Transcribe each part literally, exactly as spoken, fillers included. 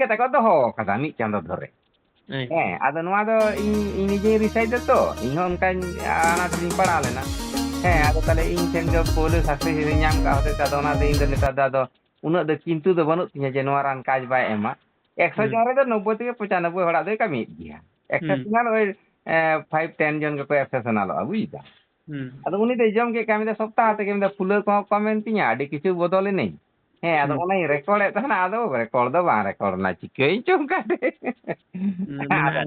ᱠᱟᱛᱮ ᱠᱚ ᱫᱚᱦᱚ ᱟᱠᱟᱫᱟ ᱢᱤᱫ ᱪᱟᱸᱫᱚ ᱫᱷᱚᱨᱮ᱾ ᱦᱮᱸ, ᱟᱫᱚ ᱱᱚᱣᱟ ᱫᱚ ᱤᱧ, ᱤᱧ ᱱᱤᱡᱮᱧ ᱨᱤᱥᱟᱨᱪ ᱫᱟ ᱛᱚ, ᱤᱧ ᱦᱚᱸ ᱚᱱᱠᱟᱧ ᱟᱱᱟᱴ ᱨᱤᱧ ᱯᱟᱲᱟᱣ ᱞᱮᱱᱟ᱾ ᱦᱮᱸ, ᱟᱫᱚ ᱛᱟᱦᱞᱮ ᱤᱧ ᱴᱷᱮᱱ ᱜᱮ ᱯᱳᱭᱞᱳ ᱥᱟᱠᱥᱮᱥ ᱤᱧ ᱧᱟᱢ ᱠᱟᱜ ᱦᱚᱛᱮᱡ ᱛᱮ, ᱟᱫᱚ ᱚᱱᱟᱛᱮ ᱤᱧ ᱫᱚ ᱱᱮᱛᱟᱨ ᱫᱚ ᱟᱫᱚ ᱩᱱᱟᱹᱜ ᱫᱚ ᱪᱤᱱᱛᱟᱹ ᱫᱚ ᱵᱟᱹᱱᱩᱜ ᱛᱤᱧᱟᱹ ᱡᱮ ᱱᱚᱣᱟ ᱨᱟᱱ ᱠᱟᱡᱽ ᱵᱟᱭ ᱮᱢᱟ᱾ ᱮᱠᱥᱚ ᱦᱩᱸ᱾ ᱡᱚᱱ ᱨᱮᱫᱚ ᱱᱚᱵᱵᱳᱭ ᱛᱷᱮᱠᱮ ᱯᱚᱸᱪᱟᱱᱚᱵᱵᱳᱭ ᱦᱚᱲᱟᱜ ᱫᱚᱭ ᱠᱟᱹᱢᱤᱭᱮᱫ ᱜᱮᱭᱟ᱾ ᱮᱠᱥᱚ ᱦᱩᱸ᱾ ᱡᱚᱱ ᱳᱭ, ᱮ, ᱯᱷᱟᱭᱤᱵᱷ ᱴᱮᱱ ᱡᱚᱱ ᱜᱮᱠᱚ ᱮᱠᱥᱮᱯᱥᱚᱱᱟᱞᱚᱜᱼᱟ, ᱵᱩᱡᱽ ᱫᱟ᱾ ᱦᱩᱸ᱾ ᱟᱫᱚ ᱩᱱᱤ ᱫᱚᱭ ᱡᱚᱢ ᱠᱮᱫ ᱠᱷᱟᱱ, ᱢᱮᱱᱫᱟ ᱥᱚᱯᱛᱟᱦᱚ ᱛᱮᱜᱮ, ᱢᱮᱱᱫᱟ ᱯᱷᱩᱞᱟᱹ ᱠᱚᱦᱚᱸ ᱠᱚᱢᱮᱱ ᱛᱤᱧᱟ, ᱟᱹᱰᱤ ᱠᱤᱪᱷᱩ ᱵᱚᱫᱚᱞ ᱮᱱᱟᱹᱧ᱾ ᱦᱮᱸ, ᱟᱫᱚ ᱦᱩᱸ᱾ ᱚᱱᱟᱧ ᱨᱮᱠᱚᱨᱰ ᱮᱫ ᱛᱟᱦᱮᱱᱟ, ᱟᱫᱚ ᱨᱮᱠᱚᱨᱰ ᱫᱚ ᱵᱟᱝ ᱨᱮᱠᱚᱨᱰ ᱮᱱᱟ, ᱪᱤᱠᱟᱹᱭ ᱪᱚᱝ ᱚᱱᱠᱟᱛᱮ᱾ ᱦᱩᱸ, ᱢᱟᱱᱮ ᱟᱫᱚ,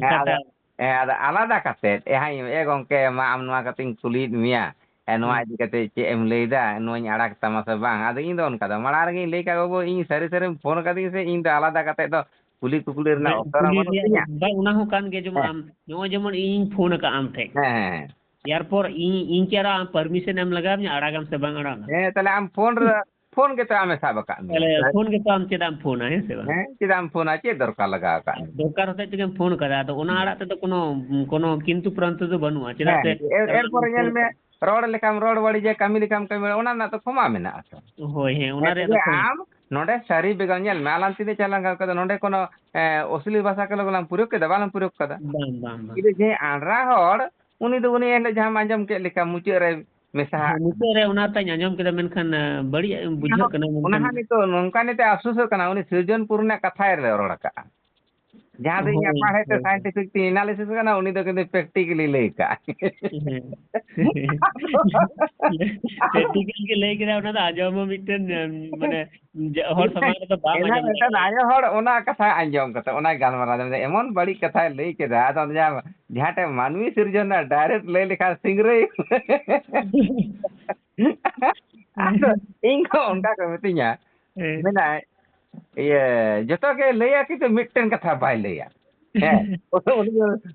ᱦᱮᱸ, ᱟᱫᱚ, ᱚᱠᱟᱴᱟᱜ? ᱦᱮᱸ, ᱟᱫᱚ ᱟᱞᱟᱫᱟ ᱠᱟᱛᱮᱫ, ᱮ, ᱦᱮᱸ, ᱮ ᱜᱚᱝᱠᱮ, ᱢᱟ ᱟᱢ ᱱᱚᱣᱟ ᱠᱟᱛᱷᱟᱧ ᱠᱩᱞᱤᱭᱮᱫ ᱢᱮᱭᱟ, ᱮ, ᱱᱚᱣᱟ ᱦᱩᱸ᱾ ᱤᱫᱤ ᱠᱟᱛᱮ ᱪᱮᱫ ᱮᱢ ᱞᱟᱹᱭᱫᱟ, ᱱᱚᱣᱟᱧ ᱟᱲᱟᱜᱽ ᱛᱟᱢᱟ ᱥᱮ ᱵᱟᱝ? ᱟᱫᱚ ᱤᱧ ᱫᱚ ᱚᱱᱠᱟ ᱫᱚ ᱢᱟᱲᱟᱝ ᱨᱮᱜᱮᱧ ᱞᱟᱹᱭ ᱠᱟᱜ, "ᱵᱟᱹᱵᱩ, ᱤᱧ ᱥᱟᱹᱨᱤ ᱥᱟᱹᱨᱤᱢ ᱯᱷᱳᱱ ᱠᱟᱫᱤᱧ ᱥᱮ ᱤᱧ ᱫᱚ ᱟᱞᱟᱫᱟ ᱠᱟᱛᱮ ᱫᱚ ᱠᱩᱞᱤ ᱠᱩᱠᱞᱤ ᱨᱮᱱᱟᱜ ᱦᱮᱸ, ᱚᱠᱛᱚ ᱦᱚᱸ ᱠᱩᱞᱤ ᱵᱟᱹᱱᱩᱜ ᱨᱮᱭᱟᱜ ᱛᱤᱧᱟ?" ᱵᱟᱝ, ᱚᱱᱟ ᱦᱚᱸ ᱠᱟᱱ ᱜᱮᱭᱟ, ᱡᱮᱢᱚᱱ ᱦᱮᱸ᱾ ᱟᱢ ᱱᱚᱜᱼᱚᱭ ᱡᱮᱢᱚᱱ ᱤᱧᱤᱧ ᱯᱷᱳᱱ ᱟᱠᱟᱫ ᱟᱢ ᱴᱷᱮᱱ, ᱦᱮᱸ, ᱦᱮᱸ, ᱦᱮᱸ᱾ ᱮᱨᱯᱚᱨ ᱤᱧ, ᱤᱧ ᱪᱮᱫ ᱟᱨ ᱟᱢ ᱯᱟᱨᱢᱤᱥᱚᱱ ᱮᱢ ᱞᱟᱜᱟᱣ ᱢᱮᱭᱟ, ᱟᱲᱟᱜᱟᱢ ᱥᱮ ᱵᱟᱝ ᱟᱲᱟᱜᱟ? ᱦᱮᱸ, ᱛᱟᱦᱞᱮ ᱟᱢ ᱯᱷᱳᱱ ᱨᱮ, ᱯᱷᱳᱱ ᱜᱮᱛᱚ ᱟᱢᱮ ᱥᱟᱵ ᱟᱠᱟᱫ ᱢᱮᱭᱟ᱾ ᱛᱟᱦᱞᱮ ᱯᱷᱳᱱ ᱜᱮᱛᱚ ᱟᱢ ᱪᱮᱫᱟᱜ ᱮᱢ ᱯᱷᱳᱱᱟ, ᱦᱮᱸ ᱥᱮ ᱵᱟᱝ? ᱦᱮᱸ, ᱪᱮᱫᱟᱜ ᱮᱢ ᱯᱷᱳᱱᱟ? ᱪᱮᱫ ᱫᱚᱨᱠᱟᱨ ᱞᱟᱜᱟᱣ ᱟᱠᱟᱫ ᱢᱮᱭᱟ? ᱫᱚᱨᱠᱟᱨ ᱦᱚᱛᱮᱡ ᱛᱮᱜᱮᱢ ᱯᱷᱳᱱ ᱠᱟᱫᱟ, ᱟᱫᱚ ᱚᱱᱟ ᱦᱮᱸ᱾ ᱟᱲᱟᱜ ᱛᱮᱫᱚ ᱠᱳᱱᱳ, ᱠᱳᱱᱳ ᱠᱤᱱᱛᱩ ᱯᱨᱚᱱᱛᱩ ᱫᱚ ᱵᱟᱹᱱᱩᱜᱼᱟ, ᱪᱮᱫᱟᱜ ᱦᱮᱸ, ᱥᱮ ᱮᱨ-, ᱠᱟᱨᱚᱱ ᱟᱢ ᱮᱨᱯᱚᱨᱮ ᱧᱮᱞ ᱯᱷᱳᱱ ᱢᱮ, ᱨᱚᱲ ᱞᱮᱠᱟᱢ ᱨᱚᱲ ᱵᱟᱹᱲᱤᱡᱟ, ᱠᱟᱹᱢᱤ ᱞᱮᱠᱟᱢ ᱠᱟᱹᱢᱤ ᱵᱟᱲᱟᱭᱟ, ᱚᱱᱟ ᱨᱮᱱᱟᱜ ᱛᱚ ᱠᱷᱚᱢᱟ ᱢᱮᱱᱟᱜᱼᱟ ᱛᱚ᱾ ᱦᱳᱭ, ᱦᱮᱸ, ᱚᱱᱟ ᱦᱮᱸ, ᱨᱮᱭᱟᱜ ᱫᱚ ᱛᱚᱵᱮ ᱠᱷᱚᱢᱟ᱾ ᱟᱢ ᱱᱚᱰᱮ ᱥᱟᱹᱨᱤ ᱵᱮᱜᱚᱨ ᱧᱮᱞ ᱢᱮ, ᱟᱞᱟᱝ ᱛᱤᱱᱟᱹᱜ ᱪᱟᱞᱟᱝ ᱠᱟᱱᱟ, ᱱᱚᱰᱮ ᱠᱳᱱᱳ, ᱮ, ᱚᱥᱞᱤ ᱵᱷᱟᱥᱟ ᱠᱚ ᱞᱟᱝ ᱯᱨᱚᱭᱳᱜ ᱠᱮᱫᱟ, ᱵᱟᱞᱟᱝ ᱯᱨᱚᱭᱳᱜ ᱠᱟᱫᱟ᱾ ᱵᱟᱝ, ᱵᱟᱝ, ᱵᱟᱝ᱾ ᱠᱤᱱᱛᱩ ᱡᱮ ᱟᱱᱲᱟ ᱦᱚᱲ, ᱩᱱᱤ ᱫᱚ ᱩᱱᱤ ᱮᱱᱦᱤᱞᱳᱜ ᱡᱟᱦᱟᱸᱢ ᱟᱸᱡᱚᱢ ᱠᱮᱫ ᱞᱮᱠᱟ, ᱢᱩᱪᱟᱹᱫ ᱨᱮ ᱢᱮᱥᱟ ᱦᱟᱜ ᱦᱮᱸ, ᱠᱟᱱᱟ᱾ ᱢᱩᱪᱟᱹᱫ ᱨᱮ ᱚᱱᱟ ᱛᱟᱧ ᱟᱸᱡᱚᱢ ᱠᱮᱫᱟ, ᱢᱮᱱᱠᱷᱟᱱ, ᱮ, ᱵᱟᱹᱲᱤᱡ ᱚᱱᱟ ᱵᱩᱡᱷᱟᱹᱜ ᱦᱚᱸ, ᱠᱟᱱᱟ, ᱚᱱᱟ ᱢᱮᱱᱠᱷᱟᱱ ᱦᱚᱸ ᱱᱤᱛᱚᱜ ᱱᱚᱝᱠᱟ ᱱᱤᱛᱚᱜ ᱟᱯᱥᱳᱥᱚᱜ ᱠᱟᱱᱟ, ᱩᱱᱤ ᱥᱤᱨᱡᱚᱱᱯᱩᱨ ᱨᱮᱱᱟᱜ ᱠᱟᱛᱷᱟᱭ ᱨᱚᱲ ᱟᱠᱟᱜᱼᱟ᱾ ᱡᱟᱦᱟᱸ ᱫᱚ ᱤᱧᱟᱹᱜ ᱦᱳᱭ, ᱯᱟᱲᱦᱟᱣ ᱛᱮ ᱦᱳᱭ, ᱦᱳᱭ᱾ ᱥᱟᱭᱮᱱᱴᱤᱯᱷᱤᱠ ᱛᱮ ᱮᱱᱟᱞᱤᱥᱤᱥ ᱠᱟᱱᱟ, ᱩᱱᱤ ᱫᱚ ᱠᱤᱱᱛᱩ ᱯᱨᱮᱠᱴᱤᱠᱮᱞᱤ ᱞᱟᱹᱭ ᱠᱟᱜᱼᱟ᱾ ᱦᱮᱸ᱾ ᱯᱨᱮᱠᱴᱤᱠᱮᱞ ᱜᱮ ᱞᱟᱹᱭ ᱠᱮᱫᱟ, ᱚᱱᱟ ᱫᱚ ᱟᱸᱡᱚᱢ ᱦᱚᱸ ᱢᱤᱫᱴᱮᱱ, ᱮᱢ, ᱢᱟᱱᱮ, ᱡᱟ-, ᱦᱚᱲ ᱥᱟᱢᱟᱝ ᱨᱮᱫᱚ ᱵᱟᱢ ᱮᱱᱟᱝ ᱟᱸᱡᱚᱢ ᱢᱤᱫᱴᱮᱱ ᱫᱟᱲᱮᱭᱟᱜᱼᱟ᱾ ᱟᱭᱳ ᱦᱚᱲ ᱚᱱᱟ ᱠᱟᱛᱷᱟ ᱟᱸᱡᱚᱢ ᱠᱟᱛᱮ, ᱚᱱᱟ ᱜᱟᱞᱢᱟᱨᱟᱣ ᱫᱚ ᱮᱢᱚᱱ ᱵᱟᱹᱲᱤᱡ ᱠᱟᱛᱷᱟᱭ ᱞᱟᱹᱭ ᱠᱮᱫᱟ, ᱟᱫᱚ ᱡᱟᱦᱟᱸ, ᱡᱟᱦᱟᱸ ᱴᱷᱮᱱ ᱢᱟᱹᱱᱢᱤ ᱥᱤᱨᱡᱚᱱ ᱨᱮᱱᱟᱜ ᱰᱟᱭᱨᱮᱠᱴ ᱞᱟᱹᱭ ᱞᱮᱠᱷᱟᱱ ᱥᱤᱝᱨᱟᱹᱭ᱾ ᱟᱫᱚ ᱤᱧ ᱠᱚ ᱚᱱᱠᱟ ᱠᱚ ᱢᱤᱛᱟᱹᱧᱟ, ᱦᱮᱸ᱾ ᱢᱮᱱᱟᱭ, ᱤᱭᱟᱹ, ᱡᱚᱛᱚ ᱜᱮ ᱞᱟᱹᱭᱟ, ᱠᱤᱱᱛᱩ ᱢᱤᱫᱴᱮᱱ ᱠᱟᱛᱷᱟ ᱵᱟᱭ ᱞᱟᱹᱭᱟ᱾ ᱦᱮᱸ, ᱩᱱᱤ,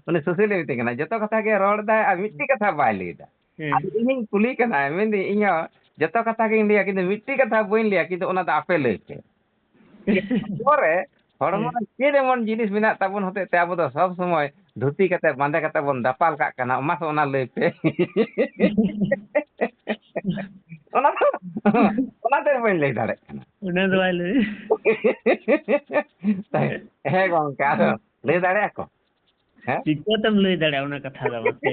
ᱩᱱᱤ ᱥᱩᱥᱤᱞᱮ ᱢᱤᱛᱟᱹᱧ ᱠᱟᱱᱟ, ᱡᱚᱛᱚ ᱠᱟᱛᱷᱟ ᱜᱮ ᱨᱚᱲ ᱫᱟᱭ ᱟᱨ ᱢᱤᱫᱴᱮᱱ ᱠᱟᱛᱷᱟ ᱵᱟᱭ ᱞᱟᱹᱭ ᱫᱟ᱾ ᱦᱮᱸ᱾ ᱟᱫᱚ ᱤᱧᱤᱧ ᱠᱩᱞᱤ ᱠᱟᱱᱟ, ᱢᱮᱱᱫᱟᱹᱧ, ᱤᱧ ᱦᱚᱸ ᱡᱚᱛᱚ ᱠᱟᱛᱷᱟ ᱜᱤᱧ ᱞᱟᱹᱭᱟ, ᱠᱤᱱᱛᱩ ᱢᱤᱫᱴᱮᱱ ᱠᱟᱛᱷᱟ ᱵᱟᱹᱧ ᱞᱟᱹᱭᱟ, ᱠᱤᱱᱛᱩ ᱚᱱᱟ ᱫᱚ ᱟᱯᱮ ᱞᱟᱹᱭ ᱯᱮ᱾ ᱯᱚᱨᱮ ᱦᱚᱲᱢᱚ ᱦᱮᱸ᱾ ᱨᱮ ᱪᱮᱫ ᱮᱢᱚᱱ ᱡᱤᱱᱤᱥ ᱢᱮᱱᱟᱜ ᱛᱟᱵᱚᱱ ᱦᱚᱛᱮᱡ ᱛᱮ ᱟᱵᱚ ᱫᱚ ᱥᱚᱵᱽ ᱥᱚᱢᱚᱭ ᱫᱷᱩᱛᱤ ᱠᱟᱛᱮ, ᱵᱟᱸᱫᱮ ᱠᱟᱛᱮ ᱵᱚᱱ ᱫᱟᱯᱟᱞ ᱠᱟᱜ ᱠᱟᱱᱟ, ᱢᱟᱥᱮ ᱚᱱᱟ ᱞᱟᱹᱭ ᱯᱮ᱾ ᱚᱱᱟ ᱫᱚ, ᱚᱱᱟ ᱫᱚ ᱵᱟᱹᱧ ᱞᱟᱹᱭ ᱫᱟᱲᱮᱭᱟᱜ ᱠᱟᱱᱟ᱾ ᱚᱱᱟ ᱫᱚ ᱵᱟᱭ ᱞᱟᱹᱭ᱾ ᱜᱚᱝᱠᱮ, ᱟᱫᱚ ᱞᱟᱹᱭ ᱫᱟᱲᱮᱭᱟᱜᱼᱟ ᱠᱚ? ᱦᱮᱸ? ᱪᱤᱠᱟᱹᱛᱮᱢ ᱞᱟᱹᱭ ᱫᱟᱲᱮᱭᱟᱜᱼᱟ ᱚᱱᱟ ᱠᱟᱛᱷᱟ ᱫᱚ ᱢᱟᱥᱮ?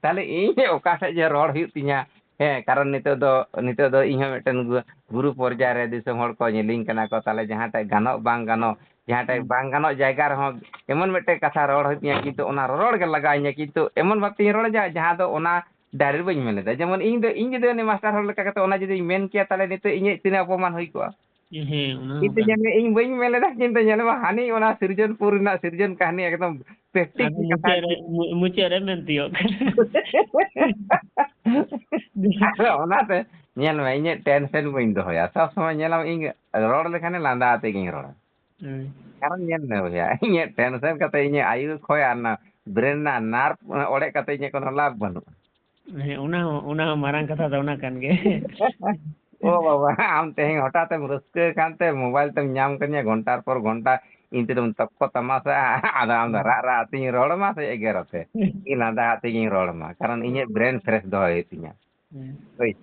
ᱛᱟᱦᱞᱮ ᱤᱧ ᱚᱠᱟ ᱴᱷᱮᱡ ᱡᱮ ᱨᱚᱲ ᱦᱩᱭᱩᱜ ᱛᱤᱧᱟ? ᱦᱮᱸ, ᱠᱟᱨᱚᱱ ᱱᱤᱛᱚᱜ ᱫᱚ, ᱱᱤᱛᱚᱜ ᱫᱚ ᱤᱧ ᱦᱚᱸ ᱢᱤᱫᱴᱮᱱ ᱜᱩ-, ᱜᱩᱨᱩ ᱯᱚᱨᱡᱟᱭ ᱨᱮ ᱫᱤᱥᱚᱢ ᱦᱚᱲ ᱠᱚ ᱧᱮᱞᱤᱧ ᱠᱟᱱᱟ ᱠᱚ, ᱛᱟᱦᱞᱮ ᱡᱟᱦᱟᱸ ᱴᱷᱮᱡ ᱜᱟᱱᱚᱜ ᱵᱟᱝ ᱜᱟᱱᱚᱜ, ᱡᱟᱦᱟᱸ ᱴᱷᱮᱡ ᱦᱩᱸ᱾ ᱵᱟᱝ ᱜᱟᱱᱚᱜ ᱡᱟᱭᱜᱟ ᱨᱮᱦᱚᱸ ᱮᱢᱚᱱ ᱢᱤᱫᱴᱮᱡ ᱠᱟᱛᱷᱟ ᱨᱚᱲ ᱦᱩᱭᱩᱜ ᱛᱤᱧᱟ, ᱠᱤᱱᱛᱩ ᱚᱱᱟ ᱨᱚᱨᱚᱲ ᱜᱮ ᱞᱟᱜᱟᱣᱤᱧᱟ, ᱠᱤᱱᱛᱩ ᱮᱢᱚᱱ ᱵᱷᱟᱵ ᱛᱤᱧ ᱨᱚᱲᱟ ᱡᱟ-, ᱡᱟᱦᱟᱸ ᱫᱚ ᱚᱱᱟ ᱰᱟᱭᱨᱮᱠᱴ ᱵᱟᱹᱧ ᱢᱮᱱ ᱞᱮᱫᱟ᱾ ᱡᱮᱢᱚᱱ ᱤᱧ ᱫᱚ, ᱤᱧ ᱡᱩᱫᱤ ᱩᱱᱤ ᱢᱟᱥᱴᱟᱨ ᱦᱚᱲ ᱞᱮᱠᱟ ᱠᱟᱛᱮ ᱚᱱᱟ ᱡᱩᱫᱤᱧ ᱢᱮᱱ ᱠᱮᱭᱟ, ᱛᱟᱦᱞᱮ ᱱᱤᱛᱚᱜ ᱤᱧᱟᱹᱜ ᱛᱤᱱᱟᱹᱜ ᱚᱯᱚᱢᱟᱱ ᱦᱩᱭ ᱠᱚᱜᱼᱟ᱾ ᱦᱮᱸ, ᱚᱱᱟ ᱦᱚᱸ ᱠᱤᱱᱛᱩ ᱠᱟᱱ ᱧᱮᱞ ᱢᱮ, ᱜᱮᱭᱟ᱾ ᱤᱧ ᱵᱟᱹᱧ ᱢᱮᱱ ᱞᱮᱫᱟ, ᱠᱤᱱᱛᱩ ᱧᱮᱞ ᱢᱮ, ᱦᱟᱹᱱᱤ ᱚᱱᱟ ᱥᱤᱨᱡᱚᱱᱯᱩᱨ ᱨᱮᱱᱟᱜ ᱥᱤᱨᱡᱚᱱ ᱠᱟᱹᱦᱱᱤ ᱮᱠᱫᱚᱢ practice ᱟᱫᱚ ᱞᱮᱠᱟ ᱢᱩᱪᱟᱹᱫ ᱨᱮ, ᱢᱩ-, ᱢᱩᱪᱟᱹᱫ ᱨᱮ ᱢᱮᱱ ᱛᱤᱭᱳᱜ ᱠᱟᱱᱟ᱾ ᱟᱫᱚ ᱚᱱᱟᱛᱮ ᱧᱮᱞ ᱢᱮ, ᱤᱧᱟᱹᱜ tension ᱵᱟᱹᱧ ᱫᱚᱦᱚᱭᱟ᱾ ᱥᱚᱵ ᱥᱚᱢᱚᱭ ᱧᱮᱞᱟᱢ, ᱤᱧ ᱨᱚᱲ ᱞᱮᱠᱷᱟᱱᱤᱧ ᱞᱟᱸᱫᱟ ᱟᱛᱮ ᱜᱤᱧ ᱨᱚᱲᱟ᱾ ᱦᱮᱸ᱾ ᱠᱟᱨᱚᱱ ᱧᱮᱞ ᱢᱮ ᱵᱚᱭᱦᱟ, ᱤᱧᱟᱹᱜ tension ᱠᱟᱛᱮ ᱤᱧᱟᱹᱜ ᱟᱭᱩ ᱠᱷᱚᱭ ᱟᱨ ᱚᱱᱟ brain ᱨᱮᱱᱟᱜ nerve ᱚᱲᱮᱡ ᱠᱟᱛᱮ ᱤᱧᱟᱹᱜ ᱠᱳᱱᱳ ᱞᱟᱵᱷ ᱵᱟᱹᱱᱩᱜᱼᱟ᱾ ᱦᱮᱸ, ᱚᱱᱟ ᱦᱚᱸ, ᱚᱱᱟ ᱦᱚᱸ ᱢᱟᱨᱟᱝ ᱠᱟᱛᱷᱟ ᱫᱚ ᱚᱱᱟ ᱠᱟᱱ ᱜᱮ᱾ ᱳ ᱵᱟᱵᱟ, ᱟᱢ ᱛᱮᱦᱮᱧ ᱦᱚᱴᱟᱛ ᱮᱢ ᱨᱟᱹᱥᱠᱟᱹ ᱠᱟᱱᱛᱮ, mobile ᱛᱮᱢ ᱧᱟᱢ ᱠᱟᱫᱤᱧᱟ, ᱜᱷᱚᱱᱴᱟᱨ ᱯᱚᱨ ᱜᱷᱚᱱᱴᱟ ᱤᱧ ᱛᱮᱫᱚᱢ ᱛᱚᱠᱠᱚ ᱛᱟᱢᱟᱥᱟ, ᱟᱫᱚ ᱟᱢ ᱫᱚ ᱦᱮᱸ᱾ ᱨᱟᱜ ᱨᱟᱜ ᱟᱛᱤᱧ ᱨᱚᱲ ᱟᱢᱟ ᱥᱮ ᱮᱜᱮᱨ ᱟᱛᱮ? ᱤᱧ ᱞᱟᱸᱫᱟ ᱟᱛᱮ ᱜᱤᱧ ᱨᱚᱲ ᱟᱢᱟ, ᱠᱟᱨᱚᱱ ᱤᱧᱟᱹᱜ brain fresh ᱫᱚᱦᱚᱭ ᱦᱩᱭᱩᱜ ᱛᱤᱧᱟ᱾ ᱦᱮᱸ᱾ ᱦᱳᱭ᱾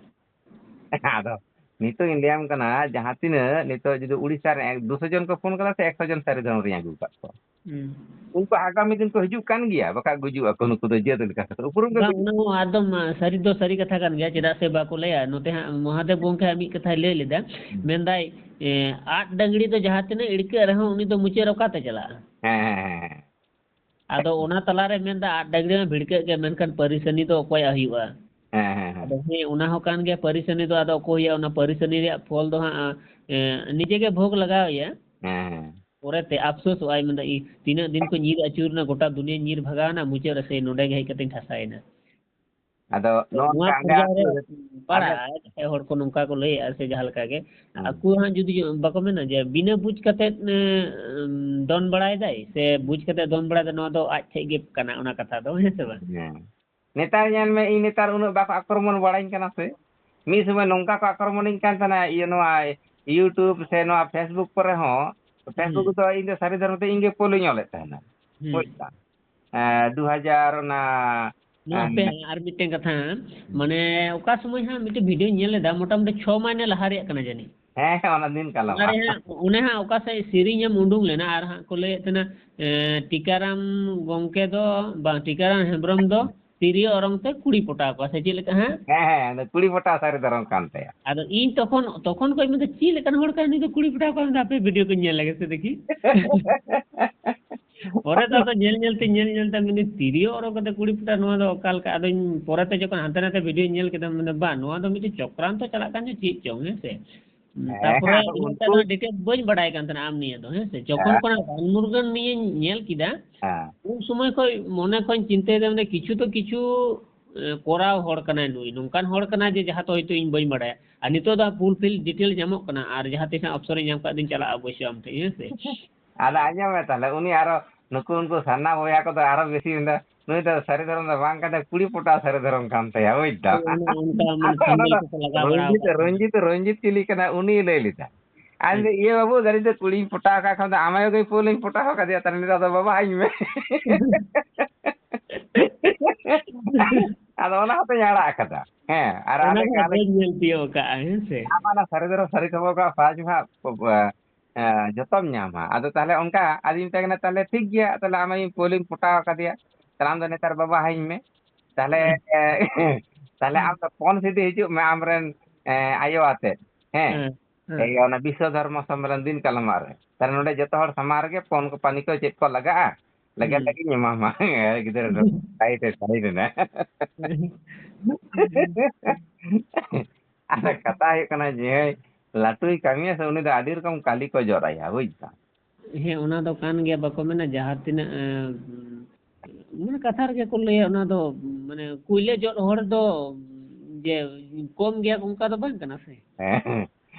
ᱟᱫᱚ ᱱᱤᱛᱚᱜ ᱤᱧ ᱞᱟᱹᱭᱟᱢ ᱠᱟᱱᱟ, ᱡᱟᱦᱟᱸ ᱛᱤᱱᱟᱹᱜ ᱱᱤᱛᱚᱜ ᱡᱩᱫᱤ ᱩᱲᱤᱥᱥᱟ ᱨᱮ ᱮᱠ ᱫᱩᱥᱚ ᱡᱚᱱ ᱠᱚ ᱯᱷᱳᱱ ᱠᱟᱫᱟ ᱥᱮ ᱮᱠᱥᱚ ᱡᱚᱱ ᱥᱟᱹᱨᱤ ᱫᱷᱚᱨᱚᱢ ᱨᱮᱧ ᱟᱹᱜᱩ ᱟᱠᱟᱫ ᱠᱚᱣᱟ᱾ ᱦᱩᱸ᱾ ᱩᱱᱠᱩ ᱟᱜᱟᱢᱤ ᱫᱤᱱ ᱠᱚ ᱦᱤᱡᱩᱜ ᱠᱟᱱ ᱜᱮᱭᱟ, ᱵᱟᱠᱷᱟᱡ ᱜᱩᱡᱩᱜ ᱟᱠᱚ ᱱᱩᱠᱩ ᱫᱚ ᱡᱟᱹᱛ ᱞᱮᱠᱟ ᱠᱟᱛᱮ᱾ ᱩᱯᱨᱩᱢ ᱜᱮ ᱵᱟᱝ, ᱵᱟᱹᱱᱩᱜ᱾ ᱚᱱᱟ ᱦᱚᱸ ᱮᱠᱫᱚᱢ ᱥᱟᱹᱨᱤ ᱫᱚ ᱥᱟᱹᱨᱤ ᱠᱟᱛᱷᱟ ᱠᱟᱱ ᱜᱮᱭᱟ, ᱪᱮᱫᱟᱜ ᱥᱮ ᱵᱟᱠᱚ ᱞᱟᱹᱭᱟ, ᱱᱚᱛᱮ ᱦᱟᱸᱜ ᱢᱚᱦᱟᱫᱮᱵ ᱜᱚᱢᱠᱮ ᱦᱟᱸᱜ ᱢᱤᱫ ᱠᱟᱛᱷᱟᱭ ᱞᱟᱹᱭ ᱞᱮᱫᱟ, ᱦᱩᱸ᱾ ᱢᱮᱱᱫᱟᱭ, ᱮ, ᱟᱫ ᱰᱟᱹᱝᱨᱤ ᱫᱚ ᱡᱟᱦᱟᱸ ᱛᱤᱱᱟᱹᱜ ᱤᱲᱠᱟᱹᱜ ᱨᱮᱦᱚᱸ ᱩᱱᱤ ᱫᱚ ᱢᱩᱪᱟᱹᱫ ᱨᱮ ᱚᱠᱟᱛᱮ ᱪᱟᱞᱟᱜᱼᱟ? ᱦᱮᱸ, ᱦᱮᱸ, ᱦᱮᱸ, ᱦᱮᱸ᱾ ᱟᱫᱚ ᱚᱱᱟ ᱛᱟᱞᱟᱨᱮ ᱢᱮᱱᱫᱟ, ᱟᱫ ᱰᱟᱹᱝᱨᱤ ᱢᱟ ᱵᱷᱤᱲᱠᱟᱹᱜ ᱜᱮ, ᱢᱮᱱᱠᱷᱟᱱ ᱯᱟᱹᱨᱤᱥᱟᱹᱱᱤ ᱫᱚ ᱚᱠᱚᱭᱟᱜ ᱦᱩᱭᱩᱜᱼᱟ? ᱦᱮᱸ, ᱦᱮᱸ, ᱦᱮᱸ᱾ ᱟᱫᱚ ᱦᱮᱸ, ᱚᱱᱟ ᱦᱚᱸ ᱠᱟᱱ ᱜᱮᱭᱟ, ᱯᱟᱹᱨᱤᱥᱟᱹᱱᱤ ᱫᱚ ᱟᱫᱚ ᱚᱠᱚᱭ ᱦᱩᱭᱩᱜᱼᱟ? ᱚᱱᱟ ᱯᱟᱹᱨᱤᱥᱟᱹᱱᱤ ᱨᱮᱭᱟᱜ ᱯᱷᱚᱞ ᱫᱚ ᱦᱟᱸᱜ, ᱮ, ᱱᱤᱡᱮ ᱜᱮ ᱵᱷᱳᱜᱽ ᱞᱟᱜᱟᱣ ᱮᱭᱟ᱾ ᱦᱮᱸ, ᱦᱮᱸ᱾ ᱯᱚᱨᱮᱛᱮ ᱟᱯᱥᱳᱥᱚᱜ ᱟᱭ, ᱢᱮᱱᱫᱟ, "ᱤ, ᱛᱤᱱᱟᱹᱜ ᱫᱤᱱ ᱠᱚ ᱧᱤᱨ ᱟᱹᱪᱩᱨᱱᱟ, ᱜᱚᱴᱟ ᱫᱩᱱᱤᱭᱟᱹ ᱧᱤᱨ ᱵᱷᱟᱜᱟᱣᱱᱟ, ᱢᱩᱪᱟᱹᱫ ᱨᱮ ᱥᱮᱭ ᱱᱚᱰᱮ ᱜᱮ ᱦᱮᱡ ᱠᱟᱛᱮᱧ ᱴᱷᱟᱥᱟᱭᱮᱱᱟ᱾" ᱟᱫᱚ ᱛᱚ, ᱱᱚᱜᱼᱚ ᱱᱚᱣᱟ ᱱᱚᱝᱠᱟ ᱟᱸᱡᱷᱟᱴ ᱯᱚᱨᱡᱟᱭ ᱨᱮ ᱠᱚ ᱦᱩᱭᱩᱜ ᱠᱟᱱᱟ᱾ ᱯᱟᱲᱟᱜᱼᱟ, ᱡᱟᱦᱟᱸᱭ ᱦᱚᱲ ᱠᱚ ᱱᱚᱝᱠᱟ ᱠᱚ ᱞᱟᱹᱭᱮᱫᱼᱟ ᱥᱮ ᱡᱟᱦᱟᱸ ᱞᱮᱠᱟ ᱜᱮ, ᱦᱩᱸ᱾ ᱟᱠᱚ ᱦᱟᱸᱜ ᱡᱩᱫᱤ ᱵᱟᱠᱚ ᱢᱮᱱᱟ ᱡᱮ ᱵᱤᱱᱟᱹ ᱵᱩᱡᱽ ᱠᱟᱛᱮᱫ, ᱮᱸ, ᱫᱚᱱ ᱵᱟᱲᱟᱭᱮᱫᱟᱭ ᱥᱮ ᱵᱩᱡᱽ ᱠᱟᱛᱮᱫ ᱫᱚᱱ ᱵᱟᱲᱟᱭᱮᱫᱟᱭ, ᱱᱚᱣᱟ ᱫᱚ ᱟᱡ ᱴᱷᱮᱡ ᱜᱮ ᱠᱟᱱᱟ ᱚᱱᱟ ᱠᱟᱛᱷᱟ ᱫᱚ, ᱦᱮᱸ ᱥᱮ ᱵᱟᱝ? ᱦᱮᱸ᱾ ᱱᱮᱛᱟᱨ ᱧᱮᱞ ᱢᱮ, ᱤᱧ ᱱᱮᱛᱟᱨ ᱩᱱᱟᱹᱜ ᱵᱟᱠᱚ ᱟᱠᱨᱚᱢᱚᱱ ᱵᱟᱲᱟᱧ ᱠᱟᱱᱟ ᱥᱮ᱾ ᱢᱤᱫ ᱥᱚᱢᱚᱭ ᱱᱚᱝᱠᱟ ᱠᱚ ᱟᱠᱨᱚᱢᱚᱱᱤᱧ ᱠᱟᱱ ᱛᱟᱦᱮᱱᱟ, ᱤᱭᱟᱹ, ᱱᱚᱣᱟ YouTube ᱥᱮ ᱱᱚᱣᱟ Facebook ᱠᱚᱨᱮ ᱦᱚᱸ᱾ ᱦᱩᱸ᱾ Facebook ᱫᱚ ᱤᱧ ᱫᱚ ᱥᱟᱹᱨᱤ ᱫᱷᱚᱨᱚᱢ ᱛᱮ ᱤᱧ ᱜᱮ ᱯᱳᱭᱞᱳᱧ ᱚᱞᱮᱫ ᱛᱟᱦᱮᱱᱟ᱾ ᱦᱩᱸ᱾ ᱵᱩᱡᱽ ᱫᱟᱢ? ᱮᱸ, ᱫᱩ ᱦᱟᱡᱟᱨ ᱚᱱᱟ, ᱱᱚᱣᱟ ᱮᱸ, ᱦᱟᱯᱮ, ᱟᱨ ᱢᱤᱫᱴᱮᱱ ᱠᱟᱛᱷᱟ, ᱦᱩᱸ᱾ ᱢᱟᱱᱮ, ᱚᱠᱟ ᱥᱚᱢᱚᱭ ᱦᱟᱸᱜ ᱢᱤᱫᱴᱮᱱ ᱵᱷᱤᱰᱤᱭᱳᱧ ᱧᱮᱞ ᱞᱮᱫᱟ, ᱢᱚᱴᱟᱢᱩᱴᱤ ᱪᱷᱚ ᱢᱟᱭᱱᱮ ᱞᱟᱦᱟ ᱨᱮᱭᱟᱜ ᱠᱟᱱᱟ ᱡᱟᱹᱱᱤᱡ᱾ ᱦᱮᱸ, ᱦᱮᱸ, ᱚᱱᱟ ᱫᱤᱱ ᱠᱟᱞᱚᱢ᱾ ᱚᱱᱟ ᱨᱮ ᱦᱟᱸᱜ, ᱚᱱᱮ ᱦᱟᱸᱜ ᱚᱠᱟ ᱥᱮᱫ ᱥᱮᱨᱮᱧ ᱮᱢ ᱩᱰᱩᱝ ᱞᱮᱱᱟ, ᱟᱨ ᱦᱟᱸᱜ ᱠᱚ ᱞᱟᱹᱭᱮᱫ ᱛᱟᱦᱮᱱᱟ, ᱮᱸ, ᱴᱤᱠᱟᱨᱟᱢ ᱜᱚᱢᱠᱮ ᱫᱚ, ᱵᱟᱝ, ᱴᱤᱠᱟᱨᱟᱢ ᱦᱮᱢᱵᱨᱚᱢ ᱫᱚ ᱛᱤᱨᱭᱳ ᱚᱨᱚᱝ ᱛᱮ ᱠᱩᱲᱤ ᱯᱚᱴᱟᱣ ᱠᱚᱣᱟ, ᱥᱮ ᱪᱮᱫ ᱞᱮᱠᱟ ᱦᱟᱸᱜ? ᱦᱮᱸ, ᱦᱮᱸ, ᱚᱱᱟ ᱠᱩᱲᱤ ᱯᱚᱴᱟᱣ ᱥᱟᱹᱨᱤ ᱫᱷᱚᱨᱚᱢ ᱠᱟᱱ ᱛᱟᱭᱟ᱾ ᱟᱫᱚ ᱤᱧ ᱛᱚᱠᱷᱚᱱ, ᱛᱚᱠᱷᱚᱱ ᱠᱷᱚᱡ ᱢᱮᱱᱫᱟ, "ᱪᱮᱫ ᱞᱮᱠᱟᱱ ᱦᱚᱲ ᱠᱟᱱᱟ ᱱᱩᱭ ᱫᱚ, ᱠᱩᱲᱤ ᱯᱚᱴᱟᱣ ᱠᱚᱣᱟ?" ᱢᱮᱱᱫᱟ, ᱦᱟᱯᱮ ᱵᱷᱤᱰᱤᱭᱳ ᱠᱚᱧ ᱧᱮᱞ ᱞᱮᱜᱮ ᱥᱮ ᱫᱮᱠᱷᱤ᱾ ᱯᱚᱨᱮ ᱫᱚ ᱟᱫᱚ ᱧᱮᱞ ᱧᱮᱞ ᱛᱮ, ᱧᱮᱞ ᱧᱮᱞ ᱛᱮ ᱢᱮᱱᱫᱟᱹᱧ, "ᱛᱤᱨᱭᱳ ᱚᱨᱚᱝ ᱠᱟᱛᱮ ᱠᱩᱲᱤ ᱯᱚᱴᱟᱣ, ᱱᱚᱣᱟ ᱫᱚ ᱚᱠᱟ ᱞᱮᱠᱟ?" ᱟᱫᱚᱧ ᱯᱚᱨᱮ ᱛᱮ ᱡᱚᱠᱷᱚᱱ ᱦᱟᱱᱛᱮ ᱱᱟᱛᱮ ᱵᱷᱤᱰᱤᱭᱳᱧ ᱧᱮᱞ ᱠᱮᱫᱟ, ᱢᱮᱱᱫᱟ, "ᱵᱟᱝ, ᱱᱚᱣᱟ ᱫᱚ ᱢᱤᱫᱴᱮᱡ ᱪᱚᱠᱨᱟᱱᱛᱚ ᱪᱟᱞᱟᱜ ᱠᱟᱱ ᱪᱚ ᱪᱮᱫ ᱪᱚᱝ", ᱦᱮᱸ ᱥᱮ? ᱦᱮᱸ, ᱛᱟᱯᱚᱨᱮ ᱟᱫᱚ ᱤᱧ ᱩᱱᱠᱩ ᱫᱚ ᱰᱤᱴᱮᱞᱥ ᱵᱟᱹᱧ ᱵᱟᱲᱟᱭ ᱠᱟᱱ ᱛᱟᱦᱮᱱᱟ ᱟᱢ ᱱᱤᱭᱟᱹ ᱫᱚ, ᱦᱮᱸ ᱥᱮ? ᱡᱚᱠᱷᱚᱱ ᱦᱮᱸ᱾ ᱠᱷᱚᱱᱟᱜ ᱨᱟᱱ ᱢᱩᱨᱜᱟᱹᱱ ᱱᱤᱭᱟᱹᱧ ᱧᱮᱞ ᱠᱮᱫᱟ, ᱦᱮᱸ᱾ ᱩᱱ ᱥᱚᱢᱚᱭ ᱠᱷᱚᱡ ᱢᱚᱱᱮ ᱠᱷᱚᱡ ᱪᱤᱱᱛᱟᱹᱭᱮᱫᱟ, ᱢᱟᱱᱮ, ᱠᱤᱪᱷᱩ ᱛᱚ ᱠᱤᱪᱷᱩ, ᱮ, ᱠᱚᱨᱟᱣ ᱦᱚᱲ ᱠᱟᱱᱟᱭ ᱱᱩᱭ, ᱱᱚᱝᱠᱟᱱ ᱦᱚᱲ ᱠᱟᱱᱟᱭ ᱡᱮ ᱡᱟᱦᱟᱸ ᱫᱚ ᱦᱚᱭᱛᱳ ᱤᱧ ᱵᱟᱹᱧ ᱵᱟᱲᱟᱭᱟ᱾ ᱟᱨ ᱱᱤᱛᱚᱜ ᱫᱚ ᱯᱷᱩᱞ ᱯᱷᱤᱞ ᱰᱤᱴᱮᱞ ᱧᱟᱢᱚᱜ ᱠᱟᱱᱟ, ᱟᱨ ᱡᱟᱦᱟᱸ ᱛᱤᱥ ᱦᱟᱸᱜ ᱚᱯᱥᱚᱨ ᱤᱧ ᱧᱟᱢ ᱠᱷᱟᱡ ᱫᱚᱧ ᱪᱟᱞᱟᱜᱼᱟ ᱚᱵᱚᱥᱥᱳᱭ ᱟᱢ ᱴᱷᱮᱡ, ᱦᱮᱸ ᱥᱮ? ᱟᱫᱚ ᱟᱸᱡᱚᱢ ᱢᱮ ᱛᱟᱦᱞᱮ, ᱩᱱᱤ ᱟᱨᱚ ᱱᱩᱠᱩ ᱩᱱᱠᱩ ᱥᱟᱨᱱᱟ ᱵᱚᱭᱦᱟ ᱠᱚᱫᱚ ᱟᱨᱚ ᱵᱮᱥᱤ ᱢᱮᱱᱫᱟ, "ᱱᱩᱭ ᱫᱚ ᱥᱟᱹᱨᱤ ᱫᱷᱚᱨᱚᱢ ᱫᱚ ᱵᱟᱝ ᱠᱟᱱ ᱛᱟᱭᱟ, ᱠᱩᱲᱤ ᱯᱚᱴᱟᱣ ᱥᱟᱹᱨᱤ ᱫᱷᱚᱨᱚᱢ ᱠᱟᱱ ᱛᱟᱭᱟ", ᱵᱩᱡᱽ ᱫᱟᱢ᱾ ᱦᱳᱭ, ᱚᱱᱮ ᱚᱱᱠᱟ ᱢᱟᱱᱮ ᱟᱫᱚ ᱚᱱᱟ ᱥᱟᱱᱰᱮᱞ ᱫᱚ ᱠᱚᱠᱚ ᱞᱟᱜᱟᱣ ᱵᱟᱲᱟ ᱨᱚᱧᱡᱤᱛ, ᱟᱠᱟᱫ ᱛᱟᱦᱮᱸᱫ᱾ ᱨᱚᱧᱡᱤᱛ, ᱨᱚᱧᱡᱤᱛ ᱪᱤᱞᱤ ᱠᱟᱱᱟ ᱩᱱᱤᱭ ᱞᱟᱹᱭ ᱞᱮᱫᱟ᱾ ᱟᱨ ᱦᱮᱸ᱾ ᱤᱧ ᱫᱚ, "ᱤᱭᱟᱹ ᱵᱟᱹᱵᱩ, ᱫᱟᱨᱮ ᱫᱚ ᱠᱩᱲᱤᱧ ᱯᱚᱴᱟᱣ ᱟᱠᱟᱫ ᱠᱷᱟᱱ ᱫᱚ ᱟᱢ ᱟᱭᱳ ᱜᱮ ᱯᱩᱭᱞᱩᱧ ᱯᱚᱴᱟᱣ ᱟᱠᱟᱫᱮᱭᱟ, ᱛᱟᱦᱞᱮ ᱱᱤᱛᱚᱜ ᱫᱚ ᱵᱟᱵᱟ ᱟᱹᱧ ᱢᱮ᱾" ᱟᱫᱚ ᱚᱱᱟ ᱦᱚᱸᱛᱚᱧ ᱟᱲᱟᱜ ᱟᱠᱟᱫᱟ᱾ ᱦᱮᱸ, ᱟᱨ ᱚᱱᱟ ᱟᱞᱮ, ᱢᱟ ᱟᱞᱮ ᱵᱟᱹᱧ ᱧᱮᱞ ᱛᱤᱭᱳᱜ ᱟᱠᱟᱫᱼᱟ, ᱦᱮᱸ ᱥᱮ? ᱟᱢ ᱚᱱᱟ ᱥᱟᱹᱨᱤ ᱫᱷᱚᱨᱚᱢ ᱥᱟᱹᱨᱤ ᱠᱷᱚᱵᱚᱨ ᱠᱚ ᱯᱟᱸᱪ ᱵᱷᱟᱜᱽ, ᱮᱸ, ᱡᱚᱛᱚᱢ ᱧᱟᱢᱟ᱾ ᱟᱫᱚ ᱛᱟᱦᱞᱮ ᱚᱱᱠᱟ ᱟᱫᱚᱧ ᱢᱮᱛᱟᱭ ᱠᱟᱱᱟ, "ᱛᱟᱦᱞᱮ ᱴᱷᱤᱠ ᱜᱮᱭᱟ, ᱛᱟᱦᱞᱮ ᱟᱢ ᱟᱭᱳ ᱯᱩᱭᱞᱩᱧ ᱯᱚᱴᱟᱣ ᱟᱠᱟᱫᱮᱭᱟ, ᱛᱟᱦᱞᱮ ᱟᱢ ᱫᱚ ᱱᱮᱛᱟᱨ ᱵᱟᱵᱟ ᱟᱹᱧ ᱢᱮ᱾ ᱛᱟᱦᱞᱮ, ᱦᱮᱸ᱾ ᱮ, ᱛᱟᱦᱞᱮ ᱟᱢ ᱫᱚ ᱯᱷᱳᱱ ᱥᱤᱫᱤ ᱦᱤᱡᱩᱜ ᱢᱮ ᱟᱢᱨᱮᱱ, ᱮ, ᱟᱭᱳ ᱟᱛᱮ, ᱦᱮᱸ, ᱦᱮᱸ, ᱦᱮᱸ᱾ ᱮᱭ ᱚᱱᱟ ᱵᱤᱥᱥᱚ ᱫᱷᱚᱨᱢᱚ ᱥᱚᱢᱢᱮᱞᱚᱱ ᱫᱤᱱ ᱠᱟᱞᱚᱢᱟᱜ ᱨᱮ᱾ ᱛᱟᱦᱞᱮ ᱱᱚᱰᱮ ᱡᱚᱛᱚ ᱦᱚᱲ ᱥᱟᱢᱟᱝ ᱨᱮᱜᱮ ᱯᱷᱳᱱ ᱠᱚ ᱯᱟᱹᱱᱤ ᱠᱚ ᱪᱮᱫ ᱠᱚ ᱞᱟᱜᱟᱜᱼᱟ, ᱞᱮᱜᱮ ᱦᱩᱸ᱾ ᱞᱮᱜᱮᱧ ᱮᱢᱟᱢᱟ᱾" ᱜᱤᱫᱽᱨᱟᱹ ᱫᱚ ᱥᱟᱭᱤᱰ ᱨᱮ, ᱥᱟᱭᱤᱰ ᱨᱮ᱾ ᱟᱫᱚ ᱠᱟᱛᱷᱟ ᱦᱩᱭᱩᱜ ᱠᱟᱱᱟ ᱡᱮ, ᱞᱟᱹᱴᱩᱭ ᱠᱟᱹᱢᱤᱭᱟ ᱥᱮ, ᱩᱱᱤ ᱫᱚ ᱟᱹᱰᱤ ᱨᱚᱠᱚᱢ ᱠᱟᱹᱞᱤ ᱠᱚ ᱡᱚᱨᱟᱭᱟ, ᱵᱩᱡᱽ ᱫᱟᱢ᱾ ᱦᱮᱸ, ᱚᱱᱟ ᱫᱚ ᱠᱟᱱ ᱜᱮᱭᱟ, ᱵᱟᱠᱚ ᱢᱮᱱᱟ ᱡᱟᱦᱟᱸ ᱛᱤᱱᱟᱹᱜ, ᱮᱸ, ᱢᱟᱱᱮ ᱠᱟᱛᱷᱟ ᱨᱮᱜᱮ ᱠᱚ ᱞᱟᱹᱭᱟ, ᱚᱱᱟ ᱫᱚ ᱢᱟᱱᱮ ᱠᱩᱭᱞᱟᱹ ᱡᱚᱫ ᱦᱚᱲ ᱫᱚ ᱡᱮ ᱠᱚᱢ ᱜᱮᱭᱟ ᱠᱚ, ᱚᱱᱠᱟ ᱫᱚ ᱵᱟᱝ ᱠᱟᱱᱟ ᱥᱮ᱾ ᱦᱮᱸ,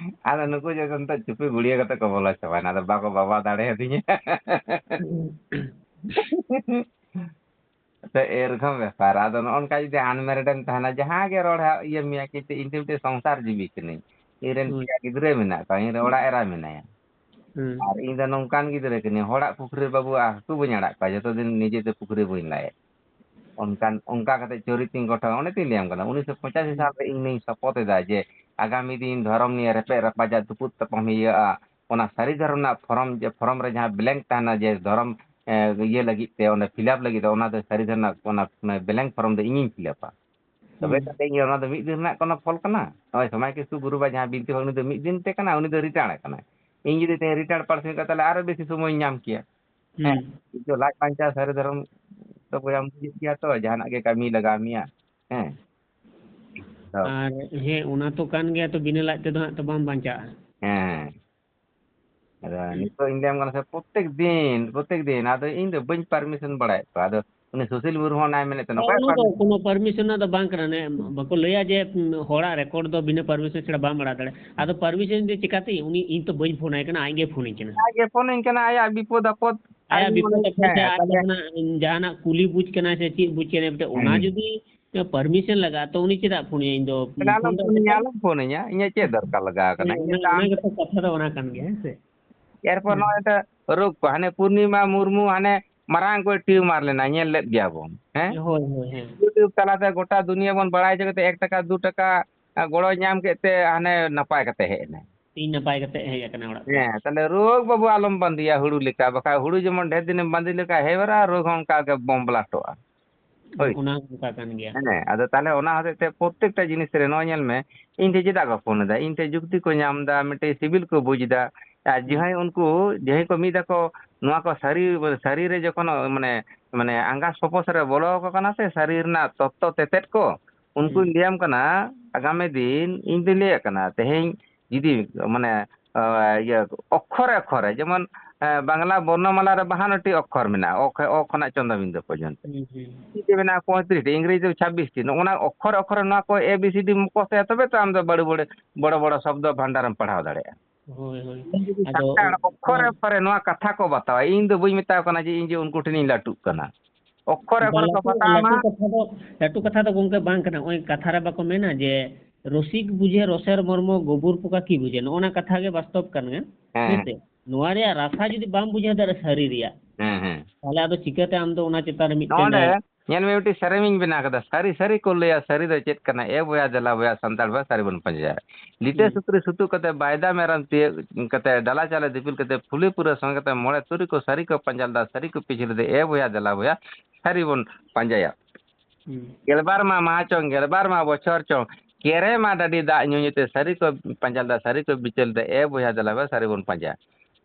ᱟᱫᱚ ᱱᱩᱠᱩ ᱡᱚᱠᱷᱚᱱ ᱛᱚ ᱪᱩᱯᱤ ᱜᱩᱲᱤᱭᱟᱹ ᱠᱟᱛᱮ ᱠᱚ ᱵᱚᱞᱚ ᱪᱟᱵᱟᱭᱮᱱᱟ, ᱟᱫᱚ ᱵᱟᱠᱚ ᱵᱟᱵᱟ ᱫᱟᱲᱮᱭᱟᱫᱤᱧᱟ᱾ ᱛᱚ ᱮᱨᱚᱠᱚᱢ ᱵᱮᱯᱟᱨ, ᱟᱫᱚ ᱱᱚᱜᱼᱚ ᱱᱚᱝᱠᱟ ᱡᱩᱫᱤ unmarried ᱮᱢ ᱛᱟᱦᱮᱱᱟ, ᱡᱟᱦᱟᱸ ᱜᱮ ᱨᱚᱲ ᱦᱟ-, ᱤᱭᱟᱹ ᱢᱮᱭᱟ, ᱠᱤᱱᱛᱩ ᱤᱧ ᱫᱚ ᱢᱤᱫᱴᱮᱱ ᱥᱚᱝᱥᱟᱨ ᱡᱤᱵᱤ ᱠᱟᱹᱱᱟᱹᱧ, ᱤᱧ ᱨᱮᱱ ᱦᱳᱭ᱾ ᱯᱮᱭᱟ ᱜᱤᱫᱽᱨᱟᱹ ᱢᱮᱱᱟᱜ ᱠᱚᱣᱟ, ᱤᱧ ᱨᱮᱱ ᱚᱲᱟᱜ ᱮᱨᱟ ᱢᱮᱱᱟᱭᱟ, ᱦᱩᱸ᱾ ᱟᱨ ᱤᱧ ᱫᱚ ᱱᱚᱝᱠᱟᱱ ᱜᱤᱫᱽᱨᱟᱹ ᱠᱟᱹᱱᱟᱹᱧ, ᱦᱚᱲᱟᱜ ᱯᱩᱠᱷᱨᱤ ᱨᱮ ᱵᱟᱹᱵᱩ ᱦᱟᱹᱠᱩ ᱵᱟᱹᱧ ᱟᱲᱟᱜ ᱠᱚᱣᱟ, ᱡᱚᱛᱚ ᱫᱤᱱ ᱱᱤᱡᱮ ᱛᱮ ᱯᱩᱠᱷᱨᱤ ᱵᱟᱹᱧ ᱞᱟᱭᱮᱫ᱾ ᱚᱱᱠᱟᱱ, ᱚᱱᱠᱟ ᱠᱟᱛᱮ ᱪᱚᱨᱤᱛ ᱤᱧ ᱜᱚᱴᱷᱚᱱ, ᱚᱱᱮ ᱛᱤᱧ ᱞᱟᱹᱭᱟᱢ ᱠᱟᱱᱟ, ᱩᱱᱤᱥᱥᱚ ᱯᱚᱸᱪᱟᱥᱤ ᱦᱩᱸ᱾ ᱥᱟᱞ ᱨᱮ ᱤᱧ ᱱᱩᱭ ᱥᱚᱯᱚᱛ ᱮᱫᱟ ᱡᱮ ᱟᱜᱟᱢᱤ ᱫᱤᱱ ᱫᱷᱚᱨᱚᱢ ᱱᱤᱭᱮ ᱨᱮᱯᱮᱡ ᱨᱟᱯᱟᱪᱟᱜ, ᱛᱩᱯᱩᱫ ᱛᱟᱯᱟᱢ ᱦᱩᱭᱩᱜᱼᱟ, ᱚᱱᱟ ᱥᱟᱹᱨᱤ ᱫᱷᱚᱨᱚᱢ ᱨᱮᱱᱟᱜ ᱯᱷᱚᱨᱚᱢ, ᱡᱮ ᱯᱷᱚᱨᱚᱢ ᱨᱮ ᱡᱟᱦᱟᱸ ᱵᱞᱮᱝᱠ ᱛᱟᱦᱮᱱᱟ, ᱡᱮ ᱫᱷᱚᱨᱚᱢ, ᱮ, ᱤᱭᱟᱹ ᱞᱟᱹᱜᱤᱫ ᱛᱮ, ᱚᱸᱰᱮ ᱯᱷᱤᱞᱟᱯ ᱞᱟᱹᱜᱤᱫ ᱛᱮ, ᱚᱱᱟ ᱫᱚ ᱥᱟᱹᱨᱤ ᱫᱷᱚᱨᱚᱢ ᱨᱮᱱᱟᱜ ᱚᱱᱟ, ᱚᱱᱟ ᱵᱞᱮᱝᱠ ᱯᱷᱚᱨᱚᱢ ᱫᱚ ᱤᱧᱤᱧ ᱯᱷᱤᱞᱟᱯᱟ᱾ ᱛᱚᱵᱮ ᱦᱩᱸ᱾ ᱠᱟᱛᱮ ᱤᱧ ᱚᱱᱟ ᱫᱚ ᱢᱤᱫ ᱫᱤᱱ ᱨᱮᱱᱟᱜ ᱠᱳᱱᱳ ᱯᱷᱚᱞ ᱠᱟᱱᱟ? ᱱᱚᱜᱼᱚᱭ ᱥᱚᱢᱟᱭ ᱠᱤᱥᱠᱩ ᱜᱩᱨᱩ ᱵᱟ ᱡᱟᱦᱟᱸ ᱵᱤᱱᱛᱤ ᱵᱷᱟᱜᱽᱱᱤ ᱫᱚ ᱢᱤᱫ ᱫᱤᱱ ᱛᱮ ᱠᱟᱱᱟ, ᱩᱱᱤ ᱫᱚ ᱨᱤᱴᱟᱭᱟᱨ ᱠᱟᱱᱟᱭ᱾ ᱤᱧ ᱡᱩᱫᱤ ᱛᱮᱦᱮᱧ ᱨᱤᱴᱟᱭᱟᱨ ᱯᱟᱨᱥᱚᱱ ᱠᱟᱛᱮ ᱛᱟᱦᱞᱮ ᱟᱨᱚ ᱵᱮᱥᱤ ᱥᱚᱢᱚᱭ ᱤᱧ ᱧᱟᱢ ᱠᱮᱭᱟ᱾ ᱦᱮᱸ, ᱦᱩᱸ᱾ ᱤᱧ ᱫᱚ ᱞᱟᱡ ᱵᱟᱧᱪᱟᱣ ᱥᱟᱹᱨᱤ ᱫᱷᱚᱨᱚᱢ ᱫᱚ ᱵᱚᱭᱦᱟᱢ ᱵᱩᱡᱮᱫ ᱜᱮᱭᱟ ᱛᱚ, ᱡᱟᱦᱟᱱᱟᱜ ᱜᱮ ᱠᱟᱹᱢᱤ ᱞᱟᱜᱟᱣ ᱢᱮᱭᱟ᱾ ᱦᱮᱸ᱾ ᱛᱚ᱾ ᱟᱨ ᱦᱮᱸ, ᱚᱱᱟ ᱛᱚ ᱠᱟᱱ ᱜᱮᱭᱟ, ᱛᱚ ᱵᱤᱱᱟᱹ ᱞᱟᱡ ᱛᱮᱫᱚ ᱦᱟᱸᱜ ᱛᱚ ᱵᱟᱢ ᱵᱟᱧᱪᱟᱜᱼᱟ᱾ ᱦᱮᱸ᱾ ᱟᱫᱚ ᱦᱩᱸ᱾ ᱱᱤᱛᱚᱜ ᱤᱧ ᱞᱟᱹᱭᱟᱢ ᱠᱟᱱᱟ ᱥᱮ, ᱯᱨᱚᱛᱮᱠ ᱫᱤᱱ, ᱯᱨᱚᱛᱮᱠ ᱫᱤᱱ᱾ ᱟᱫᱚ ᱤᱧ ᱫᱚ ᱵᱟᱹᱧ ᱯᱟᱨᱢᱤᱥᱚᱱ ᱵᱟᱲᱟᱭᱮᱫ ᱠᱚᱣᱟ᱾ ᱟᱫᱚ ᱩᱱᱤ ᱥᱩᱥᱤᱞ ᱢᱩᱨᱢᱩ ᱚᱱᱟᱭ ᱢᱮᱱᱮᱫ ᱛᱟᱦᱮᱱᱟ, ᱦᱮᱸ, ᱚᱠᱚᱭ ᱚᱱᱟ ᱫᱚ ᱯᱟᱨᱢᱤᱥᱚᱱ? ᱠᱳᱱᱳ ᱯᱟᱨᱢᱤᱥᱚᱱ ᱨᱮᱱᱟᱜ ᱫᱚ ᱵᱟᱝ ᱠᱟᱱᱟ᱾ ᱚᱱᱮ ᱵᱟᱠᱚ ᱞᱟᱹᱭᱟ ᱡᱮ, ᱩᱸ, ᱦᱚᱲᱟᱜ ᱨᱮᱠᱚᱨᱰ ᱫᱚ ᱵᱤᱱᱟᱹ ᱯᱟᱨᱢᱤᱥᱚᱱ ᱪᱷᱟᱲᱟ ᱵᱟᱢ ᱟᱲᱟᱜ ᱫᱟᱲᱮᱭᱟᱜᱼᱟ᱾ ᱟᱫᱚ ᱯᱟᱨᱢᱤᱥᱚᱱ ᱡᱩᱫᱤ ᱪᱤᱠᱟᱹᱛᱮ? ᱩᱱᱤ, ᱤᱧ ᱛᱚ ᱵᱟᱹᱧ ᱯᱷᱳᱱ ᱟᱭ ᱠᱟᱱᱟ, ᱟᱡ ᱜᱮ ᱯᱷᱳᱱ ᱤᱧ ᱠᱟᱱᱟ᱾ ᱟᱡ ᱜᱮ ᱯᱷᱳᱱ ᱤᱧ ᱠᱟᱱᱟ, ᱟᱭᱟᱜ ᱵᱤᱯᱚᱫ ᱟᱯᱚᱫ᱾ ᱟᱭᱟᱜ ᱟᱹᱞᱤᱧ ᱵᱤᱯᱚᱫ ᱢᱟᱱᱮ, ᱟᱯᱚᱫ ᱥᱮ ᱦᱮᱸ, ᱟᱡ ᱛᱟᱦᱞᱮ ᱡᱟᱦᱟᱱᱟᱜ, ᱡᱟᱦᱟᱱᱟᱜ ᱠᱩᱞᱤ ᱵᱩᱡᱽ ᱠᱟᱱᱟᱭ ᱥᱮ ᱪᱮᱫ ᱵᱩᱡᱽ ᱠᱟᱱᱟᱭ, ᱢᱤᱫᱴᱮᱱ ᱚᱱᱟ ᱦᱩᱸ᱾ ᱡᱩᱫᱤ ᱯᱟᱨᱢᱤᱥᱚᱱ ᱞᱟᱜᱟᱜᱼᱟ, ᱛᱚ ᱩᱱᱤ ᱪᱮᱫᱟᱜ ᱯᱷᱳᱱ ᱟᱭᱟ? ᱤᱧ ᱫᱚ ᱛᱟᱦᱞᱮ ᱯᱷᱳᱱ ᱟᱞᱚᱢ ᱫᱚ ᱯᱷᱳᱱ ᱟᱹᱧᱟ, ᱵᱮᱠᱟᱨ᱾ ᱟᱞᱚᱢ ᱯᱷᱳᱱ ᱟᱹᱧᱟ, ᱤᱧᱟᱹᱜ ᱪᱮᱫ ᱫᱚᱨᱠᱟᱨ ᱞᱟᱜᱟᱣ ᱠᱟᱱᱟ? ᱦᱮᱸ, ᱤᱧᱟᱹᱜ ᱚᱱᱟ, ᱠᱟᱢ ᱚᱱᱟ ᱜᱮᱛᱚ ᱠᱟᱛᱷᱟ ᱫᱚ ᱚᱱᱟ ᱠᱟᱱ ᱜᱮᱭᱟ, ᱦᱮᱸ ᱥᱮ? ᱮᱨᱯᱚᱨ ᱦᱩᱸ᱾ ᱱᱚᱜᱼᱚᱭ ᱛᱚ ᱨᱳᱜᱽ ᱠᱚ, ᱦᱟᱱᱮ ᱯᱩᱨᱱᱤᱢᱟ ᱢᱩᱨᱢᱩ ᱦᱟᱱᱮ ᱢᱟᱨᱟᱝ ᱠᱚᱡ ᱴᱤᱭᱩᱢᱟᱨ ᱞᱮᱱᱟ, ᱧᱮᱞ ᱞᱮᱫ ᱜᱮᱭᱟ ᱵᱚᱱ, ᱦᱮᱸ? ᱦᱳᱭ, ᱦᱳᱭ, ᱦᱮᱸ᱾ YouTube ᱛᱟᱞᱟᱛᱮ ᱜᱚᱴᱟ ᱫᱩᱱᱤᱭᱟᱹ ᱵᱚᱱ ᱵᱟᱲᱟᱭ ᱦᱚᱪᱚ ᱠᱮᱫᱟ, ᱮᱠ ᱴᱟᱠᱟ, ᱫᱩ ᱴᱟᱠᱟ, ᱟ, ᱜᱚᱲᱚᱭ ᱧᱟᱢ ᱠᱮᱫ ᱛᱮ ᱦᱟᱱᱮ ᱱᱟᱯᱟᱭ ᱠᱟᱛᱮ ᱦᱮᱡ ᱮᱱᱟᱭ᱾ ᱛᱤᱦᱤᱧ ᱱᱟᱯᱟᱭ ᱠᱟᱛᱮ ᱦᱮᱡ ᱟᱠᱟᱱᱟ ᱚᱲᱟᱜ ᱛᱮ᱾ ᱦᱮᱸ, ᱛᱟᱦᱞᱮ ᱨᱳᱜᱽ ᱵᱟᱹᱵᱩ ᱟᱞᱚᱢ ᱵᱟᱸᱫᱮᱭᱟ ᱦᱩᱲᱩ ᱞᱮᱠᱟ, ᱵᱟᱠᱷᱟᱡ ᱦᱩᱲᱩ ᱡᱮᱢᱚᱱ ᱰᱷᱮᱨ ᱫᱤᱱᱮᱢ ᱵᱟᱸᱫᱮ ᱞᱮᱠᱷᱟᱡ ᱦᱮᱣᱮᱨᱟ, ᱨᱳᱜᱽ ᱦᱚᱸ ᱚᱱᱠᱟ ᱜᱮ ᱵᱚᱢ ᱵᱞᱟᱥᱴᱚᱜᱼᱟ᱾ ᱦᱳᱭ᱾ ᱚᱱᱟ ᱦᱚᱸ ᱚᱱᱠᱟ ᱠᱟᱱ ᱜᱮᱭᱟ᱾ ᱦᱮᱸ, ᱟᱫᱚ ᱛᱟᱦᱞᱮ ᱚᱱᱟ ᱦᱚᱛᱮᱡ ᱛᱮ ᱯᱨᱚᱛᱮᱠᱴᱟ ᱡᱤᱱᱤᱥ ᱨᱮ ᱱᱚᱣᱟ ᱧᱮᱞ ᱢᱮ, ᱤᱧ ᱴᱷᱮᱡ ᱪᱮᱫᱟᱜ ᱠᱚ ᱯᱷᱳᱱ ᱮᱫᱟ? ᱤᱧ ᱴᱷᱮᱡ ᱡᱩᱠᱛᱤ ᱠᱚ ᱧᱟᱢ ᱮᱫᱟ, ᱢᱤᱫᱴᱮᱡ ᱥᱤᱵᱤᱞ ᱠᱚ ᱵᱩᱡᱽ ᱮᱫᱟ᱾ ᱟᱨ ᱦᱩᱸ᱾ ᱡᱟᱦᱟᱸᱭ ᱩᱱᱠᱩ, ᱡᱟᱦᱟᱸᱭ ᱠᱚ ᱢᱤᱫ ᱫᱷᱟᱣ ᱠᱚ ᱱᱚᱣᱟ ᱠᱚ ᱥᱟᱹᱨᱤ, ᱥᱟᱹᱨᱤ ᱨᱮ ᱡᱚᱠᱷᱚᱱ ᱢᱟᱱᱮ, ᱢᱟᱱᱮ ᱟᱸᱜᱟᱥ ᱯᱚᱯᱚᱥ ᱨᱮ ᱵᱚᱞᱚ ᱟᱠᱚ ᱠᱟᱱᱟ ᱥᱮ ᱥᱟᱹᱨᱤ ᱨᱮᱱᱟᱜ ᱛᱚᱛᱛᱚ ᱛᱮᱛᱮᱫ ᱠᱚ, ᱩᱱᱠᱩᱧ ᱦᱩᱸ᱾ ᱞᱟᱹᱭᱟᱢ ᱠᱟᱱᱟ, ᱟᱜᱟᱢᱤ ᱫᱤᱱ ᱤᱧ ᱫᱩᱧ ᱞᱟᱹᱭᱮᱫ ᱠᱟᱱᱟ, ᱛᱮᱦᱮᱧ ᱡᱩᱫᱤ ᱢᱟᱱᱮ, ᱟ, ᱤᱭᱟᱹ, ᱚᱠᱠᱷᱚᱨᱮ ᱚᱠᱠᱷᱚᱨᱮ, ᱡᱮᱢᱚᱱ, ᱮ, ᱵᱟᱝᱞᱟ ᱵᱚᱨᱱᱚᱢᱟᱞᱟ ᱨᱮ ᱵᱟᱦᱟᱱᱱᱚ ᱴᱤ ᱚᱠᱠᱷᱚᱨ ᱢᱮᱱᱟᱜᱼᱟ, ᱚ ᱠᱷᱚ-, ᱚ ᱠᱷᱚᱱᱟᱜ ᱪᱚᱱᱫᱨᱚᱵᱤᱱᱫᱩ ᱯᱚᱨᱡᱚᱱᱛᱚ᱾ ᱦᱩᱸ, ᱦᱩᱸ᱾ ᱦᱤᱱᱫᱤ ᱛᱮ ᱢᱮᱱᱟᱜᱼᱟ ᱯᱚᱸᱭᱛᱨᱤᱥ ᱴᱤ, ᱤᱝᱨᱮᱡᱤ ᱛᱮ ᱪᱷᱟᱵᱵᱤᱥ ᱴᱤ᱾ ᱱᱚᱜᱼᱚ ᱱᱟ ᱚᱠᱠᱷᱚᱨᱮ ᱚᱠᱠᱷᱚᱨᱮ ᱱᱚᱣᱟ ᱠᱚ A B C D ᱢᱩᱠᱷᱚᱥᱛᱚᱭᱟ, ᱛᱚᱵᱮ ᱛᱚ ᱟᱢ ᱫᱚ ᱵᱟᱹᱲᱤ ᱵᱟᱹᱲᱤ ᱵᱚᱲᱚ ᱵᱚᱲᱚ ᱥᱚᱵᱫᱚ ᱵᱷᱟᱱᱰᱟᱨᱮᱢ ᱯᱟᱲᱦᱟᱣ ᱫᱟᱲᱮᱭᱟᱜᱼᱟ᱾ ᱦᱳᱭ, ᱦᱳᱭ᱾ ᱤᱧ ᱡᱩᱫᱤ ᱟᱫᱚ ᱥᱟᱱᱛᱟᱲ ᱚᱠᱠᱷᱚᱨᱮ ᱚᱠᱠᱷᱚᱨᱮ ᱱᱚᱣᱟ ᱠᱟᱛᱷᱟ ᱠᱚ ᱵᱟᱛᱟᱣᱟ, ᱤᱧ ᱫᱚ ᱵᱟᱹᱧ ᱢᱮᱛᱟᱣ ᱠᱟᱱᱟ ᱡᱮ ᱤᱧ ᱡᱮ ᱩᱱᱠᱩ ᱴᱷᱮᱱᱤᱧ ᱞᱟᱹᱴᱩᱜ ᱠᱟᱱᱟ᱾ ᱚᱠᱠᱷᱚᱨᱮ ᱚᱠᱠᱷᱚᱨᱮ ᱠᱚ ᱞᱟᱹᱴᱩ, ᱵᱟᱛᱟᱣ ᱢᱟ᱾ ᱞᱟᱹᱴᱩ ᱠᱟᱛᱷᱟ ᱫᱚ, ᱞᱟᱹᱴᱩ ᱠᱟᱛᱷᱟ ᱫᱚ ᱜᱚᱝᱠᱮ ᱵᱟᱝ ᱠᱟᱱᱟ᱾ ᱱᱚᱜᱼᱚᱭ ᱠᱟᱛᱷᱟ ᱨᱮ ᱵᱟᱠᱚ ᱢᱮᱱᱟ ᱡᱮ, "ᱨᱚᱥᱤᱠ ᱵᱩᱡᱷᱮ ᱨᱚᱥᱮᱨ ᱢᱚᱨᱢᱚ, ᱜᱚᱵᱩᱨ ᱯᱚᱠᱟ ᱠᱤ ᱵᱩᱡᱷᱮ?" ᱱᱚᱜᱼᱚ ᱱᱟ ᱠᱟᱛᱷᱟ ᱜᱮ ᱵᱟᱥᱛᱚᱵ ᱠᱟᱱ ᱜᱮᱭᱟ᱾ ᱦᱮᱸ, ᱦᱮᱸ ᱦᱮᱸ᱾ ᱥᱮ? ᱱᱚᱣᱟ ᱨᱮᱭᱟᱜ ᱨᱟᱥᱟ ᱡᱩᱫᱤ ᱵᱟᱢ ᱵᱩᱡᱷᱟᱹᱣ ᱫᱟᱲᱮᱭᱟᱜᱼᱟ ᱥᱟᱹᱨᱤ ᱨᱮᱭᱟᱜ, ᱦᱮᱸ, ᱦᱮᱸ᱾ ᱛᱟᱦᱞᱮ ᱟᱫᱚ ᱪᱤᱠᱟᱹᱛᱮ ᱟᱢ ᱫᱚ ᱚᱱᱟ ᱪᱮᱛᱟᱱ ᱨᱮ ᱢᱤᱫᱴᱮᱱ, ᱱᱚᱰᱮ ᱮ, ᱧᱮᱞ ᱢᱮ, ᱢᱤᱫᱴᱤᱡ ᱥᱮᱨᱮᱧ ᱤᱧ ᱵᱮᱱᱟᱣ ᱠᱟᱫᱟ, ᱥᱟᱹᱨᱤ ᱥᱟᱹᱨᱤ ᱠᱚ ᱞᱟᱹᱭᱟ, ᱥᱟᱹᱨᱤ ᱫᱚ ᱪᱮᱫ ᱠᱟᱱᱟ? ᱮ ᱵᱚᱭᱦᱟ ᱫᱮᱞᱟ ᱵᱚᱭᱦᱟ, ᱥᱟᱱᱛᱟᱲ ᱵᱚᱭᱦᱟ, ᱥᱟᱹᱨᱤ ᱵᱚᱱ ᱯᱟᱸᱡᱟᱭᱟ᱾ ᱞᱤᱴᱟᱹ ᱦᱩᱸ᱾ ᱥᱩᱠᱨᱤ ᱥᱩᱛᱩᱜ ᱠᱟᱛᱮ, ᱵᱟᱭᱫᱟ ᱢᱮᱨᱚᱢ ᱛᱤᱭᱟᱹᱜ ᱠᱟᱛᱮ, ᱰᱟᱞᱟ ᱪᱟᱣᱞᱮ ᱫᱤᱯᱤᱞ ᱠᱟᱛᱮ, ᱯᱷᱩᱞᱤ ᱯᱩᱨᱟᱹ ᱥᱚᱸᱜᱮ ᱛᱮ, ᱢᱚᱬᱮ ᱛᱩᱨᱩᱭ ᱠᱚ ᱥᱟᱹᱨᱤ ᱠᱚ ᱯᱟᱸᱡᱟ ᱞᱮᱫᱟ, ᱥᱟᱹᱨᱤ ᱠᱚ ᱯᱤᱪᱷᱤ ᱞᱮᱫᱟ, ᱮ ᱵᱚᱭᱦᱟ ᱫᱮᱞᱟ ᱵᱚᱭᱦᱟ, ᱥᱟᱹᱨᱤ ᱵᱚᱱ ᱯᱟᱸᱡᱟᱭᱟ᱾ ᱦᱩᱸ᱾ ᱜᱮᱞᱵᱟᱨ ᱢᱟ ᱢᱟᱦᱟ ᱪᱚᱝ, ᱜᱮᱞᱵᱟᱨ ᱢᱟ ᱵᱚᱪᱷᱚᱨ ᱪᱚᱝ, ᱠᱮᱨᱮ ᱢᱟ ᱰᱟᱹᱰᱤ ᱫᱟᱜ ᱧᱩ ᱧᱩ ᱛᱮ, ᱥᱟᱹᱨᱤ ᱠᱚ ᱯᱟᱸᱡᱟ ᱞᱮᱫᱟ, ᱥᱟᱹᱨᱤ ᱠᱚ ᱵᱤᱪᱟᱹᱨ ᱞᱮᱫᱟ, ᱮ ᱵᱚᱭᱦᱟ ᱫᱮᱞᱟ ᱵᱚᱭᱦᱟ, ᱥᱟᱹᱨᱤ ᱵᱚᱱ ᱯᱟᱸᱡᱟᱭᱟ᱾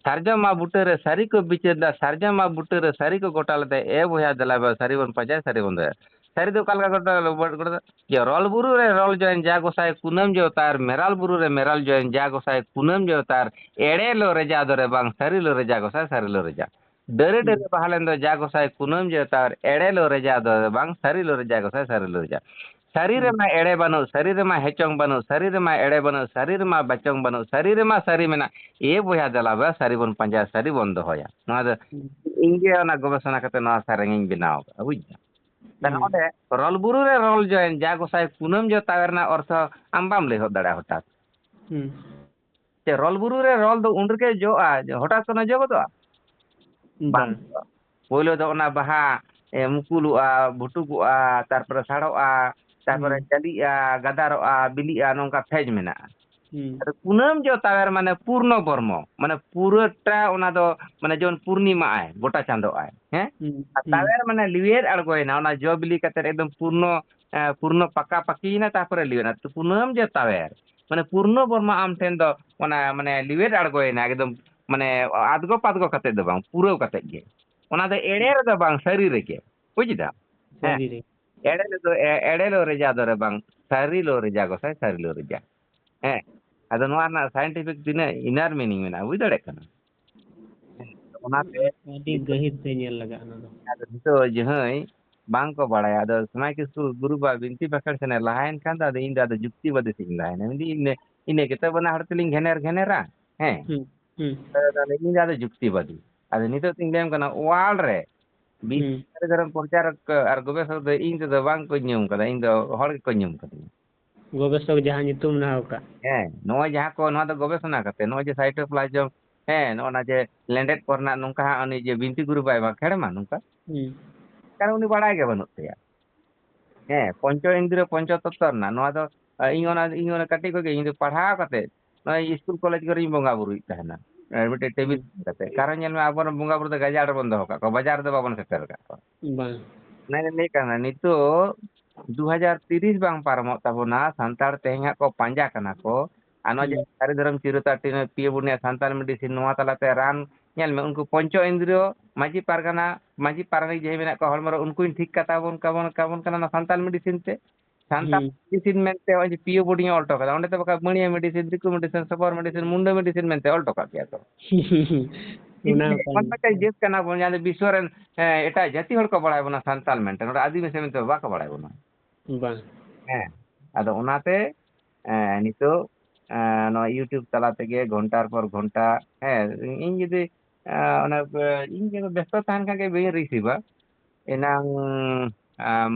ᱥᱟᱨᱡᱚᱢ ᱢᱟ ᱵᱩᱴᱟᱹ ᱨᱮ ᱥᱟᱹᱨᱤ ᱠᱚ ᱵᱤᱪᱟᱹᱨ ᱫᱟ, ᱥᱟᱨᱡᱚᱢ ᱢᱟ ᱵᱩᱴᱟᱹ ᱨᱮ ᱥᱟᱹᱨᱤ ᱠᱚ ᱜᱚᱴᱟ ᱞᱮᱫᱟ, ᱮ ᱵᱚᱭᱦᱟ ᱫᱮᱞᱟ ᱵᱚᱭᱦᱟ, ᱥᱟᱹᱨᱤ ᱵᱚᱱ ᱯᱟᱸᱡᱟᱭᱟ, ᱥᱟᱹᱨᱤ ᱵᱚᱱ ᱫᱚᱦᱚᱭᱟ᱾ ᱥᱟᱹᱨᱤ ᱫᱚ ᱚᱠᱟ ᱞᱮᱠᱟ ᱜᱚᱴᱟ ᱞᱮᱫᱟ? ᱡᱮ ᱨᱚᱞ ᱵᱩᱨᱩ ᱨᱮ ᱨᱚᱞ ᱡᱚᱭᱮᱱ ᱡᱟ ᱜᱚᱸᱥᱟᱭ ᱠᱩᱱᱟᱹᱢ ᱡᱚ ᱛᱟᱨ, ᱢᱮᱨᱟᱞ ᱵᱩᱨᱩ ᱨᱮ ᱢᱮᱨᱟᱞ ᱡᱚᱭᱮᱱ ᱡᱟ ᱜᱚᱸᱥᱟᱭ ᱠᱩᱱᱟᱹᱢ ᱡᱚ ᱛᱟᱨ, ᱮᱲᱮ ᱞᱚ ᱨᱮᱡᱟ ᱫᱚᱨᱮ ᱵᱟᱝ, ᱥᱟᱹᱨᱤ ᱞᱚ ᱨᱮᱡᱟ ᱜᱚᱸᱥᱟᱭ, ᱥᱟᱹᱨᱤ ᱞᱚ ᱨᱮᱡᱟ᱾ ᱰᱟᱹᱨᱮ ᱦᱩᱸ᱾ ᱰᱟᱹᱨᱮ ᱵᱟᱦᱟ ᱞᱮᱱ ᱫᱚ ᱡᱟ ᱜᱚᱸᱥᱟᱭ ᱠᱩᱱᱟᱹᱢ ᱡᱚ ᱛᱟᱨ, ᱮᱲᱮ ᱞᱚ ᱨᱮᱡᱟ ᱫᱚᱨᱮ ᱵᱟᱝ, ᱥᱟᱹᱨᱤ ᱞᱚ ᱨᱮᱡᱟ ᱜᱚᱸᱥᱟᱭ, ᱥᱟᱹᱨᱤ ᱞᱚ ᱨᱮᱡᱟ᱾ ᱥᱟᱹᱨᱤ ᱦᱩᱸ᱾ ᱨᱮᱢᱟ ᱮᱲᱮ ᱵᱟᱹᱱᱩᱜ, ᱥᱟᱹᱨᱤ ᱨᱮᱢᱟ ᱦᱮᱪᱚᱝ ᱵᱟᱹᱱᱩᱜ, ᱥᱟᱹᱨᱤ ᱨᱮᱢᱟ ᱮᱲᱮ ᱵᱟᱹᱱᱩᱜ, ᱥᱟᱹᱨᱤ ᱨᱮᱢᱟ ᱵᱟᱪᱚᱝ ᱵᱟᱹᱱᱩᱜ, ᱥᱟᱹᱨᱤ ᱨᱮᱢᱟ ᱥᱟᱹᱨᱤ ᱢᱮᱱᱟᱜ᱾ ᱮ ᱵᱚᱭᱦᱟ ᱫᱮᱞᱟ ᱵᱚᱭᱦᱟ, ᱥᱟᱹᱨᱤ ᱵᱚᱱ ᱯᱟᱸᱡᱟᱭᱟ, ᱥᱟᱹᱨᱤ ᱵᱚᱱ ᱫᱚᱦᱚᱭᱟ᱾ ᱱᱚᱣᱟ ᱫᱚ ᱦᱩᱸ᱾ ᱤᱧ ᱜᱮ ᱚᱱᱟ ᱜᱚᱵᱮᱥᱚᱱᱟ ᱠᱟᱛᱮ ᱱᱚᱣᱟ ᱥᱮᱨᱮᱧ ᱤᱧ ᱵᱮᱱᱟᱣ ᱟᱠᱟᱫᱼᱟ, ᱵᱩᱡᱽ ᱫᱟᱢ? ᱛᱟᱦᱞᱮ ᱦᱩᱸ᱾ ᱚᱸᱰᱮ ᱨᱚᱞ ᱵᱩᱨᱩ ᱨᱮ ᱨᱚᱞ ᱡᱚᱭᱮᱱ, ᱡᱟ ᱜᱚᱸᱥᱟᱭ ᱠᱩᱱᱟᱹᱢ ᱡᱚ ᱛᱟᱣᱮ ᱨᱮᱱᱟᱜ ᱚᱨᱛᱷᱚ ᱟᱢ ᱵᱟᱢ ᱞᱟᱹᱭ ᱦᱚᱫ ᱫᱟᱲᱮᱭᱟᱜᱼᱟ ᱦᱚᱴᱟᱛ᱾ ᱦᱩᱸ᱾ ᱪᱮ ᱨᱚᱞ ᱵᱩᱨᱩ ᱨᱮ ᱨᱚᱞ ᱫᱚ ᱩᱱ ᱨᱮᱜᱮ ᱡᱚᱜᱼᱟ, ᱦᱚᱴᱟᱛ ᱠᱷᱚᱱ ᱡᱚ ᱜᱚᱫᱚᱜᱼᱟ? ᱵᱟᱝ ᱵᱟᱝ᱾ ᱡᱚᱜᱼᱟ᱾ ᱯᱳᱭᱞᱳ ᱫᱚ ᱚᱱᱟ ᱵᱟᱦᱟ, ᱮ, ᱢᱩᱠᱩᱞᱚᱜᱼᱟ, ᱵᱷᱩᱴᱩᱜᱚᱜᱼᱟ, ᱛᱟᱨᱯᱚᱨᱮ ᱥᱟᱲᱚᱜᱼᱟ, ᱛᱟᱨᱯᱚᱨᱮ ᱦᱩᱸ᱾ ᱡᱟᱹᱞᱤᱜᱼᱟ, ᱜᱟᱫᱟᱨᱚᱜᱼᱟ, ᱵᱤᱞᱤᱜᱼᱟ, ᱱᱚᱝᱠᱟ ᱯᱷᱮᱡᱽ ᱢᱮᱱᱟᱜᱼᱟ᱾ ᱦᱩᱸ᱾ ᱟᱫᱚ ᱠᱩᱱᱟᱹᱢ ᱡᱚ ᱛᱟᱣᱮᱨ ᱢᱟᱱᱮ ᱯᱩᱨᱱᱚ ᱵᱚᱨᱢᱚ, ᱢᱟᱱᱮ ᱯᱩᱨᱟᱹᱴᱟ ᱚᱱᱟ ᱫᱚ, ᱢᱟᱱᱮ ᱡᱮᱢᱚᱱ ᱯᱩᱨᱱᱤᱢᱟ ᱟᱭ, ᱜᱚᱴᱟ ᱪᱟᱸᱫᱚ ᱟᱭ, ᱦᱮᱸ? ᱦᱩᱸ, ᱟᱨ ᱦᱩᱸ᱾ ᱛᱟᱣᱮᱨ ᱢᱟᱱᱮ ᱞᱤᱣᱮᱨ ᱟᱬᱜᱚᱭᱮᱱᱟ, ᱚᱱᱟ ᱡᱚ ᱵᱤᱞᱤ ᱠᱟᱛᱮ ᱮᱠᱫᱚᱢ ᱯᱩᱨᱱᱚ, ᱮ, ᱯᱩᱨᱱᱚ ᱯᱟᱠᱟ ᱯᱟᱠᱤᱭᱮᱱᱟ, ᱛᱟᱨᱯᱚᱨᱮ ᱞᱤᱣᱮᱨ᱾ ᱟᱨ ᱠᱩᱱᱟᱹᱢ ᱡᱚ ᱛᱟᱣᱮᱨ, ᱢᱟᱱᱮ ᱯᱩᱨᱱᱚ ᱵᱚᱨᱢᱟ ᱟᱢ ᱴᱷᱮᱱ ᱫᱚ ᱚᱱᱟ, ᱢᱟᱱᱮ ᱞᱤᱣᱮᱨ ᱟᱬᱜᱚᱭᱮᱱᱟ, ᱮᱠᱫᱚᱢ, ᱢᱟᱱᱮ ᱟᱫᱜᱚ ᱯᱟᱫᱜᱚ ᱠᱟᱛᱮ ᱫᱚ ᱵᱟᱝ, ᱯᱩᱨᱟᱹᱣ ᱠᱟᱛᱮ ᱜᱮ᱾ ᱚᱱᱟ ᱫᱚ ᱮᱲᱮ ᱨᱮᱫᱚ ᱵᱟᱝ, ᱥᱟᱹᱨᱤ ᱨᱮᱜᱮ, ᱵᱩᱡᱽ ᱫᱟᱢ? ᱦᱮᱸ᱾ ᱥᱟᱹᱨᱤ ᱨᱮ᱾ ᱮᱲᱮ ᱨᱮᱫᱚ, ᱮ-, ᱮᱲᱮ ᱞᱚ ᱨᱮᱡᱟ ᱫᱚᱨᱮ ᱵᱟᱝ, ᱥᱟᱹᱨᱤ ᱞᱚ ᱨᱮᱡᱟ ᱜᱚᱸᱥᱟᱭ, ᱥᱟᱹᱨᱤ ᱞᱚ ᱨᱮᱡᱟ᱾ ᱦᱮᱸ᱾ ᱟᱫᱚ ᱱᱚᱣᱟ ᱨᱮᱱᱟᱜ scientific ᱛᱤᱱᱟᱹᱜ inner meaning ᱢᱮᱱᱟᱜᱼᱟ, ᱵᱩᱡᱽ ᱫᱟᱲᱮᱭᱟᱜ ᱠᱟᱱᱟ? ᱚᱱᱟᱛᱮ ᱟᱹᱰᱤ ᱜᱟᱹᱦᱤᱨ ᱛᱮ ᱧᱮᱞ ᱞᱟᱜᱟᱜᱼᱟ ᱚᱱᱟ ᱫᱚ᱾ ᱟᱫᱚ ᱱᱤᱛᱚᱜ ᱡᱟᱦᱟᱸᱭ ᱵᱟᱝ ᱠᱚ ᱵᱟᱲᱟᱭᱟ, ᱟᱫᱚ ᱥᱚᱱᱟᱭ ᱠᱤᱥᱠᱩ ᱜᱩᱨᱩ ᱵᱟᱵᱟ ᱵᱤᱱᱛᱤ ᱵᱟᱠᱷᱮᱲ ᱥᱮᱱᱮ ᱞᱟᱦᱟᱭᱮᱱ ᱠᱷᱟᱱ ᱫᱚ, ᱟᱫᱚ ᱤᱧ ᱫᱚ ᱟᱫᱚ ᱡᱩᱠᱛᱤᱵᱟᱫᱤ ᱥᱮᱫ ᱤᱧ ᱞᱟᱦᱟᱭᱮᱱᱟ᱾ ᱢᱮᱱᱫᱟᱹᱧ, ᱤᱱᱟᱹ, ᱤᱱᱟᱹ ᱜᱮᱛᱚ ᱵᱟᱱᱟ ᱦᱚᱲ ᱛᱮᱞᱤᱧ ᱜᱷᱮᱱᱮᱨ ᱜᱷᱮᱱᱮᱨᱟ, ᱦᱮᱸ? ᱦᱩᱸ, ᱦᱩᱸ᱾ ᱟᱫᱚ ᱤᱧ ᱫᱚ ᱟᱫᱚ ᱡᱩᱠᱛᱤᱵᱟᱫᱤ᱾ ᱟᱫᱚ ᱱᱤᱛᱚᱜ ᱛᱤᱧ ᱞᱟᱹᱭᱟᱢ ᱠᱟᱱᱟ, world ᱨᱮ ᱵᱤᱥ ᱦᱩᱸ᱾ ᱫᱷᱚᱨᱚᱢ ᱯᱨᱚᱪᱟᱨᱚᱠ ᱟᱨ ᱜᱚᱵᱮᱥᱚᱠ ᱫᱚ ᱤᱧ ᱛᱮᱫᱚ ᱵᱟᱝ ᱠᱚ ᱧᱩᱢ ᱠᱟᱫᱟ, ᱤᱧ ᱫᱚ ᱦᱚᱲ ᱜᱮᱠᱚ ᱧᱩᱢ ᱠᱟᱫᱤᱧᱟ᱾ ᱜᱚᱵᱮᱥᱚᱠ ᱡᱟᱦᱟᱸ ᱧᱩᱛᱩᱢ ᱢᱮᱱᱟᱜ ᱟᱠᱟᱫ᱾ ᱦᱮᱸ, ᱱᱚᱜᱼᱚᱭ ᱡᱟᱦᱟᱸ ᱠᱚ, ᱱᱚᱣᱟ ᱫᱚ ᱜᱚᱵᱮᱥᱚᱱᱟ ᱠᱟᱛᱮ, ᱱᱚᱜᱼᱚᱭ ᱡᱮ cytoplasm, ᱦᱮᱸ, ᱱᱚᱜᱼᱚ ᱱᱟ ᱡᱮ ᱞᱮᱸᱰᱮᱫ ᱠᱚᱨᱮᱱᱟᱜ ᱱᱚᱝᱠᱟ ᱦᱟᱸᱜ ᱩᱱᱤ ᱡᱮ ᱵᱤᱱᱛᱤ ᱜᱩᱨᱩ ᱵᱟᱭ ᱵᱟᱸᱠᱷᱮᱲ ᱢᱟ ᱱᱚᱝᱠᱟ᱾ ᱦᱩᱸ᱾ ᱠᱟᱨᱚᱱ ᱩᱱᱤ ᱵᱟᱲᱟᱭ ᱜᱮ ᱵᱟᱹᱱᱩᱜ ᱛᱟᱭᱟ᱾ ᱦᱮᱸ, ᱯᱚᱧᱪᱚ ᱤᱱᱫᱨᱤᱭᱚ, ᱯᱚᱧᱪᱚ ᱛᱚᱛᱛᱚ ᱨᱮᱱᱟᱜ ᱱᱚᱣᱟ ᱫᱚ, ᱤᱧ ᱚᱱᱟ, ᱤᱧ ᱚᱱᱟ ᱠᱟᱹᱴᱤᱡ ᱠᱷᱚᱡ ᱜᱮ ᱤᱧ ᱫᱚ ᱯᱟᱲᱦᱟᱣ ᱠᱟᱛᱮ ᱱᱚᱜᱼᱚᱭ ᱥᱠᱩᱞ ᱠᱚᱞᱮᱡᱽ ᱠᱚᱨᱮᱧ ᱵᱚᱸᱜᱟ ᱵᱩᱨᱩᱭᱮᱫ ᱛᱟᱦᱮᱱᱟ᱾ ᱢᱤᱫᱴᱮᱡ ᱴᱮᱵᱤᱞ ᱠᱟᱛᱮ᱾ ᱠᱟᱨᱚᱱ ᱧᱮᱞ ᱢᱮ, ᱟᱵᱚᱨᱮᱱ ᱵᱚᱸᱜᱟ ᱵᱩᱨᱩ ᱫᱚ ᱜᱟᱡᱟᱲ ᱨᱮᱵᱚᱱ ᱫᱚᱦᱚ ᱠᱟᱜ ᱠᱚᱣᱟ, ᱵᱟᱡᱟᱨ ᱨᱮᱫᱚ ᱵᱟᱵᱚᱱ ᱥᱮᱴᱮᱨ ᱠᱟᱜ ᱠᱚᱣᱟ᱾ ᱵᱟᱝ᱾ ᱚᱱᱟ ᱞᱟᱹᱭ ᱠᱟᱱᱟ, ᱱᱤᱛᱚᱜ ᱫᱩ ᱦᱟᱡᱟᱨ ᱛᱤᱨᱤᱥ ᱵᱟᱝ ᱯᱟᱨᱚᱢᱚᱜ ᱛᱟᱵᱚᱱᱟ, ᱥᱟᱱᱛᱟᱲ ᱛᱮᱦᱮᱧ ᱦᱟᱸᱜ ᱠᱚ ᱯᱟᱸᱡᱟ ᱠᱟᱱᱟ ᱠᱚ᱾ ᱟᱨ ᱱᱚᱣᱟ ᱡᱮ ᱦᱩᱸ᱾ ᱥᱟᱹᱨᱤ ᱫᱷᱚᱨᱚᱢ ᱪᱤᱨᱚᱛᱟᱴᱤ, ᱱᱚᱣᱟ ᱯᱤᱭᱳ ᱵᱩᱱᱤᱭᱟ ᱥᱟᱱᱛᱟᱲ ᱢᱮᱰᱤᱥᱤᱱ, ᱱᱚᱣᱟ ᱛᱟᱞᱟᱛᱮ ᱨᱟᱱ, ᱧᱮᱞ ᱢᱮ, ᱩᱱᱠᱩ ᱯᱚᱧᱪᱚ ᱤᱱᱫᱨᱤᱭᱚ, ᱢᱟᱹᱡᱷᱤ ᱯᱟᱨᱜᱟᱱᱟ, ᱢᱟᱹᱡᱷᱤ ᱯᱟᱨᱟᱱᱤᱠ ᱡᱟᱦᱟᱸᱭ ᱢᱮᱱᱟᱜ ᱠᱚᱣᱟ ᱦᱚᱲᱢᱚ ᱨᱮ, ᱩᱱᱠᱩᱧ ᱴᱷᱤᱠ ᱠᱟᱛᱟ ᱵᱚᱱ ᱠᱟᱵᱚᱱ, ᱠᱟᱵᱚᱱ ᱠᱟᱱᱟ ᱚᱱᱟ ᱥᱟᱱᱛᱟᱲ ᱢᱮᱰᱤᱥᱤᱱ ᱛᱮ᱾ ᱥᱟᱱᱛᱟᱲ ᱦᱩᱸ᱾ ᱢᱮᱰᱤᱥᱤᱱ ᱢᱮᱱᱛᱮ ᱱᱚᱜᱼᱚᱭ ᱡᱮ ᱯᱤᱭᱳ ᱵᱳᱨᱰᱤᱝ ᱮ ᱚᱞ ᱦᱚᱴᱚ ᱠᱟᱫᱟ, ᱚᱸᱰᱮ ᱫᱚ ᱵᱟᱠᱷᱟᱡ ᱢᱟᱹᱱᱤᱭᱟ ᱢᱮᱰᱤᱥᱤᱱ, ᱫᱤᱠᱩ ᱢᱮᱰᱤᱥᱤᱱ, ᱥᱚᱵᱚᱨ ᱢᱮᱰᱤᱥᱤᱱ, ᱢᱩᱱᱰᱟᱹ ᱢᱮᱰᱤᱥᱤᱱ ᱢᱮᱱᱛᱮ ᱚᱞ ᱦᱚᱴᱚ ᱠᱟᱜ ᱜᱮᱭᱟ ᱛᱚ᱾ ᱚᱱᱟ ᱠᱤᱱᱛᱩ ᱦᱚᱸ ᱠᱟᱱ ᱮᱢᱚᱱ ᱜᱮᱭᱟ᱾ ᱢᱤᱫᱴᱮᱱ ᱡᱟᱹᱛ ᱠᱟᱱᱟ ᱵᱚᱱ, ᱡᱟᱦᱟᱸ ᱫᱚ ᱵᱤᱥᱥᱚ ᱨᱮᱱ, ᱦᱮᱸ, ᱮᱴᱟᱜ ᱡᱟᱹᱛᱤ ᱦᱚᱲ ᱠᱚ ᱵᱟᱲᱟᱭ ᱵᱚᱱᱟ ᱥᱟᱱᱛᱟᱲ ᱢᱮᱱᱛᱮ, ᱱᱚᱰᱮ ᱟᱹᱫᱤᱵᱟᱹᱥᱤ ᱢᱮᱱᱛᱮ ᱵᱟᱠᱚ ᱵᱟᱲᱟᱭ ᱵᱚᱱᱟ᱾ ᱵᱟᱝ᱾ ᱦᱮᱸ, ᱟᱫᱚ ᱚᱱᱟᱛᱮ, ᱮᱸ, ᱱᱤᱛᱚᱜ, ᱮᱸ, ᱱᱚᱣᱟ YouTube ᱛᱟᱞᱟ ᱛᱮᱜᱮ ᱜᱷᱚᱱᱴᱟᱨ ᱯᱚᱨ ᱜᱷᱚᱱᱴᱟ, ᱦᱮᱸ, ᱤᱧ ᱡᱩᱫᱤ, ᱮᱸ, ᱚᱱᱟ, ᱮᱸ, ᱤᱧ ᱡᱩᱫᱤ ᱵᱮᱥᱛᱚ ᱛᱟᱦᱮᱱ ᱠᱷᱟᱱ ᱜᱮ ᱵᱟᱹᱧ ᱨᱤᱥᱤᱵᱷᱟ᱾ ᱮᱱᱟᱝ, ᱟᱢ,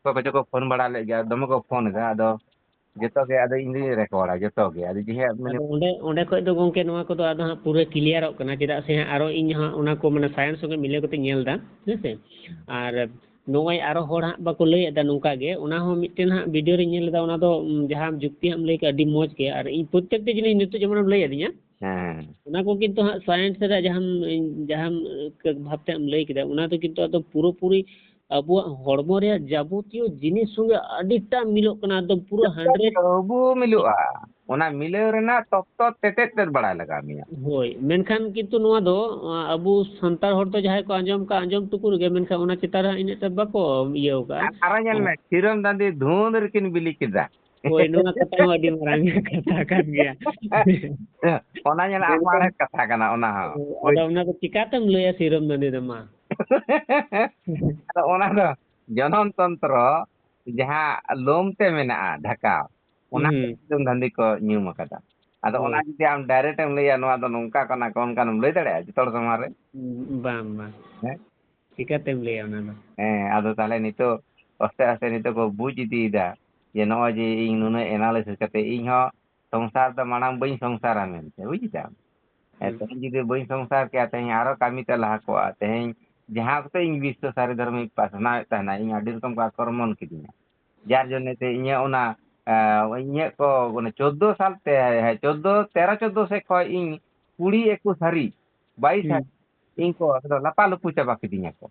ᱚᱠᱚᱭ ᱠᱚᱪᱚ ᱠᱚ ᱯᱷᱳᱱ ᱵᱟᱲᱟ ᱞᱮᱫ ᱜᱮᱭᱟ, ᱫᱚᱢᱮ ᱠᱚ ᱯᱷᱳᱱ ᱮᱫᱟ, ᱟᱫᱚ ᱡᱚᱛᱚ ᱜᱮ, ᱟᱫᱚ ᱤᱧ ᱫᱩᱧ ᱨᱮᱠᱚᱨᱰᱟ ᱡᱚᱛᱚ ᱜᱮ, ᱟᱫᱚ ᱡᱮ ᱦᱮᱸ, ᱢᱟᱱᱮ ᱟᱫᱚ ᱚᱸᱰᱮ, ᱚᱸᱰᱮ ᱠᱷᱚᱡ ᱫᱚ ᱜᱚᱝᱠᱮ, ᱱᱚᱣᱟ ᱠᱚᱫᱚ ᱟᱫᱚ ᱦᱟᱸᱜ ᱯᱩᱨᱟᱹ ᱠᱞᱤᱭᱟᱨᱚᱜ ᱠᱟᱱᱟ, ᱪᱮᱫᱟᱜ ᱥᱮ ᱦᱟᱸᱜ ᱟᱨᱚ ᱤᱧ ᱦᱚᱸ ᱚᱱᱟ ᱠᱚ ᱢᱟᱱᱮ ᱥᱟᱭᱮᱱᱥ ᱥᱚᱸᱜᱮ ᱢᱤᱞᱟᱹᱣ ᱠᱟᱛᱮ ᱧᱮᱞ ᱮᱫᱟ, ᱦᱮᱸ ᱥᱮ? ᱟᱨ ᱱᱚᱜᱼᱚᱭ ᱟᱨᱚ ᱦᱚᱲ ᱦᱟᱸᱜ ᱵᱟᱠᱚ ᱞᱟᱹᱭ ᱮᱫᱟ ᱱᱚᱝᱠᱟ ᱜᱮ, ᱚᱱᱟ ᱦᱚᱸ ᱢᱤᱫᱴᱮᱱ ᱦᱟᱸᱜ ᱵᱷᱤᱰᱤᱭᱳ ᱨᱤᱧ ᱧᱮᱞ ᱞᱮᱫᱟ, ᱚᱱᱟ ᱫᱚ, ᱩᱢ, ᱡᱟᱦᱟᱸ ᱡᱩᱠᱛᱤ ᱦᱟᱸᱜ ᱮᱢ ᱞᱟᱹᱭ ᱠᱮᱫᱟ, ᱟᱹᱰᱤ ᱢᱚᱡᱽ ᱜᱮ᱾ ᱟᱨ ᱤᱧ ᱯᱨᱚᱛᱛᱮᱠᱴᱤ ᱡᱤᱱᱤᱥ ᱱᱤᱛᱚᱜ ᱡᱮᱢᱚᱱᱮᱢ ᱞᱟᱹᱭ ᱟᱹᱫᱤᱧᱟ, ᱦᱮᱸ᱾ ᱚᱱᱟ ᱠᱚ ᱠᱤᱱᱛᱩ ᱦᱟᱸᱜ ᱥᱟᱭᱮᱱᱥ ᱨᱮᱭᱟᱜ ᱡᱟᱦᱟᱸᱢ, ᱡᱟᱦᱟᱸᱢ, ᱮ, ᱵᱷᱟᱵᱽᱛᱮ ᱮᱢ ᱞᱟᱹᱭ ᱠᱮᱫᱟ, ᱚᱱᱟ ᱫᱚ ᱠᱤᱱᱛᱩ ᱟᱫᱚ ᱯᱩᱨᱟᱹᱯᱩᱨᱤ ᱟᱵᱚᱣᱟᱜ ᱦᱚᱲᱢᱚ ᱨᱮᱭᱟᱜ ᱡᱟᱵᱚᱛᱤᱭᱚ ᱡᱤᱱᱤᱥ ᱥᱚᱸᱜᱮ ᱟᱹᱰᱤᱴᱟ ᱢᱤᱞᱚᱜ ᱠᱟᱱᱟ, ᱮᱠᱫᱚᱢ ᱯᱩᱨᱟᱹ ᱡᱚᱛᱚ ᱦᱟᱱᱰᱨᱮᱰ᱾ ᱟᱹᱵᱩ ᱢᱤᱞᱚᱜᱼᱟ᱾ ᱚᱱᱟ ᱢᱤᱞᱟᱹᱣ ᱨᱮᱱᱟᱜ ᱛᱚᱛᱛᱚ ᱛᱮᱛᱮᱫ ᱛᱮᱫ ᱵᱟᱲᱟᱭ ᱞᱟᱜᱟᱣ ᱢᱮᱭᱟ᱾ ᱦᱳᱭ, ᱢᱮᱱᱠᱷᱟᱱ ᱠᱤᱱᱛᱩ ᱱᱚᱣᱟ ᱫᱚ, ᱟ, ᱟᱵᱚ ᱥᱟᱱᱛᱟᱲ ᱦᱚᱲ ᱫᱚ ᱡᱟᱦᱟᱸᱭ ᱠᱚ ᱟᱸᱡᱚᱢ ᱠᱟᱜ, ᱟᱸᱡᱚᱢ ᱴᱩᱠᱩ ᱨᱮᱜᱮ, ᱢᱮᱱᱠᱷᱟᱱ ᱚᱱᱟ ᱪᱮᱛᱟᱱ ᱨᱮ ᱦᱟᱸᱜ ᱤᱱᱟᱹᱜ ᱴᱟ ᱵᱟᱠᱚ ᱤᱭᱟᱹᱣ ᱠᱟᱜᱼᱟ᱾ ᱟᱨ ᱟᱨᱚ ᱧᱮᱞ ᱟᱨ ᱢᱮ, ᱥᱤᱨᱚᱢ ᱫᱟᱸᱫᱤ ᱫᱷᱩᱸᱫ ᱨᱮᱠᱤᱱ ᱵᱤᱞᱤ ᱠᱮᱫᱟ᱾ ᱦᱳᱭ, ᱱᱚᱣᱟ ᱠᱟᱛᱷᱟ ᱦᱚᱸ ᱟᱹᱰᱤ ᱢᱟᱨᱟᱝ ᱠᱟᱛᱷᱟ ᱠᱟᱱ ᱜᱮᱭᱟ᱾ ᱚᱱᱟ ᱧᱮᱞ ᱟᱨ ᱢᱮᱱᱠᱷᱟᱱ, ᱢᱟᱲᱟᱝ ᱠᱟᱛᱷᱟ ᱠᱟᱱᱟ, ᱚᱱᱟ ᱦᱚᱸ᱾ ᱦᱳᱭ᱾ ᱟᱫᱚ ᱚᱱᱟ ᱫᱚ ᱪᱤᱠᱟᱛᱮᱢ ᱞᱟᱹᱭᱟ ᱥᱤᱨᱚᱢ ᱫᱟᱸᱫᱤ ᱫᱚ ᱢᱟ? ᱟᱫᱚ ᱚᱱᱟ ᱫᱚ ᱡᱚᱱᱚᱱ ᱛᱚᱱᱛᱨᱚ ᱡᱟᱦᱟᱸ ᱞᱳᱢ ᱛᱮ ᱢᱮᱱᱟᱜᱼᱟ ᱰᱷᱟᱠᱟᱣ, ᱚᱱᱟ ᱦᱩᱸ᱾ ᱥᱤᱨᱚᱢ ᱫᱟᱸᱫᱤ ᱠᱚ ᱧᱩᱢ ᱟᱠᱟᱫᱟ᱾ ᱟᱫᱚ ᱚᱱᱟ ᱦᱳᱭ᱾ ᱡᱩᱫᱤ ᱟᱢ ᱰᱟᱭᱨᱮᱠᱴ ᱮᱢ ᱞᱟᱹᱭᱟ, ᱱᱚᱣᱟ ᱫᱚ ᱱᱚᱝᱠᱟ ᱠᱟᱱᱟ, ᱚᱱᱠᱟᱱ ᱮᱢ ᱞᱟᱹᱭ ᱫᱟᱲᱮᱭᱟᱜᱼᱟ ᱡᱚᱛᱚ ᱦᱚᱲ ᱥᱟᱢᱟᱝ ᱨᱮ? ᱵᱟᱝ, ᱵᱟᱝ᱾ ᱦᱮᱸ? ᱪᱤᱠᱟᱛᱮᱢ ᱞᱟᱹᱭᱟ ᱚᱱᱟ ᱫᱚ? ᱦᱮᱸ, ᱟᱫᱚ ᱛᱟᱦᱞᱮ ᱱᱤᱛᱚᱜ ᱟᱥᱛᱮ ᱟᱥᱛᱮ ᱱᱤᱛᱚᱜ ᱠᱚ ᱵᱩᱡᱽ ᱤᱫᱤᱭᱮᱫᱟ ᱡᱮ ᱱᱚᱜᱼᱚᱭ ᱡᱮ ᱤᱧ ᱱᱩᱱᱟᱹᱜ analysis ᱠᱟᱛᱮ ᱤᱧ ᱦᱚᱸ ᱥᱚᱝᱥᱟᱨ ᱫᱚ ᱢᱟᱲᱟᱝ ᱵᱟᱹᱧ ᱥᱚᱝᱥᱟᱨᱟ ᱢᱮᱱᱛᱮ, ᱵᱩᱡᱽ ᱫᱟᱢ? ᱦᱮᱸ, ᱦᱩᱸ᱾ ᱛᱮᱦᱮᱧ ᱡᱩᱫᱤ ᱵᱟᱹᱧ ᱥᱚᱝᱥᱟᱨ ᱠᱮᱭᱟ, ᱛᱮᱦᱮᱧ ᱟᱨᱚ ᱠᱟᱹᱢᱤ ᱛᱮ ᱞᱟᱦᱟ ᱠᱚᱜᱼᱟ, ᱛᱮᱦᱮᱧ ᱡᱟᱦᱟᱸ ᱚᱠᱛᱮ ᱤᱧ ᱵᱤᱥᱥᱚ ᱥᱟᱹᱨᱤ ᱫᱷᱚᱨᱚᱢᱤᱧ ᱯᱟᱥᱱᱟᱣᱮᱫ ᱛᱟᱦᱮᱱᱟ, ᱤᱧ ᱟᱹᱰᱤ ᱨᱚᱠᱚᱢ ᱠᱚ ᱟᱠᱨᱚᱢᱚᱱ ᱠᱤᱫᱤᱧᱟ᱾ ᱡᱟᱨ ᱡᱚᱱᱱᱮ ᱛᱮ ᱤᱧᱟᱹᱜ ᱚᱱᱟ, ᱮ, ᱤᱧᱟᱹᱜ ᱠᱚ ᱚᱱᱟ ᱪᱳᱫᱽᱫᱳ ᱥᱟᱞ ᱛᱮ, ᱦᱮᱸ, ᱪᱳᱫᱽᱫᱳ, ᱛᱮᱨᱚ ᱪᱳᱫᱽᱫᱳ ᱥᱮᱫ ᱠᱷᱚᱱ ᱤᱧ ᱠᱩᱲᱤ ᱮᱠᱩᱥ ᱦᱟᱹᱨᱤᱡ, ᱵᱟᱭᱤᱥ ᱦᱩᱸ᱾ ᱦᱟᱹᱨᱤᱡ ᱤᱧ ᱠᱚ ᱟᱫᱚ ᱞᱟᱯᱟ ᱞᱩᱯᱩ ᱪᱟᱵᱟ ᱠᱤᱫᱤᱧᱟ ᱠᱚ᱾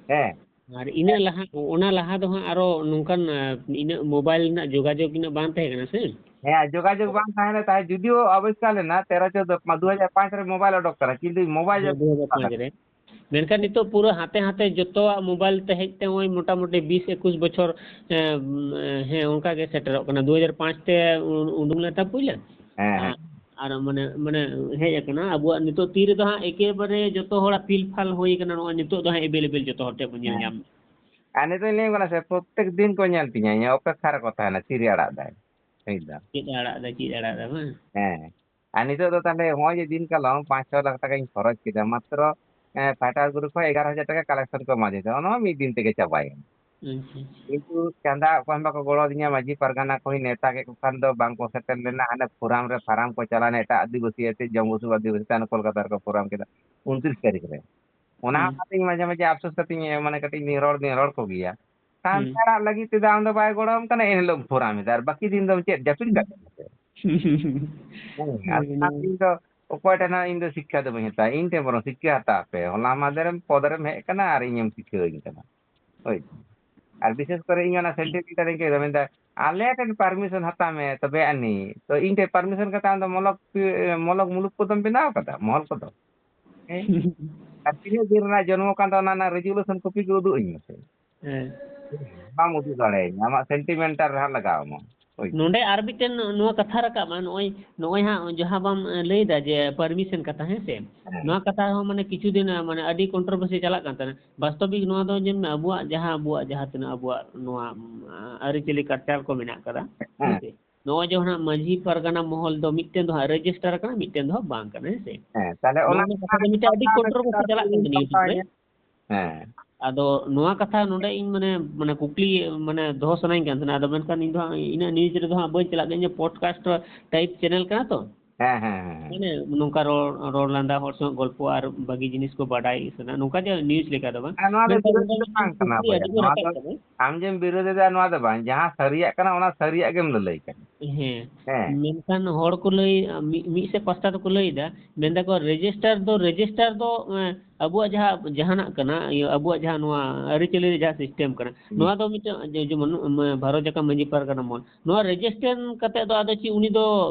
ᱦᱮᱸ᱾ ᱟᱨ ᱤᱱᱟᱹ ᱞᱟᱦᱟ, ᱚᱱᱟ ᱞᱟᱦᱟ ᱫᱚ ᱦᱟᱸᱜ ᱟᱨᱚ ᱱᱚᱝᱠᱟᱱ, ᱟ, ᱤᱱᱟᱹᱜ ᱢᱳᱵᱟᱭᱤᱞ ᱨᱮᱱᱟᱜ ᱡᱳᱜᱟᱡᱳᱜᱽ ᱤᱱᱟᱹᱜ ᱵᱟᱝ ᱛᱟᱦᱮᱸ ᱠᱟᱱᱟ ᱥᱮ? ᱦᱮᱸ, ᱡᱳᱜᱟᱡᱳᱜᱽ ᱵᱟᱝ ᱛᱟᱦᱮᱸ ᱞᱮᱱ ᱛᱟᱦᱮᱸᱫ, ᱡᱩᱫᱤᱭᱳ ᱟᱵᱤᱥᱠᱟᱨ ᱞᱮᱱᱟ ᱛᱮᱨᱚ ᱪᱳᱫᱽᱫᱳ, ᱫᱩ ᱦᱟᱡᱟᱨ ᱯᱟᱸᱪ ᱨᱮ ᱢᱳᱵᱟᱭᱤᱞ ᱚᱰᱚᱠ ᱠᱟᱱᱟ, ᱠᱤᱱᱛᱩ ᱢᱳᱵᱟᱭᱤᱞ ᱫᱩ ᱦᱟᱡᱟᱨ ᱯᱟᱸᱪ ᱨᱮ᱾ ᱢᱮᱱᱠᱷᱟᱱ ᱱᱤᱛᱚᱜ ᱯᱩᱨᱟᱹ ᱦᱟᱛᱮ ᱦᱟᱛᱮ ᱡᱚᱛᱚᱣᱟᱜ ᱢᱳᱵᱟᱭᱤᱞ ᱛᱮ ᱦᱮᱡ ᱛᱮ ᱱᱚᱜᱼᱚᱭ ᱢᱚᱴᱟᱢᱩᱴᱤ ᱵᱤᱥ ᱮᱠᱩᱥ ᱵᱚᱪᱷᱚᱨ, ᱮᱸ, ᱦᱮᱸ, ᱚᱱᱠᱟ ᱜᱮ ᱥᱮᱴᱮᱨᱚᱜ ᱠᱟᱱᱟ᱾ ᱫᱩ ᱦᱟᱡᱟᱨ ᱯᱟᱸᱪ ᱛᱮ ᱩ-, ᱩᱰᱩᱝ ᱞᱮᱱ ᱛᱟᱦᱮᱸᱫ ᱯᱩᱭᱞᱟᱹ᱾ ᱦᱮᱸ, ᱦᱮᱸ᱾ ᱟᱨ ᱢᱟᱱᱮ, ᱢᱟᱱᱮ ᱦᱮᱡ ᱟᱠᱟᱱᱟ᱾ ᱟᱵᱚᱣᱟᱜ ᱱᱤᱛᱚᱜ ᱛᱤ ᱨᱮᱫᱚ ᱦᱟᱸᱜ ᱮᱠᱮᱵᱟᱨᱮ ᱡᱚᱛᱚ ᱦᱚᱲᱟᱜ ᱯᱤᱞ ᱯᱷᱟᱞ ᱦᱩᱭ ᱟᱠᱟᱱᱟ᱾ ᱱᱚᱜᱼᱚᱭ ᱱᱤᱛᱚᱜ ᱫᱚ ᱦᱟᱸᱜ available ᱡᱚᱛᱚ ᱦᱚᱲ ᱴᱷᱮᱱ ᱵᱚᱱ ᱧᱮᱞ ᱦᱮᱸ᱾ ᱧᱟᱢ ᱮᱫᱟ᱾ ᱟᱨ ᱱᱤᱛᱚᱜ ᱤᱧ ᱞᱟᱹᱭᱟᱢ ᱠᱟᱱᱟ ᱥᱮ, ᱯᱨᱚᱛᱮᱠ ᱫᱤᱱ ᱠᱚ ᱧᱮᱞ ᱛᱤᱧᱟ, ᱤᱧᱟᱹᱜ ᱚᱯᱮᱠᱠᱷᱟ ᱨᱮᱠᱚ ᱛᱟᱦᱮᱱᱟ, ᱛᱤᱨᱮ ᱟᱲᱟᱜ ᱫᱟᱭ᱾ ᱵᱩᱡᱽ ᱫᱟᱢ? ᱪᱮᱫ ᱮ ᱟᱲᱟᱜ ᱫᱟ, ᱪᱮᱫ ᱮ ᱟᱲᱟᱜ ᱫᱟ, ᱵᱟᱝ? ᱦᱮᱸ᱾ ᱟᱨ ᱱᱤᱛᱚᱜ ᱫᱚ ᱛᱟᱦᱞᱮ ᱱᱚᱜᱼᱚᱭ ᱡᱮ ᱫᱤᱱ ᱠᱟᱞᱚᱢ ᱯᱟᱸᱪ ᱪᱷᱚ ᱞᱟᱠᱷ ᱴᱟᱠᱟᱧ ᱠᱷᱚᱨᱚᱪ ᱠᱮᱫᱟ, ᱢᱟᱛᱨᱚ, ᱮᱸ, ᱯᱷᱟᱭᱴᱟᱨ ᱜᱨᱩᱯ ᱠᱷᱚᱱ ᱮᱜᱟᱨᱚ ᱦᱟᱡᱟᱨ ᱴᱟᱠᱟ ᱠᱟᱞᱮᱠᱥᱚᱱ ᱠᱚ ᱮᱢᱟ ᱫᱤᱧ ᱛᱟᱦᱮᱸᱫ, ᱚᱱᱟ ᱦᱚᱸ ᱢᱤᱫ ᱫᱤᱱ ᱛᱮᱜᱮ ᱪᱟᱵᱟᱭᱮᱱᱟ᱾ ᱟᱪᱪᱷᱟ, ᱟᱪᱪᱷᱟ᱾ ᱠᱤᱱᱛᱩ ᱪᱟᱸᱫᱟ ᱚᱠᱚᱭ ᱦᱚᱸ ᱵᱟᱠᱚ ᱜᱚᱲᱚ ᱟᱹᱫᱤᱧᱟ, ᱢᱟᱹᱡᱷᱤ ᱯᱟᱨᱜᱟᱱᱟ ᱠᱚᱦᱚᱸᱧ ᱱᱮᱣᱛᱟ ᱠᱮᱫ ᱠᱚ ᱠᱷᱟᱱ ᱫᱚ ᱵᱟᱝ ᱠᱚ ᱥᱮᱴᱮᱨ ᱞᱮᱱᱟ, ᱦᱟᱱᱮ ᱯᱷᱳᱨᱟᱢ ᱨᱮ ᱯᱷᱟᱨᱟᱢ ᱠᱚ ᱪᱟᱞᱟᱣᱮᱱᱟ, ᱮᱴᱟᱜ ᱟᱹᱫᱤᱵᱟᱹᱥᱤ ᱟᱛᱮ, ᱡᱚᱢ ᱵᱩᱥᱩᱵ ᱟᱹᱫᱤᱵᱟᱹᱥᱤ ᱛᱮ, ᱦᱟᱱᱮ ᱠᱚᱞᱠᱟᱛᱟ ᱨᱮᱠᱚ ᱯᱷᱳᱨᱟᱢ ᱠᱮᱫᱟ ᱩᱱᱛᱨᱤᱥ ᱛᱟᱹᱨᱤᱠᱷ ᱨᱮ᱾ ᱚᱱᱟ ᱦᱩᱸ᱾ ᱦᱚᱸ ᱠᱟᱹᱴᱤᱡ ᱢᱟᱡᱷᱮ ᱢᱟᱡᱷᱮ ᱟᱯᱥᱳᱥ ᱠᱟᱛᱮᱧ, ᱢᱟᱱᱮ, ᱠᱟᱹᱴᱤᱡ ᱤᱧ ᱨᱚᱲ ᱫᱩᱧ ᱨᱚᱲ ᱠᱚᱜᱮᱭᱟ᱾ ᱦᱩᱸ᱾ ᱥᱟᱱᱛᱟᱲᱟᱜ ᱞᱟᱹᱜᱤᱫ ᱛᱮᱫᱚ ᱟᱢ ᱫᱚ ᱵᱟᱭ ᱜᱚᱲᱚ ᱟᱢ ᱠᱟᱱᱟ, ᱮᱱ ᱦᱤᱞᱳᱜ ᱯᱷᱳᱨᱟᱢ ᱮᱫᱟ, ᱟᱨ ᱵᱟᱹᱠᱤ ᱫᱤᱱ ᱫᱚᱢ ᱪᱮᱫ, ᱡᱟᱹᱯᱤᱫ ᱠᱟᱜ ᱠᱟᱱᱟ ᱥᱮ? ᱦᱮᱸ, ᱟᱨ ᱦᱩᱸ᱾ ᱚᱱᱟ ᱫᱤᱱ ᱫᱚ ᱚᱠᱚᱭ ᱴᱷᱮᱱ ᱦᱚᱸ ᱤᱧ ᱫᱚ ᱥᱤᱠᱠᱷᱟ ᱫᱚ ᱵᱟᱹᱧ ᱦᱟᱛᱟᱣᱟ, ᱤᱧ ᱴᱷᱮᱱ ᱵᱚᱨᱚᱝ ᱥᱤᱠᱠᱷᱟ ᱦᱟᱛᱟᱣ ᱯᱮ᱾ ᱦᱚᱞᱟ ᱢᱟᱫᱷᱮᱨᱮᱢ ᱯᱚᱫᱽ ᱨᱮᱢ ᱦᱮᱡ ᱟᱠᱟᱱᱟ ᱟᱨ ᱤᱧᱮᱢ ᱥᱤᱠᱷᱟᱹᱣᱟᱹᱧ ᱠᱟᱱᱟ᱾ ᱦᱳᱭ᱾ ᱟᱨ ᱵᱤᱥᱮᱥ ᱠᱚᱨᱮ ᱤᱧ ᱚᱱᱟ ᱥᱮᱱᱴᱤᱢᱮᱱᱴᱟᱞ ᱤᱧ ᱠᱟᱹᱭ ᱫᱟ, ᱢᱮᱱᱫᱟ, "ᱟᱞᱮ ᱴᱷᱮᱱ ᱯᱟᱨᱢᱤᱥᱚᱱ ᱦᱟᱛᱟᱣ ᱢᱮ, ᱛᱚᱵᱮ ᱟᱹᱱᱤᱡ᱾ ᱛᱚ ᱤᱧ ᱴᱷᱮᱱ ᱯᱟᱨᱢᱤᱥᱚᱱ ᱠᱟᱛᱮ ᱟᱢ ᱫᱚ ᱢᱚᱞᱚᱠ, ᱢᱚᱞᱚᱠ ᱢᱩᱞᱩᱠ ᱠᱚᱫᱚᱢ ᱵᱮᱱᱟᱣ ᱠᱟᱫᱟ, ᱢᱚᱦᱚᱞ ᱠᱚᱫᱚ?" ᱦᱮᱸ? ᱟᱨ ᱛᱤᱱᱟᱹᱜ ᱫᱤᱱ ᱨᱮᱱᱟᱜ ᱡᱚᱱᱢᱚ ᱠᱟᱱ ᱛᱟᱢᱟ, ᱚᱱᱟ ᱨᱮᱱᱟᱜ ᱨᱮᱡᱩᱞᱮᱥᱚᱱ ᱠᱚᱯᱤ ᱜᱮ ᱩᱫᱩᱜ ᱟᱹᱧ ᱢᱮᱥᱮ᱾ ᱦᱮᱸ᱾ ᱵᱟᱢ ᱩᱫᱩᱜ ᱫᱟᱲᱮᱭᱟᱹᱧᱟ, ᱟᱢᱟᱜ ᱥᱮᱱᱴᱤᱢᱮᱱᱴᱟᱞ ᱨᱮ ᱦᱟᱸᱜ ᱞᱟᱜᱟᱣ ᱟᱢᱟ᱾ ᱦᱳᱭ᱾ ᱱᱚᱰᱮ ᱟᱨ ᱢᱤᱫᱴᱮᱱ ᱱᱚᱣᱟ ᱠᱟᱛᱷᱟ ᱨᱟᱠᱟᱵᱼᱟ, ᱱᱚᱜᱼᱚᱭ, ᱱᱚᱜᱼᱚᱭ ᱦᱟᱸᱜ ᱡᱟᱦᱟᱸ ᱵᱟᱢ, ᱮ, ᱞᱟᱹᱭᱫᱟ ᱡᱮ ᱯᱟᱨᱢᱤᱥᱚᱱ ᱠᱟᱛᱷᱟ, ᱦᱮᱸ ᱥᱮ? ᱦᱮᱸ᱾ ᱱᱚᱣᱟ ᱠᱟᱛᱷᱟ ᱦᱚᱸ ᱢᱟᱱᱮ ᱠᱤᱪᱷᱩ ᱫᱤᱱ, ᱮ, ᱢᱟᱱᱮ ᱟᱹᱰᱤ ᱠᱚᱱᱴᱨᱳᱵᱷᱟᱨᱥᱤ ᱪᱟᱞᱟᱜ ᱠᱟᱱ ᱛᱟᱦᱮᱱᱟ᱾ ᱵᱟᱥᱛᱚᱵᱤᱠ ᱱᱚᱣᱟ ᱫᱚ ᱧᱮᱞ ᱢᱮ, ᱟᱵᱚᱣᱟᱜ ᱡᱟᱦᱟᱸ, ᱟᱵᱚᱣᱟᱜ ᱡᱟᱦᱟᱸ ᱛᱤᱱᱟᱹᱜ ᱟᱵᱚᱣᱟᱜ ᱱᱚᱣᱟ, ᱩᱢ, ᱟ, ᱟᱹᱨᱤᱪᱟᱹᱞᱤ ᱠᱟᱞᱪᱟᱨ ᱠᱚ ᱢᱮᱱᱟᱜ ᱠᱟᱫᱟ, ᱦᱮᱸ᱾ ᱦᱮᱸ ᱥᱮ? ᱱᱚᱜᱼᱚᱭ ᱡᱮ ᱦᱟᱸᱜ ᱢᱟᱹᱡᱷᱤ ᱯᱟᱨᱜᱟᱱᱟ ᱢᱚᱦᱚᱞ ᱫᱚ ᱢᱤᱫᱴᱮᱱ ᱫᱚ ᱦᱟᱸᱜ ᱨᱮᱡᱤᱥᱴᱟᱨ ᱠᱟᱱᱟ, ᱢᱤᱫᱴᱮᱱ ᱫᱚ ᱦᱟᱸᱜ ᱵᱟᱝ ᱠᱟᱱᱟ, ᱦᱮᱸ ᱥᱮ? ᱦᱮᱸ, ᱛᱟᱦᱞᱮ ᱱᱚᱜᱼᱚ ᱚᱱᱟ ᱱᱚᱣᱟ ᱠᱟᱛᱷᱟ ᱫᱚ ᱢᱤᱫᱴᱮᱱ ᱟᱹᱰᱤ ᱠᱚᱱᱴᱨᱳᱵᱷᱟᱨᱥᱤ ᱪᱟᱞᱟᱜ ᱠᱟᱱ ᱛᱟᱦᱮᱱᱟ YouTube ᱨᱮ᱾ ᱦᱮᱸ᱾ ᱟᱫᱚ ᱱᱚᱣᱟ ᱠᱟᱛᱷᱟ ᱱᱚᱰᱮ ᱤᱧ ᱢᱟᱱᱮ, ᱢᱟᱱᱮ ᱠᱩᱠᱞᱤ ᱢᱟᱱᱮ ᱫᱚᱦᱚ ᱥᱟᱱᱟᱧ ᱠᱟᱱ ᱛᱟᱦᱮᱱᱟ, ᱟᱫᱚ ᱢᱮᱱᱠᱷᱟᱱ ᱤᱧ ᱫᱚ ᱦᱟᱸᱜ ᱤᱱᱟᱹᱜ news ᱨᱮᱫᱚ ᱦᱟᱸᱜ ᱵᱟᱹᱧ ᱪᱟᱞᱟᱜ ᱜᱮᱭᱟ, ᱤᱧᱟᱹᱜ podcast type channel ᱠᱟᱱᱟ ᱛᱚ᱾ ᱦᱮᱸ, ᱦᱮᱸ, ᱦᱮᱸ, ᱦᱮᱸ᱾ ᱢᱟᱱᱮ ᱱᱚᱝᱠᱟ ᱨᱚᱲ, ᱨᱚᱲ ᱞᱟᱸᱫᱟ, ᱦᱚᱲ ᱥᱟᱶ ᱜᱚᱞᱯᱚ ᱟᱨ ᱵᱷᱟᱹᱜᱤ ᱡᱤᱱᱤᱥ ᱠᱚ ᱵᱟᱰᱟᱭ ᱥᱟᱱᱟ, ᱱᱚᱝᱠᱟ ᱡᱮ news ᱞᱮᱠᱟ ᱫᱚ ᱵᱟᱝ᱾ ᱟᱨ ᱱᱚᱣᱟ ᱫᱚ ᱢᱮᱱᱠᱷᱟᱱ ᱵᱤᱨᱳᱫᱷ ᱚᱸᱰᱮ ᱫᱚ ᱢᱤᱫᱴᱮᱱ ᱵᱟᱝ ᱠᱟᱱᱟ ᱠᱩᱠᱞᱤ ᱵᱚᱭᱦᱟ᱾ ᱟᱹᱰᱤ ᱱᱚᱣᱟ ᱨᱟᱠᱟᱵ ᱫᱚ ᱠᱟᱱᱟ᱾ ᱟᱢ ᱡᱮᱢ ᱵᱤᱨᱳᱫᱷᱮᱫᱟ ᱱᱚᱣᱟ ᱫᱚ ᱵᱟᱝ, ᱡᱟᱦᱟᱸ ᱥᱟᱹᱨᱤᱭᱟᱜ ᱠᱟᱱᱟ ᱚᱱᱟ ᱥᱟᱹᱨᱤᱭᱟᱜ ᱜᱮᱢ ᱞᱟᱹᱞᱟᱹᱭ ᱠᱟᱱᱟ᱾ ᱦᱮᱸ᱾ ᱦᱮᱸ᱾ ᱢᱮᱱᱠᱷᱟᱱ ᱦᱚᱲ ᱠᱚ ᱞᱟᱹᱭ, ᱢᱤᱫ, ᱢᱤᱫ ᱥᱮᱫ ᱯᱟᱥᱴᱟ ᱫᱚᱠᱚ ᱞᱟᱹᱭ ᱮᱫᱟ, ᱢᱮᱱ ᱫᱟᱠᱚ register ᱫᱚ, register ᱫᱚ, ᱮᱸ, ᱟᱵᱚᱣᱟᱜ ᱡᱟᱦᱟᱸ, ᱡᱟᱦᱟᱱᱟᱜ ᱠᱟᱱᱟ, ᱤᱭᱟᱹ, ᱟᱵᱚᱣᱟᱜ ᱡᱟᱦᱟᱸ ᱱᱚᱣᱟ ᱟᱹᱨᱤᱪᱟᱹᱞᱤ ᱨᱮ ᱡᱟᱦᱟᱸ system ᱠᱟᱱᱟ, ᱦᱩᱸ᱾ ᱱᱚᱣᱟ ᱫᱚ ᱢᱤᱫᱴᱮᱱ ᱡᱮ-, ᱡᱮᱢᱚᱱ, ᱩᱢ, ᱵᱷᱟᱨᱚᱛ ᱡᱟᱠᱟᱛ ᱢᱟᱹᱡᱷᱤ ᱯᱟᱨᱜᱟᱱᱟ ᱢᱚᱦᱚᱞ, ᱱᱚᱣᱟ register ᱠᱟᱛᱮ ᱫᱚ ᱟᱫᱚ ᱪᱮᱫ ᱩᱱᱤ ᱫᱚ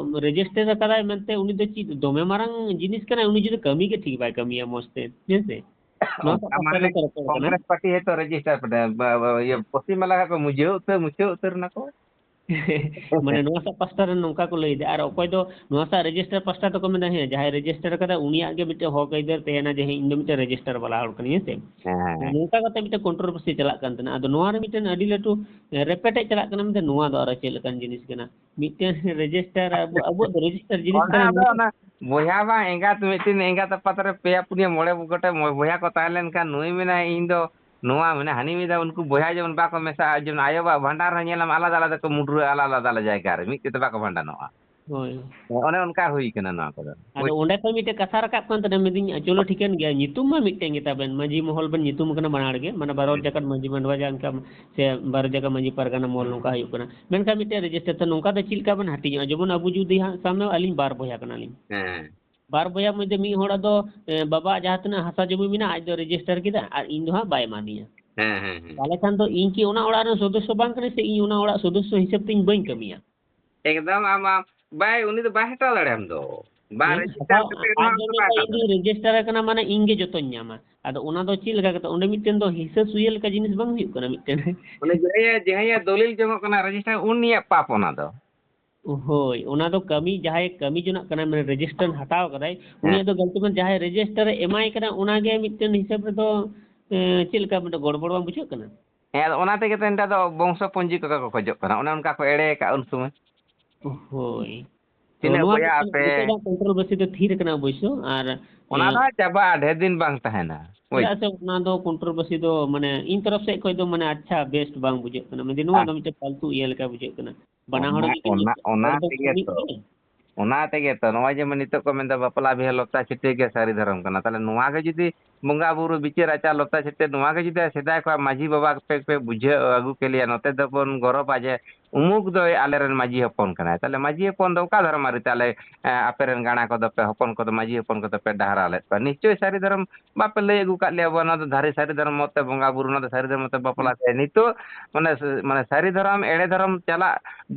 register ᱟᱠᱟᱫᱟᱭ ᱢᱮᱱᱛᱮ ᱩᱱᱤ ᱫᱚ ᱪᱮᱫ ᱫᱚᱢᱮ ᱢᱟᱨᱟᱝ ᱡᱤᱱᱤᱥ ᱠᱟᱱᱟᱭ, ᱩᱱᱤ ᱡᱩᱫᱤ ᱠᱟᱹᱢᱤ ᱜᱮ ᱴᱷᱤᱠ ᱵᱟᱭ ᱠᱟᱹᱢᱤᱭᱟ ᱢᱚᱡᱽ ᱛᱮ, ᱦᱮᱸ ᱥᱮ? ᱱᱚᱣᱟ ᱚᱱᱠᱟ ᱥᱟᱯᱟᱵ ᱢᱟᱱᱮ ᱨᱮᱠᱚ ᱨᱚᱯᱚᱲ ᱠᱟᱱᱟ᱾ ᱠᱚᱝᱜᱨᱮᱥ ᱯᱟᱨᱴᱤ ᱦᱚᱭᱛᱳ register ᱯᱮ, ᱵᱟ-, ᱵᱟ-, ᱤᱭᱟᱹ, ᱦᱮᱸ᱾ ᱯᱚᱥᱪᱤᱢ ᱵᱟᱝᱞᱟ ᱠᱷᱚᱱ ᱠᱚ ᱢᱩᱪᱷᱟᱹᱣ ᱩᱛᱟᱹᱨ, ᱢᱩᱪᱷᱟᱹᱣ ᱩᱛᱟᱹᱨ ᱱᱟᱠᱚ᱾ ᱢᱟᱱᱮ ᱱᱚᱣᱟ ᱥᱟᱜ ᱯᱟᱥᱴᱟ ᱨᱮᱱ ᱱᱚᱝᱠᱟ ᱠᱚ ᱞᱟᱹᱭ ᱮᱫᱟ, ᱟᱨ ᱚᱠᱚᱭ ᱫᱚ ᱱᱚᱣᱟ ᱥᱟᱜ register ᱯᱟᱥᱴᱟ ᱫᱚᱠᱚ ᱢᱮᱱᱟ, ᱦᱮᱸ, ᱡᱟᱦᱟᱸᱭ register ᱟᱠᱟᱫᱟ ᱩᱱᱤᱭᱟᱜ ᱜᱮ ᱢᱤᱫᱴᱮᱱ ᱦᱚᱠ ᱟᱹᱭᱫᱟᱹᱨ ᱛᱟᱦᱮᱱᱟ ᱡᱮ, ᱦᱮᱸ, ᱤᱧ ᱫᱚ ᱢᱤᱫᱴᱮᱱ register ᱵᱟᱞᱟ ᱦᱚᱲ ᱠᱟᱹᱱᱟᱹᱧ, ᱦᱮᱸ ᱥᱮ? ᱦᱮᱸ, ᱦᱮᱸ᱾ ᱱᱚᱝᱠᱟ ᱠᱟᱛᱮ ᱢᱤᱫᱴᱮᱱ controversy ᱪᱟᱞᱟᱜ ᱠᱟᱱ ᱛᱟᱦᱮᱱᱟ᱾ ᱟᱫᱚ ᱱᱚᱣᱟ ᱨᱮ ᱢᱤᱫᱴᱮᱱ ᱟᱹᱰᱤ ᱞᱟᱹᱴᱩ, ᱮ, ᱨᱮᱯᱮᱴᱮᱡ ᱪᱟᱞᱟᱜ ᱠᱟᱱᱟ, ᱢᱮᱱᱛᱮ ᱱᱚᱣᱟ ᱫᱚ ᱟᱨᱚ ᱪᱮᱫ ᱞᱮᱠᱟᱱ ᱡᱤᱱᱤᱥ ᱠᱟᱱᱟ? ᱢᱤᱫᱴᱮᱱ register, ᱟᱵᱚ, ᱟᱵᱚᱣᱟᱜ ᱫᱚ register ᱡᱤᱱᱤᱥ ᱚᱱᱟ ᱠᱟᱱᱟ ᱟᱫᱚ ᱱᱚᱣᱟ᱾ ᱚᱱᱟ ᱵᱚᱭᱦᱟ ᱵᱟᱝ ᱮᱸᱜᱟᱛ, ᱢᱤᱫᱴᱮᱱ ᱮᱸᱜᱟᱛ ᱟᱯᱟᱛ ᱨᱮ ᱯᱮᱭᱟ ᱯᱩᱱᱭᱟᱹ ᱢᱚᱬᱮ ᱜᱚᱴᱮᱡ ᱢᱚ-, ᱵᱚᱭᱦᱟ ᱠᱚ ᱛᱟᱦᱮᱸ ᱞᱮᱱᱠᱷᱟᱱ ᱱᱩᱭ ᱢᱮᱱᱟᱭ, ᱤᱧ ᱫᱚ ᱱᱚᱣᱟ ᱢᱮᱱᱟ, ᱦᱟᱹᱱᱤ ᱢᱮᱱᱟ, ᱩᱱᱠᱩ ᱵᱚᱭᱦᱟ ᱡᱮᱢᱚᱱ ᱵᱟᱠᱚ ᱢᱮᱥᱟᱜᱼᱟ, ᱡᱮᱢᱚᱱ ᱟᱭᱳ ᱵᱟᱵᱟ ᱵᱷᱟᱸᱰᱟᱱ ᱨᱮ ᱧᱮᱞᱟᱢ ᱟᱞᱟᱫᱟ ᱟᱞᱟᱫᱟ ᱠᱚ ᱢᱩᱰᱨᱟᱹᱜᱼᱟ, ᱟᱞᱟᱫᱟ ᱟᱞᱟᱫᱟ ᱡᱟᱭᱜᱟ ᱨᱮ, ᱢᱤᱫ ᱛᱮᱫᱚ ᱵᱟᱠᱚ ᱵᱷᱟᱸᱰᱟᱱᱚᱜᱼᱟ᱾ ᱦᱳᱭ᱾ ᱚᱱᱮ ᱚᱱᱠᱟ ᱦᱩᱭ ᱠᱟᱱᱟ ᱱᱚᱣᱟ ᱠᱚᱫᱚ᱾ ᱟᱫᱚ ᱚᱸᱰᱮ ᱠᱷᱚᱱ ᱢᱤᱫᱴᱮᱡ ᱠᱟᱛᱷᱟ ᱨᱟᱠᱟᱵ ᱠᱟᱱ ᱛᱟᱦᱮᱱᱟ, ᱢᱮᱱᱫᱟᱹᱧ, ᱪᱚᱞᱚ ᱴᱷᱤᱠᱟᱹᱱ ᱜᱮᱭᱟ, ᱧᱩᱛᱩᱢ ᱢᱟ ᱢᱤᱫᱴᱮᱱ ᱜᱮ ᱛᱟᱵᱮᱱ, ᱢᱟᱹᱡᱷᱤ ᱢᱚᱦᱚᱞ ᱵᱮᱱ ᱧᱩᱛᱩᱢ ᱠᱟᱱᱟ ᱵᱟᱱᱟᱨ ᱜᱮ, ᱢᱟᱱᱮ ᱵᱟᱨᱚ ᱦᱩᱸ᱾ ᱡᱟᱠᱟᱛ ᱢᱟᱹᱡᱷᱤ ᱢᱟᱰᱣᱟ ᱡᱟᱦᱟᱸ ᱞᱮᱠᱟ, ᱥᱮ ᱵᱟᱨᱚ ᱡᱟᱠᱟᱛ ᱢᱟᱹᱡᱷᱤ ᱯᱟᱨᱜᱟᱱᱟ ᱢᱚᱦᱚᱞ ᱱᱚᱝᱠᱟ ᱦᱩᱭᱩᱜ ᱠᱟᱱᱟ᱾ ᱢᱮᱱᱠᱷᱟᱱ ᱢᱤᱫᱴᱮᱱ register ᱛᱮ ᱱᱚᱝᱠᱟ ᱫᱚ ᱪᱮᱫ ᱞᱮᱠᱟ ᱵᱮᱱ ᱦᱟᱹᱴᱤᱧᱚᱜᱼᱟ? ᱡᱮᱢᱚᱱ ᱟᱵᱚ ᱡᱩᱫᱤ ᱦᱟᱸᱜ ᱥᱟᱵ ᱢᱮ ᱟᱹᱞᱤᱧ ᱵᱟᱨ ᱵᱚᱭᱦᱟ ᱠᱟᱱᱟᱞᱤᱧ᱾ ᱦᱮᱸ᱾ ᱵᱟᱨ ᱵᱚᱭᱦᱟ ᱢᱚᱫᱽᱫᱷᱮ ᱢᱤᱫ ᱦᱚᱲᱟᱜ ᱫᱚ, ᱮ, ᱵᱟᱵᱟᱣᱟᱜ ᱡᱟᱦᱟᱸ ᱛᱤᱱᱟᱹᱜ ᱦᱟᱥᱟ ᱡᱚᱢᱤ ᱢᱮᱱᱟᱜᱼᱟ, ᱟᱡ ᱫᱚ register ᱠᱮᱫᱟ ᱟᱨ ᱤᱧ ᱫᱚ ᱦᱟᱸᱜ ᱵᱟᱭ ᱮᱢᱟᱫᱤᱧᱟ᱾ ᱦᱮᱸ, ᱦᱮᱸ, ᱦᱮᱸ᱾ ᱛᱟᱦᱚᱞᱮ ᱠᱷᱟᱱ ᱫᱚ ᱤᱧ ᱠᱤ ᱚᱱᱟ ᱚᱲᱟᱜ ᱨᱮᱱ ᱥᱚᱫᱚᱥᱥᱚ ᱵᱟᱝ ᱠᱟᱹᱱᱟᱹᱧ ᱥᱮ ᱤᱧ ᱚᱱᱟ ᱚᱲᱟᱜ ᱥᱚᱫᱚᱥᱥᱚ ᱦᱤᱥᱟᱹᱵ ᱛᱤᱧ ᱵᱟᱹᱧ ᱠᱟᱹᱢᱤᱭᱟ? ᱮᱠᱫᱚᱢ ᱟᱢ, ᱟᱢ, ᱵᱟᱭ, ᱩᱱᱤ ᱫᱚ ᱵᱟᱭ ᱦᱟᱛᱟᱣ ᱫᱟᱲᱮᱭᱟᱢ ᱫᱚ᱾ ᱵᱟᱝ ᱦᱮᱸ, register ᱦᱟᱛᱟᱣ, ᱠᱟᱛᱮ ᱟᱡ ᱨᱮᱦᱚᱸ ᱫᱚ ᱩᱱᱤ ᱫᱚ ᱵᱟᱭ ᱵᱟᱭ ᱦᱟᱛᱟᱣ ᱤᱧ ᱫᱚᱧ ᱫᱟᱲᱮᱭᱟᱢ᱾ Register ᱟᱠᱟᱱᱟ, ᱢᱟᱱᱮ ᱤᱧ ᱜᱮ ᱡᱚᱛᱚᱧ ᱧᱟᱢᱟ᱾ ᱟᱫᱚ ᱚᱱᱟ ᱫᱚ ᱪᱮᱫ ᱞᱮᱠᱟ ᱠᱟᱛᱮ? ᱚᱸᱰᱮ ᱢᱤᱫᱴᱮᱱ ᱫᱚ ᱦᱤᱥᱟᱹ ᱥᱩᱭᱟᱹ ᱞᱮᱠᱟ ᱡᱤᱱᱤᱥ ᱵᱟᱝ ᱦᱩᱭᱩᱜ ᱠᱟᱱᱟ ᱢᱤᱫᱴᱮᱱ? ᱩᱱᱤ ᱡᱟᱦᱟᱸᱭᱮ, ᱡᱟᱦᱟᱸᱭᱮ ᱫᱚᱞᱤᱞ ᱡᱚᱝᱚᱜ ᱠᱟᱱᱟ register, ᱩᱱᱤᱭᱟᱜ ᱯᱟᱯ ᱚᱱᱟ ᱫᱚ᱾ ᱦᱳᱭ, ᱚᱱᱟ ᱫᱚ ᱠᱟᱹᱢᱤ, ᱡᱟᱦᱟᱸᱭ ᱠᱟᱹᱢᱤ ᱡᱚᱱᱟᱜ ᱠᱟᱱᱟᱭ, ᱢᱟᱱᱮ register ᱦᱟᱛᱟᱣ ᱠᱟᱫᱟᱭ, ᱦᱮᱸ᱾ ᱩᱱᱤᱭᱟᱜ ᱫᱚ ᱜᱟᱹᱞᱛᱤ, ᱢᱟᱱᱮ ᱡᱟᱦᱟᱸᱭ register ᱮ ᱮᱢᱟᱭ ᱠᱟᱱᱟ, ᱚᱱᱟᱜᱮ ᱢᱤᱫᱴᱮᱱ ᱦᱤᱥᱟᱹᱵ ᱨᱮᱫᱚ, ᱮ, ᱪᱮᱫ ᱞᱮᱠᱟ ᱢᱤᱫᱴᱮᱱ ᱜᱚᱲᱵᱚᱲ ᱵᱟᱝ ᱵᱩᱡᱷᱟᱹᱜ ᱠᱟᱱᱟ? ᱦᱮᱸ, ᱟᱫᱚ ᱚᱱᱟ ᱛᱮᱜᱮ ᱛᱚ ᱱᱮᱛᱟᱨ ᱫᱚ ᱵᱚᱝᱥᱚ ᱯᱩᱸᱡᱤ ᱠᱚᱜᱮ ᱠᱚ ᱠᱷᱚᱡᱚᱜ ᱠᱟᱱᱟ᱾ ᱚᱱᱮ ᱚᱱᱠᱟ ᱠᱚ ᱮᱲᱮ ᱟᱠᱟᱫ ᱩᱱ ᱥᱚᱢᱚᱭ᱾ ᱦᱳᱭ᱾ ᱛᱚ ᱛᱤᱱᱟᱹᱜ ᱱᱚᱣᱟ ᱵᱚᱭᱦᱟ ᱢᱤᱫᱴᱮᱱ ᱟᱯᱮ? ᱱᱤᱛᱚᱜᱟᱜ controversy ᱫᱚ ᱛᱷᱤᱨ ᱟᱠᱟᱱᱟ ᱚᱵᱚᱥᱥᱚ, ᱟᱨ, ᱚᱱᱟ ᱮ, ᱫᱚ ᱦᱟᱸᱜ ᱪᱟᱵᱟᱜᱼᱟ, ᱰᱷᱮᱨ ᱫᱤᱱ ᱵᱟᱝ ᱛᱟᱦᱮᱱᱟ᱾ ᱦᱳᱭ᱾ ᱪᱮᱫᱟᱜ ᱥᱮ ᱚᱱᱟ ᱫᱚ controversy ᱫᱚ, ᱢᱟᱱᱮ, ᱤᱧ ᱛᱚᱨᱚᱯ ᱥᱮᱫ ᱠᱷᱚᱱ ᱫᱚ, ᱢᱟᱱᱮ, ᱟᱪᱪᱷᱟ, best ᱵᱟᱝ ᱵᱩᱡᱷᱟᱹᱜ ᱠᱟᱱᱟ᱾ ᱢᱮᱱᱫᱟᱹᱧ, ᱱᱚᱣᱟ ᱵᱟᱝ᱾ ᱫᱚ ᱢᱤᱫᱴᱮᱱ ᱯᱷᱟᱞᱛᱩ ᱤᱭᱟᱹ ᱞᱮᱠᱟ ᱵᱩᱡᱷᱟᱹᱜ ᱠᱟᱱᱟ᱾ ᱵᱟᱱᱟ ᱦᱚᱲ ᱚᱱᱟ, ᱜᱮ ᱚᱱᱟ, ᱚᱱᱟ ᱦᱚᱲ ᱫᱚ ᱛᱮᱜᱮ ᱠᱟᱹᱢᱤ ᱛᱚ᱾ ᱜᱮ᱾ ᱚᱱᱟ ᱛᱮᱜᱮ ᱛᱚ ᱱᱚᱜᱼᱚᱭ ᱡᱮᱢᱚᱱ ᱱᱤᱛᱚᱜ ᱠᱚ ᱢᱮᱱᱫᱟ ᱵᱟᱯᱞᱟ ᱵᱤᱦᱟᱹ ᱞᱚᱯᱛᱟ ᱪᱷᱤᱴᱭᱟᱹ ᱜᱮ ᱥᱟᱹᱨᱤ ᱫᱷᱚᱨᱚᱢ ᱠᱟᱱᱟ᱾ ᱛᱟᱦᱚᱞᱮ ᱱᱚᱣᱟ ᱜᱮ ᱡᱩᱫᱤ ᱵᱚᱸᱜᱟ ᱵᱩᱨᱩ ᱵᱤᱪᱟᱹᱨ ᱟᱪᱟᱨ ᱞᱚᱯᱛᱟ ᱪᱷᱤᱴᱭᱟᱹ ᱱᱚᱣᱟ ᱜᱮ ᱡᱩᱫᱤ ᱥᱮᱫᱟᱭ ᱠᱷᱚᱱ ᱢᱟᱹᱡᱷᱤ ᱵᱟᱵᱟ ᱯᱮ, ᱯᱮ ᱵᱩᱡᱷᱟᱹᱣ ᱟᱹᱜᱩ ᱠᱮᱞᱮᱭᱟ, ᱱᱚᱛᱮ ᱫᱚᱵᱚᱱ ᱜᱚᱨᱚᱵᱟ ᱡᱮ ᱩᱢᱩᱠ ᱫᱚᱭ ᱟᱞᱮᱨᱮᱱ ᱢᱟᱹᱡᱷᱤ ᱦᱚᱯᱚᱱ ᱠᱟᱱᱟᱭ᱾ ᱛᱟᱦᱚᱞᱮ ᱢᱟᱹᱡᱷᱤ ᱦᱚᱯᱚᱱ ᱫᱚ ᱚᱠᱟ ᱫᱷᱚᱨᱚᱢ ᱟᱹᱨᱤᱛᱮ ᱟᱞᱮ, ᱮ, ᱟᱯᱮᱨᱮᱱ ᱜᱟᱬᱟ ᱠᱚᱫᱚ ᱯᱮ, ᱦᱚᱯᱚᱱ ᱠᱚᱫᱚ ᱢᱟᱹᱡᱷᱤ ᱦᱚᱯᱚᱱ ᱠᱚᱫᱚ ᱯᱮ ᱰᱟᱦᱟᱨᱟ ᱞᱮᱫ ᱠᱚᱣᱟ? ᱱᱤᱥᱪᱳᱭ ᱥᱟᱹᱨᱤ ᱫᱷᱚᱨᱚᱢ ᱵᱟᱯᱮ ᱞᱟᱹᱭ ᱟᱹᱜᱩ ᱠᱟᱫ ᱞᱮᱭᱟ ᱵᱚ, ᱱᱚᱣᱟ ᱫᱚ ᱫᱷᱟᱨᱮ ᱥᱟᱹᱨᱤ ᱫᱷᱚᱨᱚᱢ ᱢᱚᱛ ᱛᱮ ᱵᱚᱸᱜᱟ ᱵᱩᱨᱩ, ᱱᱚᱣᱟ ᱫᱚ ᱥᱟᱹᱨᱤ ᱫᱷᱚᱨᱚᱢ ᱢᱚᱛ ᱛᱮ ᱵᱟᱯᱞᱟ ᱛᱮ᱾ ᱱᱤᱛᱚᱜ ᱢᱟᱱᱮ ᱥ-, ᱢᱟᱱᱮ ᱥᱟᱹᱨᱤ ᱫᱷᱚᱨᱚᱢ ᱮᱲᱮ ᱫᱷᱚᱨᱚᱢ ᱪᱟᱞᱟᱜ,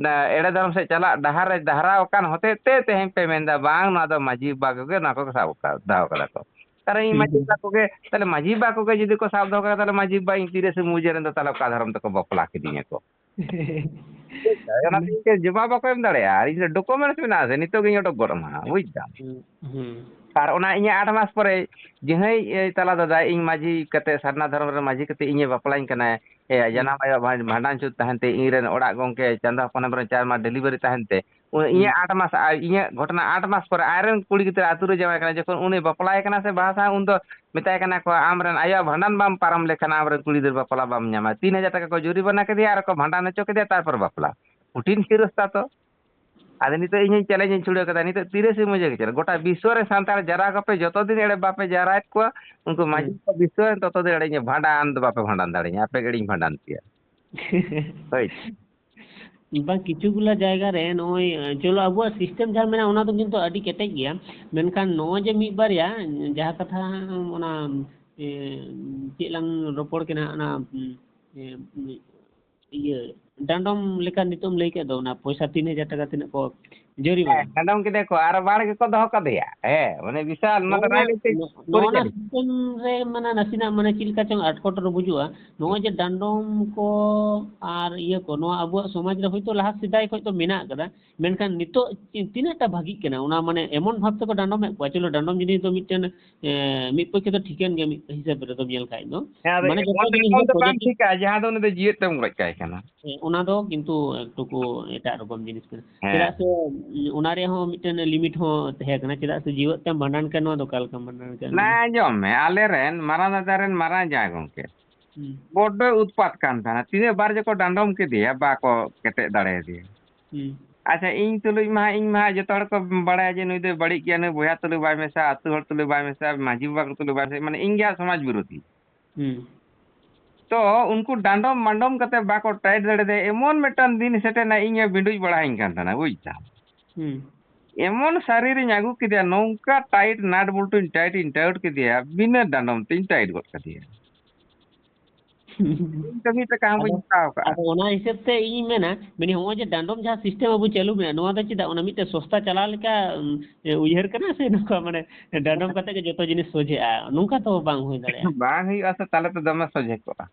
ᱮᱲᱮ ᱫᱷᱚᱨᱚᱢ ᱥᱮᱫ ᱪᱟᱞᱟᱜ ᱰᱟᱦᱟᱨ ᱨᱮ ᱰᱟᱦᱨᱟᱣ ᱟᱠᱟᱱ ᱦᱚᱛᱮᱡ ᱛᱮ ᱛᱮᱦᱮᱧ ᱯᱮ ᱢᱮᱱᱫᱟ ᱵᱟᱝ ᱱᱚᱣᱟ ᱫᱚ ᱢᱟᱹᱡᱷᱤ ᱵᱟᱵᱟ ᱠᱚᱜᱮ ᱱᱚᱣᱟ ᱠᱚ ᱥᱟᱵ ᱟᱠᱟᱫ, ᱫᱚᱦᱚ ᱠᱟᱫᱟ ᱠᱚ᱾ ᱠᱟᱨᱚᱱ ᱤᱧ ᱦᱩᱸ, ᱢᱟᱹᱡᱷᱤ ᱦᱩᱸ᱾ ᱵᱟᱵᱟ ᱠᱚᱜᱮ, ᱛᱟᱦᱞᱮ ᱢᱟᱹᱡᱷᱤ ᱵᱟᱵᱟ ᱠᱚᱜᱮ ᱡᱩᱫᱤ ᱠᱚ ᱥᱟᱵ ᱫᱚᱦᱚ ᱠᱟᱫᱟ, ᱛᱟᱦᱞᱮ ᱢᱟᱹᱡᱷᱤ ᱵᱟᱵᱟ ᱤᱧ ᱛᱤᱨᱮ ᱥᱮ ᱢᱩᱡᱟᱹ ᱨᱮᱱ ᱫᱚ ᱛᱟᱦᱞᱮ ᱚᱠᱟ ᱫᱷᱚᱨᱚᱢ ᱛᱮᱠᱚ ᱵᱟᱯᱞᱟ ᱠᱤᱫᱤᱧᱟ ᱠᱚ? ᱵᱩᱡᱽ ᱫᱟᱢ? ᱚᱱᱟ ᱛᱮ ᱤᱧ ᱴᱷᱮᱱ ᱡᱚᱵᱟᱵ ᱵᱟᱠᱚ ᱮᱢ ᱫᱟᱲᱮᱭᱟᱜᱼᱟ᱾ ᱟᱨ ᱤᱧ ᱴᱷᱮᱱ ᱰᱚᱠᱩᱢᱮᱱᱴᱥ ᱢᱮᱱᱟᱜᱼᱟ ᱥᱮ, ᱱᱤᱛᱚᱜ ᱜᱤᱧ ᱚᱰᱚᱠ ᱜᱚᱫ ᱟᱢᱟ, ᱵᱩᱡᱽ ᱫᱟᱢ? ᱦᱩᱸ, ᱦᱩᱸ᱾ ᱟᱨ ᱚᱱᱟ ᱤᱧᱟᱹᱜ ᱟᱴ ᱢᱟᱥ ᱯᱚᱨᱮ ᱡᱟᱦᱟᱸᱭ, ᱮ, ᱛᱟᱞᱟ ᱫᱟᱫᱟ, ᱤᱧ ᱢᱟᱹᱡᱷᱤ ᱠᱟᱛᱮ, ᱥᱟᱨᱱᱟ ᱫᱷᱚᱨᱚᱢ ᱨᱮ ᱢᱟᱹᱡᱷᱤ ᱠᱟᱛᱮ ᱤᱧᱮ ᱵᱟᱯᱞᱟᱧ ᱠᱟᱱᱟᱭ, ᱮ, ᱦᱩᱸ᱾ ᱡᱟᱱᱟᱢ ᱟᱭᱳ ᱵᱷᱟ-, ᱵᱷᱟᱸᱰᱟᱱ ᱪᱷᱩᱸᱛ ᱛᱟᱦᱮᱱ ᱛᱮ, ᱤᱧ ᱨᱮᱱ ᱚᱲᱟᱜ ᱜᱚᱢᱠᱮ ᱪᱟᱸᱫᱟ ᱦᱚᱯᱚᱱ ᱦᱮᱢᱵᱨᱚᱢ ᱪᱟᱨᱢᱟ ᱰᱮᱞᱤᱵᱷᱟᱨᱤ ᱛᱟᱦᱮᱱ ᱛᱮ, ᱩᱱ ᱦᱩᱸ᱾ ᱤᱧᱟᱹᱜ ᱟᱴ ᱢᱟᱥ, ᱟᱡ, ᱤᱧᱟᱹᱜ ᱜᱷᱚᱴᱚᱱᱟ ᱟᱴ ᱢᱟᱥ ᱯᱚᱨᱮ ᱟᱡᱨᱮᱱ ᱠᱩᱲᱤ ᱜᱤᱫᱽᱨᱟᱹ ᱟᱹᱛᱩ ᱨᱮ ᱡᱟᱶᱟᱭ ᱠᱟᱱᱟ, ᱡᱚᱠᱷᱚᱱ ᱩᱱᱤ ᱵᱟᱯᱞᱟᱭ ᱠᱟᱱᱟ ᱥᱮ ᱵᱟᱦᱟ ᱥᱟᱶ, ᱩᱱ ᱫᱚ ᱢᱮᱛᱟᱭ ᱠᱟᱱᱟ ᱠᱚ, "ᱟᱢ ᱨᱮᱱ ᱟᱭᱳᱣᱟᱜ ᱵᱷᱟᱸᱰᱟᱱ ᱵᱟᱢ ᱯᱟᱨᱚᱢ ᱞᱮᱠᱷᱟᱱ ᱟᱢ ᱨᱮᱱ ᱠᱩᱲᱤ ᱜᱤᱫᱽᱨᱟᱹ ᱵᱟᱯᱞᱟ ᱵᱟᱢ ᱧᱟᱢᱟ᱾" ᱛᱤᱱ ᱦᱟᱡᱟᱨ ᱴᱟᱠᱟ ᱠᱚ ᱡᱩᱨᱤᱢᱟᱱᱟ ᱠᱮᱫᱮᱭᱟ ᱟᱨ ᱠᱚ ᱵᱷᱟᱸᱰᱟᱱ ᱦᱚᱪᱚ ᱠᱮᱫᱮᱭᱟ, ᱛᱟᱨᱯᱚᱨ ᱵᱟᱯᱞᱟ᱾ ᱠᱚᱴᱷᱤᱱ ᱠᱷᱤᱨᱚᱥᱛᱟ ᱛᱚ᱾ ᱟᱫᱚ ᱱᱤᱛᱚᱜ ᱤᱧᱤᱧ ᱪᱮᱞᱮᱧᱡᱽ ᱤᱧ ᱪᱷᱩᱲᱟᱹᱣ ᱠᱟᱫᱟ, ᱱᱤᱛᱚᱜ ᱛᱤᱨᱤᱥᱮ ᱢᱟᱹᱡᱷᱤ ᱜᱮ ᱪᱮᱫ, ᱜᱚᱴᱟ ᱵᱤᱥᱥᱚ ᱨᱮ ᱥᱟᱱᱛᱟᱲ ᱡᱟᱨᱟ ᱠᱚᱯᱮ, ᱡᱚᱛᱚ ᱫᱤᱱ ᱮᱲᱮ ᱵᱟᱯᱮ ᱡᱟᱨᱟᱭᱮᱫ ᱠᱚᱣᱟ, ᱩᱱᱠᱩ ᱢᱟᱹᱡᱷᱤ ᱦᱩᱸ᱾ ᱠᱚ ᱵᱤᱥᱥᱚ ᱨᱮᱱ, ᱛᱚᱛᱚ ᱫᱤᱱ ᱮᱲᱮ ᱤᱧ ᱵᱷᱟᱸᱰᱟᱱ ᱫᱚ ᱵᱟᱯᱮ ᱵᱷᱟᱸᱰᱟᱱ ᱫᱟᱲᱮᱧᱟ, ᱟᱯᱮ ᱜᱮ ᱮᱲᱮᱧ ᱵᱷᱟᱸᱰᱟᱱ ᱯᱮᱭᱟ᱾ ᱦᱳᱭ᱾ ᱵᱟᱝ, ᱠᱤᱪᱷᱩ ᱜᱩᱞᱟ ᱡᱟᱭᱜᱟ ᱨᱮ ᱱᱚᱜᱼᱚᱭ, ᱪᱚᱞᱚ ᱟᱵᱚᱣᱟᱜ ᱥᱤᱥᱴᱮᱢ ᱡᱟᱦᱟᱸ ᱢᱮᱱᱟᱜᱼᱟ, ᱚᱱᱟ ᱫᱚ ᱠᱤᱱᱛᱩ ᱟᱹᱰᱤ ᱠᱮᱴᱮᱡ ᱜᱮᱭᱟ᱾ ᱢᱮᱱᱠᱷᱟᱱ ᱱᱚᱜᱼᱚᱭ ᱡᱮ ᱢᱤᱫ ᱵᱟᱨᱭᱟ ᱡᱟᱦᱟᱸ ᱠᱟᱛᱷᱟ ᱚᱱᱟ, ᱮ, ᱪᱮᱫ ᱞᱟᱝ ᱨᱚᱯᱚᱲ ᱠᱟᱱᱟ, ᱚᱱᱟ, ᱮ, ᱤᱭᱟᱹ, ᱰᱟᱸᱰᱚᱢ ᱞᱮᱠᱟ ᱱᱤᱛᱚᱜ ᱮᱢ ᱞᱟᱹᱭ ᱠᱮᱫ ᱫᱚ, ᱚᱱᱟ ᱯᱚᱭᱥᱟ ᱛᱤᱱ ᱦᱟᱡᱟᱨ ᱴᱟᱠᱟ ᱛᱤᱱᱟᱹᱜ ᱠᱚ ᱡᱚᱨᱤᱢᱟᱱᱟ᱾ ᱦᱮᱸ, ᱰᱟᱸᱰᱚᱢ ᱠᱮᱫᱮᱭᱟ ᱠᱚ ᱟᱨ ᱵᱟᱲ ᱜᱮᱠᱚ ᱫᱚᱦᱚ ᱠᱟᱫᱮᱭᱟ᱾ ᱦᱮᱸ, ᱢᱟᱱᱮ ᱵᱤᱥᱟᱞ ᱱᱚᱣᱟ ᱫᱚ ᱱᱚᱜᱼᱚ ᱱᱟ, ᱨᱟᱡᱽᱱᱤᱛᱤ ᱱᱚᱜᱼᱚ ᱱᱟ ᱯᱚᱨᱤᱪᱟᱞᱤᱛ᱾ ᱥᱤᱥᱴᱮᱢ ᱨᱮ ᱢᱟᱱᱮ ᱱᱟᱥᱮᱱᱟᱜ ᱢᱟᱱᱮ ᱪᱮᱫ ᱞᱮᱠᱟ ᱪᱚᱝ ᱟᱴᱠᱚᱴ ᱨᱮ ᱵᱩᱡᱩᱜᱼᱟ᱾ ᱱᱚᱜᱼᱚᱭ ᱡᱮ ᱰᱟᱸᱰᱚᱢ ᱠᱚ ᱟᱨ ᱤᱭᱟᱹ ᱠᱚ, ᱱᱚᱣᱟ ᱟᱵᱚᱣᱟᱜ ᱥᱚᱢᱟᱡᱽ ᱨᱮ ᱦᱚᱭᱛᱳ ᱞᱟᱦᱟ ᱥᱮᱫᱟᱭ ᱠᱷᱚᱱ ᱫᱚ ᱢᱮᱱᱟᱜ ᱟᱠᱟᱫᱟ, ᱢᱮᱱᱠᱷᱟᱱ ᱱᱤᱛᱚᱜ ᱪᱮ-, ᱛᱤᱱᱟᱹᱜ ᱴᱟ ᱵᱷᱟᱜᱤᱜ ᱠᱟᱱᱟ? ᱚᱱᱟ ᱢᱟᱱᱮ ᱮᱢᱚᱱ ᱵᱷᱟᱵ ᱛᱮᱠᱚ ᱰᱟᱸᱰᱚᱢᱮᱫ ᱠᱚᱣᱟ, ᱪᱚᱞᱚ ᱰᱟᱸᱰᱚᱢ ᱡᱤᱱᱤᱥ ᱫᱚ ᱢᱤᱫᱴᱮᱱ, ᱮ, ᱢᱤᱫ ᱯᱚᱠᱠᱷᱮ ᱫᱚ ᱴᱷᱤᱠᱟᱹᱱ ᱜᱮᱭᱟ, ᱢᱤᱫ ᱦᱤᱥᱟᱹᱵ ᱨᱮᱫᱚ ᱧᱮᱞ ᱠᱷᱟᱡ ᱫᱚ᱾ ᱦᱮᱸ, ᱟᱫᱚ ᱢᱟᱱᱮ ᱡᱚᱛᱚ ᱮᱢᱚᱱ ᱡᱤᱱᱤᱥ ᱜᱮ ᱰᱟᱸᱰᱚᱢ ᱫᱚ ᱵᱟᱝ ᱯᱚᱡᱮᱴᱤᱵᱷ ᱴᱷᱤᱠᱟ, ᱡᱟᱦᱟᱸ ᱫᱚ ᱩᱱᱤ ᱫᱚ ᱡᱤᱣᱮᱫ ᱛᱮᱢ ᱜᱚᱡ ᱠᱟᱭ ᱠᱟᱱᱟ᱾ ᱦᱮᱸ, ᱚᱱᱟ ᱫᱚ ᱠᱤᱱᱛᱩ ᱮᱠᱴᱩᱠᱩ ᱮᱴᱟᱜ ᱨᱚᱠᱚᱢ ᱡᱤᱱᱤᱥ ᱠᱟᱱᱟ᱾ ᱦᱮᱸ᱾ ᱪᱮᱫᱟᱜ ᱥᱮ, ᱩᱸ, ᱚᱱᱟ ᱨᱮᱭᱟᱜ ᱦᱚᱸ ᱢᱤᱫᱴᱮᱱ ᱞᱤᱢᱤᱴ ᱦᱚᱸ ᱛᱟᱦᱮᱸ ᱠᱟᱱᱟ᱾ ᱪᱮᱫᱟᱜ ᱥᱮ ᱡᱤᱣᱮᱫ ᱛᱮᱢ ᱵᱷᱟᱸᱰᱟᱱ ᱠᱟᱱ, ᱱᱚᱣᱟ ᱫᱚ ᱚᱠᱟ ᱞᱮᱠᱟᱢ ᱵᱷᱟᱸᱰᱟᱱ ᱠᱟᱱ? ᱱᱟ, ᱟᱸᱡᱚᱢ ᱢᱮ, ᱟᱞᱮ ᱨᱮᱱ ᱢᱟᱨᱟᱝ ᱫᱟᱫᱟ ᱨᱮᱱ ᱢᱟᱨᱟᱝ ᱡᱟᱶᱟᱭ ᱜᱚᱢᱠᱮ ᱦᱩᱸ᱾ ᱵᱚᱰᱰᱚᱭ ᱩᱛᱯᱟᱛ ᱠᱟᱱ ᱛᱟᱦᱮᱱᱟ᱾ ᱛᱤᱱᱟᱹᱜ ᱵᱟᱨ ᱡᱮᱠᱚ ᱰᱟᱸᱰᱚᱢ ᱠᱮᱫᱮᱭᱟ, ᱵᱟᱠᱚ ᱠᱮᱴᱮᱡ ᱫᱟᱲᱮᱭᱟᱫᱮᱭᱟ᱾ ᱦᱩᱸ᱾ ᱟᱪᱪᱷᱟ, ᱤᱧ ᱛᱩᱞᱩᱡ ᱢᱟ, ᱤᱧ ᱢᱟ ᱡᱚᱛᱚ ᱦᱚᱲ ᱠᱚ ᱵᱟᱲᱟᱭᱟ ᱡᱮ ᱱᱩᱭ ᱫᱚᱭ ᱵᱟᱹᱲᱤᱡ ᱜᱮᱭᱟ, ᱱᱩᱭ ᱵᱚᱭᱦᱟ ᱛᱩᱞᱩᱡ ᱵᱟᱭ ᱢᱮᱥᱟ, ᱟᱹᱛᱩ ᱦᱚᱲ ᱛᱩᱞᱩᱡ ᱵᱟᱭ ᱢᱮᱥᱟ, ᱢᱟᱹᱡᱷᱤ ᱵᱟᱵᱟ ᱛᱩᱞᱩᱡ ᱵᱟᱭ ᱢᱮᱥᱟ, ᱢᱟᱱᱮ ᱤᱧ ᱜᱮ ᱦᱟᱸᱜ ᱥᱚᱢᱟᱡᱽ ᱵᱤᱨᱳᱫᱷᱤ᱾ ᱦᱩᱸ᱾ ᱛᱚ ᱩᱱᱠᱩ ᱰᱟᱸᱰᱚᱢ ᱢᱟᱸᱰᱚᱢ ᱠᱟᱛᱮ ᱵᱟᱠᱚ ᱴᱟᱭᱤᱴ ᱫᱟᱲᱮᱭᱟᱫᱟ, ᱮᱢᱚᱱ ᱢᱤᱫᱴᱟᱝ ᱫᱤᱱ ᱥᱮᱴᱮᱨᱱᱟ, ᱤᱧᱮ ᱵᱤᱸᱰᱩᱡ ᱵᱟᱲᱟᱭᱤᱧ ᱠᱟᱱ ᱛᱟᱦᱮᱱᱟ, ᱵᱩᱡᱽ ᱫᱟᱢ᱾ ᱦᱩᱸ᱾ ᱮᱢᱚᱱ ᱥᱟᱹᱨᱤ ᱨᱤᱧ ᱟᱹᱜᱩ ᱠᱮᱫᱮᱭᱟ, ᱱᱚᱝᱠᱟ ᱴᱟᱭᱤᱴ ᱱᱟᱴ ᱵᱚᱞᱴᱩᱧ ᱴᱟᱭᱤᱴ ᱤᱧ ᱴᱟᱭᱤᱴ ᱠᱮᱫᱮᱭᱟ, ᱵᱤᱱᱟᱹ ᱰᱟᱸᱰᱚᱢ ᱛᱤᱧ ᱴᱟᱭᱤᱴ ᱜᱚᱫ ᱠᱟᱫᱮᱭᱟ᱾ ᱤᱧ ᱠᱟᱹᱢᱤ ᱛᱮ ᱠᱟᱦᱟᱸ ᱵᱟᱹᱧ ᱟᱫᱚ, ᱦᱟᱛᱟᱣ ᱠᱟᱜᱼᱟ᱾ ᱟᱫᱚ ᱚᱱᱟ ᱦᱤᱥᱟᱹᱵ ᱛᱮ ᱤᱧᱤᱧ ᱢᱮᱱᱟ, ᱢᱮᱱᱫᱟᱹᱧ ᱱᱚᱜᱼᱚᱭ ᱡᱮ ᱰᱟᱸᱰᱚᱢ ᱡᱟᱦᱟᱸ system ᱟᱵᱚ ᱪᱟᱹᱞᱩ ᱢᱮᱱᱟᱜᱼᱟ, ᱱᱚᱣᱟ ᱫᱚ ᱪᱮᱫᱟᱜ ᱚᱱᱟ ᱢᱤᱫᱴᱮᱱ ᱥᱚᱥᱛᱟ ᱪᱟᱞᱟᱣ ᱞᱮᱠᱟ, ᱩᱢ, ᱮ, ᱩᱭᱦᱟᱹᱨ ᱠᱟᱱᱟ ᱥᱮ ᱱᱚᱝᱠᱟ ᱢᱟᱱᱮ ᱰᱟᱸᱰᱚᱢ ᱠᱟᱛᱮ ᱜᱮ ᱡᱚᱛᱚ ᱡᱤᱱᱤᱥ ᱥᱚᱡᱷᱮᱜᱼᱟ? ᱱᱚᱝᱠᱟ ᱛᱚ ᱵᱟᱝ ᱦᱩᱭ ᱫᱟᱲᱮᱭᱟᱜᱼᱟ᱾ ᱵᱟᱝ ᱦᱩᱭᱩᱜᱼᱟ ᱥᱮ, ᱛᱟᱦᱞᱮ ᱛᱚ ᱫᱚᱢᱮ ᱥᱚᱡᱷᱮ ᱠᱚᱜᱼᱟ᱾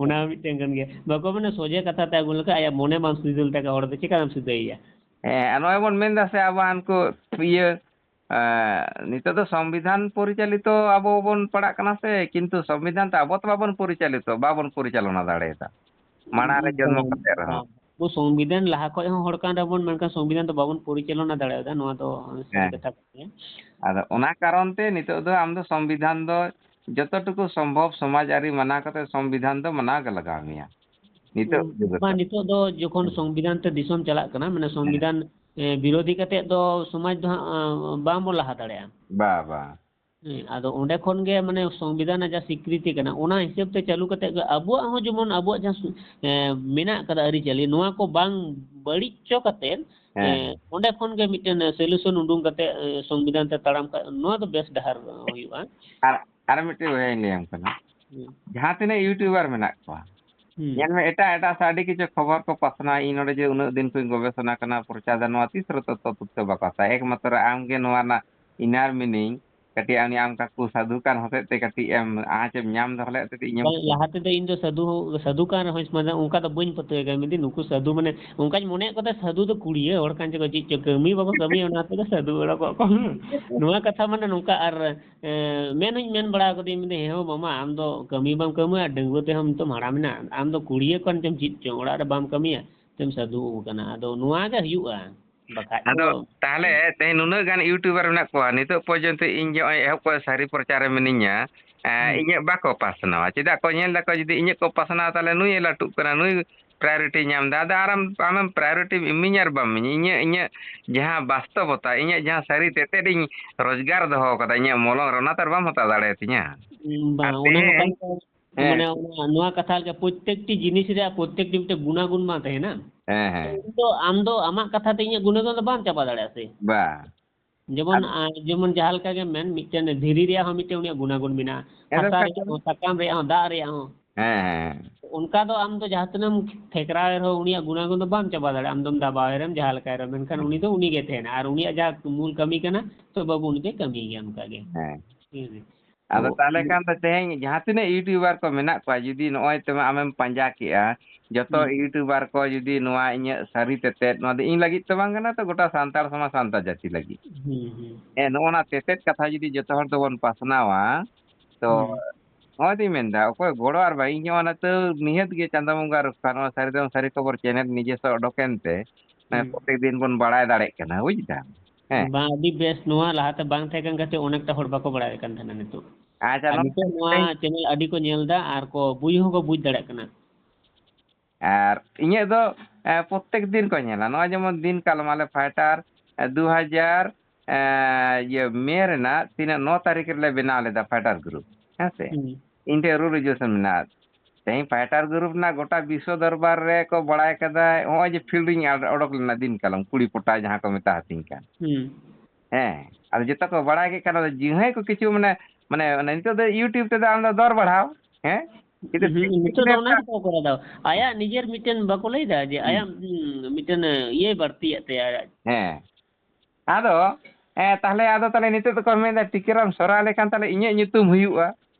ᱚᱱᱟ ᱦᱚᱸ ᱢᱤᱫᱴᱮᱱ ᱠᱟᱱ ᱜᱮᱭᱟ᱾ ᱵᱟᱠᱚ ᱢᱮᱱᱟ ᱥᱚᱡᱷᱮ ᱠᱟᱛᱷᱟ ᱛᱮ ᱟᱹᱜᱩ ᱞᱮᱠᱷᱟᱱ ᱟᱭᱟᱜ ᱢᱚᱱᱮ ᱵᱟᱝ ᱥᱤᱫᱷᱟᱹ ᱞᱮᱱ ᱛᱟᱭ ᱠᱷᱟᱱ ᱦᱚᱲ ᱫᱚ ᱪᱮᱠᱟᱢ ᱥᱤᱫᱷᱟᱹᱭᱮᱭᱟ? ᱦᱮᱸ, ᱟᱨ ᱱᱚᱜᱼᱚᱭ ᱵᱚᱱ ᱢᱮᱱ ᱫᱟ ᱥᱮ ᱟᱵᱚ ᱦᱟᱱᱠᱩ ᱤᱭᱟᱹ, ᱮᱸ, ᱱᱤᱛᱚᱜ ᱫᱚ ᱥᱚᱝᱵᱤᱫᱷᱟᱱ ᱯᱚᱨᱤᱪᱟᱞᱤᱛᱚ ᱟᱵᱚ ᱵᱚᱱ ᱯᱟᱲᱟᱜ ᱠᱟᱱᱟ ᱥᱮ, ᱠᱤᱱᱛᱩ ᱥᱚᱝᱵᱤᱫᱷᱟᱱ ᱛᱮ ᱟᱵᱚ ᱛᱚ ᱵᱟᱵᱚᱱ ᱯᱚᱨᱤᱪᱟᱞᱤᱛᱚ, ᱵᱟᱵᱚᱱ ᱯᱚᱨᱤᱪᱟᱞᱚᱱᱟ ᱫᱟᱲᱮᱭᱟᱫᱟ᱾ ᱢᱟᱲᱟᱝ ᱨᱮ ᱡᱚᱱᱢᱚ ᱠᱟᱛᱮ ᱨᱮᱦᱚᱸ᱾ ᱟᱵᱚ ᱥᱚᱝᱵᱤᱫᱷᱟᱱ ᱞᱟᱦᱟ ᱠᱷᱚᱡ ᱦᱚᱸ ᱦᱚᱲ ᱠᱟᱱ ᱨᱮᱵᱚᱱ, ᱢᱮᱱᱠᱷᱟᱱ ᱥᱚᱝᱵᱤᱫᱷᱟᱱ ᱫᱚ ᱵᱟᱵᱚᱱ ᱯᱚᱨᱤᱪᱟᱞᱚᱱᱟ ᱫᱟᱲᱮᱭᱟᱫᱟ, ᱱᱚᱣᱟ ᱫᱚ ᱥᱟᱹᱨᱤ ᱦᱮᱸ᱾ ᱠᱟᱛᱷᱟ ᱠᱟᱱ ᱜᱮᱭᱟ᱾ ᱟᱫᱚ ᱚᱱᱟ ᱠᱟᱨᱚᱱ ᱛᱮ ᱱᱤᱛᱚᱜ ᱫᱚ ᱟᱢ ᱫᱚ ᱥᱚᱝᱵᱤᱫᱷᱟᱱ ᱫᱚ ᱡᱚᱛᱚ ᱴᱩᱠᱩ ᱥᱚᱢᱵᱷᱚᱵ ᱥᱚᱢᱟᱡᱽ ᱟᱹᱨᱤ ᱢᱟᱱᱟᱣ ᱠᱟᱛᱮ ᱥᱚᱝᱵᱤᱫᱷᱟᱱ ᱫᱚ ᱢᱟᱱᱟᱣ ᱜᱮ ᱞᱟᱜᱟᱣ ᱢᱮᱭᱟ᱾ ᱱᱤᱛᱚᱜ ᱡᱩᱜᱽ ᱨᱮᱫᱚ᱾ ᱵᱟᱝ, ᱱᱤᱛᱚᱜ ᱫᱚ ᱡᱚᱠᱷᱚᱱ ᱦᱮᱸ᱾ ᱥᱚᱝᱵᱤᱫᱷᱟᱱ ᱛᱮ ᱫᱤᱥᱚᱢ ᱪᱟᱞᱟᱜ ᱠᱟᱱᱟ, ᱢᱟᱱᱮ ᱦᱮᱸ᱾ ᱥᱚᱝᱵᱤᱫᱷᱟᱱ, ᱮ, ᱵᱤᱨᱳᱫᱷᱤ ᱠᱟᱛᱮ ᱫᱚ ᱥᱚᱢᱟᱡᱽ ᱫᱚ ᱦᱟᱸᱜ, ᱮ, ᱵᱟᱝ ᱵᱚᱱ ᱞᱟᱦᱟ ᱫᱟᱲᱮᱭᱟᱜᱼᱟ᱾ ᱵᱟ, ᱵᱟ᱾ ᱦᱮᱸ, ᱟᱫᱚ ᱚᱸᱰᱮ ᱠᱷᱚᱱ ᱜᱮ ᱢᱟᱱᱮ ᱥᱚᱝᱵᱤᱫᱷᱟᱱ ᱨᱮᱱᱟᱜ ᱡᱟᱦᱟᱸ ᱥᱤᱠᱨᱤᱛᱤ ᱠᱟᱱᱟ, ᱚᱱᱟ ᱦᱤᱥᱟᱹᱵ ᱛᱮ ᱪᱟᱹᱞᱩ ᱠᱟᱛᱮ ᱜᱮ ᱟᱵᱚᱣᱟᱜ ᱦᱚᱸ ᱡᱮᱢᱚᱱ ᱟᱵᱚᱣᱟᱜ ᱡᱟᱦᱟᱸ ᱥᱩ-, ᱮ, ᱢᱮᱱᱟᱜ ᱠᱟᱫᱟ ᱟᱹᱨᱤᱪᱟᱹᱞᱤ, ᱱᱚᱣᱟ ᱠᱚ ᱵᱟᱝ ᱵᱟᱹᱲᱤᱡ ᱦᱚᱪᱚ ᱠᱟᱛᱮ, ᱮ, ᱦᱮᱸ᱾ ᱚᱸᱰᱮ ᱠᱷᱚᱱ ᱜᱮ ᱢᱤᱫᱴᱮᱱ solution ᱩᱰᱩᱝ ᱠᱟᱛᱮ, ᱮ, ᱥᱚᱝᱵᱤᱫᱷᱟᱱ ᱛᱮ ᱛᱟᱲᱟᱢ ᱠᱷᱟᱡ ᱱᱚᱣᱟ ᱫᱚ ᱵᱮᱥ ᱰᱟᱦᱟᱨ ᱦᱩᱭᱩᱜᱼᱟ᱾ ᱟᱨ, ᱟᱨ ᱢᱤᱫᱴᱮᱡ ᱵᱚᱭᱦᱟᱧ ᱞᱟᱹᱭᱟᱢ ᱠᱟᱱᱟ᱾ ᱦᱩᱸ᱾ ᱡᱟᱦᱟᱸ ᱛᱤᱱᱟᱹᱜ YouTuber ᱢᱮᱱᱟᱜ ᱠᱚᱣᱟ, ᱦᱩᱸ᱾ ᱧᱮᱞ ᱢᱮ, ᱮᱴᱟᱜ ᱮᱴᱟᱜ ᱥᱮ ᱟᱹᱰᱤ ᱠᱤᱪᱷᱩ ᱠᱷᱚᱵᱚᱨ ᱠᱚ ᱯᱟᱥᱱᱟᱣᱟ, ᱤᱧ ᱱᱚᱰᱮ ᱡᱮ ᱩᱱᱟᱹᱜ ᱫᱤᱱ ᱠᱷᱚᱱ ᱜᱚᱵᱮᱥᱚᱱᱟ ᱠᱟᱱᱟ, ᱯᱨᱚᱪᱟᱨ ᱫᱟ, ᱱᱚᱣᱟ ᱛᱤᱥ ᱨᱮ ᱛᱚᱛᱛᱷᱚ ᱛᱚᱛᱛᱷᱚ ᱵᱟᱠᱚ ᱦᱟᱛᱟᱣᱟ᱾ ᱮᱠᱢᱟᱛᱨᱚ ᱟᱢ ᱜᱮ ᱱᱚᱣᱟ ᱨᱮᱱᱟᱜ inner meaning ᱠᱟᱹᱴᱤᱡ ᱟᱢ, ᱟᱢ ᱠᱟᱠᱩ ᱥᱟᱹᱫᱷᱩ ᱠᱟᱱ ᱦᱚᱛᱮᱡ ᱛᱮ ᱠᱟᱹᱴᱤᱡ ᱮᱢ ᱟᱸᱪ ᱮᱢ ᱧᱟᱢ ᱫᱚᱦᱚ ᱞᱮᱫ ᱛᱮ ᱤᱧᱮᱢ ᱵᱟᱝ, ᱞᱟᱦᱟ ᱛᱮᱫᱚ ᱤᱧ ᱫᱚ ᱥᱟᱹᱫᱷᱩ ᱦᱚᱸ, ᱥᱟᱹᱫᱷᱩ ᱠᱟᱱ ᱨᱮᱦᱚᱸᱧ, ᱢᱟᱱᱮ, ᱚᱱᱠᱟ ᱫᱚ ᱵᱟᱹᱧ ᱯᱟᱹᱛᱭᱟᱹᱣ ᱠᱟᱱᱟ᱾ ᱢᱮᱱᱫᱟᱹᱧ, ᱱᱩᱠᱩ ᱥᱟᱹᱫᱷᱩ, ᱢᱟᱱᱮ, ᱚᱱᱠᱟᱧ ᱢᱚᱱᱮᱭᱮᱫ ᱠᱚ ᱛᱟᱦᱮᱸ, ᱥᱟᱹᱫᱷᱩ ᱫᱚ ᱠᱩᱲᱤᱭᱟᱹ ᱦᱚᱲ ᱠᱟᱱ ᱪᱚ ᱠᱚ, ᱪᱮᱫ ᱪᱚ ᱠᱟᱹᱢᱤ ᱵᱟᱠᱚ ᱠᱟᱹᱢᱤᱭᱟ, ᱚᱱᱟ ᱛᱮᱜᱮ ᱥᱟᱹᱫᱷᱩ ᱵᱟᱲᱟ ᱠᱚᱜ ᱠᱚ᱾ ᱱᱚᱣᱟ ᱠᱟᱛᱷᱟ, ᱢᱟᱱᱮ, ᱱᱚᱝᱠᱟ ᱟᱨ, ᱮᱸ, ᱢᱮᱱ ᱦᱚᱸᱧ ᱢᱮᱱ ᱵᱟᱲᱟ ᱟᱠᱟᱫᱤᱧ, ᱢᱮᱱᱫᱟᱹᱧ, "ᱦᱮᱸ ᱦᱳ ᱢᱟᱢᱟ, ᱟᱢ ᱫᱚ ᱠᱟᱹᱢᱤ ᱵᱟᱢ ᱠᱟᱹᱢᱤᱭᱟ, ᱰᱟᱺᱜᱩᱣᱟᱹ ᱛᱮᱦᱚᱸ ᱱᱤᱛᱚᱜ ᱦᱟᱲᱟᱢ ᱮᱱᱟ, ᱟᱢ ᱫᱚ ᱠᱩᱲᱤᱭᱟᱹ ᱠᱟᱱ ᱪᱚᱢ ᱪᱮᱫ ᱪᱚᱝ, ᱚᱲᱟᱜ ᱨᱮ ᱵᱟᱢ ᱠᱟᱹᱢᱤᱭᱟ, ᱪᱮᱢ ᱥᱟᱹᱫᱷᱩ ᱟᱠᱟᱱᱟ?" ᱟᱫᱚ ᱱᱚᱣᱟ ᱜᱮ ᱦᱩᱭᱩᱜᱼᱟ᱾ ᱵᱟᱠᱷᱟᱡ ᱟᱫᱚ ᱫᱚ ᱛᱟᱦᱞᱮ ᱛᱮᱦᱮᱧ ᱱᱩᱱᱟᱹᱜ ᱜᱟᱱ YouTuber ᱢᱮᱱᱟᱜ ᱠᱚᱣᱟ, ᱱᱤᱛᱚᱜ ᱯᱚᱨᱡᱚᱱᱛᱚ ᱤᱧ ᱜᱮ ᱱᱚᱜᱼᱚᱭ ᱮᱦᱚᱵ ᱠᱷᱚᱱ ᱥᱟᱹᱨᱤ ᱯᱨᱚᱪᱟᱨ ᱨᱮ ᱢᱤᱱᱟᱹᱧᱟ, ᱮᱸ, ᱦᱩᱸ᱾ ᱤᱧᱟᱹᱜ ᱵᱟᱠᱚ ᱯᱟᱥᱱᱟᱣᱟ᱾ ᱪᱮᱫᱟᱜ ᱠᱚ ᱧᱮᱞ ᱫᱟᱠᱚ, ᱡᱩᱫᱤ ᱤᱧᱟᱹᱜ ᱠᱚ ᱯᱟᱥᱱᱟᱣ, ᱛᱟᱦᱞᱮ ᱱᱩᱭᱮ ᱞᱟᱹᱴᱩᱜ ᱠᱟᱱᱟ, ᱱᱩᱭ ᱯᱨᱟᱭᱳᱨᱤᱴᱤ ᱧᱟᱢ ᱮᱫᱟ᱾ ᱟᱫᱚ ᱟᱨ ᱟᱢ, ᱟᱢᱮᱢ ᱯᱨᱟᱭᱳᱨᱤᱴᱤᱢ ᱤᱢᱟᱹᱧᱟ ᱟᱨ ᱵᱟᱢ ᱤᱢᱟᱹᱧᱟ? ᱤᱧᱟᱹᱜ, ᱤᱧᱟᱹᱜ ᱡᱟᱦᱟᱸ ᱵᱟᱥᱛᱚᱵᱚᱛᱟ, ᱤᱧᱟᱹᱜ ᱡᱟᱦᱟᱸ ᱥᱟᱹᱨᱤ ᱛᱮᱛᱮᱫ ᱤᱧ ᱨᱳᱡᱽᱜᱟᱨ ᱫᱚᱦᱚ ᱠᱟᱫᱟ ᱤᱧᱟᱹᱜ ᱢᱚᱞᱚᱝ ᱨᱮ, ᱚᱱᱟ ᱛᱚ ᱟᱨ ᱵᱟᱢ ᱦᱟᱛᱟᱣ ᱫᱟᱲᱮᱭᱟᱛᱤᱧᱟ᱾ ᱵᱟᱝ, ᱟᱨ ᱚᱱᱟ ᱦᱚᱸ ᱛᱮᱦᱮᱧ ᱠᱟᱱ ᱜᱮᱭᱟ᱾ ᱦᱮᱸ᱾ ᱢᱟᱱᱮ ᱚᱱᱟ, ᱱᱚᱣᱟ ᱠᱟᱛᱷᱟ ᱞᱮᱠᱟ ᱯᱨᱚᱛᱛᱮᱠᱴᱤ ᱡᱤᱱᱤᱥ ᱨᱮᱭᱟᱜ ᱯᱨᱚᱛᱛᱮᱠᱴᱤ ᱢᱤᱫᱴᱮᱱ ᱜᱩᱱᱟᱜᱩᱱ ᱢᱟ ᱛᱟᱦᱮᱱᱟ᱾ ᱦᱮᱸ, ᱦᱮᱸ᱾ ᱤᱧ ᱫᱚ, ᱟᱢ ᱫᱚ ᱟᱢᱟᱜ ᱠᱟᱛᱷᱟ ᱛᱮ ᱤᱧᱟᱹᱜ ᱜᱩᱱᱟᱜᱩᱱ ᱫᱚ ᱵᱟᱢ ᱪᱟᱵᱟ ᱫᱟᱲᱮᱭᱟᱜᱼᱟ ᱥᱮ᱾ ᱵᱟᱝ᱾ ᱡᱮᱢᱚᱱ, ᱟᱫᱚ ᱟ, ᱡᱮᱢᱚᱱ ᱡᱟᱦᱟᱸ ᱞᱮᱠᱟ ᱜᱮ ᱢᱮᱱ, ᱢᱤᱫᱴᱮᱱ ᱫᱷᱤᱨᱤ ᱨᱮᱭᱟᱜ ᱦᱚᱸ ᱢᱤᱫᱴᱮᱱ ᱩᱱᱤᱭᱟᱜ ᱜᱩᱱᱟᱜᱩᱱ ᱢᱮᱱᱟᱜᱼᱟ, ᱮᱠᱫᱚᱢ, ᱦᱟᱥᱟ ᱨᱮᱭᱟᱜ ᱮᱠᱫᱚᱢ᱾ ᱦᱚᱸ, ᱥᱟᱠᱟᱢ ᱨᱮᱭᱟᱜ ᱦᱚᱸ, ᱫᱟᱜ ᱨᱮᱭᱟᱜ ᱦᱚᱸ᱾ ᱦᱮᱸ, ᱦᱮᱸ᱾ ᱚᱱᱠᱟ ᱫᱚ ᱟᱢ ᱫᱚ ᱡᱟᱦᱟᱸ ᱛᱤᱱᱟᱹᱜ ᱮᱢ ᱴᱷᱮᱠᱨᱟᱣ ᱮ ᱨᱮᱦᱚᱸ ᱩᱱᱤᱭᱟᱜ ᱜᱩᱱᱟᱜᱩᱱ ᱫᱚ ᱵᱟᱢ ᱪᱟᱵᱟ ᱫᱟᱲᱮᱭᱟᱜᱼᱟ᱾ ᱟᱢ ᱫᱚᱢ ᱫᱟᱵᱟᱣ ᱮ ᱨᱮᱦᱚᱸ ᱡᱟᱦᱟᱸ ᱞᱮᱠᱟᱭ ᱨᱮᱦᱚᱸ, ᱢᱮᱱᱠᱷᱟᱱ ᱦᱮᱸ᱾ ᱩᱱᱤ ᱫᱚ ᱩᱱᱤ ᱜᱮ ᱛᱟᱦᱮᱱᱟ ᱟᱨ ᱩᱱᱤᱭᱟᱜ ᱡᱟᱦᱟᱸ ᱢᱩᱞ ᱠᱟᱹᱢᱤ ᱠᱟᱱᱟ, ᱛᱚ ᱵᱟᱹᱵᱩ ᱩᱱᱤ ᱫᱚᱭ ᱠᱟᱹᱢᱤ ᱜᱮᱭᱟ ᱚᱱᱠᱟ ᱜᱮ᱾ ᱦᱮᱸ᱾ ᱦᱮᱸ᱾ ᱟᱫᱚ ᱛᱟᱦᱚᱞᱮ ᱠᱷᱟᱱ ᱫᱚ ᱛᱮᱦᱮᱧ ᱡᱟᱦᱟᱸ ᱛᱤᱱᱟᱹᱜ YouTuber ᱠᱚ ᱢᱮᱱᱟᱜ ᱠᱚᱣᱟ, ᱡᱩᱫᱤ ᱱᱚᱜᱼᱚᱭ ᱛᱮᱢᱟ ᱟᱢᱮᱢ ᱯᱟᱸᱡᱟ ᱠᱮᱜᱼᱟ, ᱡᱚᱛᱚ ᱦᱩᱸ᱾ YouTuber ᱠᱚ ᱡᱩᱫᱤ ᱱᱚᱣᱟ ᱤᱧᱟᱹᱜ ᱥᱟᱹᱨᱤ ᱛᱮᱛᱮᱫ, ᱱᱚᱣᱟ ᱫᱚ ᱤᱧ ᱞᱟᱹᱜᱤᱫ ᱛᱮ ᱵᱟᱝ ᱠᱟᱱᱟ ᱛᱚ, ᱜᱚᱴᱟ ᱥᱟᱱᱛᱟᱲ ᱥᱚᱢᱟᱡᱽ, ᱥᱟᱱᱛᱟᱲ ᱡᱟᱹᱛᱤ ᱞᱟᱹᱜᱤᱫ᱾ ᱦᱩᱸ, ᱦᱩᱸ᱾ ᱦᱮᱸ, ᱱᱚᱜᱼᱚ ᱱᱟ ᱛᱮᱛᱮᱫ ᱠᱟᱛᱷᱟ ᱡᱩᱫᱤ ᱡᱚᱛᱚ ᱦᱚᱲ ᱛᱮᱵᱚᱱ ᱯᱟᱥᱱᱟᱣᱟ, ᱛᱚ ᱦᱩᱸ᱾ ᱱᱚᱜᱼᱚᱭ ᱛᱚᱧ ᱢᱮᱱᱫᱟ, ᱚᱠᱚᱭ ᱜᱚᱲᱚ ᱟᱨ ᱵᱟᱝ, ᱤᱧ ᱦᱚᱸ ᱚᱱᱟ ᱛᱟᱹᱣ ᱱᱤᱦᱟᱹᱛ ᱜᱮ ᱪᱟᱸᱫᱳ ᱵᱚᱸᱜᱟ ᱨᱚᱠᱠᱷᱟ, ᱱᱚᱣᱟ ᱥᱟᱹᱨᱤ ᱫᱚ ᱥᱟᱹᱨᱤ ᱠᱷᱚᱵᱚᱨ ᱪᱮᱱᱮᱞ ᱱᱤᱡᱮᱥᱥᱚ ᱚᱰᱚᱠ ᱮᱱᱛᱮ, ᱦᱩᱸ᱾ ᱯᱨᱚᱛᱮᱠ ᱫᱤᱱ ᱵᱚᱱ ᱵᱟᱲᱟᱭ ᱫᱟᱲᱮᱭᱟᱜ ᱠᱟᱱᱟ, ᱵᱩᱡᱽ ᱫᱟᱢ? ᱦᱮᱸ᱾ ᱵᱟᱝ, ᱟᱹᱰᱤ ᱵᱮᱥ᱾ ᱱᱚᱣᱟ ᱞᱟᱦᱟᱛᱮ ᱵᱟᱝ ᱛᱟᱦᱮᱸ ᱠᱟᱱ ᱠᱷᱟᱹᱛᱤᱨ ᱚᱱᱮᱠᱴᱟ ᱦᱚᱲ ᱵᱟᱠᱚ ᱵᱟᱲᱟᱭ ᱠᱟᱱ ᱛᱟᱦᱮᱱᱟ ᱱᱤᱛᱚᱜ᱾ ᱟᱪᱪᱷᱟ, ᱟᱨ ᱱᱚᱣᱟ ᱱᱤᱛᱚᱜ ᱱᱚᱣᱟ ᱛᱮᱦᱮᱧ ᱪᱮᱱᱮᱞ ᱟᱹᱰᱤ ᱠᱚ ᱧᱮᱞ ᱮᱫᱟ ᱟᱨ ᱠᱚ ᱵᱩᱡᱽ ᱦᱚᱸᱠᱚ ᱵᱩᱡᱽ ᱫᱟᱲᱮᱭᱟᱜ ᱠᱟᱱᱟ᱾ ᱟᱨ ᱤᱧᱟᱹᱜ ᱫᱚ, ᱮ, ᱯᱨᱚᱛᱮᱠ ᱫᱤᱱ ᱠᱚ ᱧᱮᱞᱟ᱾ ᱱᱚᱜᱼᱚᱭ ᱡᱮᱢᱚᱱ ᱫᱤᱱ ᱠᱟᱞᱚᱢ ᱟᱞᱮ ᱯᱷᱟᱭᱴᱟᱨ, ᱮ, ᱫᱩ ᱦᱟᱡᱟᱨ, ᱮ, ᱤᱭᱟᱹ, ᱢᱮ ᱨᱮᱱᱟᱜ ᱛᱤᱱᱟᱹᱜ, ᱱᱚ ᱛᱟᱹᱨᱤᱠᱷ ᱨᱮᱞᱮ ᱵᱮᱱᱟᱣ ᱞᱮᱫᱟ ᱯᱷᱟᱭᱴᱟᱨ ᱜᱨᱩᱯ, ᱦᱮᱸ ᱥᱮ? ᱦᱩᱸ᱾ ᱤᱧ ᱴᱷᱮᱱ ᱨᱩᱞ ᱨᱮᱡᱩᱞᱮᱥᱚᱱ ᱢᱮᱱᱟᱜᱼᱟ᱾ ᱛᱮᱦᱮᱧ ᱯᱷᱟᱭᱴᱟᱨ ᱜᱨᱩᱯ ᱨᱮᱱᱟᱜ ᱜᱚᱴᱟ ᱵᱤᱥᱥᱚ ᱫᱚᱨᱵᱟᱨ ᱨᱮ ᱠᱚ ᱵᱟᱲᱟᱭ ᱠᱟᱫᱟ, ᱱᱚᱜᱼᱚᱭ ᱡᱮ ᱯᱷᱤᱞᱰ ᱨᱤᱧ ᱟᱰ-, ᱚᱰᱚᱠ ᱞᱮᱱᱟ ᱫᱤᱱ ᱠᱟᱞᱚᱢ, ᱠᱩᱲᱤ ᱯᱚᱴᱟ ᱡᱟᱦᱟᱸ ᱠᱚ ᱢᱮᱛᱟ ᱦᱟᱹᱛᱤᱧ ᱠᱟᱱ᱾ ᱦᱩᱸ᱾ ᱦᱮᱸ, ᱟᱫᱚ ᱡᱚᱛᱚ ᱠᱚ ᱵᱟᱲᱟᱭ ᱠᱮᱫ ᱠᱷᱟᱱ, ᱟᱫᱚ ᱡᱟᱦᱟᱸᱭ ᱠᱚ ᱠᱤᱪᱷᱩ ᱢᱟᱱᱮ, ᱢᱟᱱᱮ, ᱚᱱᱮ ᱱᱤᱛᱚᱜ ᱫᱚ YouTube ᱛᱮᱫᱚ ᱟᱢ ᱫᱚ ᱫᱚᱨ ᱵᱟᱲᱦᱟᱣ, ᱦᱮᱸ? ᱠᱤᱱᱛᱩ ᱦᱩᱸ, ᱱᱤᱛᱚᱜ ᱫᱚ ᱚᱱᱟ ᱜᱮᱠᱚ ᱠᱚᱨᱟᱣ ᱫᱟ᱾ ᱟᱭᱟᱜ ᱱᱤᱡᱮᱨ ᱢᱤᱫᱴᱮᱱ ᱵᱟᱠᱚ ᱞᱟᱹᱭ ᱫᱟ ᱡᱮ ᱦᱩᱸ᱾ ᱟᱭᱟᱜ, ᱩᱸ, ᱢᱤᱫᱴᱮᱱ, ᱮ, ᱤᱭᱟᱹ ᱵᱟᱹᱲᱛᱤᱭᱮᱫ ᱛᱟᱭᱟ ᱟᱭᱟᱜ᱾ ᱦᱮᱸ᱾ ᱟᱫᱚ, ᱮ, ᱛᱟᱦᱞᱮ ᱟᱫᱚ ᱛᱟᱦᱞᱮ ᱱᱤᱛᱚᱜ ᱫᱚᱠᱚ ᱢᱮᱱᱫᱟ ᱴᱤᱠᱟᱹᱨᱟᱢ ᱥᱚᱨᱟ ᱞᱮᱠᱷᱟᱱ ᱛᱟᱦᱞᱮ ᱤᱧᱟᱹᱜ ᱧᱩᱛᱩᱢ ᱦᱩᱭᱩᱜᱼᱟ᱾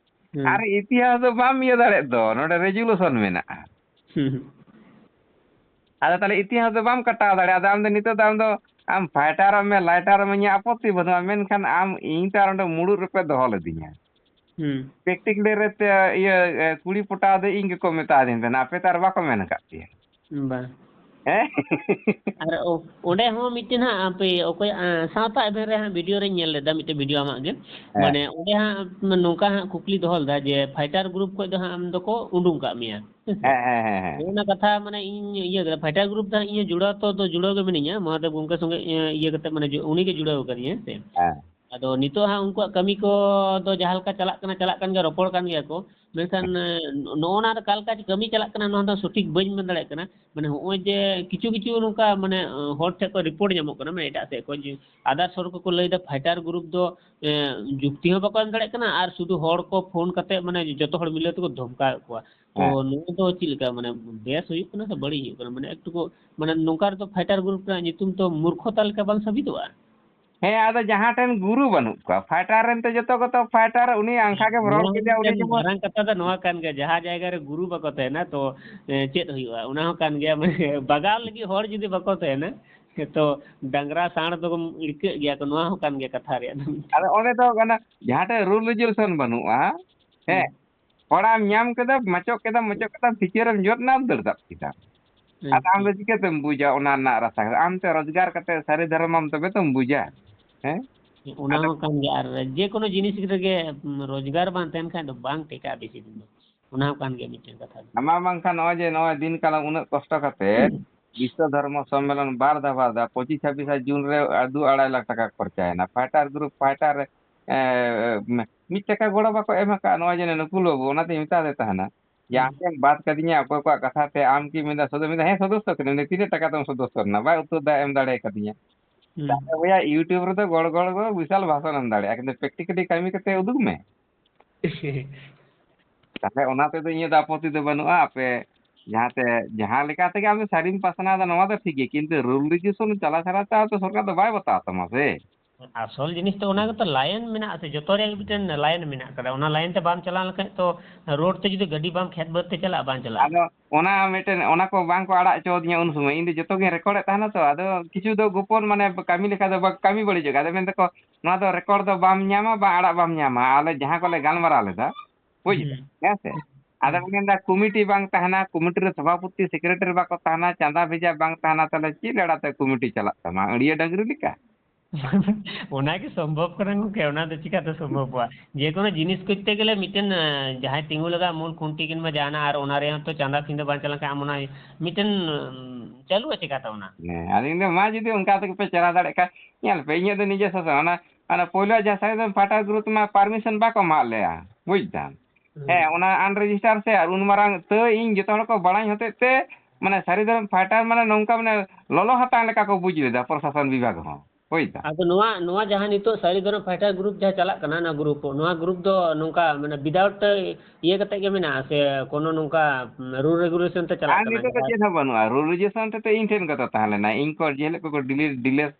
ᱦᱩᱸ᱾ ᱟᱨ ᱤᱛᱤᱦᱟᱥ ᱫᱚ ᱵᱟᱢ ᱤᱭᱟᱹ ᱫᱟᱲᱮᱭᱟᱜ ᱫᱚ, ᱱᱚᱰᱮ ᱨᱮᱡᱩᱞᱩᱥᱚᱱ ᱢᱮᱱᱟᱜᱼᱟ᱾ ᱦᱩᱸ, ᱦᱩᱸ᱾ ᱟᱫᱚ ᱛᱟᱦᱞᱮ ᱤᱛᱤᱦᱟᱥ ᱫᱚ ᱵᱟᱢ ᱠᱟᱴᱟᱣ ᱫᱟᱲᱮᱭᱟᱜᱼᱟ᱾ ᱟᱫᱚ ᱟᱢ ᱫᱚ ᱱᱤᱛᱚᱜ ᱫᱚ ᱟᱢ ᱫᱚ ᱟᱢ ᱯᱷᱟᱭᱴᱟᱨᱚᱜ ᱢᱮ, ᱞᱟᱭᱴᱟᱨᱚᱜ ᱢᱮ, ᱤᱧᱟᱹᱜ ᱟᱯᱚᱛᱛᱤ ᱵᱟᱹᱱᱩᱜᱼᱟ, ᱢᱮᱱᱠᱷᱟᱱ ᱟᱢ ᱤᱧ ᱛᱚ ᱟᱨ ᱚᱸᱰᱮ ᱢᱩᱲᱩᱫ ᱨᱮᱯᱮ ᱫᱚᱦᱚ ᱞᱤᱫᱤᱧᱟ᱾ ᱦᱩᱸ᱾ ᱯᱨᱮᱠᱴᱤᱠ ᱰᱮ ᱨᱮ ᱛᱮ, ᱤᱭᱟᱹ, ᱮ, ᱠᱩᱲᱤ ᱯᱚᱴᱟᱣ ᱫᱚ ᱤᱧ ᱜᱮᱠᱚ ᱢᱮᱛᱟ ᱫᱤᱧ ᱛᱟᱦᱮᱱᱟ, ᱟᱯᱮ ᱛᱚ ᱟᱨ ᱵᱟᱠᱚ ᱢᱮᱱ ᱟᱠᱟᱫ ᱯᱮᱭᱟ᱾ ᱵᱟᱝ᱾ ᱦᱮᱸ᱾ ᱟᱨ ᱚ- ᱚᱸᱰᱮ ᱦᱚᱸ ᱢᱤᱫᱴᱮᱱ ᱦᱟᱸᱜ ᱟᱯᱮ ᱚᱠᱚᱭ ᱟᱸ, ᱥᱟᱶᱛᱟ ᱮᱵᱷᱮᱱ ᱨᱮ ᱦᱟᱸᱜ ᱵᱷᱤᱰᱤᱭᱳ ᱨᱮᱧ ᱧᱮᱞ ᱞᱮᱫᱟ, ᱢᱤᱫᱴᱮᱱ ᱵᱷᱤᱰᱤᱭᱳ ᱟᱢᱟᱜ ᱜᱮ᱾ ᱦᱮᱸ᱾ ᱢᱟᱱᱮ ᱚᱸᱰᱮ ᱦᱟᱸᱜ ᱱᱚᱝᱠᱟ ᱦᱟᱸᱜ ᱠᱩᱠᱞᱤ ᱫᱚᱦᱚ ᱞᱮᱫᱟ ᱡᱮ ᱯᱷᱟᱭᱴᱟᱨ ᱜᱨᱩᱯ ᱠᱷᱚᱡ ᱫᱚ ᱦᱟᱸᱜ ᱟᱢ ᱫᱚᱠᱚ ᱩᱰᱩᱝ ᱠᱟᱜ ᱢᱮᱭᱟ, ᱦᱮᱸ ᱥᱮ? ᱦᱮᱸ, ᱦᱮᱸ, ᱦᱮᱸ, ᱦᱮᱸ᱾ ᱚᱱᱟ ᱠᱟᱛᱷᱟ ᱢᱟᱱᱮ ᱤᱧ ᱤᱭᱟᱹ ᱠᱮᱫᱟ, ᱯᱷᱟᱭᱴᱟᱨ ᱜᱨᱩᱯ ᱫᱚ ᱦᱟᱸᱜ ᱤᱧ ᱦᱚᱸ ᱡᱩᱲᱟᱹᱣ ᱛᱚ ᱫᱚ ᱡᱩᱲᱟᱹᱣ ᱜᱮ ᱢᱤᱱᱟᱹᱧᱟ, ᱢᱚᱦᱟᱫᱮᱵ ᱜᱚᱢᱠᱮ ᱥᱚᱸᱜᱮ ᱤᱭᱟᱹ ᱠᱟᱛᱮ ᱢᱟᱱᱮ ᱡᱩ- ᱩᱱᱤ ᱜᱮ ᱡᱩᱲᱟᱹᱣ ᱟᱠᱟᱫᱤᱧᱟ, ᱦᱮᱸ ᱥᱮ? ᱦᱮᱸ᱾ ᱟᱫᱚ ᱱᱤᱛᱚᱜ ᱦᱟᱸᱜ ᱩᱱᱠᱩᱣᱟᱜ ᱠᱟᱹᱢᱤ ᱠᱚ ᱫᱚ ᱡᱟᱦᱟᱸ ᱞᱮᱠᱟ ᱪᱟᱞᱟᱜ ᱠᱟᱱᱟ, ᱪᱟᱞᱟᱜ ᱠᱟᱱ ᱜᱮᱭᱟ, ᱨᱚᱯᱚᱲ ᱠᱟᱱ ᱜᱮᱭᱟ ᱠᱚ, ᱢᱮᱱᱠᱷᱟᱱ ᱮ, ᱱᱚᱜᱼᱚ ᱱᱟ ᱚᱠᱟ ᱞᱮᱠᱟ ᱠᱟᱹᱢᱤ ᱪᱟᱞᱟᱜ ᱠᱟᱱᱟ, ᱱᱚᱣᱟ ᱫᱚ ᱥᱚᱴᱷᱤᱠ ᱵᱟᱹᱧ ᱢᱮᱱ ᱫᱟᱲᱮᱭᱟᱜ ᱠᱟᱱᱟ᱾ ᱢᱟᱱᱮ ᱦᱚᱸᱜᱼᱚᱭ ᱡᱮ ᱠᱤᱪᱷᱩ ᱠᱤᱪᱷᱩ ᱱᱚᱝᱠᱟ ᱢᱟᱱᱮ ᱮ, ᱦᱚᱲ ᱴᱷᱮᱱ ᱠᱷᱚᱱ ᱨᱤᱯᱳᱨᱴ ᱧᱟᱢᱚᱜ ᱠᱟᱱᱟ, ᱢᱟᱱᱮ ᱮᱴᱟᱜ ᱥᱮᱫ ᱠᱷᱚᱱ ᱡᱮ ᱟᱫᱟᱨᱥ ᱦᱚᱲ ᱠᱚᱠᱚ ᱞᱟᱹᱭᱫᱟ ᱯᱷᱟᱭᱴᱟᱨ ᱜᱨᱩᱯ ᱫᱚ ᱮ, ᱡᱩᱠᱛᱤ ᱦᱚᱸ ᱵᱟᱠᱚ ᱮᱢ ᱫᱟᱲᱮᱭᱟᱜ ᱠᱟᱱᱟ, ᱟᱨ ᱥᱩᱫᱷᱩ ᱦᱚᱲ ᱠᱚ ᱯᱷᱳᱱ ᱠᱟᱛᱮ ᱢᱟᱱᱮ ᱡᱚᱛᱚ ᱦᱚᱲ ᱢᱤᱞᱟᱹᱣ ᱛᱮᱠᱚ ᱫᱷᱚᱢᱠᱟᱣᱮᱫ ᱠᱚᱣᱟ᱾ ᱛᱚ ᱦᱮᱸ᱾ ᱱᱚᱣᱟ ᱫᱚ ᱪᱮᱫ ᱞᱮᱠᱟ, ᱢᱟᱱᱮ ᱵᱮᱥ ᱦᱩᱭᱩᱜ ᱠᱟᱱᱟ ᱥᱮ ᱵᱟᱹᱲᱤᱡ ᱦᱩᱭᱩᱜ ᱠᱟᱱᱟ? ᱢᱟᱱᱮ ᱮᱠᱴᱩ ᱠᱚ, ᱢᱟᱱᱮ ᱱᱚᱝᱠᱟ ᱨᱮᱫᱚ ᱯᱷᱟᱭᱴᱟᱨ ᱜᱨᱩᱯ ᱨᱮᱱᱟᱜ ᱧᱩᱛᱩᱢ ᱛᱚ ᱢᱩᱨᱠᱷᱚᱛᱟ ᱞᱮᱠᱟ ᱵᱟᱝ ᱥᱟᱵᱤᱛᱚᱜᱼᱟ? ᱦᱮᱸ, ᱟᱫᱚ ᱡᱟᱦᱟᱸ ᱴᱷᱮᱱ ᱜᱩᱨᱩ ᱵᱟᱹᱱᱩᱜ ᱠᱚᱣᱟ, ᱯᱷᱟᱭᱴᱟᱨ ᱨᱮᱱ ᱛᱚ ᱡᱚᱛᱚ ᱠᱚᱛᱚ ᱯᱷᱟᱭᱴᱟᱨ, ᱩᱱᱤ ᱟᱝᱠᱷᱟ ᱜᱮᱢ ᱨᱚᱲ ᱱᱚᱣᱟ ᱠᱮᱫᱮᱭᱟ, ᱩᱱᱤ ᱢᱤᱫᱴᱮᱱ ᱡᱮᱢᱚᱱ ᱢᱟᱨᱟᱝ ᱠᱟᱛᱷᱟ ᱫᱚ ᱱᱚᱣᱟ ᱠᱟᱱ ᱜᱮᱭᱟ, ᱡᱟᱦᱟᱸ ᱡᱟᱭᱜᱟ ᱨᱮ ᱜᱩᱨᱩ ᱵᱟᱠᱚ ᱛᱟᱦᱮᱱᱟ, ᱛᱚ ᱮ, ᱪᱮᱫ ᱦᱩᱭᱩᱜᱼᱟ? ᱚᱱᱟ ᱦᱚᱸ ᱠᱟᱱ ᱜᱮᱭᱟ, ᱢᱟᱱᱮ ᱵᱟᱜᱟᱣ ᱞᱟᱹᱜᱤᱫ ᱦᱚᱲ ᱡᱩᱫᱤ ᱵᱟᱠᱚ ᱛᱟᱦᱮᱱᱟ, ᱛᱚ ᱰᱟᱝᱨᱟ ᱥᱟᱬ ᱫᱚ ᱤᱲᱠᱟᱹᱜ ᱜᱮᱭᱟ ᱠᱚ, ᱱᱚᱣᱟ ᱦᱚᱸ ᱠᱟᱱ ᱜᱮᱭᱟ ᱠᱟᱛᱷᱟ ᱨᱮᱭᱟᱜ ᱫᱚ ᱢᱤᱫᱴᱮᱱ᱾ ᱟᱫᱚ ᱚᱸᱰᱮ ᱫᱚ ᱚᱱᱟ ᱡᱟᱦᱟᱸ ᱴᱷᱮᱱ ᱨᱩᱞ ᱨᱮᱡᱩᱞᱮᱥᱚᱱ ᱵᱟᱹᱱᱩᱜᱼᱟ, ᱦᱮᱸ, ᱦᱩᱸ᱾ ᱦᱚᱲᱟᱢ ᱧᱟᱢ ᱠᱮᱫᱟ, ᱢᱟᱪᱚᱜ ᱠᱮᱫᱟᱢ, ᱢᱚᱪᱚᱜ ᱠᱮᱫᱟᱢ, ᱥᱤᱠᱟᱹᱨᱮᱢ ᱡᱚᱫ ᱮᱱᱟ, ᱫᱟᱹᱲ ᱫᱟᱵ ᱠᱮᱫᱟᱢ᱾ ᱟᱫᱚ ᱟᱢ ᱫᱚ ᱟᱪᱪᱷᱟ᱾ ᱪᱤᱠᱟᱹᱛᱮᱢ ᱵᱩᱡᱟ ᱚᱱᱟ ᱨᱮᱱᱟᱜ ᱨᱟᱥᱟ? ᱟᱢ ᱛᱮ ᱨᱳᱡᱽᱜᱟᱨ ᱠᱟᱛᱮ ᱥᱟᱹᱨᱤ ᱫᱷᱚᱨᱚᱢᱟᱢ ᱛᱚᱵᱮ ᱛᱚᱢ ᱵᱩᱡᱟ, ᱦᱮᱸ? ᱚᱱᱟ ᱟᱫᱚ ᱦᱚᱸ ᱠᱟᱱ ᱜᱮᱭᱟ, ᱟᱨ ᱡᱮ ᱠᱳᱱᱳ ᱡᱤᱱᱤᱥ ᱨᱮᱜᱮ, ᱩᱢ, ᱨᱳᱡᱽᱜᱟᱨ ᱵᱟᱝ ᱛᱟᱦᱮᱱ ᱠᱷᱟᱱ ᱫᱚ ᱵᱟᱝ ᱴᱮᱠᱟᱜᱼᱟ ᱵᱮᱥᱤ ᱫᱤᱱ ᱫᱚ, ᱚᱱᱟ ᱦᱚᱸ ᱠᱟᱱ ᱜᱮᱭᱟ ᱢᱤᱫᱴᱮᱱ ᱠᱟᱛᱷᱟ ᱫᱚ᱾ ᱟᱢᱟᱜ ᱵᱟᱝᱠᱷᱟᱱ ᱱᱚᱜᱼᱚᱭ ᱡᱮ ᱱᱚᱜᱼᱚᱭ ᱫᱤᱱ ᱠᱟᱞᱚᱢ ᱩᱱᱟᱹᱜ ᱠᱚᱥᱴᱚ ᱠᱟᱛᱮ ᱵᱤᱥᱥᱚ ᱫᱷᱚᱨᱢᱚ ᱥᱚᱢᱢᱮᱞᱚᱱ ᱵᱟᱨ ᱫᱷᱟᱣ, ᱵᱟᱨ ᱫᱷᱟᱣ, ᱯᱚᱸᱪᱤᱥ ᱪᱷᱟᱵᱵᱤᱥ ᱟᱨ ᱡᱩᱱ ᱨᱮ ᱫᱩ ᱟᱲᱟᱭ ᱞᱟᱠᱷ ᱴᱟᱠᱟ ᱠᱷᱚᱨᱪᱟᱭᱮᱱᱟ, ᱯᱷᱟᱭᱴᱟᱨ ᱜᱨᱩᱯ ᱯᱷᱟᱭᱴᱟᱨ ᱨᱮ, ᱮ, ᱢᱤᱫ ᱴᱟᱠᱟ ᱜᱚᱲᱚ ᱵᱟᱠᱚ ᱮᱢ ᱟᱠᱟᱫ ᱱᱚᱜᱼᱚᱭ ᱡᱮ ᱱᱩᱠᱩᱞ ᱵᱟᱹᱵᱩ, ᱚᱱᱟᱛᱮᱧ ᱢᱮᱛᱟᱫᱮ ᱛᱟᱦᱮᱱᱟ ᱡᱮ ᱟᱢ ᱴᱷᱮᱱ ᱵᱟᱫ ᱠᱟᱫᱤᱧᱟ ᱚᱠᱚᱭ ᱠᱚᱣᱟᱜ ᱠᱟᱛᱷᱟ ᱛᱮ, ᱟᱢ ᱠᱤ ᱢᱮᱱᱫᱟ ᱥᱚᱫᱚ, ᱢᱮᱱᱫᱟ ᱦᱮᱸ ᱥᱚᱫᱚᱥᱥᱚ ᱠᱟᱹᱱᱟᱹᱧ, ᱢᱮᱱᱫᱟ ᱛᱤᱱᱟᱹᱜ ᱴᱟᱠᱟ ᱛᱮᱢ ᱥᱚᱫᱚᱥᱥᱚ ᱞᱮᱱᱟ, ᱵᱟᱭ ᱩᱛᱛᱚᱨ ᱫᱟ ᱮᱢ ᱫᱟᱲᱮ ᱠᱟᱫᱤᱧᱟ᱾ ᱛᱟᱦᱞᱮ ᱵᱚᱭᱦᱟ YouTube ᱨᱮᱫᱚ ᱜᱚᱲ ᱜᱚᱲ ᱫᱚ ᱵᱤᱥᱟᱞ ᱵᱷᱟᱥᱚᱱ ᱮᱢ ᱫᱟᱲᱮᱭᱟᱜᱼᱟ, ᱠᱤᱱᱛᱩ practically ᱠᱟᱹᱢᱤ ᱠᱟᱛᱮ ᱩᱫᱩᱜ ᱢᱮ᱾ ᱛᱟᱦᱞᱮ ᱚᱱᱟ ᱛᱮᱫᱚ ᱤᱧᱟᱹᱜ ᱫᱚ ᱟᱯᱚᱛᱛᱤ ᱫᱚ ᱵᱟᱹᱱᱩᱜᱼᱟ, ᱟᱯᱮ ᱡᱟᱦᱟᱸᱛᱮ ᱡᱟᱦᱟᱸ ᱞᱮᱠᱟ ᱛᱮᱜᱮ ᱟᱢ ᱫᱚ ᱥᱟᱹᱨᱤᱢ ᱯᱟᱥᱱᱟᱣ ᱮᱫᱟ ᱱᱚᱣᱟ ᱫᱚ ᱴᱷᱤᱠ ᱜᱮ, ᱠᱤᱱᱛᱩ ᱨᱩᱞ ᱨᱮᱡᱩᱞᱮᱥᱚᱱ ᱪᱟᱞᱟᱣ ᱪᱷᱟᱲᱟ ᱛᱚ ᱟᱨ ᱛᱚ ᱥᱚᱨᱠᱟᱨ ᱫᱚ ᱵᱟᱭ ᱵᱟᱛᱟᱣ ᱛᱟᱢᱟ ᱥᱮ᱾ ᱟᱥᱚᱞ ᱡᱤᱱᱤᱥ ᱫᱚ ᱚᱱᱟ ᱜᱮᱛᱚ, ᱞᱟᱭᱤᱱ ᱢᱮᱱᱟᱜᱼᱟ ᱥᱮ, ᱡᱚᱛᱚ ᱨᱮᱭᱟᱜ ᱜᱮ ᱢᱤᱫᱴᱮᱱ ᱞᱟᱭᱤᱱ ᱢᱮᱱᱟᱜ ᱟᱠᱟᱫᱟ᱾ ᱚᱱᱟ ᱞᱟᱭᱤᱱ ᱛᱮ ᱵᱟᱢ ᱪᱟᱞᱟᱣ ᱞᱮᱱᱠᱷᱟᱱ ᱛᱚ ᱨᱳᱰ ᱛᱮ ᱡᱩᱫᱤ ᱜᱟᱹᱰᱤ ᱵᱟᱢ ᱠᱷᱮᱛ ᱵᱟᱹᱫᱽ ᱛᱮ ᱪᱟᱞᱟᱜᱼᱟ, ᱵᱟᱝ ᱪᱟᱞᱟᱜᱼᱟ᱾ ᱟᱫᱚ ᱚᱱᱟ ᱢᱤᱫᱴᱮᱱ, ᱚᱱᱟ ᱠᱚ ᱵᱟᱝ ᱠᱚ ᱟᱲᱟᱜ ᱦᱚᱪᱚ ᱟᱹᱫᱤᱧᱟ ᱩᱱ ᱥᱚᱢᱚᱭ᱾ ᱤᱧ ᱫᱚ ᱡᱚᱛᱚ ᱜᱤᱧ ᱨᱮᱠᱚᱨᱰᱮᱫ ᱛᱟᱦᱮᱱᱟ ᱛᱚ, ᱟᱫᱚ ᱠᱤᱪᱷᱩ ᱫᱚ ᱜᱳᱯᱚᱱ, ᱢᱟᱱᱮ ᱠᱟᱹᱢᱤ ᱞᱮᱠᱷᱟᱡ ᱫᱚ ᱵᱟ-, ᱠᱟᱹᱢᱤ ᱵᱟᱹᱲᱤᱡᱚᱜᱼᱟ᱾ ᱟᱫᱚ ᱢᱮᱱ ᱫᱟᱠᱚ, "ᱱᱚᱣᱟ ᱫᱚ ᱨᱮᱠᱚᱨᱰ ᱫᱚ ᱵᱟᱢ ᱧᱟᱢᱟ, ᱵᱟᱝ ᱟᱲᱟᱜ ᱵᱟᱢ ᱧᱟᱢᱟ, ᱟᱞᱮ ᱡᱟᱦᱟᱸ ᱠᱚᱞᱮ ᱜᱟᱞᱢᱟᱨᱟᱣ ᱞᱮᱫᱟ", ᱵᱩᱡᱽ ᱫᱟᱢ, ᱦᱩᱸ᱾ ᱦᱮᱸ ᱥᱮ? ᱟᱫᱚ ᱦᱮᱸ᱾ ᱢᱮᱱᱫᱟ, ᱠᱚᱢᱤᱴᱤ ᱵᱟᱝ ᱛᱟᱦᱮᱱᱟ, ᱠᱚᱢᱤᱴᱤ ᱨᱮ ᱥᱚᱵᱷᱟᱯᱚᱛᱤ, ᱥᱮᱠᱨᱮᱴᱟᱨᱤ ᱵᱟᱠᱚ ᱛᱟᱦᱮᱱᱟ, ᱪᱟᱸᱫᱟ ᱵᱷᱮᱡᱟ ᱵᱟᱝ ᱛᱟᱦᱮᱱᱟ, ᱛᱟᱦᱚᱞᱮ ᱪᱮᱫ ᱞᱮᱠᱟᱛᱮ ᱠᱚᱢᱤᱴᱤ ᱪᱟᱞᱟᱜ ᱛᱟᱢᱟ? ᱟᱹᱲᱤᱭᱟᱹ ᱰᱟᱹᱝᱨᱤ ᱞᱮᱠᱟ? ᱚᱱᱟᱜᱮ ᱥᱚᱢᱵᱷᱚᱵ ᱠᱟᱱᱟ ᱜᱚᱝᱠᱮ, ᱚᱱᱟ ᱫᱚ ᱪᱤᱠᱟᱹᱛᱮ ᱥᱚᱢᱵᱷᱚᱵᱚᱜᱼᱟ? ᱡᱮᱠᱳᱱᱳ ᱡᱤᱱᱤᱥ ᱠᱚᱨᱛᱮ ᱜᱮᱞᱮ ᱢᱤᱫᱴᱮᱱ, ᱟᱸ, ᱡᱟᱦᱟᱸᱭ ᱛᱤᱸᱜᱩ ᱞᱟᱜᱟᱜ ᱢᱩᱞ ᱠᱷᱩᱱᱴᱤ ᱠᱤᱱᱵᱟ ᱡᱟᱦᱟᱱᱟᱜ, ᱟᱨ ᱚᱱᱟ ᱨᱮᱭᱟᱜ ᱦᱚᱸ ᱛᱚ ᱪᱟᱸᱫᱟ ᱯᱷᱤᱸᱫᱟᱹ ᱵᱟᱝ ᱪᱟᱞᱟᱣ ᱞᱮᱱᱠᱷᱟᱱ ᱟᱢ ᱚᱱᱟ ᱢᱤᱫᱴᱮᱱ, ᱩᱸ, ᱪᱟᱹᱞᱩᱜᱼᱟ ᱪᱤᱠᱟᱹᱛᱮ ᱚᱱᱟ? ᱦᱮᱸ, ᱟᱫᱚᱧ ᱢᱮᱱᱫᱟ, ᱢᱟ ᱡᱩᱫᱤ ᱚᱱᱠᱟ ᱛᱮᱜᱮ ᱯᱮ ᱪᱟᱞᱟᱣ ᱫᱟᱲᱮᱭᱟᱜ ᱠᱷᱟᱱ, ᱧᱮᱞ ᱯᱮ, ᱤᱧᱟᱹᱜ ᱫᱚ ᱱᱤᱡᱮ ᱥᱟᱥᱚᱱ, ᱚᱱᱟ, ᱚᱱᱟ ᱯᱳᱭᱞᱳ ᱡᱟᱦᱟᱸ ᱥᱟᱹᱨᱤ ᱫᱷᱚᱨᱚᱢ ᱯᱷᱟᱭᱴᱟᱨ ᱜᱨᱩᱯ ᱢᱟ ᱯᱟᱨᱢᱤᱥᱚᱱ ᱵᱟᱠᱚ ᱮᱢᱟᱜ ᱞᱮᱭᱟ, ᱵᱩᱡᱽ ᱫᱟᱢ᱾ ᱦᱩᱸ᱾ ᱦᱮᱸ, ᱚᱱᱟ ᱟᱱᱨᱮᱡᱤᱥᱴᱟᱨ ᱥᱮ, ᱟᱨ ᱩᱱ ᱢᱟᱨᱟᱝ ᱛᱟᱹ ᱤᱧ ᱡᱚᱛᱚ ᱦᱚᱲ ᱠᱚ ᱵᱟᱲᱟᱭ ᱦᱚᱛᱮᱡ ᱛᱮ, ᱢᱟᱱᱮ, ᱥᱟᱹᱨᱤ ᱫᱷᱚᱨᱚᱢ ᱯᱷᱟᱭᱴᱟᱨ ᱢᱟᱱᱮ ᱱᱚᱝᱠᱟ, ᱢᱟᱱᱮ, ᱞᱚᱞᱚ ᱦᱟᱛᱟᱝ ᱞᱮᱠᱟ ᱠᱚ ᱵᱩᱡᱽ ᱞᱮᱫᱟ ᱯᱨᱚᱥᱟᱥᱚᱱ ᱵᱤᱵᱷᱟᱜᱽ ᱦᱚᱸ᱾ ᱦᱳᱭ ᱛᱚ᱾ ᱟᱫᱚ ᱱᱚᱣᱟ, ᱱᱚᱣᱟ ᱡᱟᱦᱟᱸ ᱱᱤᱛᱚᱜ ᱥᱟᱹᱨᱤ ᱫᱷᱚᱨᱚᱢ ᱯᱷᱟᱭᱴᱟᱨ ᱜᱨᱩᱯ ᱡᱟᱦᱟᱸ ᱪᱟᱞᱟᱜ ᱠᱟᱱᱟ, ᱚᱱᱟ ᱜᱨᱩᱯ, ᱱᱚᱣᱟ ᱜᱨᱩᱯ ᱫᱚ ᱱᱚᱝᱠᱟ, ᱢᱟᱱᱮ, without ᱤᱭᱟᱹ ᱠᱟᱛᱮ ᱜᱮ ᱢᱮᱱᱟᱜᱼᱟ ᱥᱮ ᱠᱳᱱᱳ ᱱᱚᱝᱠᱟ ᱨᱩᱞ ᱨᱮᱜᱩᱞᱮᱥᱚᱱ ᱛᱮ ᱪᱟᱞᱟᱜ ᱟᱨ ᱠᱟᱱᱟ? ᱱᱤᱛᱚᱜ ᱫᱚ ᱡᱟᱦᱟᱸ ᱪᱮᱫ ᱦᱚᱸ ᱵᱟᱹᱱᱩᱜᱼᱟ, ᱨᱩᱞ ᱨᱮᱜᱩᱞᱮᱥᱚᱱ ᱛᱮ ᱤᱧ ᱴᱷᱮᱱ ᱠᱚ ᱛᱟᱦᱮᱸ ᱞᱮᱱᱟ, ᱤᱧ ᱠᱚ ᱡᱮ ᱦᱤᱞᱳᱜ ᱠᱚ ᱰᱤᱞᱤ-, ᱰᱤᱞᱮ-,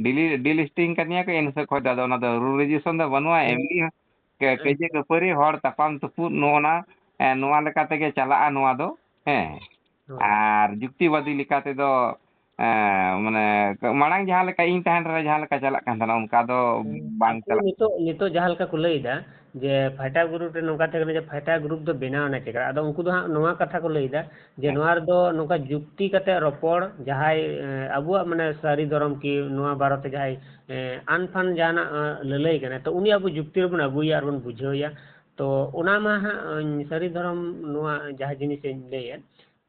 ᱰᱤᱞᱤ-, ᱰᱤᱞᱤᱥᱴᱤᱝ ᱠᱟᱫᱤᱧᱟ ᱠᱚ, ᱤᱱ ᱥᱚᱢᱚᱭ ᱠᱷᱚᱱ ᱫᱚ ᱟᱫᱚ ᱚᱱᱟ ᱫᱚ ᱨᱩᱞ ᱨᱮᱜᱩᱞᱮᱥᱚᱱ ᱫᱚ ᱵᱟᱹᱱᱩᱜᱼᱟ, ᱦᱮᱸ᱾ ᱮᱢᱱᱤ ᱠᱮ-, ᱦᱮᱸ᱾ ᱠᱟᱹᱭᱡᱟᱹ ᱠᱷᱟᱹᱯᱟᱹᱨᱤ, ᱦᱚᱲ ᱛᱟᱯᱟᱢ ᱛᱩᱯᱩᱫ, ᱱᱚᱜᱼᱚ ᱱᱟ, ᱮ, ᱱᱚᱣᱟ ᱞᱮᱠᱟ ᱛᱮᱜᱮ ᱪᱟᱞᱟᱜᱼᱟ ᱱᱚᱣᱟ ᱫᱚ, ᱦᱮᱸ᱾ ᱦᱳᱭ᱾ ᱟᱨ ᱡᱩᱠᱛᱤᱵᱟᱫᱤ ᱞᱮᱠᱟ ᱛᱮᱫᱚ, ᱮ, ᱢᱟᱱᱮ, ᱢᱟᱲᱟᱝ ᱡᱟᱦᱟᱸ ᱞᱮᱠᱟ ᱤᱧ ᱛᱟᱦᱮᱱ ᱨᱮ ᱡᱟᱦᱟᱸ ᱞᱮᱠᱟ ᱪᱟᱞᱟᱜ ᱠᱟᱱ ᱛᱟᱦᱮᱱᱟ, ᱚᱱᱠᱟ ᱫᱚ ᱦᱮᱸ, ᱵᱟᱝ ᱟᱠᱚ ᱪᱟᱞᱟᱜ ᱱᱤᱛᱚᱜ, ᱱᱤᱛᱚᱜ ᱡᱟᱦᱟᱸ ᱞᱮᱠᱟ ᱠᱚ ᱞᱟᱹᱭ ᱮᱫᱟ ᱡᱮ ᱯᱷᱟᱭᱴᱟᱨ ᱜᱨᱩᱯ ᱨᱮ ᱱᱚᱝᱠᱟ ᱛᱟᱦᱮᱸ ᱠᱟᱱᱟ ᱡᱮ ᱯᱷᱟᱭᱴᱟᱨ ᱜᱨᱩᱯ ᱫᱚ ᱵᱮᱱᱟᱣ ᱮᱱᱟ ᱪᱮᱠᱟ? ᱟᱫᱚ ᱩᱱᱠᱩ ᱫᱚ ᱦᱟᱸᱜ ᱱᱚᱣᱟ ᱠᱟᱛᱷᱟ ᱠᱚ ᱞᱟᱹᱭ ᱮᱫᱟ ᱡᱮ ᱦᱮᱸ᱾ ᱱᱚᱣᱟ ᱨᱮᱫᱚ ᱱᱚᱝᱠᱟ ᱡᱩᱠᱛᱤ ᱠᱟᱛᱮ ᱨᱚᱯᱚᱲ, ᱡᱟᱦᱟᱸᱭ, ᱮ, ᱟᱵᱚᱣᱟᱜ, ᱢᱟᱱᱮ, ᱥᱟᱹᱨᱤ ᱫᱷᱚᱨᱚᱢ ᱠᱤ ᱱᱚᱣᱟ ᱵᱟᱨᱚᱛᱮ ᱡᱟᱦᱟᱸᱭ, ᱮ, ᱟᱱᱯᱷᱟᱱ ᱡᱟᱦᱟᱱᱟᱜ, ᱮ, ᱞᱟᱹᱞᱟᱹᱭ ᱠᱟᱱᱟ, ᱛᱚ ᱩᱱᱤ ᱟᱵᱚ ᱡᱩᱠᱛᱤ ᱨᱮᱵᱚᱱ ᱟᱹᱜᱩᱭᱟ ᱟᱨ ᱵᱚᱱ ᱵᱩᱡᱷᱟᱹᱣᱮᱭᱟ᱾ ᱛᱚ ᱚᱱᱟ ᱢᱟ ᱦᱟᱸᱜ, ᱮ, ᱥᱟᱹᱨᱤ ᱫᱷᱚᱨᱚᱢ ᱱᱚᱣᱟ ᱡᱟᱦᱟᱸ ᱡᱤᱱᱤᱥ ᱤᱧ ᱞᱟᱹᱭᱮᱫ,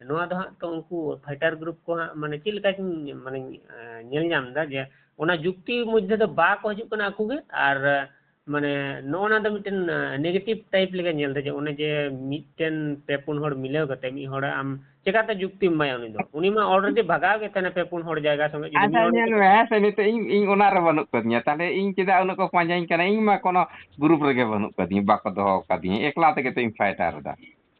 ᱱᱚᱣᱟ ᱫᱚ ᱦᱟᱸᱜ ᱛᱚ ᱩᱱᱠᱩ ᱯᱷᱟᱭᱴᱟᱨ ᱜᱨᱩᱯ ᱠᱚ ᱦᱟᱸᱜ, ᱢᱟᱱᱮ, ᱪᱮᱫ ᱞᱮᱠᱟ ᱪᱚᱧ, ᱢᱟᱱᱮᱧ, ᱮ, ᱧᱮᱞ ᱧᱟᱢ ᱮᱫᱟ ᱡᱮ ᱚᱱᱟ ᱡᱩᱠᱛᱤ ᱢᱚᱫᱽᱫᱷᱮ ᱫᱚ ᱵᱟᱠᱚ ᱦᱤᱡᱩᱜ ᱠᱟᱱᱟ ᱟᱠᱚ ᱜᱮ, ᱟᱨ, ᱢᱟᱱᱮ, ᱱᱚᱜᱼᱚ ᱱᱟ ᱫᱚ ᱢᱤᱫᱴᱮᱱ, ᱮ, negative type ᱞᱮᱠᱟ ᱧᱮᱞ ᱮᱫᱟ ᱡᱮ ᱚᱱᱮ ᱡᱮ ᱢᱤᱫᱴᱮᱱ ᱯᱮ ᱯᱩᱱ ᱦᱚᱲ ᱢᱤᱞᱟᱹᱣ ᱠᱟᱛᱮ ᱢᱤᱫ ᱦᱚᱲ ᱟᱢ ᱪᱮᱠᱟᱛᱮ ᱡᱩᱠᱛᱤᱢ ᱮᱢᱟᱭᱟ? ᱩᱱᱤ ᱫᱚ, ᱩᱱᱤ ᱢᱟ already ᱵᱷᱟᱜᱟᱣ ᱜᱮ ᱛᱟᱦᱮᱱᱟ ᱯᱮ ᱯᱩᱱ ᱦᱚᱲ ᱡᱟᱭᱜᱟ ᱥᱚᱸᱜᱮ, ᱡᱩᱫᱤ ᱢᱤᱫ ᱟᱪᱪᱷᱟ, ᱦᱚᱲ ᱧᱮᱞ ᱢᱮ, ᱦᱮᱸ ᱥᱮ, ᱱᱤᱛᱚᱜ ᱤᱧ, ᱤᱧ ᱚᱱᱟ ᱨᱮ ᱵᱟᱹᱱᱩᱜ ᱠᱟᱫᱤᱧᱟ, ᱛᱟᱦᱞᱮ ᱤᱧ ᱪᱮᱫᱟᱜ ᱩᱱᱟᱹᱜ ᱠᱚ ᱯᱟᱸᱡᱟᱧ ᱠᱟᱱᱟ? ᱤᱧ ᱢᱟ ᱠᱳᱱᱳ ᱜᱨᱩᱯ ᱨᱮᱜᱮ ᱵᱟᱹᱱᱩᱜ ᱠᱟᱫᱤᱧᱟ, ᱵᱟᱠᱚ ᱫᱚᱦᱚ ᱠᱟᱫᱤᱧᱟ, ᱮᱠᱞᱟ ᱛᱮᱜᱮ ᱛᱚ ᱤᱧ ᱯᱷᱟᱭᱴᱟᱨ ᱮᱫᱟ᱾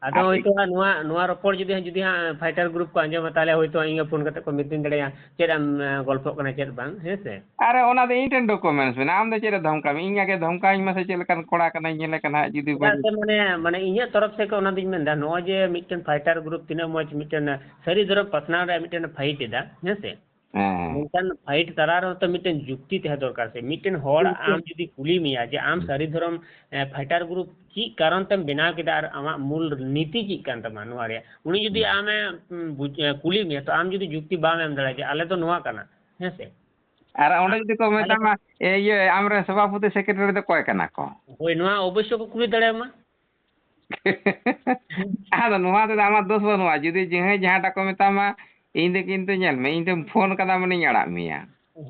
ᱟᱫᱚ ᱟᱨ ᱦᱳᱭᱛᱳ ᱦᱟᱸᱜ ᱱᱚᱣᱟ, ᱱᱚᱣᱟ ᱨᱚᱯᱚᱲ ᱡᱩᱫᱤ ᱦᱟᱸᱜ, ᱡᱩᱫᱤ ᱦᱟᱸᱜ ᱯᱷᱟᱭᱴᱟᱨ ᱜᱨᱩᱯ ᱠᱚ ᱟᱸᱡᱚᱢᱟ, ᱛᱟᱦᱞᱮ ᱦᱳᱭᱛᱳ ᱤᱧ ᱜᱮ ᱯᱷᱳᱱ ᱠᱟᱛᱮ ᱠᱚ ᱢᱤᱛᱟᱹᱧ ᱫᱟᱲᱮᱭᱟᱜᱼᱟ, ᱪᱮᱫ ᱮᱢ, ᱮ, ᱜᱚᱞᱯᱷᱚᱜ ᱠᱟᱱᱟ, ᱪᱮᱫ ᱵᱟᱝ, ᱦᱮᱸ ᱥᱮ? ᱟᱨᱮ, ᱚᱱᱟ ᱫᱚ ᱤᱧ ᱴᱷᱮᱱ ᱰᱚᱠᱩᱢᱮᱱᱴᱥ ᱢᱮᱱᱟᱜᱼᱟ, ᱟᱢ ᱫᱚ ᱪᱮᱫ ᱨᱮ ᱫᱷᱚᱢᱠᱟᱣ ᱢᱮ? ᱤᱧ ᱟᱜᱮ ᱫᱷᱚᱢᱠᱟᱣᱤᱧ ᱢᱮᱥᱮ, ᱪᱮᱫ ᱞᱮᱠᱟᱱ ᱠᱚᱲᱟ ᱠᱟᱱᱟᱧ, ᱧᱮᱞᱮ ᱠᱟᱱᱟ ᱦᱟᱸᱜ, ᱡᱩᱫᱤ ᱪᱮᱫᱟᱜ ᱵᱟᱹᱧ ᱥᱮ, ᱢᱟᱱᱮ, ᱢᱟᱱᱮ, ᱤᱧᱟᱹᱜ ᱛᱚᱨᱚᱯ ᱥᱮᱫ ᱠᱷᱚᱱ ᱚᱱᱟ ᱫᱚᱧ ᱢᱮᱱᱫᱟ, ᱱᱚᱜᱼᱚᱭ ᱡᱮ ᱢᱤᱫᱴᱮᱱ ᱯᱷᱟᱭᱴᱟᱨ ᱜᱨᱩᱯ ᱛᱤᱱᱟᱹᱜ ᱢᱚᱡᱽ ᱢᱤᱫᱴᱮᱱ ᱥᱟᱹᱨᱤ ᱫᱷᱚᱨᱚᱢ ᱯᱟᱥᱱᱟᱣ ᱨᱮᱭᱟᱜ ᱢᱤᱫᱴᱮᱱ ᱯᱷᱟᱭᱤᱴ ᱮᱫᱟ, ᱦᱮᱸ ᱥᱮ? ᱦᱮᱸ᱾ ᱢᱮᱱᱠᱷᱟᱱ ᱯᱷᱟᱭᱤᱴ ᱛᱟᱞᱟ ᱨᱮᱦᱚᱸ ᱛᱚ ᱢᱤᱫᱴᱮᱱ ᱡᱩᱠᱛᱤ ᱛᱟᱦᱮᱸ ᱫᱚᱨᱠᱟᱨ ᱥᱮ᱾ ᱢᱤᱫᱴᱮᱱ ᱦᱚᱲ ᱵᱤᱞᱠᱩᱞ᱾ ᱟᱢ ᱡᱩᱫᱤ ᱠᱩᱞᱤ ᱢᱮᱭᱟ ᱡᱮ ᱟᱢ ᱦᱩᱸ᱾ ᱥᱟᱹᱨᱤ ᱫᱷᱚᱨᱚᱢ, ᱮ, ᱯᱷᱟᱭᱴᱟᱨ ᱜᱨᱩᱯ ᱪᱮᱫ ᱠᱟᱨᱚᱱ ᱛᱮᱢ ᱵᱮᱱᱟᱣ ᱠᱮᱫᱟ ᱟᱨ ᱟᱢᱟᱜ ᱢᱩᱞ ᱱᱤᱛᱤ ᱪᱮᱫ ᱠᱟᱱ ᱛᱟᱢᱟ ᱱᱚᱣᱟ ᱨᱮᱭᱟᱜ, ᱩᱱᱤ ᱡᱩᱫᱤ ᱦᱩᱸ᱾ ᱟᱢᱮ, ᱩᱢ, ᱵᱩᱡ-, ᱮ, ᱠᱩᱞᱤ ᱢᱮᱭᱟ, ᱛᱚ ᱟᱢ ᱡᱩᱫᱤ ᱡᱩᱠᱛᱤ ᱵᱟᱢ ᱮᱢ ᱫᱟᱲᱮᱭᱟᱜᱼᱟ ᱡᱮ ᱟᱞᱮ ᱫᱚ ᱱᱚᱣᱟ ᱠᱟᱱᱟ, ᱦᱮᱸ ᱥᱮ? ᱟᱨ ᱚᱸᱰᱮ ᱡᱩᱫᱤ ᱠᱚ ᱛᱟᱦᱞᱮ ᱢᱮᱛᱟᱢᱟ, ᱮ, ᱤᱭᱟᱹ, ᱟᱢᱨᱮᱱ ᱥᱚᱵᱷᱟᱯᱚᱛᱤ ᱥᱮᱠᱨᱮᱴᱟᱨᱤ ᱫᱚ ᱚᱠᱚᱭ ᱠᱟᱱᱟ ᱠᱚ? ᱦᱳᱭ, ᱱᱚᱣᱟ ᱚᱵᱚᱥᱥᱳ ᱠᱚ ᱠᱩᱞᱤ ᱫᱟᱲᱮᱭᱟᱢᱟ᱾ ᱟᱫᱚ ᱱᱚᱣᱟ ᱛᱮᱫᱚ ᱟᱢᱟᱜ ᱫᱳᱥ ᱵᱟᱹᱱᱩᱜᱼᱟ᱾ ᱡᱩᱫᱤ ᱡᱟᱦᱟᱸᱭ ᱡᱟᱦᱟᱸᱴᱟᱜ ᱠᱚ ᱢᱮᱛᱟᱢᱟ, ᱤᱧ ᱫᱚ ᱠᱤᱱᱛᱩ ᱧᱮᱞ ᱢᱮ, ᱤᱧ ᱫᱚᱢ ᱯᱷᱳᱱ ᱠᱟᱫᱟ ᱢᱟᱱᱮᱧ ᱟᱲᱟᱜ ᱢᱮᱭᱟ᱾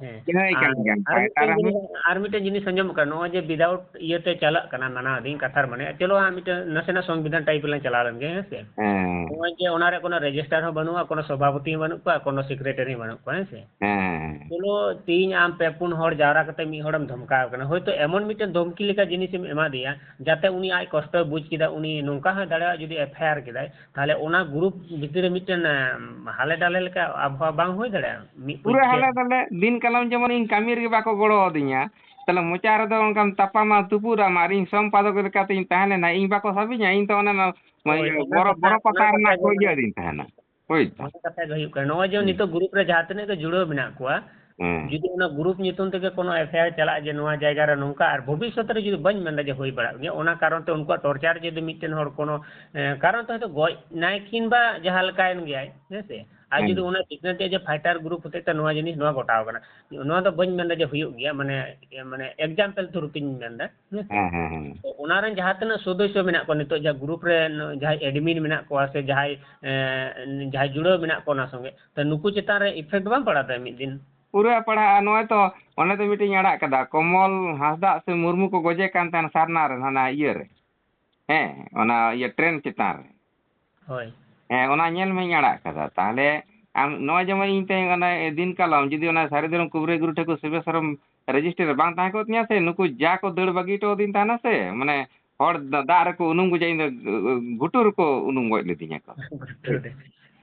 ᱦᱮᱸ᱾ ᱡᱟᱦᱟᱸᱭ ᱟᱨ, ᱠᱟᱱ ᱜᱮᱭᱟᱢ, ᱟᱨ ᱯᱷᱟᱭᱴᱟᱨ ᱢᱤᱫᱴᱮᱱ ᱨᱮᱦᱚᱸ᱾ ᱡᱤᱱᱤᱥ, ᱟᱨ ᱢᱤᱫᱴᱮᱱ ᱡᱤᱱᱤᱥ ᱟᱸᱡᱚᱢᱚᱜ ᱠᱟᱱᱟ, ᱱᱚᱜᱼᱚᱭ ᱡᱮ without ᱤᱭᱟᱹᱛᱮ ᱪᱟᱞᱟᱜ ᱠᱟᱱᱟ, ᱢᱟᱱᱟᱣ ᱫᱤᱧ, ᱠᱟᱛᱷᱟᱨ ᱢᱟᱱᱮ, ᱪᱚᱞᱚ ᱦᱟᱸᱜ ᱢᱤᱫᱴᱮᱱ ᱱᱟᱥᱮᱱᱟᱜ ᱥᱚᱝᱵᱤᱫᱷᱟᱱ type ᱞᱟᱝ ᱪᱟᱞᱟᱣ ᱞᱮᱱ ᱜᱮ, ᱦᱮᱸ ᱥᱮ? ᱦᱮᱸ᱾ ᱱᱚᱜᱼᱚᱭ ᱡᱮ ᱚᱱᱟ ᱨᱮ ᱠᱳᱱᱳ ᱨᱮᱡᱤᱥᱴᱟᱨ ᱦᱚᱸ ᱵᱟᱹᱱᱩᱜᱼᱟ, ᱠᱳᱱᱳ ᱥᱚᱵᱷᱟᱯᱚᱛᱤ ᱦᱚᱸ ᱵᱟᱹᱱᱩᱜ ᱠᱚᱣᱟ, ᱠᱳᱱᱳ ᱥᱮᱠᱨᱮᱴᱟᱨᱤ ᱦᱚᱸ ᱵᱟᱹᱱᱩᱜ ᱠᱚᱣᱟ, ᱦᱮᱸ ᱥᱮ? ᱦᱮᱸ᱾ ᱪᱚᱞᱚ, ᱛᱮᱦᱤᱧ ᱟᱢ ᱯᱮ ᱯᱩᱱ ᱦᱚᱲ ᱡᱟᱣᱨᱟ ᱠᱟᱛᱮ ᱢᱤᱫ ᱦᱚᱲᱮᱢ ᱫᱷᱚᱢᱠᱟᱣ ᱠᱟᱱᱟ, ᱦᱳᱭᱛᱳ ᱮᱢᱚᱱ ᱢᱤᱫᱴᱮᱱ ᱫᱷᱚᱢᱠᱤ ᱞᱮᱠᱟ ᱡᱤᱱᱤᱥᱮᱢ ᱮᱢᱟ ᱫᱮᱭᱟ, ᱡᱟᱛᱮ ᱩᱱᱤ ᱟᱡ ᱠᱚᱥᱴᱚᱭ ᱵᱩᱡᱽ ᱠᱮᱫᱟ, ᱩᱱᱤ ᱱᱚᱝᱠᱟ ᱦᱚᱸᱭ ᱫᱟᱲᱮᱭᱟᱜᱼᱟ ᱡᱩᱫᱤ FIR ᱠᱮᱫᱟᱭ, ᱛᱟᱦᱞᱮ ᱚᱱᱟ ᱜᱨᱩᱯ ᱵᱷᱤᱛᱤᱨ ᱨᱮ ᱢᱤᱫᱴᱮᱱ, ᱮᱸ, ᱦᱟᱞᱮ ᱰᱟᱞᱮ ᱞᱮᱠᱟ ᱟᱵᱚᱦᱟᱣᱟ ᱵᱟᱝ ᱦᱩᱭ ᱫᱟᱲᱮᱭᱟᱜᱼᱟ? ᱢᱤᱫ ᱯᱩᱨᱟᱹ ᱯᱚᱨᱤᱠᱠᱷᱟ ᱦᱟᱞᱮ ᱰᱟᱞᱮ, ᱫᱤᱱ ᱠᱟᱞᱚᱢ ᱡᱮᱢᱚᱱ ᱤᱧ ᱠᱟᱹᱢᱤ ᱨᱮᱜᱮ ᱵᱟᱠᱚ ᱜᱚᱲᱚ ᱟᱹᱫᱤᱧᱟ, ᱛᱟᱦᱞᱮ ᱢᱚᱪᱟ ᱨᱮᱫᱚ ᱚᱱᱠᱟᱢ ᱛᱟᱯᱟᱢᱟ, ᱛᱩᱯᱩᱫᱟᱢ, ᱟᱨ ᱤᱧ ᱥᱚᱢᱯᱟᱫᱚᱠ ᱞᱮᱠᱟᱛᱤᱧ ᱛᱟᱦᱮᱸ ᱞᱮᱱᱟ, ᱤᱧ ᱵᱟᱠᱚ ᱥᱟᱵᱤᱧᱟ, ᱤᱧ ᱛᱚ ᱚᱱᱮ ᱚᱱᱟ ᱦᱳᱭ, ᱤᱭᱟᱹ, ᱚᱱᱟ ᱵᱚᱨᱚ, ᱠᱟᱛᱷᱟ, ᱵᱚᱨᱚ ᱚᱱᱟ ᱯᱟᱛᱟ ᱠᱟᱛᱷᱟ ᱨᱮᱱᱟᱜ ᱜᱮ ᱠᱚ ᱤᱭᱟᱹ ᱢᱟᱱᱮ ᱟᱹᱫᱤᱧ ᱛᱟᱦᱮᱱᱟ᱾ ᱦᱳᱭ ᱛᱚ᱾ ᱚᱱᱟ ᱠᱟᱛᱷᱟ ᱜᱮ ᱦᱩᱭᱩᱜ ᱠᱟᱱᱟ᱾ ᱱᱚᱜᱼᱚᱭ ᱡᱮ ᱦᱩᱸ᱾ ᱱᱤᱛᱚᱜ ᱜᱨᱩᱯ ᱨᱮ ᱡᱟᱦᱟᱸ ᱛᱤᱱᱟᱹᱜ ᱜᱮ ᱡᱩᱲᱟᱹᱣ ᱢᱮᱱᱟᱜ ᱠᱚᱣᱟ, ᱦᱮᱸ᱾ ᱡᱩᱫᱤ ᱚᱱᱟ ᱜᱨᱩᱯ ᱧᱩᱛᱩᱢ ᱛᱮᱜᱮ ᱠᱳᱱᱳ FIR ᱪᱟᱞᱟᱜᱼᱟ ᱡᱮ ᱱᱚᱣᱟ ᱡᱟᱭᱜᱟ ᱨᱮ ᱱᱚᱝᱠᱟ, ᱟᱨ ᱵᱷᱚᱵᱤᱥᱥᱚᱛ ᱨᱮ ᱡᱩᱫᱤ ᱵᱟᱹᱧ ᱢᱮᱱᱫᱟ ᱡᱮ ᱦᱩᱭ ᱵᱟᱲᱟᱜ ᱜᱮᱭᱟ, ᱚᱱᱟ ᱠᱟᱨᱚᱱ ᱛᱮ ᱩᱱᱠᱩᱣᱟᱜ torture ᱡᱩᱫᱤ ᱢᱤᱫᱴᱮᱱ ᱦᱚᱲ ᱠᱳᱱᱳ, ᱮᱸ, ᱠᱟᱨᱚᱱ ᱛᱮ ᱦᱚᱭᱛᱳ ᱜᱚᱡ ᱱᱟᱭ ᱠᱤᱝᱵᱟ ᱡᱟᱦᱟᱸ ᱞᱮᱠᱟᱭᱮᱱ ᱜᱮᱭᱟᱭ, ᱦᱮᱸ ᱥᱮ? ᱟᱨ ᱦᱮᱸ᱾ ᱡᱩᱫᱤ ᱚᱱᱟ ᱥᱤᱠᱷᱱᱟᱹᱛᱤᱭᱟᱹ ᱡᱮ ᱯᱷᱟᱭᱴᱟᱨ ᱜᱨᱩᱯ ᱦᱚᱛᱮᱡ ᱛᱮ ᱱᱚᱣᱟ ᱡᱤᱱᱤᱥ ᱱᱚᱣᱟ ᱜᱷᱚᱴᱟᱣ ᱠᱟᱱᱟ, ᱱᱚᱣᱟ ᱫᱚ ᱵᱟᱹᱧ ᱢᱮᱱᱫᱟ ᱡᱮ ᱦᱩᱭᱩᱜ ᱜᱮᱭᱟ, ᱢᱟᱱᱮ, ᱢᱟᱱᱮ example ᱛᱷᱨᱩ ᱛᱤᱧ ᱢᱮᱱᱫᱟ, ᱦᱮᱸ ᱥᱮ? ᱦᱮᱸ, ᱦᱮᱸ, ᱦᱮᱸ᱾ ᱛᱚ ᱚᱱᱟ ᱨᱮᱱ ᱡᱟᱦᱟᱸ ᱛᱤᱱᱟᱹᱜ ᱥᱚᱫᱚᱥᱥᱚ ᱢᱮᱱᱟᱜ ᱠᱚᱣᱟ ᱱᱤᱛᱚᱜ, ᱡᱟᱦᱟᱸ ᱜᱨᱩᱯ ᱨᱮ ᱡᱟᱦᱟᱸᱭ admin ᱢᱮᱱᱟᱜ ᱠᱚᱣᱟ ᱥᱮ ᱡᱟᱦᱟᱸᱭ, ᱮᱸ, ᱡᱟᱦᱟᱸᱭ ᱡᱩᱲᱟᱹᱣ ᱢᱮᱱᱟᱜ ᱠᱚᱣᱟ ᱚᱱᱟ ᱥᱚᱸᱜᱮ, ᱛᱚ ᱱᱩᱠᱩ ᱪᱮᱛᱟᱱ ᱨᱮ effect ᱵᱟᱝ ᱯᱟᱲᱟᱜ ᱛᱟᱭᱟ ᱢᱤᱫ ᱫᱤᱱ? ᱯᱩᱨᱟᱹ ᱯᱟᱲᱟᱜᱼᱟ᱾ ᱱᱚᱜᱼᱚᱭ ᱛᱚ ᱚᱸᱰᱮ ᱫᱚ ᱢᱤᱫᱴᱤᱧ ᱟᱲᱟᱜ ᱠᱟᱫᱟ, ᱠᱚᱢᱚᱞ ᱦᱟᱸᱥᱫᱟᱜ ᱥᱮ ᱢᱩᱨᱢᱩ ᱠᱚ ᱜᱚᱡᱮ ᱠᱟᱱ ᱛᱟᱦᱮᱱ ᱥᱟᱨᱱᱟ ᱨᱮ, ᱦᱟᱱᱟ ᱤᱭᱟᱹ ᱨᱮ᱾ ᱦᱮᱸ, ᱚᱱᱟ ᱤᱭᱟᱹ ᱴᱨᱮᱱ ᱪᱮᱛᱟᱱ ᱨᱮ᱾ ᱦᱳᱭ᱾ ᱦᱮᱸ, ᱚᱱᱟ ᱧᱮᱞ ᱢᱟᱧ ᱟᱲᱟᱜ ᱠᱟᱫᱟ᱾ ᱛᱟᱦᱞᱮ ᱟᱢ ᱱᱚᱜᱼᱚᱭ ᱡᱮᱢᱚᱱ ᱤᱧ ᱛᱮᱦᱮᱧ ᱚᱱᱟ ᱫᱤᱱ ᱠᱟᱞᱚᱢ ᱡᱩᱫᱤ ᱚᱱᱟ ᱥᱟᱹᱨᱤ ᱫᱷᱚᱨᱚᱢ ᱠᱩᱵᱨᱟᱹ ᱜᱩᱨᱩ ᱴᱷᱟᱹᱠᱩᱨ ᱥᱮᱵᱮᱥᱚᱨᱚᱢ ᱨᱮᱡᱤᱥᱴᱟᱨ ᱨᱮ ᱵᱟᱝ ᱛᱟᱦᱮᱸ ᱠᱚᱜ ᱛᱤᱧᱟᱹ ᱥᱮ, ᱱᱩᱠᱩ ᱡᱟ ᱠᱚ ᱫᱟᱹᱲ ᱵᱟᱹᱜᱤ ᱦᱚᱴᱚ ᱟᱹᱫᱤᱧ ᱛᱟᱦᱮᱱᱟ ᱥᱮ, ᱢᱟᱱᱮ ᱦᱚᱲ ᱫᱟ-, ᱫᱟᱜ ᱨᱮᱠᱚ ᱩᱱᱩᱢ ᱜᱚᱡᱟ, ᱤᱧ ᱫᱚ ᱜᱷᱩᱴᱩ ᱨᱮᱠᱚ ᱩᱱᱩᱢ ᱜᱚᱡ ᱞᱤᱫᱤᱧᱟ ᱠᱚ᱾ ᱜᱷᱩᱴᱩ ᱨᱮ᱾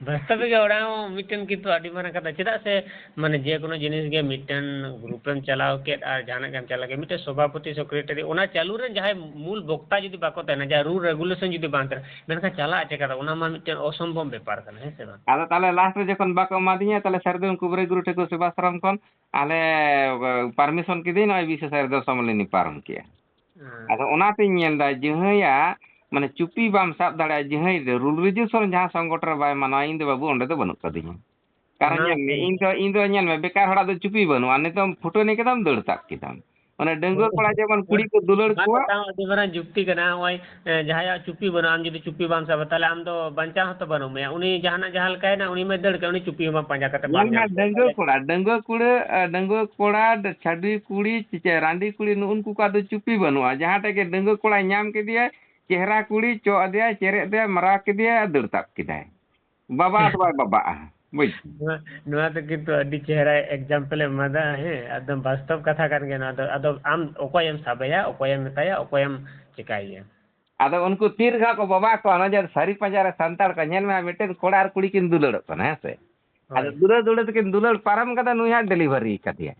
ᱵᱟᱥᱛᱚᱵᱤᱠ ᱜᱮ ᱚᱱᱟ ᱦᱚᱸ ᱢᱤᱫᱴᱮᱱ ᱠᱤᱱᱛᱩ ᱟᱹᱰᱤ ᱢᱟᱨᱟᱝ ᱠᱟᱛᱷᱟ᱾ ᱪᱮᱫᱟᱜ ᱥᱮ ᱢᱟᱱᱮ ᱡᱮ ᱠᱳᱱᱳ ᱡᱤᱱᱤᱥ ᱜᱮ ᱢᱤᱫᱴᱮᱱ ᱜᱨᱩᱯ ᱮᱢ ᱪᱟᱞᱟᱣ ᱠᱮᱫ ᱟᱨ ᱡᱟᱦᱟᱱᱟᱜ ᱜᱮᱢ ᱪᱟᱞᱟᱣ ᱠᱮᱫ, ᱢᱤᱫᱴᱮᱱ ᱥᱚᱵᱷᱟᱯᱚᱛᱤ, ᱥᱮᱠᱨᱮᱴᱟᱨᱤ, ᱚᱱᱟ ᱪᱟᱹᱞᱩ ᱨᱮᱱ ᱡᱟᱦᱟᱸᱭ ᱢᱩᱞ ᱵᱚᱠᱛᱟ ᱡᱩᱫᱤ ᱵᱟᱠᱚ ᱛᱟᱦᱮᱱᱟ, ᱡᱟᱦᱟᱸ ᱨᱩᱞ ᱨᱮᱜᱩᱞᱮᱥᱚᱱ ᱡᱩᱫᱤ ᱵᱟᱝ ᱛᱟᱦᱮᱱᱟ, ᱢᱮᱱᱠᱷᱟᱱ ᱪᱟᱞᱟᱜ ᱪᱮᱠᱟᱛᱮ? ᱚᱱᱟ ᱢᱟ ᱢᱤᱫᱴᱮᱱ ᱚᱥᱚᱢᱵᱷᱚᱵ ᱵᱮᱯᱟᱨ ᱠᱟᱱᱟ, ᱦᱮᱸ ᱥᱮ ᱵᱟᱝ? ᱟᱫᱚ ᱛᱟᱦᱚᱞᱮ ᱞᱟᱥᱴ ᱨᱮ ᱡᱚᱠᱷᱚᱱ ᱵᱟᱠᱚ ᱮᱢᱟᱫᱤᱧᱟ, ᱛᱟᱦᱚᱞᱮ ᱥᱟᱹᱨᱫᱩᱞ ᱠᱩᱵᱨᱟᱹᱭ ᱜᱩᱨᱩ ᱴᱷᱟᱹᱠᱩᱨ ᱥᱮᱵᱟᱥᱨᱚᱢ ᱠᱷᱚᱱ ᱟᱞᱮ ᱯᱟᱨᱢᱤᱥᱚᱱ ᱠᱤᱫᱤᱧ, ᱱᱚᱜᱼᱚᱭ ᱵᱤᱥᱮᱥ ᱟᱭ ᱨᱮᱫᱚ ᱥᱚᱢᱢᱮᱞᱚᱱᱤ ᱯᱟᱨᱚᱢ ᱠᱮᱜᱼᱟ᱾ ᱟᱫᱚ ᱚᱱᱟᱛᱤᱧ ᱧᱮᱞ ᱮᱫᱟ, ᱡᱟᱦᱟᱸᱭᱟᱜ ᱢᱟᱱᱮ ᱪᱩᱯᱤ ᱵᱟᱢ ᱥᱟᱵ ᱫᱟᱲᱮᱭᱟᱜᱼᱟ, ᱡᱟᱦᱟᱸᱭ ᱨᱩᱞ ᱨᱮᱜᱩᱞᱮᱥᱚᱱ ᱡᱟᱦᱟᱸ ᱥᱚᱝᱜᱚᱴᱷᱚᱱ ᱨᱮ ᱵᱟᱭ ᱢᱟᱱᱟᱣᱟ, ᱤᱧ ᱫᱚ ᱵᱟᱹᱵᱩ ᱚᱸᱰᱮ ᱫᱚ ᱵᱟᱹᱱᱩᱜ ᱠᱟᱫᱤᱧᱟ᱾ ᱠᱟᱨᱚᱱ ᱚᱱᱟ ᱧᱮᱞ ᱢᱮ, ᱤᱧ ᱫᱚ, ᱤᱧ ᱫᱚ ᱧᱮᱞ ᱢᱮ, ᱵᱮᱠᱟᱨ ᱦᱚᱲᱟᱜ ᱫᱚ ᱪᱩᱯᱤ ᱵᱟᱹᱱᱩᱜᱼᱟ, ᱱᱤᱛᱚᱜ ᱯᱷᱩᱴᱟᱹᱱᱤ ᱠᱮᱫᱟᱢ, ᱫᱟᱹᱲ ᱛᱟᱵ ᱠᱮᱫᱟᱢ᱾ ᱚᱱᱮ ᱰᱟᱺᱜᱩᱣᱟᱹ ᱠᱚᱲᱟ ᱡᱮᱢᱚᱱ ᱠᱩᱲᱤ ᱠᱚ ᱫᱩᱞᱟᱹᱲ ᱚᱱᱟ ᱠᱚᱣᱟ᱾ ᱢᱤᱫᱴᱟᱝ ᱟᱹᱰᱤ ᱢᱟᱨᱟᱝ ᱡᱩᱠᱛᱤ ᱠᱟᱱᱟ᱾ ᱱᱚᱜᱼᱚᱭ, ᱮ, ᱡᱟᱦᱟᱸᱭᱟᱜ ᱪᱩᱯᱤ ᱵᱟᱹᱱᱩᱜᱼᱟ, ᱟᱢ ᱡᱩᱫᱤ ᱪᱩᱯᱤ ᱵᱟᱢ ᱥᱟᱵᱟ, ᱛᱟᱦᱚᱞᱮ ᱟᱢ ᱫᱚ ᱵᱟᱧᱪᱟᱣ ᱦᱚᱸᱛᱚ ᱵᱟᱹᱱᱩᱜ ᱢᱮᱭᱟ᱾ ᱩᱱᱤ ᱡᱟᱦᱟᱱᱟᱜ ᱡᱟᱦᱟᱸ ᱞᱮᱠᱟᱭᱮᱱᱟ, ᱩᱱᱤ ᱢᱟᱭ ᱫᱟᱹᱲ ᱠᱮᱫ, ᱩᱱᱤ ᱪᱩᱯᱤ ᱦᱚᱸ ᱵᱟᱢ ᱯᱟᱸᱡᱟ ᱠᱟᱛᱮ ᱵᱟᱢ ᱧᱮᱞ ᱢᱮ, ᱧᱟᱢ ᱠᱮᱫᱟ᱾ ᱰᱟᱺᱜᱩᱣᱟᱹ ᱠᱚᱲᱟ, ᱰᱟᱺᱜᱩᱣᱟᱹ ᱠᱩᱲᱟᱹ, ᱮ, ᱰᱟᱺᱜᱩᱣᱟᱹ ᱠᱚᱲᱟ, ᱰ-, ᱪᱷᱟᱹᱰᱣᱤ ᱠᱩᱲᱤ, ᱪᱮ, ᱨᱟᱺᱰᱤ ᱠᱩᱲᱤ, ᱱᱩᱜᱼᱩ ᱱᱩᱠᱩ ᱠᱚᱣᱟᱜ ᱫᱚ ᱪᱩᱯᱤ ᱵᱟᱹᱱᱩᱜᱼᱟ᱾ ᱡᱟᱦᱟᱸ ᱴᱷᱮᱡ ᱜᱮ ᱰᱟᱺᱜᱩᱣᱟᱹ ᱠᱚᱲᱟᱭ ᱧᱟᱢ ᱠᱮᱫᱮᱭᱟᱭ, ᱪᱮᱦᱨᱟ ᱠᱩᱲᱤ ᱪᱚᱜ ᱟᱫᱮᱭᱟᱭ, ᱪᱮᱨᱮᱡ ᱟᱫᱮᱭᱟᱭ, ᱢᱟᱨᱟᱣ ᱠᱮᱫᱮᱭᱟᱭ, ᱫᱟᱹᱲ ᱛᱟᱵ ᱠᱮᱫᱟᱭ᱾ ᱵᱟᱵᱟ ᱫᱚ ᱵᱟᱭ ᱵᱟᱵᱟᱜᱼᱟ, ᱵᱩᱡᱽ? ᱱᱚᱣᱟ, ᱱᱚᱣᱟ ᱫᱚ ᱠᱤᱱᱛᱩ ᱟᱹᱰᱤ ᱪᱮᱦᱨᱟ example ᱮᱢ ᱮᱢᱟᱫᱟ, ᱦᱮᱸ, ᱮᱠᱫᱚᱢ ᱵᱟᱥᱛᱚᱵ ᱠᱟᱛᱷᱟ ᱠᱟᱱ ᱜᱮᱭᱟ ᱱᱚᱣᱟ ᱫᱚ᱾ ᱟᱫᱚ ᱟᱢ ᱚᱠᱚᱭᱮᱢ ᱥᱟᱵᱮᱭᱟ, ᱚᱠᱚᱭᱮᱢ ᱢᱮᱛᱟᱭᱟ, ᱚᱠᱚᱭᱮᱢ ᱪᱮᱠᱟᱭᱮᱭᱟ? ᱟᱫᱚ ᱩᱱᱠᱩ ᱛᱤ ᱨᱮᱜᱮ ᱠᱚ ᱵᱟᱵᱟ ᱠᱚᱣᱟ, ᱚᱱᱟ ᱡᱮ ᱥᱟᱹᱨᱤ ᱯᱟᱸᱡᱟ ᱨᱮ ᱥᱟᱱᱛᱟᱲ ᱠᱚ, ᱧᱮᱞ ᱢᱮ ᱦᱟᱸᱜ, ᱢᱤᱫᱴᱮᱱ ᱠᱚᱲᱟ ᱟᱨ ᱠᱩᱲᱤ ᱠᱤᱱ ᱫᱩᱞᱟᱹᱲᱚᱜ ᱠᱟᱱᱟ, ᱦᱮᱸ ᱥᱮ? ᱟᱫᱚ ᱦᱳᱭ᱾ ᱫᱩᱞᱟᱹᱲ ᱫᱩᱞᱟᱹᱲ ᱛᱮᱠᱤᱱ ᱫᱩᱞᱟᱹᱲ ᱯᱟᱨᱚᱢ ᱠᱟᱫᱟ, ᱱᱩᱭ ᱦᱟᱸᱜ delivery ᱠᱟᱫᱮᱭᱟ᱾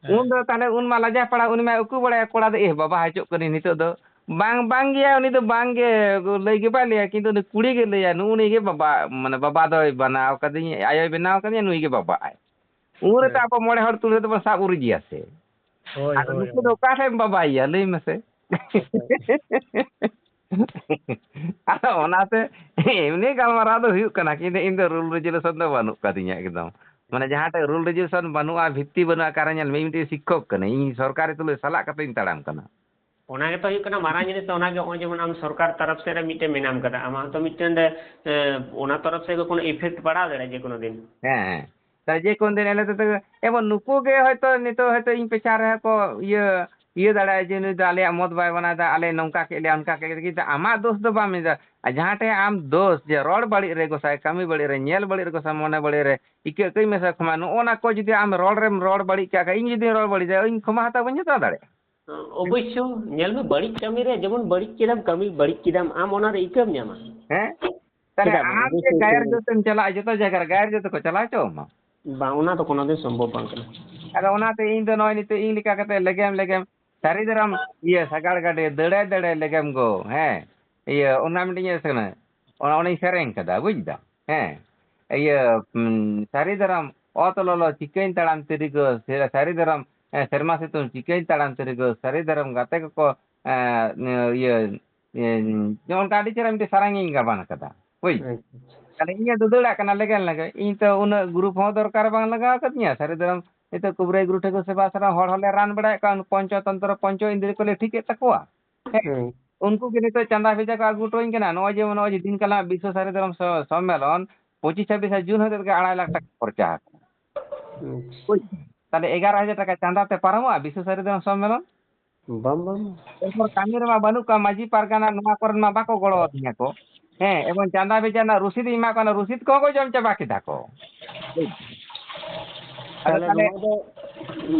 ᱦᱮᱸ᱾ ᱩᱱ ᱫᱚ ᱛᱟᱦᱞᱮ ᱩᱱ ᱢᱟ ᱞᱟᱡᱟ ᱯᱟᱲᱟ, ᱩᱱᱤ ᱢᱟ ᱩᱠᱩ ᱵᱟᱲᱟᱭᱟ, ᱠᱚᱲᱟ ᱫᱚ, "ᱮᱦ, ᱵᱟᱵᱟ ᱦᱚᱪᱚᱜ ᱠᱟᱹᱱᱟᱹᱧ ᱱᱤᱛᱚᱜ ᱫᱚ?" ᱵᱟᱝ, ᱵᱟᱝ ᱜᱮᱭᱟ, ᱩᱱᱤ ᱫᱚ ᱵᱟᱝ ᱜᱮ, ᱞᱟᱹᱭ ᱜᱮ ᱵᱟᱭ ᱞᱟᱹᱭᱟ, ᱠᱤᱱᱛᱩ ᱩᱱᱤ ᱠᱩᱲᱤ ᱜᱮ ᱞᱟᱹᱭᱟ, ᱱᱩᱜᱼᱩ ᱱᱩᱭ ᱜᱮ ᱵᱟᱵᱟ, ᱢᱟᱱᱮ, ᱵᱟᱵᱟ ᱫᱚᱭ ᱵᱮᱱᱟᱣ ᱠᱟᱫᱤᱧ, ᱟᱭᱳᱭ ᱵᱮᱱᱟᱣ ᱠᱟᱫᱤᱧᱟ, ᱱᱩᱭ ᱜᱮ ᱵᱟᱵᱟ ᱟᱭ᱾ ᱩᱱ ᱨᱮᱛᱚ ᱦᱮᱸ᱾ ᱟᱵᱚ ᱢᱚᱬᱮ ᱦᱚᱲ ᱛᱩᱞᱩᱡ ᱫᱚᱵᱚᱱ ᱥᱟᱵ ᱩᱨᱤᱡ ᱜᱮᱭᱟ ᱥᱮ᱾ ᱦᱳᱭ, ᱟᱫᱚ ᱦᱳᱭ, ᱱᱩᱠᱩ ᱫᱚ ᱦᱳᱭ᱾ ᱚᱠᱟ ᱴᱷᱮᱱ ᱵᱟᱵᱟᱭᱮᱭᱟ, ᱞᱟᱹᱭ ᱢᱮᱥᱮ? ᱦᱳᱭ᱾ ᱟᱫᱚ ᱚᱱᱟᱛᱮ ᱮᱢᱱᱤ ᱜᱟᱞᱢᱟᱨᱟᱣ ᱫᱚ ᱦᱩᱭᱩᱜ ᱠᱟᱱᱟ, ᱠᱤᱱᱛᱩ ᱤᱧ ᱫᱚ rule regulation ᱫᱚ ᱵᱟᱹᱱᱩᱜ ᱠᱟᱫᱤᱧᱟ ᱮᱠᱫᱚᱢ᱾ ᱢᱟᱱᱮ ᱡᱟᱦᱟᱸ ᱴᱷᱮᱡ rule regulation ᱵᱟᱹᱱᱩᱜᱼᱟ, ᱵᱷᱤᱛᱛᱤ ᱵᱟᱹᱱᱩᱜᱼᱟ, ᱠᱟᱨᱚᱱ ᱧᱮᱞ ᱢᱮ, ᱤᱧ ᱢᱤᱫᱴᱮᱱ ᱥᱤᱠᱠᱷᱚᱠ ᱠᱟᱹᱱᱟᱹᱧ, ᱤᱧ ᱥᱚᱨᱠᱟᱨᱤ ᱛᱩᱞᱩᱡ ᱥᱟᱞᱟᱜ ᱠᱟᱛᱮ ᱤᱧ ᱛᱟᱲᱟᱢ ᱠᱟᱱᱟ᱾ ᱚᱱᱟ ᱜᱮᱛᱚ ᱦᱩᱭᱩᱜ ᱠᱟᱱᱟ ᱢᱟᱨᱟᱝ ᱡᱤᱱᱤᱥ ᱫᱚ, ᱚᱱᱟ ᱜᱮ ᱱᱚᱜᱼᱚᱭ ᱡᱮᱢᱚᱱ ᱟᱢ ᱥᱚᱨᱠᱟᱨ ᱛᱚᱨᱚᱯ ᱥᱮᱫ ᱨᱮ ᱢᱤᱫᱴᱮᱱ ᱢᱮᱱᱟᱢ ᱠᱟᱫᱟ, ᱟᱢᱟᱜ ᱦᱚᱸᱛᱚ ᱢᱤᱫᱴᱮᱱ ᱫᱚ, ᱮ, ᱚᱱᱟ ᱛᱚᱨᱚᱯ ᱥᱮᱫ ᱜᱮ ᱠᱳᱱᱳ effect ᱯᱟᱲᱟᱣ ᱫᱟᱲᱮᱭᱟᱜᱼᱟ ᱡᱮ ᱠᱳᱱᱳ ᱫᱤᱱ᱾ ᱦᱮᱸ, ᱦᱮᱸ᱾ ᱛᱟᱦᱞᱮ ᱡᱮ ᱠᱳᱱᱳ ᱫᱤᱱ ᱮᱱᱮ ᱛᱮ, ᱮᱵᱚᱝ ᱱᱩᱠᱩ ᱜᱮ ᱦᱚᱭᱛᱳ ᱱᱤᱛᱚᱜ ᱦᱚᱭᱛᱳ ᱤᱧ ᱯᱮᱪᱷᱟᱱ ᱨᱮᱦᱚᱸ ᱠᱚ ᱤᱭᱟᱹ, ᱤᱭᱟᱹ ᱫᱟᱲᱮᱭᱟᱜᱼᱟ ᱡᱮ ᱱᱩᱭ ᱫᱚ ᱟᱞᱮᱭᱟᱜ ᱢᱚᱛ ᱵᱟᱭ ᱢᱟᱱᱟᱣ ᱮᱫᱟ, ᱟᱞᱮ ᱱᱚᱝᱠᱟ ᱠᱮᱫ ᱞᱮᱭᱟ, ᱚᱱᱠᱟ ᱠᱮᱫ ᱞᱮᱭᱟ, ᱠᱤᱱᱛᱩ ᱟᱢᱟᱜ ᱫᱳᱥ ᱫᱚ ᱵᱟᱢ ᱢᱮᱱᱫᱟ᱾ ᱟᱨ ᱡᱟᱦᱟᱸ ᱴᱷᱮᱱ ᱟᱢ ᱫᱳᱥ ᱡᱮ ᱨᱚᱲ ᱵᱟᱹᱲᱤᱡ ᱨᱮ ᱜᱚᱸᱥᱟᱭ, ᱠᱟᱹᱢᱤ ᱵᱟᱹᱲᱤᱡ ᱨᱮ, ᱧᱮᱞ ᱵᱟᱹᱲᱤᱡ ᱨᱮ ᱜᱚᱸᱥᱟᱭ, ᱢᱚᱱᱮ ᱵᱟᱹᱲᱤᱡ ᱨᱮ, ᱤᱠᱟᱹ ᱠᱟᱹᱧ ᱢᱮᱥᱮ ᱠᱷᱚᱢᱟ, ᱱᱚᱜᱼᱚ ᱱᱟ ᱠᱚ ᱡᱩᱫᱤ ᱟᱢ ᱨᱚᱲ ᱨᱮᱢ ᱨᱚᱲ ᱵᱟᱹᱲᱤᱡ ᱠᱟᱜ ᱠᱷᱟᱡ, ᱤᱧ ᱡᱩᱫᱤᱧ ᱨᱚᱲ ᱵᱟᱹᱲᱤᱡᱟ, ᱤᱧ ᱠᱷᱚᱢᱟ ᱦᱟᱛᱟᱣ ᱵᱟᱹᱧ ᱦᱟᱛᱟᱣ ᱫᱟᱲᱮᱭᱟᱜᱼᱟ᱾ ᱚᱵᱚᱥᱥᱚ, ᱧᱮᱞ ᱢᱮ, ᱵᱟᱹᱲᱤᱡ ᱠᱟᱹᱢᱤ ᱨᱮ ᱡᱮᱢᱚᱱ ᱵᱟᱹᱲᱤᱡ ᱠᱮᱫᱟᱢ, ᱠᱟᱹᱢᱤ ᱵᱟᱹᱲᱤᱡ ᱠᱮᱫᱟᱢ, ᱟᱢ ᱚᱱᱟ ᱨᱮ ᱤᱠᱟᱹᱢ ᱧᱟᱢᱟ᱾ ᱦᱮᱸ? ᱛᱟᱦᱞᱮ ᱪᱮᱫᱟᱜ ᱵᱟᱝ? ᱟᱢ ᱡᱮ ᱚᱵᱚᱥᱥᱳᱭ ᱜᱟᱭᱟᱨ ᱪᱮᱫᱟᱜ ᱡᱚᱥ ᱮᱢ ᱪᱟᱞᱟᱜᱼᱟ, ᱡᱚᱛᱚ ᱡᱟᱭᱜᱟ ᱨᱮ ᱜᱟᱭᱟᱨ ᱡᱚᱥ ᱠᱚ ᱪᱟᱞᱟᱣ ᱦᱚᱪᱚ ᱟᱢᱟ? ᱵᱟᱝ, ᱚᱱᱟ ᱫᱚ ᱠᱳᱱᱳ ᱫᱤᱱ ᱥᱚᱢᱵᱷᱚᱵ ᱵᱟᱝ ᱠᱟᱱᱟ᱾ ᱟᱫᱚ ᱚᱱᱟᱛᱮ ᱤᱧ ᱫᱚ ᱱᱚᱜᱼᱚᱭ ᱱᱤᱛᱚᱜ ᱤᱧ ᱞᱮᱠᱟ ᱠᱟᱛᱮ ᱞᱮᱜᱮᱢ ᱞᱮᱜᱮᱢ ᱥᱟᱹᱨᱤ ᱫᱷᱚᱨᱚᱢ ᱤᱭᱟᱹ ᱥᱟᱜᱟᱲ ᱜᱟᱹᱰᱤ ᱫᱟᱹᱲᱮ ᱫᱟᱹᱲᱮ ᱞᱮᱜᱮᱢ ᱜᱚ, ᱦᱮᱸ, ᱤᱭᱟᱹ ᱚᱱᱟ ᱢᱤᱫᱴᱤᱡ ᱤᱭᱟᱹ ᱠᱟᱱᱟ, ᱚᱱᱟ, ᱚᱱᱟᱧ ᱥᱮᱨᱮᱧ ᱠᱟᱫᱟ, ᱵᱩᱡ ᱫᱟᱢ? ᱦᱮᱸ, ᱤᱭᱟᱹ, ᱩᱸ, ᱥᱟᱹᱨᱤ ᱫᱷᱚᱨᱚᱢ ᱚᱛ ᱞᱚᱞᱚ ᱪᱤᱠᱟᱹᱧ ᱛᱟᱲᱟᱢ ᱛᱤᱨᱤ ᱜᱚ, ᱥᱮ-, ᱥᱟᱹᱨᱤ ᱫᱷᱚᱨᱚᱢ, ᱮ, ᱥᱮᱨᱢᱟ ᱥᱤᱛᱩᱝ ᱪᱤᱠᱟᱹᱧ ᱛᱟᱲᱟᱢ ᱛᱤᱨᱤ ᱜᱚ, ᱥᱟᱹᱨᱤ ᱫᱷᱚᱨᱚᱢ ᱜᱟᱛᱮ ᱠᱚᱠᱚ, ᱮ, ᱤᱭᱟᱹ, ᱤᱭᱟᱹ, ᱱᱚᱜᱼᱚ ᱱᱚᱝᱠᱟ ᱟᱹᱰᱤ ᱪᱮᱦᱨᱟ ᱢᱤᱫᱴᱤᱡ ᱥᱮᱨᱮᱧ ᱤᱧ ᱜᱟᱵᱟᱱ ᱠᱟᱫᱟ, ᱵᱩᱡ? ᱟᱪᱪᱷᱟ᱾ ᱛᱟᱦᱞᱮ ᱤᱧ ᱫᱚ ᱫᱟᱹᱲᱟᱜ ᱠᱟᱱᱟ ᱞᱮᱜᱮᱢ ᱞᱮᱜᱮᱢ᱾ ᱤᱧ ᱛᱚ ᱩᱱᱟᱹᱜ ᱜᱨᱩᱯ ᱦᱚᱸ ᱫᱚᱨᱠᱟᱨ ᱵᱟᱝ ᱞᱟᱜᱟᱣ ᱠᱟᱫᱤᱧᱟ᱾ ᱥᱟᱹᱨᱤ ᱫᱷᱚᱨᱚᱢ ᱱᱤᱛᱚᱜ ᱠᱩᱵᱨᱟᱹᱭ ᱜᱩᱨᱩ ᱴᱷᱟᱹᱠᱩᱨ ᱥᱮᱵᱟ ᱟᱥᱨᱚᱢ ᱦᱚᱲ ᱦᱚᱸᱞᱮ ᱨᱟᱱ ᱵᱟᱲᱟᱭᱮᱫ ᱠᱚᱣᱟ, ᱯᱚᱧᱪᱚ ᱛᱚᱱᱛᱨᱚ, ᱯᱚᱧᱪᱚ ᱤᱱᱫᱨᱤᱭᱚ ᱠᱚᱞᱮ ᱴᱷᱤᱠᱮᱫ ᱛᱟᱠᱚᱣᱟ᱾ ᱦᱮᱸ᱾ ᱦᱮᱸ᱾ ᱩᱱᱠᱩ ᱜᱮ ᱱᱤᱛᱚᱜ ᱪᱟᱸᱫᱟ ᱵᱷᱮᱡᱟ ᱠᱚ ᱟᱹᱜᱩ ᱦᱚᱴᱚᱧ ᱠᱟᱱᱟ᱾ ᱱᱚᱜᱼᱚᱭ ᱡᱮ, ᱱᱚᱜᱼᱚᱭ ᱡᱮ ᱫᱤᱱ ᱠᱟᱞᱟᱜ ᱵᱤᱥᱥᱚ ᱥᱟᱹᱨᱤ ᱫᱷᱚᱨᱚᱢ ᱥᱚ-, ᱥᱚᱢᱢᱮᱞᱚᱱ, ᱯᱚᱸᱪᱤᱥ ᱪᱷᱟᱵᱵᱤᱥ ᱡᱩᱱ ᱦᱚᱛᱮᱫ ᱜᱮ ᱟᱲᱟᱭ ᱞᱟᱠᱷ ᱴᱟᱠᱟ ᱠᱷᱚᱨᱪᱟ ᱟᱠᱟᱱᱟ᱾ ᱟᱪᱪᱷᱟ᱾ ᱵᱩᱡᱽ? ᱛᱟᱦᱞᱮ ᱮᱜᱟᱨᱚ ᱦᱟᱡᱟᱨ ᱴᱟᱠᱟ ᱪᱟᱸᱫᱟ ᱛᱮ ᱯᱟᱨᱚᱢᱚᱜᱼᱟ ᱵᱤᱥᱥᱚ ᱥᱟᱹᱨᱤ ᱫᱷᱚᱨᱚᱢ ᱥᱚᱢᱢᱮᱞᱚᱱ? ᱵᱟᱝ, ᱵᱟᱝ, ᱵᱟᱝ᱾ ᱮᱨᱯᱚᱨ ᱠᱟᱹᱢᱤ ᱨᱮᱢᱟ ᱵᱟᱹᱱᱩᱜ ᱠᱚᱣᱟ, ᱢᱟᱹᱡᱷᱤ ᱯᱟᱨᱜᱟᱱᱟ ᱱᱚᱣᱟ ᱠᱚᱨᱮᱱ ᱢᱟ ᱵᱟᱠᱚ ᱜᱚᱲᱚ ᱟᱹᱫᱤᱧᱟ ᱠᱚ᱾ ᱦᱮᱸ, ᱮᱵᱚᱝ ᱪᱟᱸᱫᱟ ᱵᱷᱮᱡᱟ ᱨᱮᱱᱟᱜ ᱨᱩᱥᱤᱫ ᱤᱧ ᱮᱢᱟ ᱠᱚ ᱠᱟᱱᱟ, ᱨᱩᱥᱤᱫ ᱠᱚᱦᱚᱸ ᱠᱚ ᱡᱚᱢ ᱪᱟᱵᱟ ᱠᱮᱫᱟ ᱠᱚ᱾ ᱟᱫᱚ ᱛᱟᱦᱞᱮ ᱛᱟᱦᱞᱮ ᱱᱚᱣᱟ ᱫᱚ,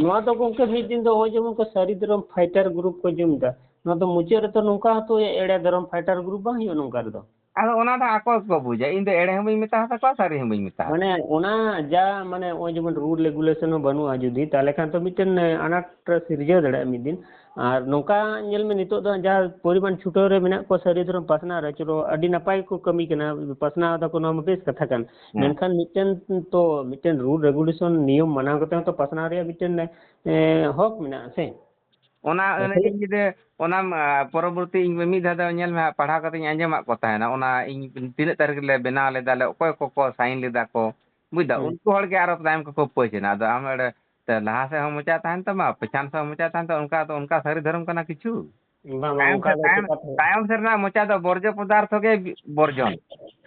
ᱱᱚᱣᱟ ᱫᱚ ᱜᱚᱝᱠᱮ ᱢᱤᱫ ᱫᱤᱱ ᱫᱚ ᱱᱚᱜᱼᱚᱭ ᱡᱮᱢᱚᱱ ᱠᱚ ᱥᱟᱹᱨᱤ ᱫᱷᱚᱨᱚᱢ fighter group ᱠᱚ ᱡᱩᱢ ᱮᱫᱟ, ᱱᱚᱣᱟ ᱫᱚ ᱢᱩᱪᱟᱹᱫ ᱨᱮᱫᱚ ᱱᱚᱝᱠᱟ ᱦᱚᱸᱛᱚ ᱮᱲᱮ ᱫᱷᱚᱨᱚᱢ fighter group ᱵᱟᱝ ᱦᱩᱭᱩᱜᱼᱟ ᱱᱚᱝᱠᱟ ᱨᱮᱫᱚ? ᱟᱫᱚ ᱚᱱᱟ ᱫᱚ ᱟᱠᱚ ᱜᱮᱠᱚ ᱵᱩᱡᱟ, ᱤᱧ ᱫᱚ ᱮᱲᱮ ᱦᱚᱸ ᱵᱟᱹᱧ ᱢᱮᱛᱟ ᱦᱟᱛᱟ ᱠᱚᱣᱟ, ᱥᱟᱹᱨᱤ ᱦᱚᱸ ᱵᱟᱹᱧ ᱢᱮᱛᱟ ᱦᱟᱛᱟ ᱢᱟᱱᱮ ᱠᱚᱣᱟ᱾ ᱚᱱᱟ ᱡᱟ, ᱢᱟᱱᱮ ᱱᱚᱜᱼᱚᱭ ᱡᱮᱢᱚᱱ rule regulation ᱦᱚᱸ ᱵᱟᱹᱱᱩᱜᱼᱟ ᱡᱩᱫᱤ, ᱛᱟᱦᱞᱮ ᱠᱷᱟᱱ ᱛᱚ ᱢᱤᱫᱴᱮᱱ, ᱮ, ᱟᱱᱟᱴ ᱥᱤᱨᱡᱟᱹᱣ ᱫᱟᱲᱮᱭᱟᱜᱼᱟ ᱢᱤᱫ ᱫᱤᱱ᱾ ᱟᱨ ᱱᱚᱝᱠᱟ ᱧᱮᱞ ᱢᱮ, ᱱᱤᱛᱚᱜ ᱫᱚ ᱡᱟᱦᱟᱸ ᱯᱚᱨᱤᱢᱟᱱ ᱪᱷᱩᱴᱟᱹᱣ ᱨᱮ ᱢᱮᱱᱟᱜ ᱠᱚᱣᱟ ᱥᱟᱹᱨᱤ ᱫᱷᱚᱨᱚᱢ ᱯᱟᱥᱱᱟᱣ ᱨᱮ, ᱪᱚᱞᱚ ᱟᱹᱰᱤ ᱱᱟᱯᱟᱭ ᱠᱚ ᱠᱟᱹᱢᱤ ᱠᱟᱱᱟ, ᱯᱟᱥᱱᱟᱣ ᱫᱟᱠᱚ, ᱱᱚᱣᱟ ᱢᱟ ᱵᱮᱥ ᱠᱟᱛᱷᱟ ᱠᱟᱱ᱾ ᱦᱮᱸ᱾ ᱢᱮᱱᱠᱷᱟᱱ ᱢᱤᱫᱴᱮᱱ ᱛᱚ, ᱢᱤᱫᱴᱮᱱ rule regulation ᱱᱤᱭᱚᱢ ᱢᱟᱱᱟᱣ ᱠᱟᱛᱮ ᱦᱚᱸ ᱛᱚ ᱯᱟᱥᱱᱟᱣ ᱨᱮᱭᱟᱜ ᱢᱤᱫᱴᱮᱱ, ᱮ, ᱦᱚᱠ ᱢᱮᱱᱟᱜᱼᱟ ᱥᱮ? ᱚᱱᱟ, ᱚᱱᱟ ᱟᱥᱚᱞᱮ ᱤᱧ ᱡᱩᱫᱤ ᱚᱱᱟᱢ, ᱟ, ᱯᱚᱨᱚᱵᱚᱨᱛᱤ ᱤᱧ ᱢᱤᱫ ᱫᱷᱟᱣ ᱫᱚ ᱧᱮᱞ ᱢᱮ ᱦᱟᱸᱜ, ᱯᱟᱲᱦᱟᱣ ᱠᱟᱛᱮᱧ ᱟᱸᱡᱚᱢᱟᱫ ᱠᱚ ᱛᱟᱦᱮᱱᱟ, ᱚᱱᱟ ᱤᱧ ᱛᱤᱱᱟᱹᱜ ᱛᱟᱹᱨᱤᱠᱷ ᱨᱮᱞᱮ ᱵᱮᱱᱟᱣ ᱞᱮᱫᱟ ᱞᱮ, ᱚᱠᱚᱭ ᱠᱚᱠᱚ sign ᱞᱮᱫᱟ ᱠᱚ, ᱵᱩᱡᱽ ᱫᱟ? ᱦᱩᱸ᱾ ᱩᱱᱠᱩ ᱦᱚᱲ ᱜᱮ ᱟᱨᱚ ᱛᱟᱭᱚᱢ ᱠᱚᱠᱚ ᱯᱟᱹᱪ ᱮᱱᱟ᱾ ᱟᱫᱚ ᱟᱢ ᱮᱲᱮ ᱛᱮ ᱞᱟᱦᱟ ᱥᱮᱫ ᱦᱚᱸ ᱢᱚᱪᱟ ᱛᱟᱦᱮᱱ ᱛᱟᱢᱟ, ᱯᱮᱪᱷᱟᱱ ᱥᱮᱫ ᱦᱚᱸ ᱢᱚᱪᱟ ᱛᱟᱦᱮᱱ ᱛᱟᱢᱟ, ᱚᱱᱠᱟ ᱫᱚ, ᱚᱱᱠᱟ ᱥᱟᱹᱨᱤ ᱫᱷᱚᱨᱚᱢ ᱠᱟᱱᱟ ᱠᱤᱪᱷᱩ? ᱵᱟᱝ, ᱵᱟᱝ, ᱛᱟᱭᱚᱢ ᱚᱱᱠᱟ ᱥᱮᱫ, ᱫᱚ ᱛᱟᱭᱚᱢ, ᱪᱮᱠᱟᱛᱮ ᱦᱩᱭᱩᱜᱼᱟ? ᱛᱟᱭᱚᱢ ᱥᱮᱫ ᱨᱮᱱᱟᱜ ᱢᱚᱪᱟ ᱫᱚ ᱵᱚᱨᱡᱚ ᱯᱚᱫᱟᱨᱛᱷᱚ ᱜᱮ ᱵᱤ-, ᱵᱚᱨᱡᱚᱱ᱾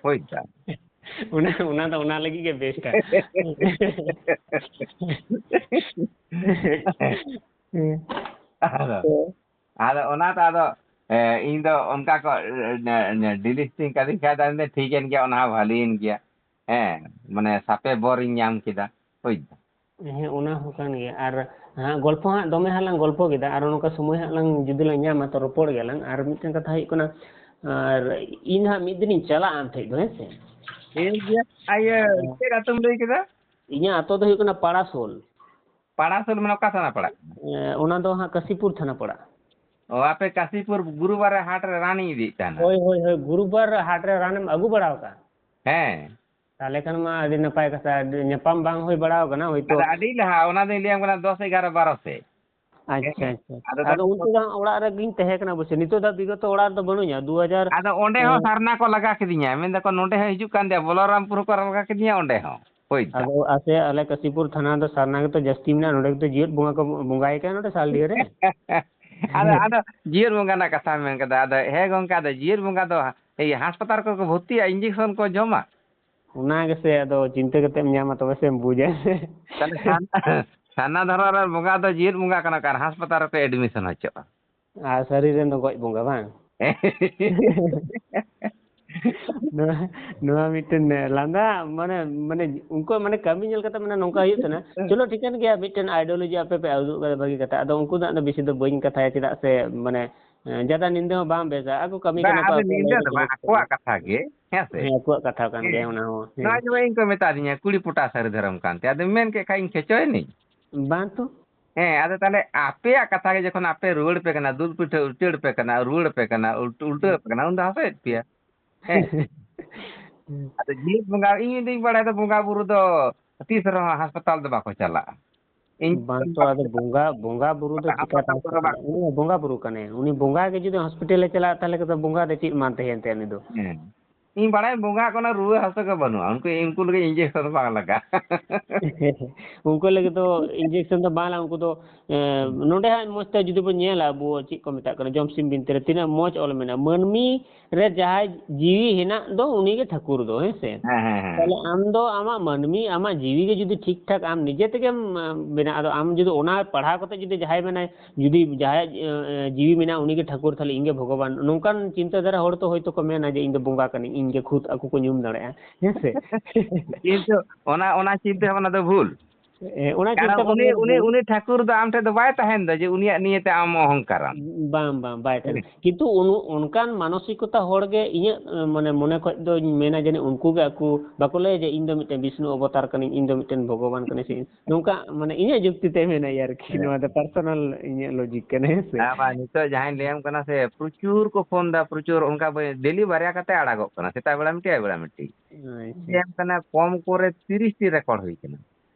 ᱵᱩᱡᱽ ᱫᱟ? ᱚᱱᱟ, ᱚᱱᱟ ᱫᱚ ᱚᱱᱟ ᱞᱟᱹᱜᱤᱫ ᱜᱮ ᱵᱮᱥᱴᱟ᱾ ᱦᱮᱸ᱾ ᱟᱫᱚ, ᱟᱫᱚ ᱚᱱᱟᱛᱮ ᱟᱫᱚ, ᱮ, ᱤᱧ ᱫᱚ ᱚᱱᱠᱟ ᱠᱚ, ᱮ, ᱮ, ᱮ, delete ᱴᱷᱤᱠ ᱮᱱ ᱜᱮᱭᱟ, ᱚᱱᱟ ᱦᱚᱸ ᱵᱷᱟᱞᱤᱭᱮᱱ ᱜᱮᱭᱟ᱾ ᱦᱮᱸ, ᱢᱟᱱᱮ ᱥᱟᱯᱮ ᱵᱚᱨᱤᱧ ᱧᱟᱢ ᱠᱮᱫᱟ, ᱵᱩᱡᱽ ᱫᱟᱢ? ᱦᱮᱸ, ᱚᱱᱟ ᱦᱚᱸ ᱠᱟᱱ ᱜᱮᱭᱟ᱾ ᱟᱨ ᱦᱟᱸᱜ ᱜᱚᱞᱯᱚ ᱦᱟᱸᱜ ᱫᱚᱢᱮ ᱦᱟᱸᱜ ᱞᱟᱝ ᱜᱚᱞᱯᱚ ᱠᱮᱫᱟ, ᱟᱨᱚ ᱱᱚᱝᱠᱟ ᱥᱚᱢᱚᱭ ᱦᱟᱸᱜ ᱞᱟᱝ ᱡᱩᱫᱤ ᱞᱟᱝ ᱧᱟᱢᱟ ᱛᱚ ᱨᱚᱯᱚᱲ ᱜᱮᱭᱟᱞᱟᱝ᱾ ᱟᱨ ᱢᱤᱫᱴᱮᱱ ᱠᱟᱛᱷᱟ ᱦᱩᱭᱩᱜ ᱠᱟᱱᱟ, ᱟᱨ ᱤᱧ ᱦᱟᱸᱜ ᱢᱤᱫ ᱫᱤᱱᱤᱧ ᱪᱟᱞᱟᱜᱼᱟ ᱟᱢ ᱴᱷᱮᱡ ᱫᱚ, ᱦᱮᱸ ᱥᱮ? ᱴᱷᱤᱠ ᱜᱮᱭᱟ᱾ ᱟᱨ ᱤᱭᱟᱹ, ᱪᱮᱫ ᱟᱹᱛᱩᱢ ᱞᱟᱹᱭ ᱠᱮᱫᱟ? ᱤᱧᱟᱹᱜ ᱟᱛᱳ ᱫᱚ ᱦᱩᱭᱩᱜ ᱠᱟᱱᱟ ᱯᱟᱲᱟᱥᱳᱞ᱾ ᱯᱟᱲᱟᱥᱳᱞ ᱢᱟᱱᱮ ᱚᱠᱟ ᱛᱷᱟᱱᱟ ᱯᱟᱲᱟᱜ ᱠᱟᱱᱟ? ᱮ, ᱚᱱᱟ ᱫᱚ ᱦᱟᱸᱜ ᱠᱟᱥᱤᱯᱩᱨ ᱛᱷᱟᱱᱟ ᱯᱟᱲᱟᱜᱼᱟ᱾ ᱚ, ᱟᱯᱮ ᱠᱟᱥᱤᱯᱩᱨ ᱜᱩᱨᱩᱵᱟᱨ ᱨᱮ ᱦᱟᱴ ᱨᱮ ᱨᱟᱱᱤᱧ ᱤᱫᱤᱭᱮᱫ ᱛᱟᱦᱮᱱᱟ᱾ ᱦᱳᱭ, ᱦᱳᱭ, ᱦᱳᱭ, ᱜᱩᱨᱩᱵᱟᱨ ᱦᱟᱴ ᱨᱮ ᱨᱟᱱᱮᱢ ᱟᱹᱜᱩ ᱵᱟᱲᱟ ᱟᱠᱟᱫᱼᱟ? ᱦᱮᱸ᱾ ᱛᱟᱦᱚᱞᱮ ᱠᱷᱟᱱ ᱢᱟ ᱟᱹᱰᱤ ᱱᱟᱯᱟᱭ ᱠᱟᱛᱷᱟ, ᱟᱹᱰᱤ ᱧᱟᱯᱟᱢ ᱵᱟᱝ ᱦᱩᱭ ᱵᱟᱲᱟ ᱟᱠᱟᱱᱟ ᱦᱳᱭᱛᱳ᱾ ᱟᱫᱚ ᱟᱹᱰᱤ ᱞᱟᱦᱟ, ᱚᱱᱟ ᱫᱚᱧ ᱞᱟᱹᱭᱟᱢ ᱠᱟᱱᱟ ᱫᱚᱥ ᱮᱜᱟᱨᱚ ᱵᱟᱨᱚ ᱥᱮᱫ᱾ ᱟᱪᱪᱷᱟ, ᱦᱮᱸ᱾ ᱟᱪᱪᱷᱟ᱾ ᱟᱫᱚ ᱟᱫᱚ ᱛᱟᱦᱚᱞᱮ ᱩᱱ ᱥᱚᱢᱚᱭ ᱫᱚ ᱦᱟᱸᱜ ᱚᱲᱟᱜ ᱨᱮᱜᱤᱧ ᱛᱟᱦᱮᱸ ᱠᱟᱱᱟ ᱚᱵᱚᱥᱥᱳᱭ, ᱱᱤᱛᱚᱜ ᱫᱚ ᱵᱤᱜᱚᱛᱚ ᱚᱲᱟᱜ ᱨᱮᱫᱚ ᱵᱟᱹᱱᱩᱧᱟ, ᱫᱩ ᱦᱟᱡᱟᱨ ᱟᱫᱚ ᱚᱸᱰᱮ ᱦᱚᱸ ᱥᱟᱨᱱᱟ ᱠᱚ ᱞᱟᱜᱟ ᱠᱤᱫᱤᱧᱟ, ᱢᱮᱱ ᱫᱟᱠᱚ ᱱᱚᱸᱰᱮ ᱦᱚᱸ ᱦᱤᱡᱩᱜ ᱠᱟᱱ ᱛᱮ ᱵᱚᱞᱚᱨᱟᱢᱯᱩᱨ ᱦᱚᱸᱠᱚ ᱞᱟᱜᱟ ᱠᱤᱫᱤᱧᱟ, ᱚᱸᱰᱮ ᱦᱚᱸ᱾ ᱦᱳᱭ ᱛᱚ᱾ ᱟᱫᱚ ᱟᱥᱮ ᱟᱞᱮ ᱠᱟᱥᱤᱯᱩᱨ ᱛᱷᱟᱱᱟ ᱫᱚ ᱥᱟᱨᱱᱟ ᱜᱮᱛᱚ ᱡᱟᱹᱥᱛᱤ ᱢᱮᱱᱟᱜᱼᱟ, ᱱᱚᱸᱰᱮ ᱜᱮᱛᱚ ᱡᱤᱭᱟᱹᱛ ᱵᱚᱸᱜᱟ ᱠᱚ ᱵᱚᱸᱜᱟᱭ ᱠᱟᱱᱟ ᱱᱚᱸᱰᱮ ᱜᱮᱛᱚ ᱥᱟᱞᱰᱤᱦᱟᱹ ᱨᱮ᱾ ᱟᱫᱚ, ᱟᱫᱚ ᱡᱤᱭᱟᱹᱛ ᱵᱚᱸᱜᱟ ᱨᱮᱱᱟᱜ ᱠᱟᱛᱷᱟ ᱢᱮᱱ ᱠᱮᱫᱟ, ᱟᱫᱚ ᱦᱮᱸ ᱜᱚᱝᱠᱮ, ᱟᱫᱚ ᱡᱤᱭᱟᱹᱛ ᱵᱚᱸᱜᱟ ᱫᱚ ᱤᱭᱟᱹ ᱦᱟᱥᱯᱟᱛᱟᱞ ᱠᱚᱨᱮ ᱠᱚ ᱵᱷᱚᱨᱛᱤᱜᱼᱟ, ᱤᱧᱡᱮᱠᱥᱚᱱ ᱠᱚ ᱡᱚᱢᱟ? ᱚᱱᱟ ᱜᱮᱥᱮ ᱟᱫᱚ ᱪᱤᱱᱛᱟᱹ ᱠᱟᱛᱮᱢ ᱧᱟᱢᱟ ᱛᱚᱵᱮ ᱥᱮᱢ ᱵᱩᱡᱟ᱾ ᱛᱟᱦᱞᱮ ᱥᱟᱨᱱᱟ, ᱥᱟᱨᱱᱟ ᱫᱷᱚᱨᱚᱢ ᱨᱮᱱ ᱵᱚᱸᱜᱟ ᱫᱚ ᱡᱤᱭᱟᱹᱛ ᱵᱚᱸᱜᱟ ᱠᱟᱱᱟ ᱠᱚ ᱟᱨ ᱦᱟᱥᱯᱟᱛᱟᱞ ᱨᱮᱠᱚ ᱮᱰᱢᱤᱥᱚᱱ ᱦᱚᱪᱚᱜᱼᱟ᱾ ᱟᱨ ᱥᱟᱹᱨᱤ ᱨᱮᱱ ᱫᱚ ᱜᱚᱡ ᱵᱚᱸᱜᱟ ᱵᱟᱝ? ᱱᱚᱣᱟ, ᱱᱚᱣᱟ ᱢᱤᱫᱴᱮᱱ ᱞᱟᱸᱫᱟ, ᱢᱟᱱᱮ, ᱢᱟᱱᱮ ᱩᱱᱠᱩᱣᱟᱜ ᱢᱟᱱᱮ ᱠᱟᱹᱢᱤ ᱧᱮᱞ ᱠᱟᱛᱮ ᱢᱟᱱᱮ ᱱᱚᱝᱠᱟ ᱦᱩᱭᱩᱜ ᱠᱟᱱᱟ᱾ ᱪᱚᱞᱚ ᱴᱷᱤᱠᱟᱹᱱ ᱜᱮᱭᱟ, ᱢᱤᱫᱴᱮᱱ ideology ᱟᱯᱮ ᱯᱮ ᱩᱫᱩᱜ ᱠᱟᱫᱟ ᱵᱷᱟᱹᱜᱤ ᱠᱟᱛᱷᱟ, ᱟᱫᱚ ᱩᱱᱠᱩ ᱫᱚ ᱟᱫᱚ ᱵᱮᱥᱤ ᱫᱚ ᱵᱟᱹᱧ ᱠᱟᱛᱷᱟᱭᱟ, ᱪᱮᱫᱟᱜ ᱥᱮ ᱢᱟᱱᱮ, ᱮᱸ, ᱡᱟᱫᱟ ᱱᱤᱱᱫᱟᱹ ᱦᱚᱸ ᱵᱟᱝ ᱵᱮᱥᱟ, ᱟᱠᱚ ᱠᱟᱹᱢᱤ ᱵᱟᱝ, ᱠᱟᱱᱟ ᱠᱚ, ᱟᱫᱚ ᱟᱠᱚᱣᱟᱜ ᱱᱤᱱᱫᱟᱹ ᱞᱟᱭᱤᱯᱷ ᱫᱚ ᱨᱮ ᱵᱟᱝ, ᱵᱮᱥ ᱟᱠᱚᱣᱟᱜ ᱠᱟᱱᱟ᱾ ᱠᱟᱛᱷᱟ ᱜᱮ, ᱦᱮᱸ ᱥᱮ? ᱦᱮᱸ, ᱟᱠᱚᱣᱟᱜ ᱠᱟᱛᱷᱟ ᱠᱟᱱ ᱦᱮᱸ᱾ ᱜᱮᱭᱟ ᱚᱱᱟ ᱦᱚᱸ, ᱦᱮᱸ᱾ ᱱᱚᱣᱟ ᱡᱮᱢᱚᱱ ᱤᱧ ᱠᱚ ᱢᱮᱛᱟ ᱫᱤᱧᱟ, ᱠᱩᱲᱤ ᱯᱚᱴᱟ ᱥᱟᱹᱨᱤ ᱫᱷᱚᱨᱚᱢ ᱠᱟᱱ ᱛᱮ, ᱟᱫᱚ ᱢᱮᱱ ᱠᱮᱫ ᱠᱷᱟᱡ ᱤᱧ ᱠᱷᱮᱪᱚᱭᱮᱱᱟᱹᱧ᱾ ᱵᱟᱝ ᱛᱚ᱾ ᱦᱮᱸ, ᱟᱫᱚ ᱛᱟᱦᱞᱮ ᱟᱯᱮᱭᱟᱜ ᱠᱟᱛᱷᱟ ᱜᱮ ᱡᱚᱠᱷᱚᱱ ᱟᱯᱮ ᱨᱩᱣᱟᱹᱲ ᱯᱮ ᱠᱟᱱᱟ, ᱫᱩᱞ ᱯᱤᱴᱷᱟᱹ ᱩᱞᱴᱟᱹᱲ ᱯᱮ ᱠᱟᱱᱟ, ᱨᱩᱣᱟᱹᱲ ᱯᱮ ᱠᱟᱱᱟ, ᱩᱞᱴ-, ᱩᱞᱴᱟᱹᱣ ᱯᱮ ᱠᱟᱱᱟ, ᱩᱱ ᱫᱚ ᱦᱟᱸᱥᱮᱫ ᱯᱮᱭᱟ᱾ ᱦᱮᱸ᱾ ᱟᱫᱚ ᱡᱤᱣᱮᱫ ᱵᱚᱸᱜᱟ, ᱤᱧ ᱫᱩᱧ ᱵᱟᱲᱟᱭ ᱫᱚ ᱵᱚᱸᱜᱟ ᱵᱩᱨᱩ ᱫᱚ ᱛᱤᱥ ᱨᱮᱦᱚᱸ ᱦᱟᱥᱯᱟᱛᱟᱞ ᱫᱚ ᱵᱟᱠᱚ ᱪᱟᱞᱟᱜᱼᱟ᱾ ᱤᱧ ᱵᱟᱝ ᱛᱚ, ᱟᱫᱚ ᱵᱚᱸᱜᱟ, ᱵᱚᱸᱜᱟ ᱵᱩᱨᱩ ᱫᱚ ᱪᱤᱠᱟᱹᱛᱮ ᱦᱟᱥᱯᱟᱛᱟᱞ ᱠᱚᱨᱮ ᱦᱟᱥᱯᱟᱛᱟᱞ? ᱵᱟᱝ᱾ ᱩᱱᱤ ᱢᱟ ᱵᱚᱸᱜᱟ ᱵᱩᱨᱩ ᱠᱟᱱᱟᱭ᱾ ᱩᱱᱤ ᱵᱚᱸᱜᱟ ᱜᱮ ᱡᱩᱫᱤ ᱦᱚᱥᱯᱤᱴᱟᱞ ᱮ ᱪᱟᱞᱟᱜᱼᱟ, ᱛᱟᱦᱞᱮ ᱠᱷᱟᱱ ᱫᱚ ᱵᱚᱸᱜᱟ ᱫᱚ ᱪᱮᱫ ᱮᱢᱟᱱ ᱛᱟᱦᱮᱸᱭᱮᱱ ᱛᱟᱭᱟ ᱩᱱᱤ ᱫᱚ? ᱦᱮᱸ᱾ ᱤᱧ ᱵᱟᱲᱟᱭ ᱵᱚᱸᱜᱟ ᱠᱚᱱᱚ ᱨᱩᱣᱟᱹ ᱦᱟᱹᱥᱩ ᱜᱮ ᱵᱟᱹᱱᱩᱜᱼᱟ᱾ ᱩᱱᱠᱩ, ᱩᱱᱠᱩ ᱞᱟᱹᱜᱤᱫ injection ᱵᱟᱝ ᱞᱟᱜᱟᱜᱼᱟ᱾ ᱩᱱᱠᱩ ᱞᱟᱹᱜᱤᱫ ᱫᱚ injection ᱫᱚ ᱵᱟᱝ ᱞᱟᱜᱟᱜᱼᱟ᱾ ᱩᱱᱠᱩ ᱫᱚ, ᱮᱸ, ᱦᱩᱸ᱾ ᱱᱚᱰᱮ ᱦᱟᱸᱜ ᱢᱚᱡᱽ ᱛᱮ ᱡᱩᱫᱤ ᱵᱚᱱ ᱧᱮᱞᱟ, ᱟᱵᱚ ᱪᱮᱫ ᱠᱚ ᱢᱮᱛᱟᱜ ᱠᱟᱱᱟ, ᱡᱚᱢᱥᱤᱢ ᱵᱤᱱᱛᱤ ᱨᱮ ᱛᱤᱱᱟᱹᱜ ᱢᱚᱡᱽ ᱚᱞ ᱢᱮᱱᱟᱜᱼᱟ, ᱢᱟᱹᱱᱢᱤ ᱨᱮ ᱡᱟᱦᱟᱸᱭ ᱡᱤᱣᱤ ᱦᱮᱱᱟᱜ ᱫᱚ ᱩᱱᱤ ᱜᱮ ᱴᱷᱟᱹᱠᱩᱨ ᱫᱚ, ᱦᱮᱸ ᱥᱮ? ᱦᱮᱸ, ᱦᱮᱸ, ᱦᱮᱸ᱾ ᱛᱟᱦᱞᱮ ᱟᱢ ᱫᱚ ᱟᱢᱟᱜ ᱢᱟᱹᱱᱢᱤ, ᱟᱢᱟᱜ ᱡᱤᱣᱤ ᱜᱮ ᱡᱩᱫᱤ ᱴᱷᱤᱠ ᱴᱷᱟᱠ ᱟᱢ ᱱᱤᱡᱮ ᱛᱮᱜᱮᱢ, ᱮᱸ, ᱵᱮᱱᱟᱜᱼᱟ, ᱟᱫᱚ ᱟᱢ ᱡᱩᱫᱤ ᱚᱱᱟ ᱯᱟᱲᱦᱟᱣ ᱠᱟᱛᱮ ᱡᱩᱫᱤ ᱡᱟᱦᱟᱸᱭ ᱢᱮᱱᱟᱭ, ᱡᱩᱫᱤ ᱡᱟᱦᱟᱸᱭᱟᱜ, ᱮᱸ, ᱮᱸ, ᱡᱤᱣᱤ ᱢᱮᱱᱟᱜᱼᱟ ᱩᱱᱤ ᱜᱮ ᱴᱷᱟᱹᱠᱩᱨ, ᱛᱟᱦᱞᱮ ᱤᱧ ᱜᱮ ᱵᱷᱚᱜᱚᱵᱟᱱ, ᱱᱚᱝᱠᱟᱱ ᱪᱤᱱᱛᱟᱹ ᱫᱷᱟᱨᱟ ᱦᱚᱲ ᱛᱚ ᱦᱚᱭᱛᱳ ᱠᱚ ᱢᱮᱱᱟ ᱡᱮ ᱤᱧ ᱫᱚ ᱵᱚᱸᱜᱟ ᱠᱟᱹᱱᱟᱹᱧ, ᱤᱧ ᱜᱮ ᱠᱷᱩᱫ ᱟᱠᱚ ᱠᱚ ᱧᱩᱢ ᱫᱟᱲᱮᱭᱟᱜᱼᱟ, ᱦᱮᱸ ᱥᱮ? ᱠᱤᱱᱛᱩ ᱚᱱᱟ, ᱚᱱᱟ ᱪᱤᱱᱛᱟᱹ ᱵᱷᱟᱵᱽᱱᱟ ᱫᱚ ᱵᱷᱩᱞ᱾ ᱮ, ᱚᱱᱟ ᱠᱟᱨᱚᱱ ᱪᱤᱱᱛᱟᱹ ᱩᱱᱤ ᱵᱷᱟᱵᱽᱱᱟ ᱩᱱᱤ ᱩᱱᱤ ᱴᱷᱟᱹᱠᱩᱨ ᱫᱚ ᱟᱢ ᱴᱷᱮᱱ ᱫᱚ ᱵᱟᱭ ᱛᱟᱦᱮᱱ ᱫᱚ ᱡᱮ ᱩᱱᱤᱭᱟᱜ ᱱᱤᱭᱟᱹᱛᱮ ᱟᱢ ᱚᱦᱚᱝᱠᱟᱨᱟᱢ᱾ ᱵᱟᱝ, ᱵᱟᱝ, ᱵᱟᱭ ᱛᱟᱦᱮᱱᱟ᱾ ᱠᱤᱱᱛᱩ ᱩᱱ-, ᱚᱱᱠᱟᱱ ᱢᱟᱱᱚᱥᱤᱠᱚᱛᱟ ᱦᱚᱲ ᱜᱮ ᱤᱧᱟᱹᱜ, ᱮ, ᱢᱟᱱᱮ, ᱢᱚᱱᱮ ᱠᱷᱚᱡ ᱫᱚᱧ ᱢᱮᱱᱟ ᱡᱟᱹᱱᱤᱡ ᱩᱱᱠᱩ ᱜᱮ ᱟᱠᱚ ᱵᱟᱠᱚ ᱞᱟᱹᱭᱟ ᱡᱮ ᱤᱧ ᱫᱚ ᱢᱤᱫᱴᱮᱱ ᱵᱤᱥᱱᱩ ᱚᱵᱚᱛᱟᱨ ᱠᱟᱹᱱᱟᱹᱧ, ᱤᱧ ᱫᱚ ᱢᱤᱫᱴᱮᱱ ᱵᱷᱚᱜᱚᱵᱟᱱ ᱠᱟᱹᱱᱟᱹᱧ, ᱥᱮ ᱱᱚᱝᱠᱟ, ᱢᱟᱱᱮ, ᱤᱧᱟᱹᱜ ᱡᱩᱠᱛᱤ ᱛᱮ ᱢᱮᱱᱟ ᱟᱨᱠᱤ᱾ ᱦᱮᱸ᱾ ᱱᱚᱣᱟ ᱫᱚ personal ᱤᱧᱟᱹᱜ logic ᱠᱟᱱᱟ, ᱦᱮᱸ ᱥᱮ? ᱦᱮᱸ, ᱵᱟᱝ, ᱱᱤᱛᱚᱜ ᱡᱟᱦᱟᱸᱧ ᱞᱟᱹᱭᱟᱢ ᱠᱟᱱᱟ ᱥᱮ, ᱯᱨᱚᱪᱩᱨ ᱠᱚ ᱯᱷᱳᱱ ᱫᱟ, ᱯᱨᱚᱪᱩᱨ, ᱚᱱᱠᱟ ᱵᱚ-, daily ᱵᱟᱨᱭᱟ ᱠᱟᱛᱮ ᱟᱲᱟᱜᱚᱜ ᱠᱟᱱᱟ, ᱥᱮᱛᱟᱜ ᱵᱮᱲᱟ ᱢᱤᱫᱴᱤᱡ, ᱟᱹᱭᱩᱵ ᱵᱮᱲᱟ ᱢᱤᱫᱴᱤᱡ᱾ ᱟᱪᱪᱷᱟ᱾ ᱞᱟᱹᱭᱟᱢ ᱠᱟᱱᱟ, ᱠᱚᱢ ᱠᱚᱨᱮ ᱛᱤᱨᱤᱥ ᱴᱤ record ᱦᱩᱭ ᱠᱟᱱᱟ᱾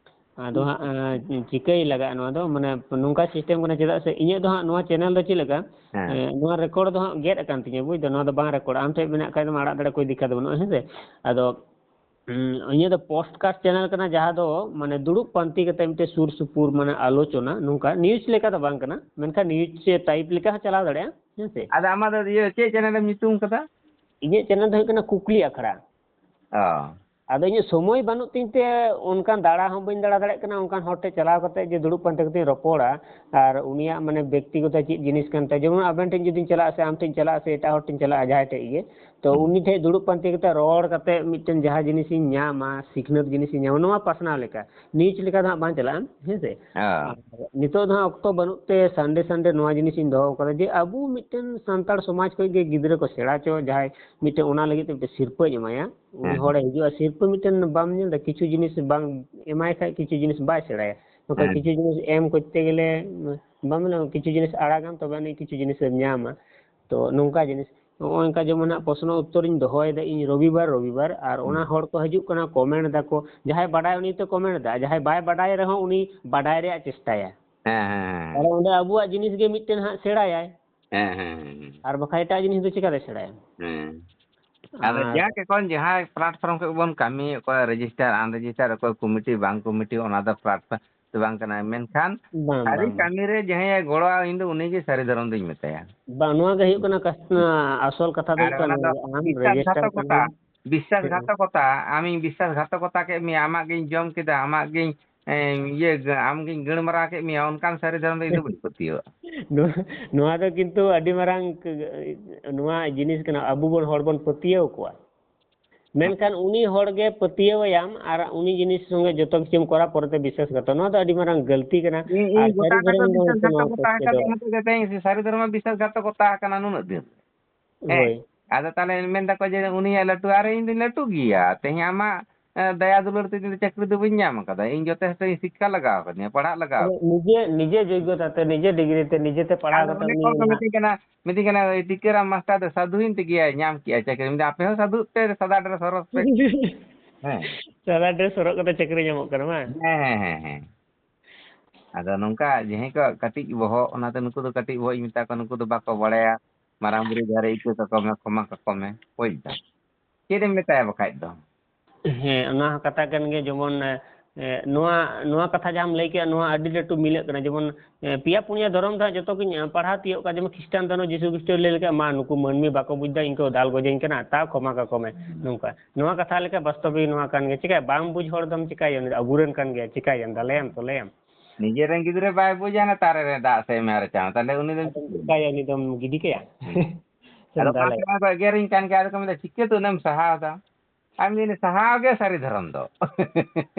ᱟᱫᱚ ᱦᱟᱸᱜ, ᱮᱸ, ᱪᱤᱠᱟᱹᱭ ᱞᱟᱜᱟᱜᱼᱟ ᱱᱚᱣᱟ ᱫᱚ, ᱢᱟᱱᱮ, ᱱᱚᱝᱠᱟ system ᱠᱟᱱᱟ, ᱪᱮᱫᱟᱜ ᱥᱮ ᱤᱧᱟᱹᱜ ᱫᱚ ᱦᱟᱸᱜ ᱱᱚᱣᱟ channel ᱫᱚ ᱪᱮᱫ ᱞᱮᱠᱟ, ᱦᱮᱸ᱾ ᱮᱸ, ᱱᱚᱣᱟ record ᱫᱚ ᱦᱟᱸᱜ ᱜᱮᱫ ᱟᱠᱟᱱ ᱛᱤᱧᱟᱹ, ᱵᱩᱡᱽ ᱫᱟᱢ, ᱱᱚᱣᱟ ᱫᱚ ᱵᱟᱝ record, ᱟᱢ ᱴᱷᱮᱡ ᱢᱮᱱᱟᱜ ᱠᱷᱟᱡ ᱫᱚᱢ ᱟᱲᱟᱜ ᱫᱟᱲᱮ, ᱠᱳᱭ ᱫᱤᱠᱠᱟᱛ ᱵᱟᱹᱱᱩᱜᱼᱟ, ᱦᱮᱸ ᱥᱮ? ᱟᱫᱚ, ᱩᱸ, ᱤᱧᱟᱹᱜ ᱫᱚ podcast channel ᱠᱟᱱᱟ, ᱡᱟᱦᱟᱸ ᱫᱚ, ᱢᱟᱱᱮ, ᱫᱩᱲᱩᱵ ᱯᱟᱱᱛᱮ ᱠᱟᱛᱮ ᱢᱤᱫᱴᱮᱡ ᱥᱩᱨ ᱥᱩᱯᱩᱨ, ᱢᱟᱱᱮ, ᱟᱞᱳᱪᱚᱱᱟ, ᱱᱚᱝᱠᱟ news ᱞᱮᱠᱟ ᱫᱚ ᱵᱟᱝ ᱠᱟᱱᱟ, ᱢᱮᱱᱠᱷᱟᱱ news type ᱞᱮᱠᱟ ᱦᱚᱸ ᱪᱟᱞᱟᱣ ᱫᱟᱲᱮᱭᱟᱜᱼᱟ, ᱦᱮᱸ ᱥᱮ? ᱟᱫᱚ ᱟᱢᱟᱜ ᱫᱚ ᱤᱭᱟᱹ ᱪᱮᱫ channel ᱮᱢ ᱧᱩᱛᱩᱢ ᱠᱟᱫᱟ? ᱤᱧᱟᱹᱜ channel ᱫᱚ ᱦᱩᱭᱩᱜ ᱠᱟᱱᱟ ᱠᱩᱠᱞᱤ ᱟᱠᱷᱲᱟ᱾ ᱚ᱾ ᱟᱫᱚ ᱤᱧᱟᱹᱜ ᱥᱚᱢᱚᱭ ᱵᱟᱹᱱᱩᱜ ᱛᱤᱧ ᱛᱮ ᱚᱱᱠᱟᱱ ᱫᱟᱬᱟ ᱦᱚᱸ ᱵᱟᱹᱧ ᱫᱟᱬᱟ ᱫᱟᱲᱮᱭᱟᱜ ᱠᱟᱱᱟ, ᱚᱱᱠᱟᱱ ᱦᱚᱲ ᱴᱷᱮᱱ ᱪᱟᱞᱟᱣ ᱠᱟᱛᱮ ᱡᱮ ᱫᱩᱲᱩᱵ ᱯᱟᱱᱛᱮ ᱠᱟᱛᱮᱧ ᱨᱚᱯᱚᱲᱟ ᱟᱨ ᱩᱱᱤᱭᱟᱜ ᱢᱟᱱᱮ ᱵᱮᱠᱛᱤᱜᱚᱛᱚ ᱪᱮᱫ ᱡᱤᱱᱤᱥ ᱠᱟᱱ ᱛᱟᱭᱟ, ᱡᱮᱢᱚᱱ ᱟᱵᱮᱱ ᱴᱷᱮᱱ ᱡᱩᱫᱤᱧ ᱪᱟᱞᱟᱜᱼᱟ ᱥᱮ ᱟᱢ ᱴᱷᱮᱱ ᱪᱟᱞᱟᱜᱼᱟ ᱥᱮ ᱮᱴᱟᱜ ᱦᱚᱲ ᱴᱷᱮᱱ ᱪᱟᱞᱟᱜᱼᱟ ᱡᱟᱦᱟᱸᱭ ᱴᱷᱮᱡ ᱜᱮ, ᱛᱚ ᱦᱩᱸ᱾ ᱩᱱᱤ ᱴᱷᱮᱡ ᱫᱩᱲᱩᱵ ᱯᱟᱱᱛᱮ ᱠᱟᱛᱮ ᱨᱚᱲ ᱠᱟᱛᱮ ᱢᱤᱫᱴᱮᱱ ᱡᱟᱦᱟᱸ ᱡᱤᱱᱤᱥᱤᱧ ᱧᱟᱢᱟ, ᱥᱤᱠᱷᱱᱟᱹᱛ ᱡᱤᱱᱤᱥᱤᱧ ᱧᱟᱢᱟ, ᱱᱚᱣᱟ ᱯᱟᱥᱱᱟᱣ ᱞᱮᱠᱟ᱾ news ᱞᱮᱠᱟ ᱫᱚ ᱦᱟᱸᱜ ᱵᱟᱝ ᱪᱟᱞᱟᱜᱼᱟ, ᱦᱮᱸ ᱥᱮ? ᱦᱮᱸ᱾ ᱟᱨ ᱱᱤᱛᱚᱜ ᱫᱚ ᱦᱟᱸᱜ ᱚᱠᱛᱚ ᱵᱟᱹᱱᱩᱜ ᱛᱮ Sunday Sunday ᱱᱚᱣᱟ ᱡᱤᱱᱤᱥᱤᱧ ᱫᱚᱦᱚ ᱠᱟᱫᱟ ᱡᱮ ᱟᱵᱚ ᱢᱤᱫᱴᱮᱱ ᱥᱟᱱᱛᱟᱲ ᱥᱚᱢᱟᱡᱽ ᱠᱷᱚᱡ ᱜᱮ ᱜᱤᱫᱽᱨᱟᱹ ᱠᱚ ᱥᱮᱬᱟ ᱦᱚᱪᱚ, ᱡᱟᱦᱟᱸᱭ ᱢᱤᱫᱴᱮᱱ ᱚᱱᱟ ᱞᱟᱹᱜᱤᱫ ᱛᱮ ᱢᱤᱫᱴᱮᱱ ᱥᱤᱨᱯᱟᱹᱧ ᱮᱢᱟᱭᱟ᱾ ᱩᱱᱤ ᱦᱮᱸ᱾ ᱦᱚᱲᱮ ᱦᱤᱡᱩᱜᱼᱟ, ᱥᱤᱨᱯᱟᱹ ᱢᱤᱫᱴᱮᱱ ᱵᱟᱢ ᱧᱮᱞ ᱮᱫᱟ, ᱠᱤᱪᱷᱩ ᱡᱤᱱᱤᱥ ᱵᱟᱝ ᱮᱢᱟᱭ ᱠᱷᱟᱡ ᱠᱤᱪᱷᱩ ᱡᱤᱱᱤᱥ ᱵᱟᱭ ᱥᱮᱬᱟᱭᱟ᱾ ᱱᱚᱝᱠᱟ ᱦᱮᱸ᱾ ᱠᱤᱪᱷᱩ ᱡᱤᱱᱤᱥ ᱮᱢ ᱠᱚᱨᱛᱮ ᱜᱮᱞᱮ, ᱵᱟᱢ ᱢᱮᱱᱟ, ᱠᱤᱪᱷᱩ ᱡᱤᱱᱤᱥ ᱟᱲᱟᱜᱟᱢ, ᱛᱚᱵᱮ ᱟᱹᱱᱤᱡ ᱠᱤᱪᱷᱩ ᱡᱤᱱᱤᱥ ᱮᱢ ᱧᱟᱢᱟ᱾ ᱛᱚ ᱱᱚᱝᱠᱟ ᱡᱤᱱᱤᱥ, ᱱᱚᱜᱼᱚ ᱱᱚᱝᱠᱟ ᱡᱮᱢᱚᱱ ᱦᱟᱸᱜ ᱯᱨᱚᱥᱱᱚ ᱩᱛᱛᱚᱨᱤᱧ ᱫᱚᱦᱚᱭᱮᱫᱟ ᱤᱧ ᱨᱚᱵᱤᱵᱟᱨ, ᱨᱚᱵᱤᱵᱟᱨ, ᱟᱨ ᱚᱱᱟ ᱦᱩᱸ᱾ ᱦᱚᱲ ᱠᱚ ᱦᱤᱡᱩᱜ ᱠᱟᱱᱟ, comment ᱫᱟᱠᱚ, ᱡᱟᱦᱟᱸᱭ ᱵᱟᱰᱟᱭ ᱩᱱᱤ ᱛᱚ comment ᱫᱟ, ᱡᱟᱦᱟᱸᱭ ᱵᱟᱭ ᱵᱟᱰᱟᱭ ᱨᱮᱦᱚᱸ ᱩᱱᱤ ᱵᱟᱰᱟᱭ ᱨᱮᱭᱟᱜ ᱪᱮᱥᱴᱟᱭᱟ᱾ ᱦᱮᱸ, ᱦᱮᱸ, ᱦᱮᱸ᱾ ᱟᱨ ᱚᱸᱰᱮ ᱟᱵᱚᱣᱟᱜ ᱡᱤᱱᱤᱥ ᱜᱮ ᱢᱤᱫᱴᱮᱱ ᱦᱟᱸᱜ ᱥᱮᱬᱟᱭᱟᱭ᱾ ᱦᱮᱸ, ᱦᱮᱸ, ᱦᱮᱸ, ᱦᱮᱸ᱾ ᱟᱨ ᱵᱟᱠᱷᱟᱡ ᱮᱴᱟᱜ ᱡᱤᱱᱤᱥ ᱫᱚ ᱪᱤᱠᱟᱛᱮ ᱥᱮᱬᱟᱭᱟ? ᱦᱮᱸ᱾ ᱟᱫᱚ ᱟᱨ ᱡᱟᱠ, ᱮᱠᱷᱚᱱ ᱡᱟᱦᱟᱸ platform ᱠᱷᱚᱡ ᱵᱚᱱ ᱠᱟᱹᱢᱤᱭᱮᱫ, ᱚᱠᱚᱭ register unregister, ᱚᱠᱚᱭ committee ᱵᱟᱝ committee, ᱚᱱᱟ ᱫᱚ platform ᱫᱚ ᱵᱟᱝ ᱠᱟᱱᱟ᱾ ᱢᱮᱱᱠᱷᱟᱱ ᱵᱟᱝ, ᱥᱟᱹᱨᱤ ᱵᱟᱝ, ᱵᱟᱝ᱾ ᱠᱟᱹᱢᱤ ᱨᱮ ᱡᱟᱦᱟᱸᱭᱮ ᱜᱚᱲᱚᱣᱟ, ᱤᱧ ᱫᱚ ᱩᱱᱤ ᱜᱮ ᱥᱟᱹᱨᱤ ᱫᱷᱚᱨᱚᱢ ᱫᱚᱧ ᱢᱮᱛᱟᱭᱟ᱾ ᱵᱟᱝ, ᱱᱚᱣᱟ ᱜᱮ ᱦᱩᱭᱩᱜ ᱠᱟᱱᱟ ᱠᱟᱥ-, ᱟᱥᱚᱞ ᱠᱟᱛᱷᱟ ᱫᱚ ᱟᱨ ᱦᱩᱭᱩᱜ ᱠᱟᱱᱟ ᱚᱱᱟ ᱫᱚ ᱱᱚᱣᱟ, ᱟᱢ register ᱠᱟᱱᱟᱢ᱾ ᱵᱤᱥᱥᱟᱥᱜᱷᱟᱛᱚᱠᱚᱛᱟ, ᱟᱢᱤᱧ ᱵᱤᱥᱥᱟᱥᱜᱷᱟᱛᱚᱠᱚᱛᱟ ᱠᱮᱫ ᱢᱮᱭᱟ, ᱟᱢᱟᱜ ᱜᱤᱧ ᱡᱚᱢ ᱠᱮᱫᱟ, ᱟᱢᱟᱜ ᱜᱤᱧ, ᱮᱸ, ᱤᱭᱟᱹ, ᱟᱢ ᱜᱤᱧ ᱜᱟᱹᱲ ᱢᱟᱨᱟᱣ ᱠᱮᱫ ᱢᱮᱭᱟ, ᱚᱱᱠᱟᱱ ᱥᱟᱹᱨᱤ ᱫᱷᱚᱨᱚᱢ ᱫᱚ ᱤᱧ ᱫᱚ ᱵᱟᱹᱧ ᱯᱟᱹᱛᱭᱟᱹᱣᱟᱜᱼᱟ᱾ ᱱᱚᱣᱟ, ᱱᱚᱣᱟ ᱫᱚ ᱠᱤᱱᱛᱩ ᱟᱹᱰᱤ ᱢᱟᱨᱟᱝ ᱠ-, ᱱᱚᱣᱟ ᱡᱤᱱᱤᱥ ᱠᱟᱱᱟ, ᱟᱵᱚ ᱵᱚᱱ, ᱦᱚᱲ ᱵᱚᱱ ᱯᱟᱹᱛᱭᱟᱹᱣ ᱠᱚᱣᱟ᱾ ᱢᱮᱱᱠᱷᱟᱱ ᱩᱱᱤ ᱦᱚᱲ ᱜᱮ ᱯᱟᱹᱛᱭᱟᱹᱣ ᱟᱭᱟᱢ ᱟᱨ ᱩᱱᱤ ᱡᱤᱱᱤᱥ ᱥᱚᱸᱜᱮ ᱡᱚᱛᱚ ᱠᱤᱪᱷᱩᱢ ᱠᱚᱨᱟᱣ, ᱯᱚᱨᱮᱛᱮ ᱵᱤᱥᱥᱟᱥᱜᱷᱟᱛᱚ᱾ ᱱᱚᱣᱟ ᱫᱚ ᱟᱹᱰᱤ ᱢᱟᱨᱟᱝ ᱜᱟᱹᱞᱛᱤ ᱠᱟᱱᱟ᱾ ᱤᱧ, ᱤᱧ ᱟᱨ ᱜᱚᱴᱟ ᱥᱟᱹᱨᱤ ᱠᱟᱛᱷᱟ ᱫᱷᱚᱨᱚᱢ ᱫᱚ ᱩᱱᱠᱩ ᱵᱤᱥᱥᱟᱥᱜᱷᱟᱛᱚ ᱱᱚᱣᱟ ᱠᱚ ᱛᱟᱦᱮᱸ ᱠᱟᱱᱟ, ᱯᱟᱹᱛᱭᱟᱹᱣ ᱚᱱᱟ ᱫᱚ ᱡᱟᱛᱮ ᱤᱧ ᱥᱟᱹᱨᱤ ᱫᱷᱚᱨᱚᱢ ᱵᱤᱥᱥᱟᱥᱜᱷᱟᱛᱚ ᱠᱚ ᱛᱟᱦᱮᱸ ᱠᱟᱱᱟ ᱱᱩᱱᱟᱹᱜ ᱫᱤᱱ᱾ ᱦᱮᱸ᱾ ᱦᱳᱭ᱾ ᱟᱫᱚ ᱛᱟᱦᱞᱮ ᱢᱮᱱ ᱫᱟᱠᱚ ᱡᱮ ᱩᱱᱤᱭᱟᱜ ᱞᱟᱹᱴᱩ, ᱟᱨ ᱤᱧ ᱫᱩᱧ ᱞᱟᱹᱴᱩ ᱜᱮᱭᱟ᱾ ᱛᱮᱦᱮᱧ ᱟᱢᱟᱜ, ᱮ, ᱫᱟᱭᱟ ᱫᱩᱞᱟᱹᱲ ᱛᱮ ᱤᱧ ᱫᱚ ᱪᱟᱹᱠᱨᱤ ᱫᱚ ᱵᱟᱹᱧ ᱧᱟᱢ ᱟᱠᱟᱫᱟ᱾ ᱤᱧ ᱡᱚᱛᱷᱮᱥᱴᱚ ᱤᱧ ᱥᱤᱠᱠᱷᱟ ᱞᱟᱜᱟᱣ ᱟᱠᱟᱫᱤᱧᱟ, ᱯᱟᱲᱦᱟᱜ ᱞᱟᱜᱟᱣ ᱟᱫᱚ ᱱᱤᱡᱮ, ᱱᱤᱡᱮ ᱡᱳᱜᱽᱜᱚᱛᱟ ᱛᱮ, ᱱᱤᱡᱮ ᱰᱤᱜᱽᱨᱤ ᱛᱮ, ᱱᱤᱡᱮ ᱛᱮ ᱯᱟᱲᱦᱟᱣ ᱟᱫᱚ ᱠᱟᱛᱮ ᱚᱱᱮ ᱩᱱᱤ ᱠᱚ ᱢᱮᱱᱟ, ᱢᱤᱛᱟᱹᱧ ᱠᱟᱱᱟ, ᱢᱤᱛᱟᱹᱧ ᱠᱟᱱᱟ, "ᱳᱭ ᱴᱤᱠᱟᱹᱨᱟᱢ ᱢᱟᱥᱴᱟᱨ ᱫᱚ ᱥᱟᱫᱷᱩᱭᱮᱱ ᱛᱮᱜᱮᱭᱟᱭ, ᱧᱟᱢ ᱠᱮᱜᱼᱟᱭ ᱪᱟᱹᱠᱨᱤ᱾" ᱢᱮᱱᱫᱟ, "ᱟᱯᱮ ᱦᱚᱸ ᱥᱟᱫᱷᱩᱜ ᱯᱮ, ᱥᱟᱫᱟ dress ᱦᱚᱨᱚᱜ ᱯᱮ᱾" ᱦᱮᱸ᱾ ᱥᱟᱫᱟ dress ᱦᱚᱨᱚᱜ ᱠᱟᱛᱮ ᱪᱟᱹᱠᱨᱤ ᱧᱟᱢᱚᱜ ᱠᱟᱱᱟ, ᱵᱟᱝ? ᱦᱮᱸ, ᱦᱮᱸ, ᱦᱮᱸ, ᱦᱮᱸ᱾ ᱟᱫᱚ ᱱᱚᱝᱠᱟ ᱡᱟᱦᱟᱸᱭ ᱠᱚ ᱠᱟᱹᱴᱤᱡ ᱵᱚᱦᱚᱜ, ᱚᱱᱟᱛᱮ ᱱᱩᱠᱩ ᱫᱚ ᱠᱟᱹᱴᱤᱡ ᱵᱚᱦᱚᱜ ᱤᱧ ᱢᱮᱛᱟ ᱠᱚᱣᱟ, ᱱᱩᱠᱩ ᱫᱚ ᱵᱟᱠᱚ ᱵᱟᱲᱟᱭᱟ᱾ ᱢᱟᱨᱟᱝ ᱵᱩᱨᱩ ᱡᱟᱦᱮᱨ ᱨᱮ ᱤᱠᱟᱹ ᱠᱟᱠᱚ ᱢᱮ, ᱠᱷᱚᱢᱟ ᱠᱟᱠᱚ ᱢᱮ, ᱵᱩᱡᱽ ᱫᱟᱢ᱾ ᱪᱮᱫ ᱮᱢ ᱢᱮᱛᱟᱭᱟ ᱵᱟᱠᱷᱟᱡ ᱫᱚ? ᱦᱮᱸ, ᱚᱱᱟ ᱦᱚᱸ ᱠᱟᱛᱷᱟ ᱠᱟᱱ ᱜᱮᱭᱟ᱾ ᱡᱮᱢᱚᱱ, ᱮ, ᱱᱚᱣᱟ, ᱱᱚᱣᱟ ᱠᱟᱛᱷᱟ ᱡᱟᱦᱟᱸᱢ ᱞᱟᱹᱭ ᱠᱮᱜᱼᱟ, ᱱᱚᱣᱟ ᱟᱹᱰᱤ ᱞᱟᱹᱴᱩ ᱢᱤᱞᱟᱹᱜ ᱠᱟᱱᱟ᱾ ᱡᱮᱢᱚᱱ, ᱮ, ᱯᱮᱭᱟ ᱯᱩᱱᱭᱟ ᱫᱷᱚᱨᱚᱢ ᱫᱚ ᱦᱟᱸᱜ ᱡᱚᱛᱚ ᱜᱤᱧ, ᱮ, ᱯᱟᱲᱦᱟᱣ ᱛᱤᱭᱳᱜ ᱠᱟᱜᱼᱟ᱾ ᱡᱮᱢᱚᱱ ᱠᱷᱨᱤᱥᱴᱟᱱ ᱫᱷᱚᱨᱚᱢ, ᱡᱤᱥᱩ ᱠᱷᱨᱤᱥᱴᱚᱭ ᱞᱟᱹᱭ ᱞᱮᱠᱟ, "ᱢᱟ, ᱱᱩᱠᱩ ᱢᱟᱹᱱᱢᱤ ᱵᱟᱠᱚ ᱵᱩᱡᱽ ᱫᱟ, ᱤᱧ ᱠᱚ ᱫᱟᱞ ᱜᱚᱡᱟᱹᱧ ᱠᱟᱱᱟ, ᱛᱟᱣ ᱠᱷᱚᱢᱟ ᱠᱟᱠᱚ ᱢᱮ᱾" ᱦᱩᱸ᱾ ᱱᱚᱝᱠᱟ᱾ ᱱᱚᱣᱟ ᱠᱟᱛᱷᱟ ᱞᱮᱠᱟ ᱵᱟᱥᱛᱚᱵᱤᱠ ᱱᱚᱣᱟ ᱠᱟᱱ ᱜᱮᱭᱟ᱾ ᱪᱤᱠᱟᱹᱭᱟ? ᱵᱟᱝ ᱵᱩᱡᱽ ᱦᱚᱲ ᱫᱚᱢ ᱪᱤᱠᱟᱹᱭᱟ? ᱩᱱᱤ ᱫᱚ ᱟᱵᱚᱨᱮᱱ ᱠᱟᱱ ᱜᱮᱭᱟ, ᱪᱤᱠᱟᱹᱭᱟᱢ? ᱫᱟᱞᱮᱭᱟᱢ, ᱛᱚᱞᱮᱭᱟᱢ᱾ ᱱᱤᱡᱮᱨᱮᱱ ᱜᱤᱫᱽᱨᱟᱹ ᱵᱟᱭ ᱵᱩᱡᱟ, ᱚᱱᱟ ᱛᱟᱨᱮ ᱨᱮ ᱫᱟᱜ ᱥᱮᱫ ᱮᱢ ᱟᱨᱮᱡᱟ, ᱛᱟᱦᱞᱮ ᱩᱱᱤ ᱫᱚᱢ ᱟᱫᱚᱢ ᱪᱤᱠᱟᱹᱭᱟ? ᱪᱤᱠᱟᱹᱭᱟ? ᱩᱱᱤ ᱫᱚᱢ ᱜᱤᱰᱤ ᱠᱟᱭᱟ? ᱥᱮᱢ ᱟᱫᱚ ᱚᱱᱟ ᱫᱟᱞᱮᱭᱟ? ᱛᱮᱢᱟ ᱠᱚ ᱮᱜᱮᱨᱤᱧ ᱠᱟᱱ ᱜᱮᱭᱟ, ᱟᱫᱚ ᱠᱚ ᱢᱮᱱᱫᱟ, "ᱪᱤᱠᱟᱹᱛᱮ ᱩᱱᱟᱹᱜ ᱮᱢ ᱥᱟᱦᱟᱣ ᱫᱟ?" ᱟᱨ ᱢᱤᱫ ᱫᱤᱱ ᱥᱟᱦᱟᱣ ᱜᱮ ᱥᱟᱹᱨᱤ ᱫᱷᱚᱨᱚᱢ ᱫᱚ᱾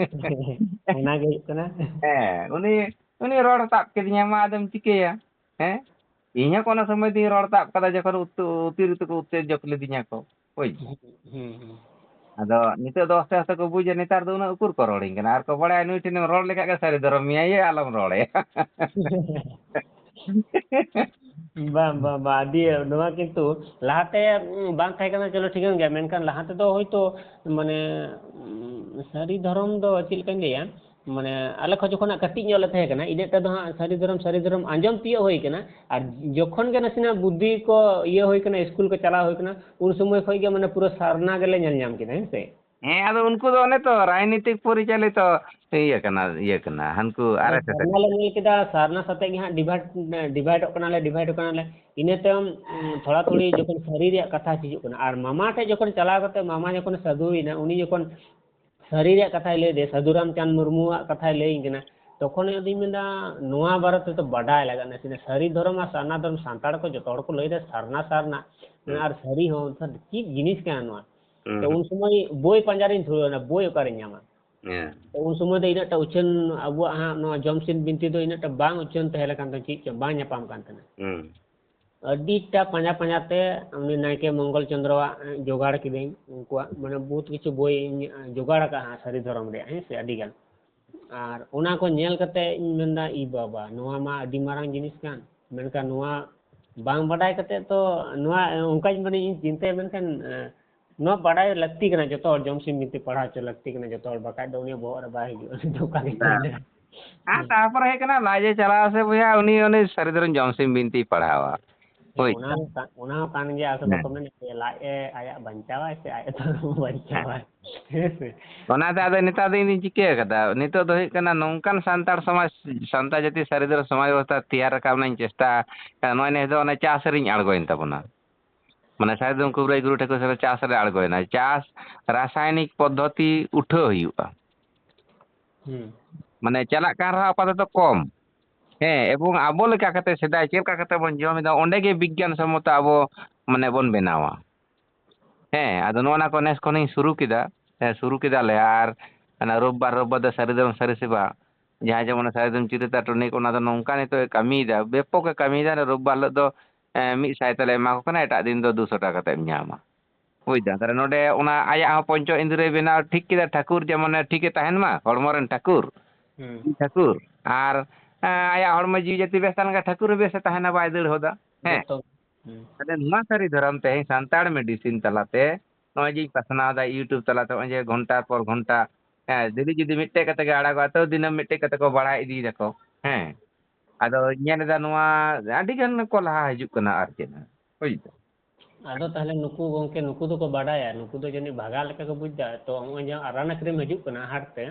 ᱚᱱᱟ ᱜᱮ ᱦᱩᱭᱩᱜ ᱠᱟᱱᱟ᱾ ᱦᱮᱸ, ᱩᱱᱤ, ᱩᱱᱤ ᱨᱚᱲ ᱛᱟᱵ ᱠᱤᱫᱤᱧᱟ, ᱢᱟ ᱟᱫᱚᱢ ᱪᱤᱠᱟᱹᱭᱟ? ᱦᱮᱸ? ᱤᱧ ᱦᱚᱸ ᱠᱳᱱᱳ ᱥᱚᱢᱚᱭ ᱫᱩᱧ ᱨᱚᱲ ᱛᱟᱵ ᱠᱟᱫᱟ, ᱡᱚᱠᱷᱚᱱ ᱩᱛᱩ-, ᱚᱛᱤᱨᱤᱠᱛᱚ ᱠᱚ ᱩᱛᱛᱮᱡᱚᱠ ᱞᱤᱫᱤᱧᱟ ᱠᱚ᱾ ᱦᱳᱭ᱾ ᱦᱩᱸ, ᱦᱩᱸ, ᱦᱩᱸ᱾ ᱟᱫᱚ ᱱᱤᱛᱚᱜ ᱫᱚ ᱟᱥᱛᱮ ᱟᱥᱛᱮ ᱠᱚ ᱵᱩᱡᱟ, ᱱᱮᱛᱟᱨ ᱫᱚ ᱩᱱᱟᱹᱜ ᱩᱠᱩᱨ ᱠᱚ ᱨᱚᱲᱤᱧ ᱠᱟᱱᱟ᱾ ᱟᱨ ᱠᱚ ᱵᱟᱲᱟᱭᱟ, ᱱᱩᱭ ᱴᱷᱮᱱᱮᱢ ᱨᱚᱲ ᱞᱮᱠᱷᱟᱡ ᱜᱮ ᱥᱟᱹᱨᱤ ᱫᱷᱚᱨᱚᱢ ᱢᱮᱭᱟᱭ, ᱟᱞᱚᱢ ᱨᱚᱲ ᱟᱭᱟ᱾ ᱵᱟᱝ, ᱵᱟᱝ, ᱵᱟᱝ, ᱟᱹᱰᱤ, ᱱᱚᱣᱟ ᱠᱤᱱᱛᱩ ᱞᱟᱦᱟᱛᱮ, ᱩᱸ, ᱵᱟᱝ ᱛᱟᱦᱮᱸ ᱠᱟᱱᱟ, ᱪᱚᱞᱚ ᱴᱷᱤᱠᱟᱹᱱ ᱜᱮᱭᱟ, ᱢᱮᱱᱠᱷᱟᱱ ᱞᱟᱦᱟ ᱛᱮᱫᱚ ᱦᱳᱭᱛᱳ, ᱢᱟᱱᱮ, ᱩᱸ, ᱥᱟᱹᱨᱤ ᱫᱷᱚᱨᱚᱢ ᱫᱚ ᱪᱮᱫ ᱞᱮᱠᱟᱧ ᱞᱟᱹᱭᱟ, ᱢᱟᱱᱮ, ᱟᱞᱮ ᱠᱷᱚᱱ ᱡᱚᱠᱷᱚᱱ ᱦᱟᱸᱜ ᱠᱟᱹᱴᱤᱡ ᱧᱚᱜ ᱞᱮ ᱛᱟᱦᱮᱸ ᱠᱟᱱᱟ, ᱤᱱᱟᱹᱜ ᱴᱟ ᱫᱚ ᱦᱟᱸᱜ ᱥᱟᱹᱨᱤ ᱫᱷᱚᱨᱚᱢ, ᱥᱟᱹᱨᱤ ᱫᱷᱚᱨᱚᱢ ᱟᱸᱡᱚᱢ ᱛᱤᱭᱳᱜ ᱦᱩᱭ ᱠᱟᱱᱟ, ᱟᱨ ᱡᱚᱠᱷᱚᱱ ᱜᱮ ᱱᱟᱥᱮᱱᱟᱜ ᱵᱩᱫᱽᱫᱷᱤ ᱠᱚ ᱤᱭᱟᱹ ᱦᱩᱭ ᱠᱟᱱᱟ, ᱥᱠᱩᱞ ᱠᱚ ᱪᱟᱞᱟᱣ ᱦᱩᱭ ᱠᱟᱱᱟ, ᱩᱱ ᱥᱚᱢᱚᱭ ᱠᱷᱚᱱ ᱜᱮ, ᱢᱟᱱᱮ, ᱯᱩᱨᱟᱹ ᱥᱟᱨᱱᱟ ᱜᱮᱞᱮ ᱧᱮᱞ ᱧᱟᱢ ᱠᱮᱫᱟ, ᱦᱮᱸ ᱥᱮ? ᱦᱮᱸ, ᱟᱫᱚ ᱩᱱᱠᱩ ᱫᱚ ᱚᱱᱮ ᱛᱚ ᱨᱟᱡᱽᱱᱤᱛᱤᱠ ᱯᱚᱨᱤᱪᱟᱞᱤᱛᱚ ᱤᱭᱟᱹ ᱠᱟᱱᱟ, ᱤᱭᱟᱹ ᱠᱟᱱᱟ, ᱦᱟᱱᱠᱩ ᱟᱨ ᱟᱨ ᱮᱥ ᱮᱥ ᱥᱟᱨᱱᱟ ᱞᱮ ᱧᱮᱞ ᱠᱮᱫᱟ, ᱥᱟᱨᱱᱟ ᱥᱟᱛᱮᱜ ᱜᱮ ᱦᱟᱸᱜ divide, divide-ᱚᱜ ᱠᱟᱱᱟᱞᱮ, divide-ᱚᱜ ᱠᱟᱱᱟᱞᱮ᱾ ᱤᱱᱟᱹ ᱛᱟᱭᱚᱢ, ᱩᱸ, ᱛᱷᱚᱲᱟ ᱛᱷᱩᱲᱤ ᱡᱚᱠᱷᱚᱱ ᱥᱟᱹᱨᱤ ᱨᱮᱭᱟᱜ ᱠᱟᱛᱷᱟ ᱦᱤᱡᱩᱜ ᱠᱟᱱᱟ, ᱟᱨ ᱢᱟᱢᱟ ᱴᱷᱮᱡ ᱡᱚᱠᱷᱚᱱ ᱪᱟᱞᱟᱣ ᱠᱟᱛᱮ ᱢᱟᱢᱟ ᱡᱚᱠᱷᱚᱱ ᱥᱟᱹᱫᱷᱩᱭᱮᱱᱟ, ᱩᱱᱤ ᱡᱚᱠᱷᱚᱱ ᱥᱟᱹᱨᱤ ᱨᱮᱭᱟᱜ ᱠᱟᱛᱷᱟᱭ ᱞᱟᱹᱭ ᱫᱮ, ᱥᱟᱹᱫᱷᱩ ᱨᱟᱢᱪᱟᱸᱫᱽ ᱢᱩᱨᱢᱩᱣᱟᱜ ᱠᱟᱛᱷᱟᱭ ᱞᱟᱹᱭᱟᱹᱧ ᱠᱟᱱᱟ, ᱛᱚᱠᱷᱚᱱ ᱟᱫᱚᱧ ᱢᱮᱱᱫᱟ, ᱱᱚᱣᱟ ᱵᱟᱨᱮ ᱛᱮᱫᱚ ᱵᱟᱰᱟᱭ ᱞᱟᱜᱟᱜ ᱱᱟᱥᱮᱱᱟᱜ᱾ ᱥᱟᱹᱨᱤ ᱫᱷᱚᱨᱚᱢ ᱟᱨ ᱥᱟᱨᱱᱟ ᱫᱷᱚᱨᱚᱢ, ᱥᱟᱱᱛᱟᱲ ᱠᱚ ᱡᱚᱛᱚ ᱦᱚᱲ ᱠᱚ ᱞᱟᱹᱭᱫᱟ ᱥᱟᱨᱱᱟ, ᱥᱟᱨᱱᱟ᱾ ᱦᱩᱸ᱾ ᱟᱨ ᱥᱟᱹᱨᱤ ᱦᱚᱸ, ᱪᱮᱫ ᱡᱤᱱᱤᱥ ᱠᱟᱱᱟ ᱱᱚᱣᱟ? ᱛᱚ ᱩᱱ ᱥᱚᱢᱚᱭ ᱵᱳᱭ ᱯᱟᱸᱡᱟ ᱨᱤᱧ ᱫᱷᱩᱨᱟᱹᱣ ᱮᱱᱟ, ᱵᱳᱭ ᱚᱠᱟᱨᱤᱧ ᱧᱟᱢᱟ? ᱛᱚ ᱩᱱ ᱥᱚᱢᱚᱭ ᱫᱚ ᱤᱱᱟᱹᱜ ᱴᱟ ᱩᱪᱷᱟᱹᱱ, ᱟᱵᱚᱣᱟᱜ ᱦᱟᱸᱜ ᱱᱚᱣᱟ ᱡᱚᱢᱥᱤᱢ ᱵᱤᱱᱛᱤ ᱫᱚ ᱤᱱᱟᱹᱜ ᱴᱟ ᱵᱟᱝ ᱩᱪᱷᱟᱹᱱ ᱛᱟᱦᱮᱸ ᱞᱮᱠᱟᱱ ᱛᱟᱦᱮᱸ, ᱪᱮᱫ ᱪᱚ ᱵᱟᱝ ᱧᱟᱯᱟᱢ ᱠᱟᱱ ᱛᱟᱦᱮᱱᱟ᱾ ᱟᱹᱰᱤᱴᱟ ᱯᱟᱸᱡᱟ ᱯᱟᱸᱡᱟ ᱛᱮ ᱩᱱᱤ ᱱᱟᱭᱠᱮ ᱢᱚᱝᱜᱚᱞ ᱪᱚᱸᱫᱽᱨᱚᱣᱟᱜ ᱡᱚᱜᱟᱲ ᱠᱤᱫᱟᱹᱧ, ᱩᱱᱠᱩᱣᱟᱜ ᱢᱟᱱᱮ ᱵᱚᱦᱩᱛ ᱠᱤᱪᱷᱩ ᱵᱳᱭ ᱤᱧ ᱡᱚᱜᱟᱲ ᱟᱠᱟᱫᱼᱟ ᱥᱟᱹᱨᱤ ᱫᱷᱚᱨᱚᱢ ᱨᱮᱭᱟᱜ, ᱦᱮᱸ ᱥᱮ, ᱟᱹᱰᱤ ᱜᱟᱱ᱾ ᱟᱨ ᱚᱱᱟ ᱠᱚ ᱧᱮᱞ ᱠᱟᱛᱮ ᱤᱧ ᱢᱮᱱᱫᱟ, ᱤ ᱵᱟᱵᱟ, ᱱᱚᱣᱟ ᱢᱟ ᱟᱹᱰᱤ ᱢᱟᱨᱟᱝ ᱡᱤᱱᱤᱥ ᱠᱟᱱ, ᱢᱮᱱᱠᱷᱟᱱ ᱱᱚᱣᱟ ᱵᱟᱝ ᱵᱟᱰᱟᱭ ᱠᱟᱛᱮ ᱛᱚ ᱱᱚᱣᱟ ᱚᱱᱠᱟᱧ ᱢᱟᱱᱮ ᱤᱧ ᱪᱤᱱᱛᱟᱹᱭᱟ, ᱢᱮᱱᱠᱷᱟᱱ, ᱮ, ᱱᱚᱣᱟ ᱵᱟᱰᱟᱭ ᱞᱟᱹᱠᱛᱤ ᱠᱟᱱᱟ, ᱡᱚᱛᱚ ᱦᱚᱲ ᱡᱚᱢᱥᱤᱢ ᱵᱤᱱᱛᱤ ᱯᱟᱲᱦᱟᱣ ᱦᱚᱪᱚ ᱞᱟᱹᱠᱛᱤ ᱠᱟᱱᱟ ᱡᱚᱛᱚ ᱦᱚᱲ, ᱵᱟᱠᱷᱟᱡ ᱫᱚ ᱩᱱᱤᱭᱟᱜ ᱵᱚᱦᱚᱜ ᱨᱮ ᱵᱟᱭ ᱦᱤᱡᱩᱜᱼᱟ᱾ ᱩᱱᱤ ᱫᱚ ᱚᱠᱟ ᱜᱮ ᱵᱟᱝ᱾ ᱟᱨ ᱛᱟᱨᱯᱚᱨᱮ ᱦᱩᱭᱩᱜ ᱠᱟᱱᱟ, ᱞᱟᱡ ᱮ ᱪᱟᱞᱟᱣ ᱥᱮ ᱵᱚᱭᱦᱟ, ᱩᱱᱤ, ᱩᱱᱤ ᱥᱟᱹᱨᱤ ᱫᱷᱚᱨᱚᱢ ᱡᱚᱢᱥᱤᱢ ᱵᱤᱱᱛᱤᱭ ᱯᱟᱲᱦᱟᱣᱟ᱾ ᱦᱳᱭ᱾ ᱚᱱᱟ ᱦᱚᱸ ᱠᱟ-, ᱚᱱᱟ ᱦᱚᱸ ᱠᱟᱱ ᱜᱮᱭᱟ, ᱟᱥᱚᱞ ᱦᱮᱸ᱾ ᱫᱚᱠᱚ ᱢᱮᱱᱟ ᱡᱮ ᱞᱟᱡ ᱮ ᱟᱭᱟᱜ ᱵᱟᱧᱪᱟᱣᱟᱭ ᱥᱮ ᱟᱭᱟᱜ ᱫᱷᱚᱨᱚᱢ ᱦᱮᱸ᱾ ᱵᱟᱧᱪᱟᱣᱟᱭ? ᱦᱮᱸ ᱥᱮ? ᱚᱱᱟᱛᱮ ᱟᱫᱚ ᱱᱮᱛᱟᱨ ᱫᱚ ᱤᱧ ᱫᱩᱧ ᱪᱤᱠᱟᱹ ᱠᱟᱫᱟ, ᱱᱤᱛᱚᱜ ᱫᱚ ᱦᱩᱭᱩᱜ ᱠᱟᱱᱟ ᱱᱚᱝᱠᱟᱱ ᱥᱟᱱᱛᱟᱲ ᱥᱚᱢᱟᱡᱽ, ᱥᱟᱱᱛᱟᱲ ᱡᱟᱹᱛᱤ ᱥᱟᱹᱨᱤ ᱫᱷᱚᱨᱚᱢ ᱥᱚᱢᱟᱡᱽ ᱵᱮᱵᱚᱥᱛᱷᱟ ᱛᱮᱭᱟᱨ ᱨᱟᱠᱟᱵ ᱨᱮᱱᱟᱜ ᱤᱧ ᱪᱮᱥᱴᱟ, ᱱᱚᱜᱼᱚᱭ ᱱᱮᱥ ᱫᱚ ᱚᱱᱮ ᱪᱟᱥ ᱨᱤᱧ ᱟᱬᱜᱚᱭᱮᱱ ᱛᱟᱵᱚᱱᱟ᱾ ᱢᱟᱱᱮ ᱥᱟᱹᱨᱤ ᱫᱷᱚᱨᱚᱢ ᱠᱩᱵᱨᱟᱹᱭ ᱜᱩᱨᱩ ᱴᱷᱟᱹᱠᱩᱨ ᱥᱮᱵᱟ ᱪᱟᱥ ᱨᱮ ᱟᱬᱜᱚᱭᱮᱱᱟ᱾ ᱪᱟᱥ ᱨᱟᱥᱟᱭᱱᱤᱠ ᱯᱚᱫᱽᱫᱷᱚᱛᱤ ᱩᱴᱷᱟᱹᱣ ᱦᱩᱭᱩᱜᱼᱟ᱾ ᱦᱩᱸ᱾ ᱢᱟᱱᱮ ᱪᱟᱞᱟᱜ ᱠᱟᱱ ᱨᱮᱦᱚᱸ ᱟᱯᱟᱛᱚᱛᱚ ᱠᱚᱢ᱾ ᱦᱮᱸ, ᱮᱵᱚᱝ ᱟᱵᱚ ᱞᱮᱠᱟ ᱠᱟᱛᱮ ᱥᱮᱫᱟᱭ ᱪᱮᱫ ᱞᱮᱠᱟ ᱠᱟᱛᱮ ᱵᱚᱱ ᱡᱚᱢ ᱮᱫᱟ, ᱚᱸᱰᱮ ᱜᱮ ᱵᱤᱜᱽᱜᱟᱱ ᱥᱚᱢᱢᱚᱛᱚ ᱟᱵᱚ ᱢᱟᱱᱮ ᱵᱚᱱ ᱵᱮᱱᱟᱣᱟ᱾ ᱦᱮᱸ, ᱟᱫᱚ ᱱᱚᱜᱼᱚ ᱱᱟ ᱠᱚ ᱱᱮᱥ ᱠᱷᱚᱱᱤᱧ ᱥᱩᱨᱩ ᱠᱮᱫᱟ᱾ ᱦᱮᱸ, ᱥᱩᱨᱩ ᱠᱮᱫᱟᱞᱮ᱾ ᱟᱨ ᱚᱱᱟ ᱨᱳᱵᱵᱟᱨ, ᱨᱳᱵᱵᱟᱨ ᱫᱚ ᱥᱟᱹᱨᱤ ᱫᱷᱚᱨᱚᱢ ᱥᱟᱹᱨᱤ ᱥᱮᱵᱟ, ᱡᱟᱦᱟᱸᱭ ᱡᱮᱢᱚᱱ ᱥᱟᱹᱨᱤ ᱫᱷᱚᱨᱚᱢ ᱪᱤᱨᱤᱛᱟ ᱴᱚᱱᱤᱠ, ᱚᱱᱟ ᱫᱚ ᱱᱚᱝᱠᱟ ᱱᱤᱛᱚᱜ ᱮ ᱠᱟᱹᱢᱤᱭᱮᱫᱟ, ᱵᱮᱯᱚᱠ ᱮ ᱠᱟᱹᱢᱤᱭᱮᱫᱟ᱾ ᱨᱳᱵᱵᱟᱨ ᱦᱤᱞᱳᱜ ᱫᱚ, ᱮᱸ, ᱢᱤᱫ ᱥᱟᱭ ᱛᱮᱞᱮ ᱮᱢᱟ ᱠᱚ ᱠᱟᱱᱟ, ᱮᱴᱟᱜ ᱫᱤᱱ ᱫᱚ ᱫᱩᱥᱚ ᱴᱟᱠᱟ ᱠᱟᱛᱮ ᱮᱢ ᱧᱟᱢᱟ᱾ ᱵᱩᱡᱽ ᱫᱟᱢ? ᱛᱟᱦᱞᱮ ᱱᱚᱰᱮ ᱚᱱᱟ ᱟᱭᱟᱜ ᱦᱚᱸ ᱯᱚᱧᱪᱚ ᱤᱱᱫᱨᱤᱭᱚᱭ ᱵᱮᱱᱟᱣ ᱴᱷᱤᱠ ᱠᱮᱫᱟ, ᱴᱷᱟᱹᱠᱩᱨ ᱡᱮᱢᱚᱱᱮ ᱴᱷᱤᱠᱮ ᱛᱟᱦᱮᱱ ᱢᱟ, ᱦᱚᱲᱢᱚ ᱨᱮᱱ ᱴᱷᱟᱹᱠᱩᱨ᱾ ᱦᱩᱸ᱾ ᱴᱷᱟᱹᱠᱩᱨ᱾ ᱟᱨ, ᱮᱸ, ᱟᱭᱟᱜ ᱦᱚᱲᱢᱚ ᱡᱤᱣᱤ ᱡᱟᱹᱛᱤ ᱵᱮᱥ ᱛᱟᱦᱮᱱ ᱠᱷᱟᱱ ᱴᱷᱟᱹᱠᱩᱨ ᱦᱚᱸ ᱵᱮᱥᱮ ᱛᱟᱦᱮᱱᱟ, ᱵᱟᱭ ᱫᱟᱹᱲ ᱦᱚᱫᱟ᱾ ᱦᱮᱸ᱾ ᱡᱚᱛᱚ᱾ ᱦᱩᱸ᱾ ᱛᱟᱦᱞᱮ ᱱᱚᱣᱟ ᱥᱟᱹᱨᱤ ᱫᱷᱚᱨᱚᱢ ᱛᱮᱦᱮᱧ ᱥᱟᱱᱛᱟᱲ medicine ᱛᱟᱞᱟᱛᱮ ᱱᱚᱜᱼᱚᱭ ᱡᱮᱧ ᱯᱟᱥᱱᱟᱣ ᱮᱫᱟ YouTube ᱛᱟᱞᱟᱛᱮ, ᱱᱚᱜᱼᱚᱭ ᱡᱮ ᱜᱷᱚᱱᱴᱟ ᱯᱚᱨ ᱜᱷᱚᱱᱴᱟ, ᱦᱮᱸ, daily ᱡᱩᱫᱤ ᱢᱤᱫᱴᱮᱡ ᱠᱟᱛᱮ ᱜᱮ ᱟᱲᱟᱜᱚᱜᱼᱟ, ᱛᱟᱹᱣ ᱫᱤᱱᱟᱹᱢ ᱢᱤᱫᱴᱮᱡ ᱠᱟᱛᱮ ᱠᱚ ᱵᱟᱲᱟᱭ ᱤᱫᱤᱭ ᱫᱟᱠᱚ᱾ ᱦᱮᱸ᱾ ᱟᱫᱚ ᱧᱮᱞ ᱮᱫᱟ ᱱᱚᱣᱟ ᱟᱹᱰᱤ ᱜᱟᱱ ᱠᱚ ᱞᱟᱦᱟ ᱦᱤᱡᱩᱜ ᱠᱟᱱᱟ ᱟᱨ ᱪᱮᱫ᱾ ᱦᱳᱭ ᱛᱚ᱾ ᱟᱫᱚ ᱛᱟᱦᱞᱮ ᱱᱩᱠᱩ ᱜᱚᱝᱠᱮ, ᱱᱩᱠᱩ ᱫᱚᱠᱚ ᱵᱟᱰᱟᱭᱟ, ᱱᱩᱠᱩ ᱫᱚ ᱡᱟᱹᱱᱤᱡ ᱵᱷᱟᱜᱟ ᱞᱮᱠᱟ ᱠᱚ ᱵᱩᱡᱽ ᱫᱟ᱾ ᱛᱚ ᱱᱚᱜᱼᱚᱭ ᱡᱮ ᱨᱟᱱ ᱟᱹᱠᱷᱨᱤᱧ ᱦᱤᱡᱩᱜ ᱠᱟᱱᱟ ᱦᱟᱴ ᱛᱮ,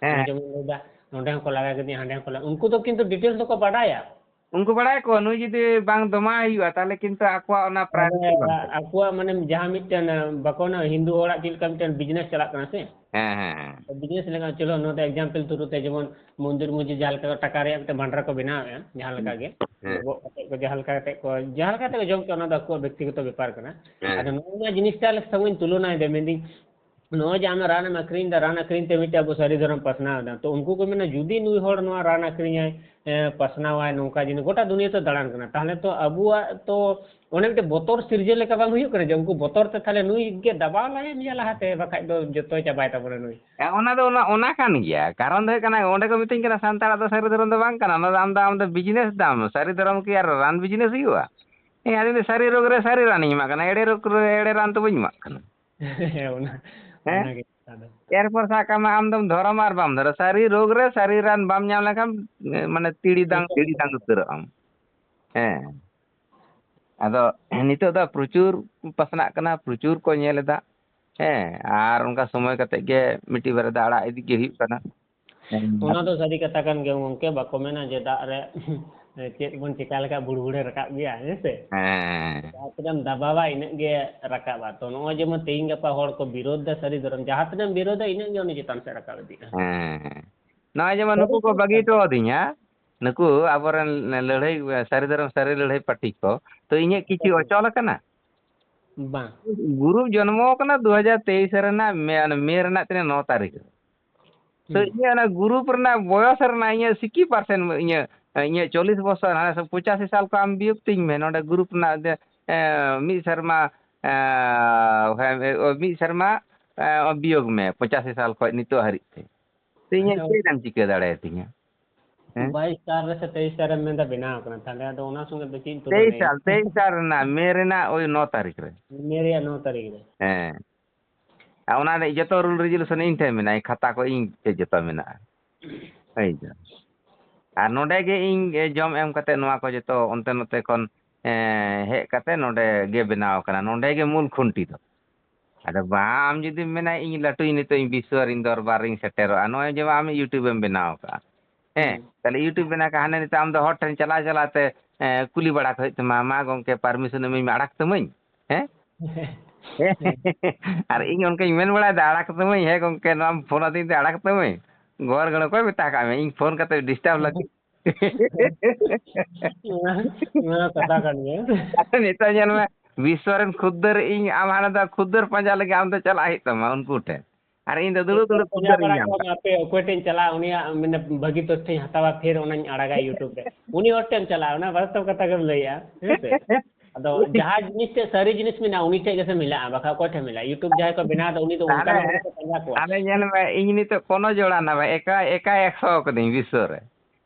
ᱦᱮᱸ᱾ ᱡᱮᱢᱚᱱ ᱞᱟᱹᱭ ᱫᱟ, ᱱᱚᱸᱰᱮ ᱦᱚᱸᱠᱚ ᱞᱟᱜᱟ ᱠᱤᱫᱤᱧᱟ, ᱦᱟᱸᱰᱮ ᱦᱚᱸᱠᱚ ᱞᱟᱜᱟ, ᱩᱱᱠᱩ ᱫᱚ ᱠᱤᱱᱛᱩ details ᱫᱚᱠᱚ ᱵᱟᱰᱟᱭᱟ᱾ ᱩᱱᱠᱩ ᱵᱟᱲᱟᱭᱟᱠᱚ ᱱᱩᱭ ᱡᱩᱫᱤ ᱵᱟᱝ ᱫᱚᱢᱟᱭ ᱦᱩᱭᱩᱜᱼᱟ, ᱛᱟᱦᱚᱞᱮ ᱠᱤᱱᱛᱩ ᱟᱠᱚᱣᱟᱜ ᱚᱱᱟ ᱯᱨᱟᱭᱵᱷᱮᱥᱤ ᱵᱟᱝ ᱛᱟᱦᱮᱸ᱾ ᱟᱠᱚᱣᱟᱜ ᱢᱟᱱᱮ ᱡᱟᱦᱟᱸ ᱢᱤᱫᱴᱮᱱ ᱵᱟᱠᱚ ᱚᱱᱟ ᱦᱤᱱᱫᱩ ᱦᱚᱲᱟᱜ ᱪᱮᱫ ᱞᱮᱠᱟ ᱢᱤᱫᱴᱮᱱ ᱵᱤᱡᱽᱱᱮᱥ ᱪᱟᱞᱟᱜ ᱠᱟᱱᱟ ᱥᱮ, ᱦᱮᱸ ᱦᱮᱸ ᱦᱮᱸ᱾ ᱵᱤᱡᱽᱱᱮᱥ ᱞᱮᱠᱟ ᱪᱚᱞᱚ ᱱᱚᱣᱟ ᱫᱚ ᱮᱠᱡᱟᱢᱯᱮᱞ ᱛᱩᱨᱩ ᱛᱮ ᱡᱮᱢᱚᱱ ᱢᱚᱱᱫᱤᱨ ᱢᱚᱥᱡᱤᱫ ᱡᱟᱦᱟᱸ ᱞᱮᱠᱟ ᱴᱟᱠᱟ ᱨᱮᱭᱟᱜ ᱢᱤᱫᱴᱮᱱ ᱵᱷᱟᱱᱰᱟᱨ ᱠᱚ ᱵᱮᱱᱟᱣᱮᱫᱼᱟ, ᱡᱟᱦᱟᱸ ᱞᱮᱠᱟ ᱜᱮ ᱦᱮᱸ᱾ ᱜᱚᱜ ᱠᱟᱛᱮ ᱠᱚ ᱡᱟᱦᱟᱸ ᱞᱮᱠᱟ ᱠᱟᱛᱮ ᱠᱚ ᱡᱚᱢ ᱠᱮᱫ ᱚᱱᱟ ᱫᱚ ᱟᱠᱚᱣᱟᱜ ᱵᱮᱠᱛᱤᱜᱚᱛᱚ ᱵᱮᱯᱟᱨ ᱠᱟᱱᱟ᱾ ᱦᱮᱸ᱾ ᱟᱫᱚ ᱱᱚᱜᱼᱚᱭ ᱡᱤᱱᱤᱥᱴᱟ ᱥᱚᱸᱜᱮᱧ ᱛᱩᱞᱚᱱᱟᱭ ᱫᱟ, ᱢᱮᱱᱫᱟᱹᱧ ᱱᱚᱜᱼᱚᱭ ᱡᱮ ᱟᱢ ᱨᱟᱱ ᱮᱢ ᱟᱹᱠᱷᱨᱤᱧ ᱫᱟ, ᱨᱟᱱ ᱟᱹᱠᱷᱨᱤᱧ ᱛᱮ ᱢᱤᱫᱴᱮᱡ ᱟᱵᱚ ᱥᱟᱹᱨᱤ ᱫᱷᱚᱨᱚᱢ ᱯᱟᱥᱱᱟᱣ ᱮᱫᱟ, ᱛᱚ ᱩᱱᱠᱩ ᱠᱚ ᱢᱮᱱᱟ ᱡᱩᱫᱤ ᱱᱩᱭ ᱦᱚᱲ ᱱᱚᱣᱟ ᱨᱟᱱ ᱟᱹᱠᱷᱨᱤᱧᱟᱭ, ᱮ, ᱯᱟᱥᱱᱟᱣᱟᱭ, ᱱᱚᱝᱠᱟ ᱡᱤᱱᱤᱥ ᱜᱚᱴᱟ ᱫᱩᱱᱤᱭᱟᱹ ᱛᱚ ᱫᱟᱬᱟᱱ ᱠᱟᱱᱟ, ᱛᱟᱦᱚᱞᱮ ᱛᱚ ᱟᱵᱚᱣᱟᱜ ᱛᱚ ᱚᱱᱮ ᱢᱤᱫᱴᱮᱡ ᱵᱚᱛᱚᱨ ᱥᱤᱨᱡᱟᱹᱣ ᱞᱮᱠᱟ ᱵᱟᱝ ᱦᱩᱭᱩᱜ ᱠᱟᱱᱟ ᱡᱮ ᱩᱱᱠᱩ ᱵᱚᱛᱚᱨ ᱛᱮ ᱛᱟᱦᱚᱞᱮ ᱱᱩᱭ ᱜᱮ ᱫᱟᱵᱟᱣ ᱞᱟᱜᱟᱭ ᱢᱮᱭᱟ ᱞᱟᱦᱟᱛᱮ, ᱵᱟᱠᱷᱟᱡ ᱫᱚ ᱡᱚᱛᱚᱭ ᱪᱟᱵᱟᱭ ᱛᱟᱵᱚᱱᱟ ᱱᱩᱭ? ᱦᱮᱸ, ᱚᱱᱟ ᱫᱚ ᱚᱱᱟ, ᱚᱱᱟ ᱠᱟᱱ ᱜᱮᱭᱟ᱾ ᱠᱟᱨᱚᱱ ᱫᱚ ᱦᱩᱭᱩᱜ ᱠᱟᱱᱟ, ᱚᱸᱰᱮ ᱠᱚ ᱢᱤᱛᱟᱹᱧ ᱠᱟᱱᱟ ᱥᱟᱱᱛᱟᱲᱟᱜ ᱫᱚ ᱥᱟᱹᱨᱤ ᱫᱷᱚᱨᱚᱢ ᱫᱚ ᱵᱟᱝ ᱠᱟᱱᱟ, ᱚᱱᱟ ᱫᱚ ᱟᱢ ᱫᱚ, ᱟᱢ ᱫᱚ ᱵᱤᱡᱽᱱᱮᱥ ᱫᱟᱢ, ᱥᱟᱹᱨᱤ ᱫᱷᱚᱨᱚᱢ ᱠᱤ ᱟᱨ ᱨᱟᱱ ᱵᱤᱡᱽᱱᱮᱥ ᱦᱩᱭᱩᱜᱼᱟ? ᱦᱮᱸ, ᱟᱫᱚ ᱥᱟᱹᱨᱤ ᱨᱳᱜᱽ ᱨᱮ ᱥᱟᱹᱨᱤ ᱨᱟᱱᱤᱧ ᱮᱢᱟᱜ ᱠᱟᱱᱟ, ᱮᱲᱮ ᱨᱳᱜᱽ ᱨᱮ ᱮᱲᱮ ᱨᱟᱱ ᱫᱚ ᱵᱟᱹᱧ ᱮᱢᱟᱜ ᱠᱟᱱᱟ᱾ ᱦᱮᱸ, ᱚᱱᱟ ᱦᱮᱸ? ᱚᱱᱟᱜᱮ ᱠᱟᱛᱷᱟ ᱫᱚ᱾ ᱮᱨᱯᱚᱨ ᱥᱟᱵ ᱠᱟᱜ ᱢᱮ, ᱟᱢ ᱫᱚᱢ ᱫᱷᱚᱨᱚᱢ ᱟᱨ ᱵᱟᱢ ᱫᱷᱚᱨᱚᱢ, ᱥᱟᱹᱨᱤ ᱨᱳᱜᱽ ᱨᱮ ᱥᱟᱹᱨᱤ ᱨᱟᱱ ᱵᱟᱢ ᱧᱟᱢ ᱞᱮᱠᱷᱟᱱ, ᱢᱟᱱᱮ ᱛᱤᱲᱤ ᱫᱟᱝ, ᱛᱤᱲᱤ ᱫᱟᱝ ᱩᱛᱟᱹᱨᱚᱜ ᱟᱢ᱾ ᱦᱮᱸ᱾ ᱟᱫᱚ ᱱᱤᱛᱚᱜ ᱫᱚ ᱯᱨᱚᱪᱩᱨ ᱯᱟᱥᱱᱟᱜ ᱠᱟᱱᱟ, ᱯᱨᱚᱪᱩᱨ ᱠᱚ ᱧᱮᱞ ᱮᱫᱟ᱾ ᱦᱮᱸ, ᱟᱨ ᱚᱱᱠᱟ ᱥᱚᱢᱚᱭ ᱠᱟᱛᱮ ᱜᱮ ᱢᱤᱫᱴᱤᱡ ᱵᱟᱨᱭᱟ ᱫᱚ ᱟᱲᱟᱜ ᱤᱫᱤ ᱜᱮ ᱦᱩᱭᱩᱜ ᱠᱟᱱᱟ᱾ ᱦᱮᱸ᱾ ᱚᱱᱟ ᱫᱚ ᱥᱟᱹᱨᱤ ᱠᱟᱛᱷᱟ ᱠᱟᱱ ᱜᱮᱭᱟ ᱜᱚᱝᱠᱮ, ᱵᱟᱠᱚ ᱢᱮᱱᱟ ᱡᱮ ᱫᱟᱜ ᱨᱮ ᱪᱮᱫ ᱵᱚᱱ ᱪᱮᱠᱟ ᱞᱮᱠᱷᱟᱡ ᱵᱩᱲᱵᱩᱲᱮ ᱨᱟᱠᱟᱵ ᱜᱮᱭᱟ, ᱦᱮᱸ ᱥᱮ? ᱦᱮᱸ᱾ ᱡᱟᱦᱟᱸ ᱛᱤᱱᱟᱹᱜ ᱮᱢ ᱫᱟᱵᱟᱣᱟ ᱤᱱᱟᱹᱜ ᱜᱮ ᱨᱟᱠᱟᱵᱼᱟ᱾ ᱛᱚ ᱱᱚᱜᱼᱚᱭ ᱡᱮᱢᱚᱱ ᱛᱮᱦᱤᱧ ᱜᱟᱯᱟ ᱦᱚᱲ ᱠᱚ ᱵᱤᱨᱳᱫᱷ ᱫᱟ ᱥᱟᱹᱨᱤ ᱫᱷᱚᱨᱚᱢ, ᱡᱟᱦᱟᱸ ᱛᱤᱱᱟᱹᱜ ᱮᱢ ᱵᱤᱨᱳᱫᱷᱟ ᱤᱱᱟᱹᱜ ᱜᱮ ᱩᱱᱤ ᱪᱮᱛᱟᱱ ᱥᱮᱫ ᱨᱟᱠᱟᱵ ᱤᱫᱤᱜᱼᱟ᱾ ᱦᱮᱸ᱾ ᱱᱚᱜᱼᱚᱭ ᱡᱮᱢᱚᱱ ᱱᱩᱠᱩ ᱠᱚ ᱵᱟᱹᱜᱤ ᱦᱚᱴᱚ ᱟᱹᱫᱤᱧᱟ, ᱱᱩᱠᱩ ᱟᱵᱚᱨᱮᱱ ᱞᱟᱹᱲᱦᱟᱹᱭ, ᱥᱟᱹᱨᱤ ᱫᱷᱚᱨᱚᱢ ᱥᱟᱹᱨᱤ ᱞᱟᱹᱲᱦᱟᱹᱭ ᱯᱟᱹᱴᱤ ᱠᱚ, ᱛᱚ ᱤᱧᱟᱹᱜ ᱠᱤᱪᱷᱩ ᱚᱪᱚᱞ ᱟᱠᱟᱱᱟ? ᱵᱟᱝ᱾ ᱜᱩᱨᱩ ᱡᱚᱱᱢᱚ ᱟᱠᱟᱱᱟ ᱫᱩ ᱦᱟᱡᱟᱨ ᱛᱮᱭᱤᱥ ᱨᱮᱱᱟᱜ ᱢᱮ, ᱢᱮ ᱨᱮᱱᱟᱜ ᱛᱤᱱᱟᱹᱜ, ᱱᱚ ᱛᱟᱹᱨᱤᱠᱷ ᱨᱮ᱾ ᱛᱚ ᱦᱩᱸ᱾ ᱤᱧᱟᱹᱜ ᱚᱱᱟ ᱜᱩᱨᱩᱯ ᱨᱮᱱᱟᱜ ᱵᱚᱭᱚᱥ ᱨᱮᱱᱟᱜ ᱤᱧᱟᱹᱜ ᱥᱤᱠᱤ ᱯᱟᱨᱥᱮᱱᱴ, ᱤᱧᱟᱹᱜ, ᱤᱧᱟᱹᱜ ᱪᱚᱞᱞᱤᱥ ᱵᱚᱪᱷᱚᱨ, ᱦᱟᱱᱮ ᱯᱚᱸᱪᱟᱥᱤ ᱥᱟᱞ ᱠᱚ ᱟᱢ ᱵᱤᱭᱳᱜᱽ ᱛᱤᱧ ᱢᱮ, ᱱᱚᱰᱮ ᱜᱩᱨᱩᱯ ᱨᱮᱱᱟᱜ ᱡᱮ, ᱮ, ᱢᱤᱫ ᱥᱮᱨᱢᱟ, ᱮ, ᱦᱮᱸ, ᱢᱤᱫ ᱥᱮᱨᱢᱟ, ᱮ, ᱵᱤᱭᱳᱜᱽ ᱢᱮ ᱯᱚᱸᱪᱟᱥᱤ ᱥᱟᱞ ᱠᱷᱚᱡ ᱱᱤᱛᱚᱜ ᱦᱟᱹᱨᱤᱡ ᱛᱮ᱾ ᱛᱚ ᱤᱧᱟᱹᱜ ᱟᱪᱪᱷᱟ᱾ ᱪᱮᱫ ᱮᱢ ᱪᱤᱠᱟᱹ ᱫᱟᱲᱮᱭᱟᱛᱤᱧᱟ? ᱦᱮᱸ? ᱵᱟᱭᱤᱥ ᱥᱟᱞ ᱨᱮ ᱥᱮ ᱛᱮᱭᱤᱥ ᱥᱟᱞ ᱨᱮ ᱢᱮᱱᱫᱟ ᱵᱮᱱᱟᱣ ᱠᱟᱱᱟ, ᱛᱟᱦᱞᱮ ᱟᱫᱚ ᱚᱱᱟ ᱥᱚᱸᱜᱮ ᱫᱚ ᱪᱮᱫ ᱤᱧ ᱛᱩᱞᱟᱹ ᱛᱮᱭᱤᱥ ᱞᱟᱹᱭᱟ? ᱥᱟᱞ, ᱛᱮᱭᱤᱥ ᱥᱟᱞ ᱨᱮᱱᱟᱜ ᱢᱮ ᱨᱮᱱᱟᱜ ᱳᱭ ᱱᱚ ᱛᱟᱹᱨᱤᱠᱷ ᱨᱮ᱾ ᱢᱮ ᱨᱮᱭᱟᱜ ᱱᱚ ᱛᱟᱹᱨᱤᱠᱷ ᱨᱮ᱾ ᱦᱮᱸ᱾ ᱟᱨ ᱚᱱᱟ ᱨᱮ ᱡᱚᱛᱚ ᱨᱩᱞ ᱨᱮᱡᱩᱞᱮᱥᱚᱱ ᱤᱧ ᱴᱷᱮᱱ ᱢᱮᱱᱟᱜᱼᱟ, ᱠᱷᱟᱛᱟ ᱠᱚ ᱤᱧ ᱴᱷᱮᱱ ᱡᱚᱛᱚ ᱢᱮᱱᱟᱜᱼᱟ᱾ ᱦᱳᱭ ᱛᱚ᱾ ᱟᱨ ᱱᱚᱰᱮ ᱜᱮ ᱤᱧ ᱡᱚᱢ ᱮᱢ ᱠᱟᱛᱮ ᱱᱚᱣᱟ ᱠᱚ ᱡᱚᱛᱚ ᱚᱱᱛᱮ ᱱᱚᱛᱮ ᱠᱷᱚᱱ, ᱮᱸ, ᱦᱮᱡ ᱠᱟᱛᱮ ᱱᱚᱰᱮ ᱜᱮ ᱵᱮᱱᱟᱣ ᱠᱟᱱᱟ, ᱱᱚᱰᱮ ᱜᱮ ᱢᱩᱞ ᱠᱷᱩᱱᱴᱤ ᱫᱚ᱾ ᱟᱫᱚ ᱵᱟᱝ, ᱟᱢ ᱡᱩᱫᱤᱢ ᱢᱮᱱᱟ ᱤᱧ ᱞᱟᱹᱴᱩᱧ, ᱱᱤᱛᱚᱜ ᱤᱧ ᱵᱤᱥᱥᱚ ᱨᱤᱧ ᱫᱚᱨᱵᱟᱨ ᱨᱤᱧ ᱥᱮᱴᱮᱨᱚᱜᱼᱟ, ᱱᱚᱜᱼᱚᱭ ᱡᱮ ᱟᱢ YouTube ᱮᱢ ᱵᱮᱱᱟᱣ ᱠᱟᱜᱼᱟ, ᱦᱮᱸ᱾ ᱛᱟᱦᱞᱮ YouTube ᱵᱮᱱᱟᱣ ᱠᱟᱜ, ᱦᱟᱱᱮ ᱱᱤᱛᱚᱜ ᱟᱢ ᱫᱚ ᱦᱚᱲ ᱴᱷᱮᱱ ᱪᱟᱞᱟᱣ ᱪᱟᱞᱟᱣ ᱛᱮ, ᱮᱸ, ᱠᱩᱞᱤ ᱵᱟᱲᱟ ᱠᱚ ᱦᱩᱭᱩᱜ ᱛᱟᱢᱟ, "ᱢᱟ ᱜᱚᱝᱠᱮ, permission ᱤᱢᱟᱹᱧ ᱢᱮ, ᱟᱲᱟᱜᱽ ᱛᱟᱹᱢᱟᱹᱧ?" ᱦᱮᱸ? ᱟᱨ ᱤᱧ ᱚᱱᱠᱟᱧ ᱢᱮᱱ ᱵᱟᱲᱟᱭᱮᱫᱟ, "ᱟᱲᱟᱜᱽ ᱛᱟᱹᱢᱟᱹᱧ, ᱦᱮᱸ ᱜᱚᱝᱠᱮ, ᱱᱚᱣᱟᱢ ᱯᱷᱳᱱ ᱟᱹᱫᱤᱧ ᱛᱮ ᱟᱲᱟᱜᱽ ᱛᱟᱹᱢᱟᱹᱧ?" ᱜᱚᱲ ᱜᱚᱲᱚ ᱚᱠᱚᱭ ᱢᱮᱛᱟ ᱠᱟᱜ ᱢᱮ ᱤᱧ ᱯᱷᱳᱱ ᱠᱟᱛᱮ disturb ᱞᱟᱹᱜᱤᱫ? ᱚᱱᱟ, ᱚᱱᱟ ᱠᱟᱛᱷᱟ ᱠᱟᱱ ᱜᱮᱭᱟ᱾ ᱟᱪᱪᱷᱟ, ᱱᱤᱛᱚᱜ ᱧᱮᱞ ᱢᱮ, ᱵᱤᱥᱥᱚ ᱨᱮᱱ ᱠᱷᱩᱫᱽᱫᱟᱹᱨ, ᱤᱧ ᱟᱢ ᱦᱟᱱᱟ ᱫᱚ ᱠᱷᱩᱫᱽᱫᱟᱹᱨ ᱯᱟᱸᱡᱟ ᱞᱟᱹᱜᱤᱫ ᱟᱢ ᱫᱚ ᱪᱟᱞᱟᱜ ᱦᱩᱭᱩᱜ ᱛᱟᱢᱟ ᱩᱱᱠᱩ ᱴᱷᱮᱱ᱾ ᱟᱨ ᱤᱧ ᱫᱚ ᱫᱩᱲᱩᱵ ᱫᱩᱲᱩᱵ ᱯᱟᱸᱡᱟ ᱠᱷᱩᱫᱽᱫᱟᱹᱨ ᱤᱧ ᱵᱟᱲᱟ ᱧᱟᱢ ᱠᱚᱣᱟ, ᱠᱟᱫᱟ᱾ ᱟᱯᱮ ᱚᱠᱚᱭ ᱴᱷᱮᱱ ᱪᱟᱞᱟᱜ, ᱩᱱᱤᱭᱟᱜ ᱢᱟᱱᱮ ᱵᱷᱟᱹᱜᱤ ᱛᱚᱛᱛᱷᱚᱧ ᱦᱟᱛᱟᱣᱟ, ᱯᱷᱤᱨ ᱚᱱᱟᱧ ᱟᱲᱟᱜᱟ YouTube ᱨᱮ᱾ ᱩᱱᱤ ᱦᱚᱲ ᱴᱷᱮᱱ ᱪᱟᱞᱟᱜᱼᱟ, ᱚᱱᱟ ᱵᱟᱥᱛᱚᱵ ᱠᱟᱛᱷᱟ ᱜᱮᱢ ᱞᱟᱹᱭᱮᱜᱼᱟ, ᱦᱮᱸ ᱥᱮ? ᱟᱫᱚ ᱡᱟᱦᱟᱸ ᱡᱤᱱᱤᱥ ᱛᱮ ᱥᱟᱹᱨᱤ ᱡᱤᱱᱤᱥ ᱢᱮᱱᱟᱜᱼᱟ, ᱩᱱᱤ ᱴᱷᱮᱱ ᱜᱮᱥᱮ ᱢᱮᱞᱟᱜᱼᱟ, ᱵᱟᱠᱷᱟᱡ ᱚᱠᱚᱭ ᱴᱷᱮᱱ ᱢᱮᱞᱟᱜᱼᱟ? YouTube ᱡᱟᱦᱟᱸᱭ ᱠᱚ ᱵᱮᱱᱟᱣ ᱮᱫᱟ, ᱩᱱᱤ ᱫᱚ ᱚᱱᱠᱟᱱ ᱛᱟᱦᱞᱮ, ᱦᱚᱲ ᱜᱮᱠᱚ ᱯᱟᱸᱡᱟ ᱠᱚᱣᱟ᱾ ᱛᱟᱦᱞᱮ ᱧᱮᱞ ᱢᱮ, ᱤᱧ ᱱᱤᱛᱚᱜ ᱠᱳᱱᱳ ᱡᱚᱲᱟ ᱱᱟ ᱵᱟᱝ, ᱮᱠᱟ, ᱮᱠᱟ ᱮᱠᱥᱚ ᱠᱟᱹᱫᱟᱹᱧ ᱵᱤᱥᱥᱚ ᱨᱮ᱾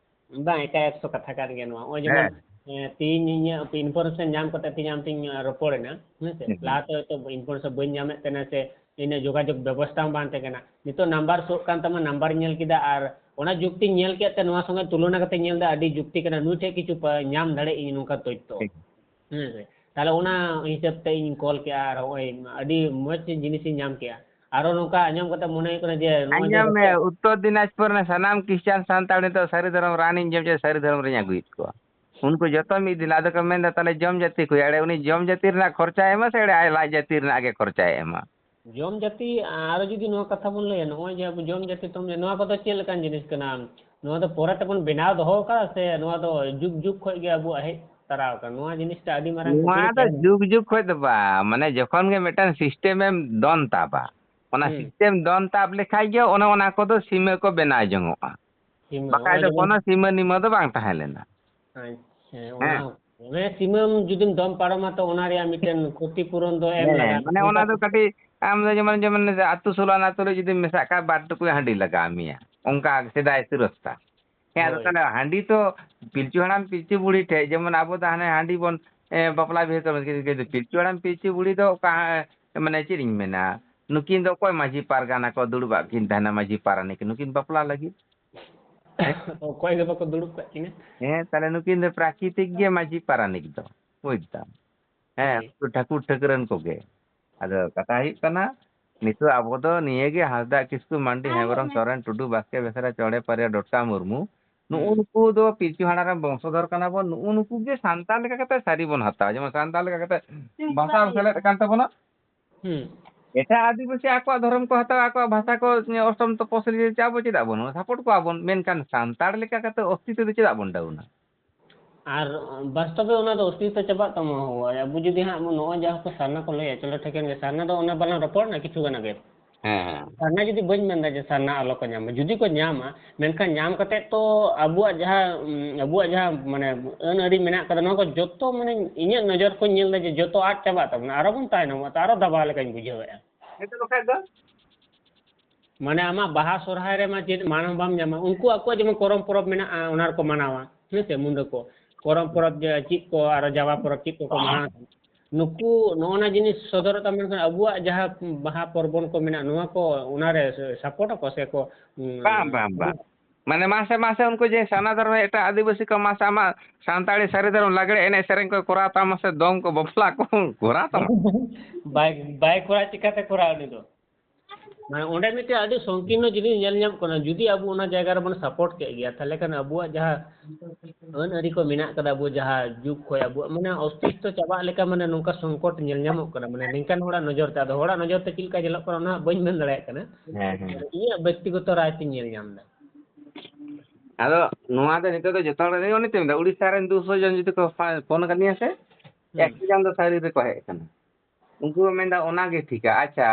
ᱵᱟᱝ, ᱮᱠᱟ ᱮᱠᱥᱚ ᱠᱟᱛᱷᱟ ᱠᱟᱱ ᱜᱮᱭᱟ ᱱᱚᱣᱟ᱾ ᱱᱚᱜᱼᱚᱭ ᱡᱮᱢᱚᱱ, ᱦᱮᱸ᱾ ᱮᱸ, ᱛᱮᱦᱤᱧ ᱤᱧᱟᱹᱜ information ᱧᱟᱢ ᱠᱟᱛᱮ ᱛᱮᱦᱤᱧ ᱟᱢ ᱴᱷᱮᱱ ᱤᱧ ᱨᱚᱯᱚᱲ ᱮᱱᱟ, ᱦᱮᱸ ᱥᱮ? ᱦᱩᱸ, ᱦᱩᱸ᱾ ᱞᱟᱦᱟ ᱛᱮ ᱦᱚᱭᱛᱳ information ᱵᱟᱹᱧ ᱧᱟᱢᱮᱫ ᱛᱟᱦᱮᱱᱟ ᱥᱮ ᱤᱧᱟᱹᱜ ᱡᱳᱜᱟᱡᱳᱜᱽ ᱵᱮᱵᱚᱥᱛᱷᱟ ᱦᱚᱸ ᱵᱟᱝ ᱛᱟᱦᱮᱸ ᱠᱟᱱᱟ᱾ ᱱᱤᱛᱚᱜ ᱱᱟᱢᱵᱟᱨ ᱥᱳᱜ ᱠᱟᱱ ᱛᱟᱢᱟ, ᱱᱟᱢᱵᱟᱨᱤᱧ ᱧᱮᱞ ᱠᱮᱫᱟ ᱟᱨ ᱚᱱᱟ ᱡᱩᱜᱽ ᱛᱤᱧ ᱧᱮᱞ ᱠᱮᱫ ᱛᱮ ᱱᱚᱣᱟ ᱥᱚᱸᱜᱮ ᱛᱩᱞᱚᱱᱟ ᱠᱟᱛᱮ ᱧᱮᱞ ᱮᱫᱟ, ᱟᱹᱰᱤ ᱡᱩᱠᱛᱤ ᱠᱟᱱᱟ, ᱱᱩᱭ ᱴᱷᱮᱱ ᱠᱤᱪᱷᱩ ᱯᱟ-, ᱧᱟᱢ ᱫᱟᱲᱮᱭᱟᱜ ᱤᱧ ᱱᱚᱝᱠᱟ ᱛᱚᱛᱛᱷᱚ᱾ ᱴᱷᱤᱠ᱾ ᱦᱮᱸ ᱥᱮ? ᱛᱟᱦᱞᱮ ᱚᱱᱟ ᱦᱤᱥᱟᱹᱵ ᱛᱮ ᱤᱧ call ᱠᱮᱜᱼᱟ ᱟᱨ ᱦᱚᱸᱜᱼᱚᱭ ᱟᱹᱰᱤ ᱢᱚᱡᱽ ᱡᱤᱱᱤᱥᱤᱧ ᱧᱟᱢ ᱠᱮᱜᱼᱟ᱾ ᱟᱨᱚ ᱱᱚᱝᱠᱟ ᱟᱸᱡᱚᱢ ᱠᱟᱛᱮ ᱢᱚᱱᱮ ᱦᱩᱭᱩᱜ ᱠᱟᱱᱟ ᱡᱮ ᱱᱚᱜᱼᱚᱭ ᱡᱮ ᱟᱸᱡᱚᱢ ᱢᱮ, ᱨᱚᱯᱚᱲ ᱩᱛᱛᱚᱨ ᱫᱤᱱᱟᱡᱽᱯᱩᱨ ᱨᱮᱱ ᱥᱟᱱᱟᱢ ᱠᱷᱨᱤᱥᱴᱟᱱ ᱥᱟᱱᱛᱟᱲ ᱱᱤᱛᱚᱜ ᱥᱟᱹᱨᱤ ᱫᱷᱚᱨᱚᱢ ᱨᱟᱱᱤᱧ ᱡᱚᱢ ᱦᱚᱪᱚᱭᱟ, ᱥᱟᱹᱨᱤ ᱫᱷᱚᱨᱚᱢ ᱨᱤᱧ ᱟᱹᱜᱩᱭᱮᱫ ᱠᱚᱣᱟ᱾ ᱩᱱᱠᱩ ᱡᱚᱛᱚ ᱢᱤᱫ ᱫᱤᱱ ᱟᱫᱚ ᱠᱚ ᱢᱮᱱᱫᱟ, "ᱛᱟᱦᱞᱮ ᱡᱚᱢ ᱡᱟᱹᱛᱤ ᱠᱚᱭᱟ?" ᱮᱲᱮ ᱩᱱᱤ ᱡᱚᱢ ᱡᱟᱹᱛᱤ ᱨᱮᱱᱟᱜ ᱠᱷᱚᱨᱪᱟᱭ ᱮᱢᱟ ᱥᱮ ᱮᱲᱮ ᱟᱡ ᱞᱟᱡ ᱡᱟᱹᱛᱤ ᱨᱮᱱᱟᱜ ᱜᱮ ᱠᱷᱚᱨᱪᱟᱭ ᱮᱢᱟ? ᱡᱚᱢ ᱡᱟᱹᱛᱤ, ᱟᱨᱚ ᱡᱩᱫᱤ ᱱᱚᱣᱟ ᱠᱟᱛᱷᱟ ᱵᱚᱱ ᱞᱟᱹᱭᱟ, ᱱᱚᱜᱼᱚᱭ ᱡᱮ ᱟᱵᱚ ᱡᱚᱢ ᱡᱟᱹᱛᱤ ᱛᱚᱢ ᱞᱟᱹᱭᱟ, ᱱᱚᱣᱟ ᱠᱚᱫᱚ ᱪᱮᱫ ᱞᱮᱠᱟᱱ ᱡᱤᱱᱤᱥ ᱠᱟᱱᱟ? ᱱᱚᱣᱟ ᱫᱚ ᱯᱚᱨᱮ ᱛᱮᱵᱚᱱ ᱵᱮᱱᱟᱣ ᱫᱚᱦᱚ ᱟᱠᱟᱫᱟ ᱥᱮ ᱱᱚᱣᱟ ᱫᱚ ᱡᱩᱜᱽ ᱡᱩᱜᱽ ᱠᱷᱚᱱ ᱜᱮ ᱟᱵᱚᱣᱟᱜ ᱦᱮᱡ ᱛᱟᱨᱟ ᱟᱠᱟᱱᱟ? ᱱᱚᱣᱟ ᱡᱤᱱᱤᱥᱴᱟ ᱟᱹᱰᱤ ᱢᱟᱨᱟᱝ ᱱᱚᱣᱟ ᱠᱩᱠᱞᱤ ᱫᱚ ᱛᱟᱦᱮᱱ ᱠᱟᱱᱟ᱾ ᱡᱩᱜᱽ ᱡᱩᱜᱽ ᱠᱷᱚᱱ ᱫᱚ ᱵᱟᱝ, ᱢᱟᱱᱮ ᱡᱚᱠᱷᱚᱱ ᱜᱮ ᱢᱤᱫᱴᱟᱝ system ᱮᱢ ᱫᱚᱱ ᱛᱟᱵᱟ, ᱚᱱᱟ ᱦᱩᱸ᱾ System ᱫᱚᱱ ᱛᱟᱵ ᱞᱮᱠᱷᱟᱡ ᱜᱮ ᱚᱱᱮ ᱚᱱᱟ ᱠᱚᱫᱚ ᱥᱤᱢᱟᱹ ᱠᱚ ᱵᱮᱱᱟᱣ ᱡᱚᱝᱚᱜᱼᱟ᱾ ᱥᱤᱢᱟᱹ, ᱵᱟᱠᱷᱟᱡ ᱱᱚᱜᱼᱚᱭ ᱫᱚ ᱡᱮᱢᱚᱱ ᱠᱳᱱᱳ ᱥᱤᱢᱟᱹ ᱱᱤᱢᱟᱹ ᱫᱚ ᱵᱟᱝ ᱛᱟᱦᱮᱸ ᱞᱮᱱᱟ᱾ ᱟᱪᱪᱷᱟ, ᱚᱱᱟ ᱦᱮᱸ᱾ ᱦᱚᱸ᱾ ᱢᱟᱱᱮ ᱥᱤᱢᱟᱹᱢ ᱡᱩᱫᱤᱢ ᱫᱚᱱ ᱯᱟᱨᱚᱢᱟ, ᱛᱚ ᱚᱱᱟ ᱨᱮᱭᱟᱜ ᱢᱤᱫᱴᱮᱱ ᱠᱷᱚᱛᱤ ᱯᱩᱨᱚᱱ ᱫᱚ ᱮᱢ ᱦᱮᱸ, ᱞᱟᱜᱟᱜᱼᱟ᱾ ᱢᱟᱱᱮ ᱚᱱᱠᱟ ᱚᱱᱟ ᱫᱚ ᱠᱟᱹᱴᱤᱡ ᱟᱢ ᱫᱚ ᱡᱮᱢᱚᱱ, ᱡᱮᱢᱚᱱ ᱟᱹᱛᱩ ᱥᱳᱞᱳ ᱟᱱᱟ ᱟᱹᱛᱩ ᱨᱮ ᱡᱩᱫᱤᱢ ᱢᱮᱥᱟᱜ ᱠᱷᱟᱡ ᱵᱟᱨ ᱴᱩᱠᱩᱡ ᱦᱟᱺᱰᱤ ᱞᱟᱜᱟᱣ ᱢᱮᱭᱟ, ᱚᱱᱠᱟ ᱥᱮᱫᱟᱭ ᱥᱩᱨᱚᱛ ᱛᱟ᱾ ᱦᱮᱸ, ᱟᱫᱚ ᱦᱳᱭ᱾ ᱛᱟᱦᱞᱮ ᱦᱟᱺᱰᱤ ᱛᱚ ᱯᱤᱞᱪᱩ ᱦᱟᱲᱟᱢ ᱯᱤᱞᱪᱩ ᱵᱩᱲᱦᱤ ᱴᱷᱮᱡ, ᱡᱮᱢᱚᱱ ᱟᱵᱚ ᱫᱚ ᱦᱟᱱᱮ ᱦᱟᱺᱰᱤ ᱵᱚᱱ, ᱮ, ᱵᱟᱯᱞᱟ ᱵᱤᱦᱟᱹ ᱠᱚᱨᱮ, ᱠᱤᱱᱛᱩ ᱯᱤᱞᱪᱩ ᱦᱟᱲᱟᱢ ᱯᱤᱞᱪᱩ ᱵᱩᱲᱦᱤ ᱫᱚ ᱚᱠᱟ, ᱢᱟᱱᱮ ᱪᱮᱫ ᱤᱧ ᱢᱮᱱᱟ, ᱱᱩᱠᱤᱱ ᱫᱚ ᱚᱠᱚᱭ ᱢᱟᱹᱡᱷᱤ ᱯᱟᱨᱜᱟᱱᱟ ᱠᱚ ᱫᱩᱲᱩᱵᱟᱜ ᱠᱤᱱ ᱛᱟᱦᱮᱱᱟ, ᱢᱟᱹᱡᱷᱤ ᱯᱟᱨᱟᱱᱤᱠ, ᱱᱩᱠᱤᱱ ᱵᱟᱯᱞᱟ ᱞᱟᱹᱜᱤᱫ? ᱦᱮᱸ? ᱚᱠᱚᱭ ᱜᱮ ᱵᱟᱠᱚ ᱫᱩᱲᱩᱵ ᱠᱟᱜ ᱠᱤᱱᱟ᱾ ᱦᱮᱸ, ᱛᱟᱦᱞᱮ ᱱᱩᱠᱤᱱ ᱫᱚ ᱯᱨᱟᱠᱨᱤᱛᱤᱠ ᱜᱮ ᱢᱟᱹᱡᱷᱤ ᱯᱟᱨᱟᱱᱤᱠ ᱫᱚ, ᱵᱩᱡᱽ ᱫᱟᱢ? ᱦᱮᱸ, ᱦᱳᱭ᱾ ᱩᱱᱠᱩ ᱴᱷᱟᱹᱠᱩᱨ ᱴᱷᱟᱹᱠᱨᱟᱹᱱ ᱠᱚᱜᱮ᱾ ᱟᱫᱚ ᱠᱟᱛᱷᱟ ᱦᱩᱭᱩᱜ ᱠᱟᱱᱟ, ᱱᱤᱛᱚᱜ ᱟᱵᱚ ᱫᱚ ᱱᱤᱭᱟᱹ ᱜᱮ ᱦᱟᱸᱥᱫᱟ, ᱠᱤᱥᱠᱩ, ᱢᱟᱱᱰᱤ, ᱦᱮᱸ, ᱦᱮᱢᱵᱨᱚᱢ, ᱦᱮᱸ᱾ ᱥᱚᱨᱮᱱ, ᱴᱩᱰᱩ, ᱵᱟᱥᱠᱮ, ᱵᱮᱥᱨᱟ, ᱪᱚᱬᱮ, ᱯᱟᱨᱮ, ᱰᱚᱴᱠᱟ, ᱢᱩᱨᱢᱩ, ᱱᱩᱜᱼᱩ ᱦᱩᱸ᱾ ᱱᱩᱠᱩ ᱫᱚ ᱯᱤᱞᱪᱩ ᱦᱟᱲᱟᱢ ᱨᱮᱱ ᱵᱚᱝᱥᱚᱫᱷᱚᱨ ᱠᱟᱱᱟ ᱵᱚᱱ, ᱱᱩᱜᱼᱩ ᱱᱩᱠᱩ ᱜᱮ ᱥᱟᱱᱛᱟᱲ ᱞᱮᱠᱟ ᱠᱟᱛᱮ ᱥᱟᱹᱨᱤ ᱵᱚᱱ ᱦᱟᱛᱟᱣᱟ, ᱡᱮᱢᱚᱱ ᱥᱟᱱᱛᱟᱲ ᱞᱮᱠᱟ ᱠᱟᱛᱮ ᱵᱷᱟᱥᱟ ᱥᱮᱞᱮᱫ ᱟᱠᱟᱱ ᱛᱟᱵᱚᱱᱟ᱾ ᱦᱩᱸ᱾ ᱮᱴᱟᱜ ᱟᱹᱫᱤᱵᱟᱹᱥᱤ ᱟᱠᱚᱣᱟᱜ ᱫᱷᱚᱨᱚᱢ ᱠᱚ ᱦᱟᱛᱟᱣᱟ, ᱟᱠᱚᱣᱟᱜ ᱵᱷᱟᱥᱟ ᱠᱚ, ᱚᱥᱴᱚᱢ ᱛᱚᱯᱚᱥᱤᱞᱤ ᱨᱮ ᱟᱵᱚ ᱪᱮᱫᱟᱜ ᱵᱚᱱ support ᱠᱚᱣᱟ ᱵᱚᱱ, ᱢᱮᱱᱠᱷᱟᱱ ᱥᱟᱱᱛᱟᱲ ᱞᱮᱠᱟ ᱠᱟᱛᱮ ᱚᱥᱛᱤᱛᱣ ᱫᱚ ᱪᱮᱫᱟᱜ ᱵᱚᱱ ᱰᱟᱣᱩᱱᱟ? ᱟᱨ ᱵᱟᱥᱛᱚᱵ ᱨᱮ ᱚᱱᱟ ᱫᱚ ᱚᱥᱛᱤᱛᱣ ᱪᱟᱵᱟᱜ ᱛᱟᱢᱟ᱾ ᱦᱳᱭ, ᱟᱵᱚ ᱡᱩᱫᱤ ᱦᱟᱸᱜ ᱱᱚᱜᱼᱚᱭ ᱡᱟᱦᱟᱸ ᱠᱚ ᱥᱟᱨᱱᱟ ᱠᱚ ᱞᱟᱹᱭᱟ, ᱪᱚᱞᱚ ᱴᱷᱤᱠᱟᱹᱱ ᱜᱮ, ᱥᱟᱨᱱᱟ ᱫᱚ ᱚᱱᱟ ᱵᱟᱞᱟᱝ ᱨᱚᱯᱚᱲ ᱮᱱᱟ ᱠᱤᱪᱷᱩ ᱜᱟᱱ ᱟᱜᱮ᱾ ᱦᱮᱸ, ᱦᱮᱸ᱾ ᱥᱟᱨᱱᱟ ᱡᱩᱫᱤ ᱵᱟᱹᱧ ᱢᱮᱱᱫᱟ ᱡᱮ ᱥᱟᱨᱱᱟ ᱟᱞᱚ ᱠᱚ ᱧᱟᱢ ᱢᱟ, ᱡᱩᱫᱤ ᱠᱚ ᱧᱟᱢᱟ, ᱢᱮᱱᱠᱷᱟᱱ ᱧᱟᱢ ᱠᱟᱛᱮᱫ ᱛᱚ ᱟᱵᱚᱣᱟᱜ ᱡᱟᱦᱟᱸ, ᱩᱸ, ᱟᱵᱚᱣᱟᱜ ᱡᱟᱦᱟᱸ ᱢᱟᱱᱮ ᱟᱹᱱ ᱟᱹᱨᱤ ᱢᱮᱱᱟᱜ ᱠᱟᱫᱟ, ᱱᱚᱣᱟ ᱠᱚ ᱡᱚᱛᱚ ᱢᱟᱱᱮ ᱤᱧᱟᱹᱜ ᱱᱚᱡᱚᱨ ᱠᱷᱚᱱ ᱧᱮᱞ ᱮᱫᱟ ᱡᱮ ᱡᱚᱛᱚ ᱟᱫ ᱪᱟᱵᱟᱜ ᱛᱟᱵᱚᱱᱟ, ᱟᱨᱚ ᱵᱚᱱ ᱛᱟᱭᱱᱚᱢᱚᱜᱼᱟ, ᱛᱚ ᱟᱨᱚ ᱫᱟᱵᱟᱣ ᱞᱮᱠᱟᱧ ᱵᱩᱡᱷᱟᱹᱣᱮᱫᱼᱟ᱾ ᱦᱮᱸ, ᱛᱚ ᱵᱟᱠᱷᱟᱡ ᱫᱚ? ᱢᱟᱱᱮ ᱟᱢᱟᱜ ᱵᱟᱦᱟ ᱥᱚᱨᱦᱟᱭ ᱨᱮᱢᱟ ᱪᱮᱫ ᱢᱟᱱᱟᱣ ᱵᱟᱢ ᱧᱟᱢᱟ, ᱩᱱᱠᱩ ᱟᱠᱚᱣᱟᱜ ᱡᱮᱢᱚᱱ ᱠᱚᱨᱚᱢ ᱯᱚᱨᱚᱵᱽ ᱢᱮᱱᱟᱜᱼᱟ, ᱚᱱᱟ ᱨᱮᱠᱚ ᱢᱟᱱᱟᱣᱟ, ᱦᱮᱸ ᱥᱮ, ᱢᱩᱱᱰᱟᱹ ᱠᱚ᱾ ᱠᱚᱨᱚᱢ ᱯᱚᱨᱚᱵᱽ ᱡᱮ ᱪᱮᱫ ᱠᱚ, ᱟᱨᱚ ᱡᱟᱣᱟ ᱯᱚᱨᱚᱵᱽ ᱪᱮᱫ ᱠᱚᱠᱚ ᱢᱟᱱᱟᱣᱟ᱾ ᱱᱩᱠᱩ ᱱᱚᱜᱼᱚ ᱱᱟ ᱡᱤᱱᱤᱥ ᱥᱚᱫᱚᱨᱚᱜ ᱛᱟᱢ, ᱢᱮᱱᱠᱷᱟᱱ ᱟᱵᱚᱣᱟᱜ ᱡᱟᱦᱟᱸ ᱵᱟᱦᱟ ᱯᱚᱨᱵᱚᱱ ᱠᱚ ᱢᱮᱱᱟᱜᱼᱟ, ᱱᱚᱣᱟ ᱠᱚ ᱚᱱᱟᱨᱮ support ᱟᱠᱚ ᱥᱮ ᱠᱚ, ᱩᱸ, ᱵᱟᱝ, ᱵᱟᱝ, ᱵᱟᱝ᱾ ᱢᱟᱱᱮ ᱢᱟᱥᱮ ᱢᱟᱥᱮ ᱩᱱᱠᱩ ᱡᱮ ᱥᱟᱨᱱᱟ ᱫᱷᱚᱨᱚᱢ ᱮᱴᱟᱜ ᱟᱹᱫᱤᱵᱟᱹᱥᱤ ᱠᱚ ᱢᱟᱥᱮ ᱟᱢᱟᱜ ᱥᱟᱱᱛᱟᱲᱤ ᱥᱟᱹᱨᱤ ᱫᱷᱚᱨᱚᱢ ᱞᱟᱜᱽᱲᱮ ᱮᱱᱮᱡ ᱥᱮᱨᱮᱧ ᱠᱚ ᱠᱚᱨᱟᱣ ᱛᱟᱢᱟ ᱥᱮ ᱫᱚᱝ ᱠᱚ ᱵᱟᱯᱞᱟ ᱠᱚ ᱠᱚᱨᱟᱣ ᱛᱟᱢᱟ᱾ ᱵᱟᱭ, ᱵᱟᱭ ᱠᱚᱨᱟᱣ, ᱪᱤᱠᱟᱹᱛᱮ ᱠᱚᱨᱟᱣ ᱩᱱᱤ ᱫᱚ? ᱢᱟᱱᱮ ᱚᱸᱰᱮ ᱢᱤᱫᱴᱮᱱ ᱟᱹᱰᱤ ᱥᱚᱝᱠᱤᱨᱱᱚ ᱡᱤᱱᱤᱥ ᱧᱮᱞ ᱧᱟᱢᱚᱜ ᱠᱟᱱᱟ᱾ ᱡᱩᱫᱤ ᱟᱵᱚ ᱚᱱᱟ ᱡᱟᱭᱜᱟ ᱨᱮᱵᱚᱱ support ᱠᱮᱫ ᱜᱮᱭᱟ, ᱛᱟᱦᱚᱞᱮ ᱠᱷᱟᱱ ᱟᱵᱚᱣᱟᱜ ᱡᱟᱦᱟᱸ ᱟᱹᱱ ᱟᱹᱨᱤ ᱠᱚ ᱢᱮᱱᱟᱜ ᱠᱟᱫᱟ, ᱟᱵᱚ ᱡᱟᱦᱟᱸ ᱡᱩᱜᱽ ᱠᱷᱚᱡ ᱟᱵᱚᱣᱟᱜ ᱢᱟᱱᱮ ᱚᱥᱛᱤᱛᱛᱚ ᱪᱟᱵᱟᱜ ᱞᱮᱠᱟ, ᱢᱟᱱᱮ ᱱᱚᱝᱠᱟ ᱥᱚᱝᱠᱚᱴ ᱧᱮᱞ ᱧᱟᱢᱚᱜ ᱠᱟᱱᱟ, ᱢᱟᱱᱮ ᱱᱤᱝᱠᱟᱱ ᱦᱚᱲᱟᱜ ᱱᱚᱡᱚᱨ ᱛᱮ᱾ ᱟᱫᱚ ᱦᱚᱲᱟᱜ ᱱᱚᱡᱚᱨ ᱛᱮ ᱪᱮᱫ ᱞᱮᱠᱟ ᱧᱮᱞᱚᱜ ᱠᱟᱱᱟ, ᱚᱱᱟ ᱦᱟᱸᱜ ᱵᱟᱹᱧ ᱢᱮᱱ ᱫᱟᱲᱮᱭᱟᱜ ᱠᱟᱱᱟ᱾ ᱦᱮᱸ, ᱦᱮᱸ᱾ ᱤᱧᱟᱹᱜ ᱵᱮᱠᱛᱤᱜᱚᱛᱚ ᱨᱟᱭ ᱛᱤᱧ ᱧᱮᱞ ᱧᱟᱢ ᱮᱫᱟ᱾ ᱟᱫᱚ ᱱᱚᱣᱟ ᱫᱚ ᱱᱤᱛᱚᱜ ᱫᱚ ᱡᱚᱛᱚ ᱦᱚᱲ ᱜᱮ, ᱩᱱᱤ ᱪᱮᱫ ᱢᱮᱱᱫᱟ, ᱩᱲᱤᱥᱥᱟ ᱨᱮᱱ ᱫᱩᱥᱚ ᱡᱚᱱ ᱡᱩᱫᱤ ᱠᱚ ᱯᱷᱟ-, ᱯᱷᱳᱱ ᱟᱠᱟᱫᱤᱧᱟ ᱥᱮ, ᱦᱩᱸ᱾ ᱮᱠᱥᱚ ᱡᱚᱱ ᱫᱚ ᱥᱟᱹᱨᱤ ᱨᱮᱠᱚ ᱦᱮᱡ ᱟᱠᱟᱱᱟ᱾ ᱩᱱᱠᱩ ᱠᱚ ᱢᱮᱱᱫᱟ ᱚᱱᱟᱜᱮ ᱴᱷᱤᱠᱟ᱾ ᱟᱪᱪᱷᱟ,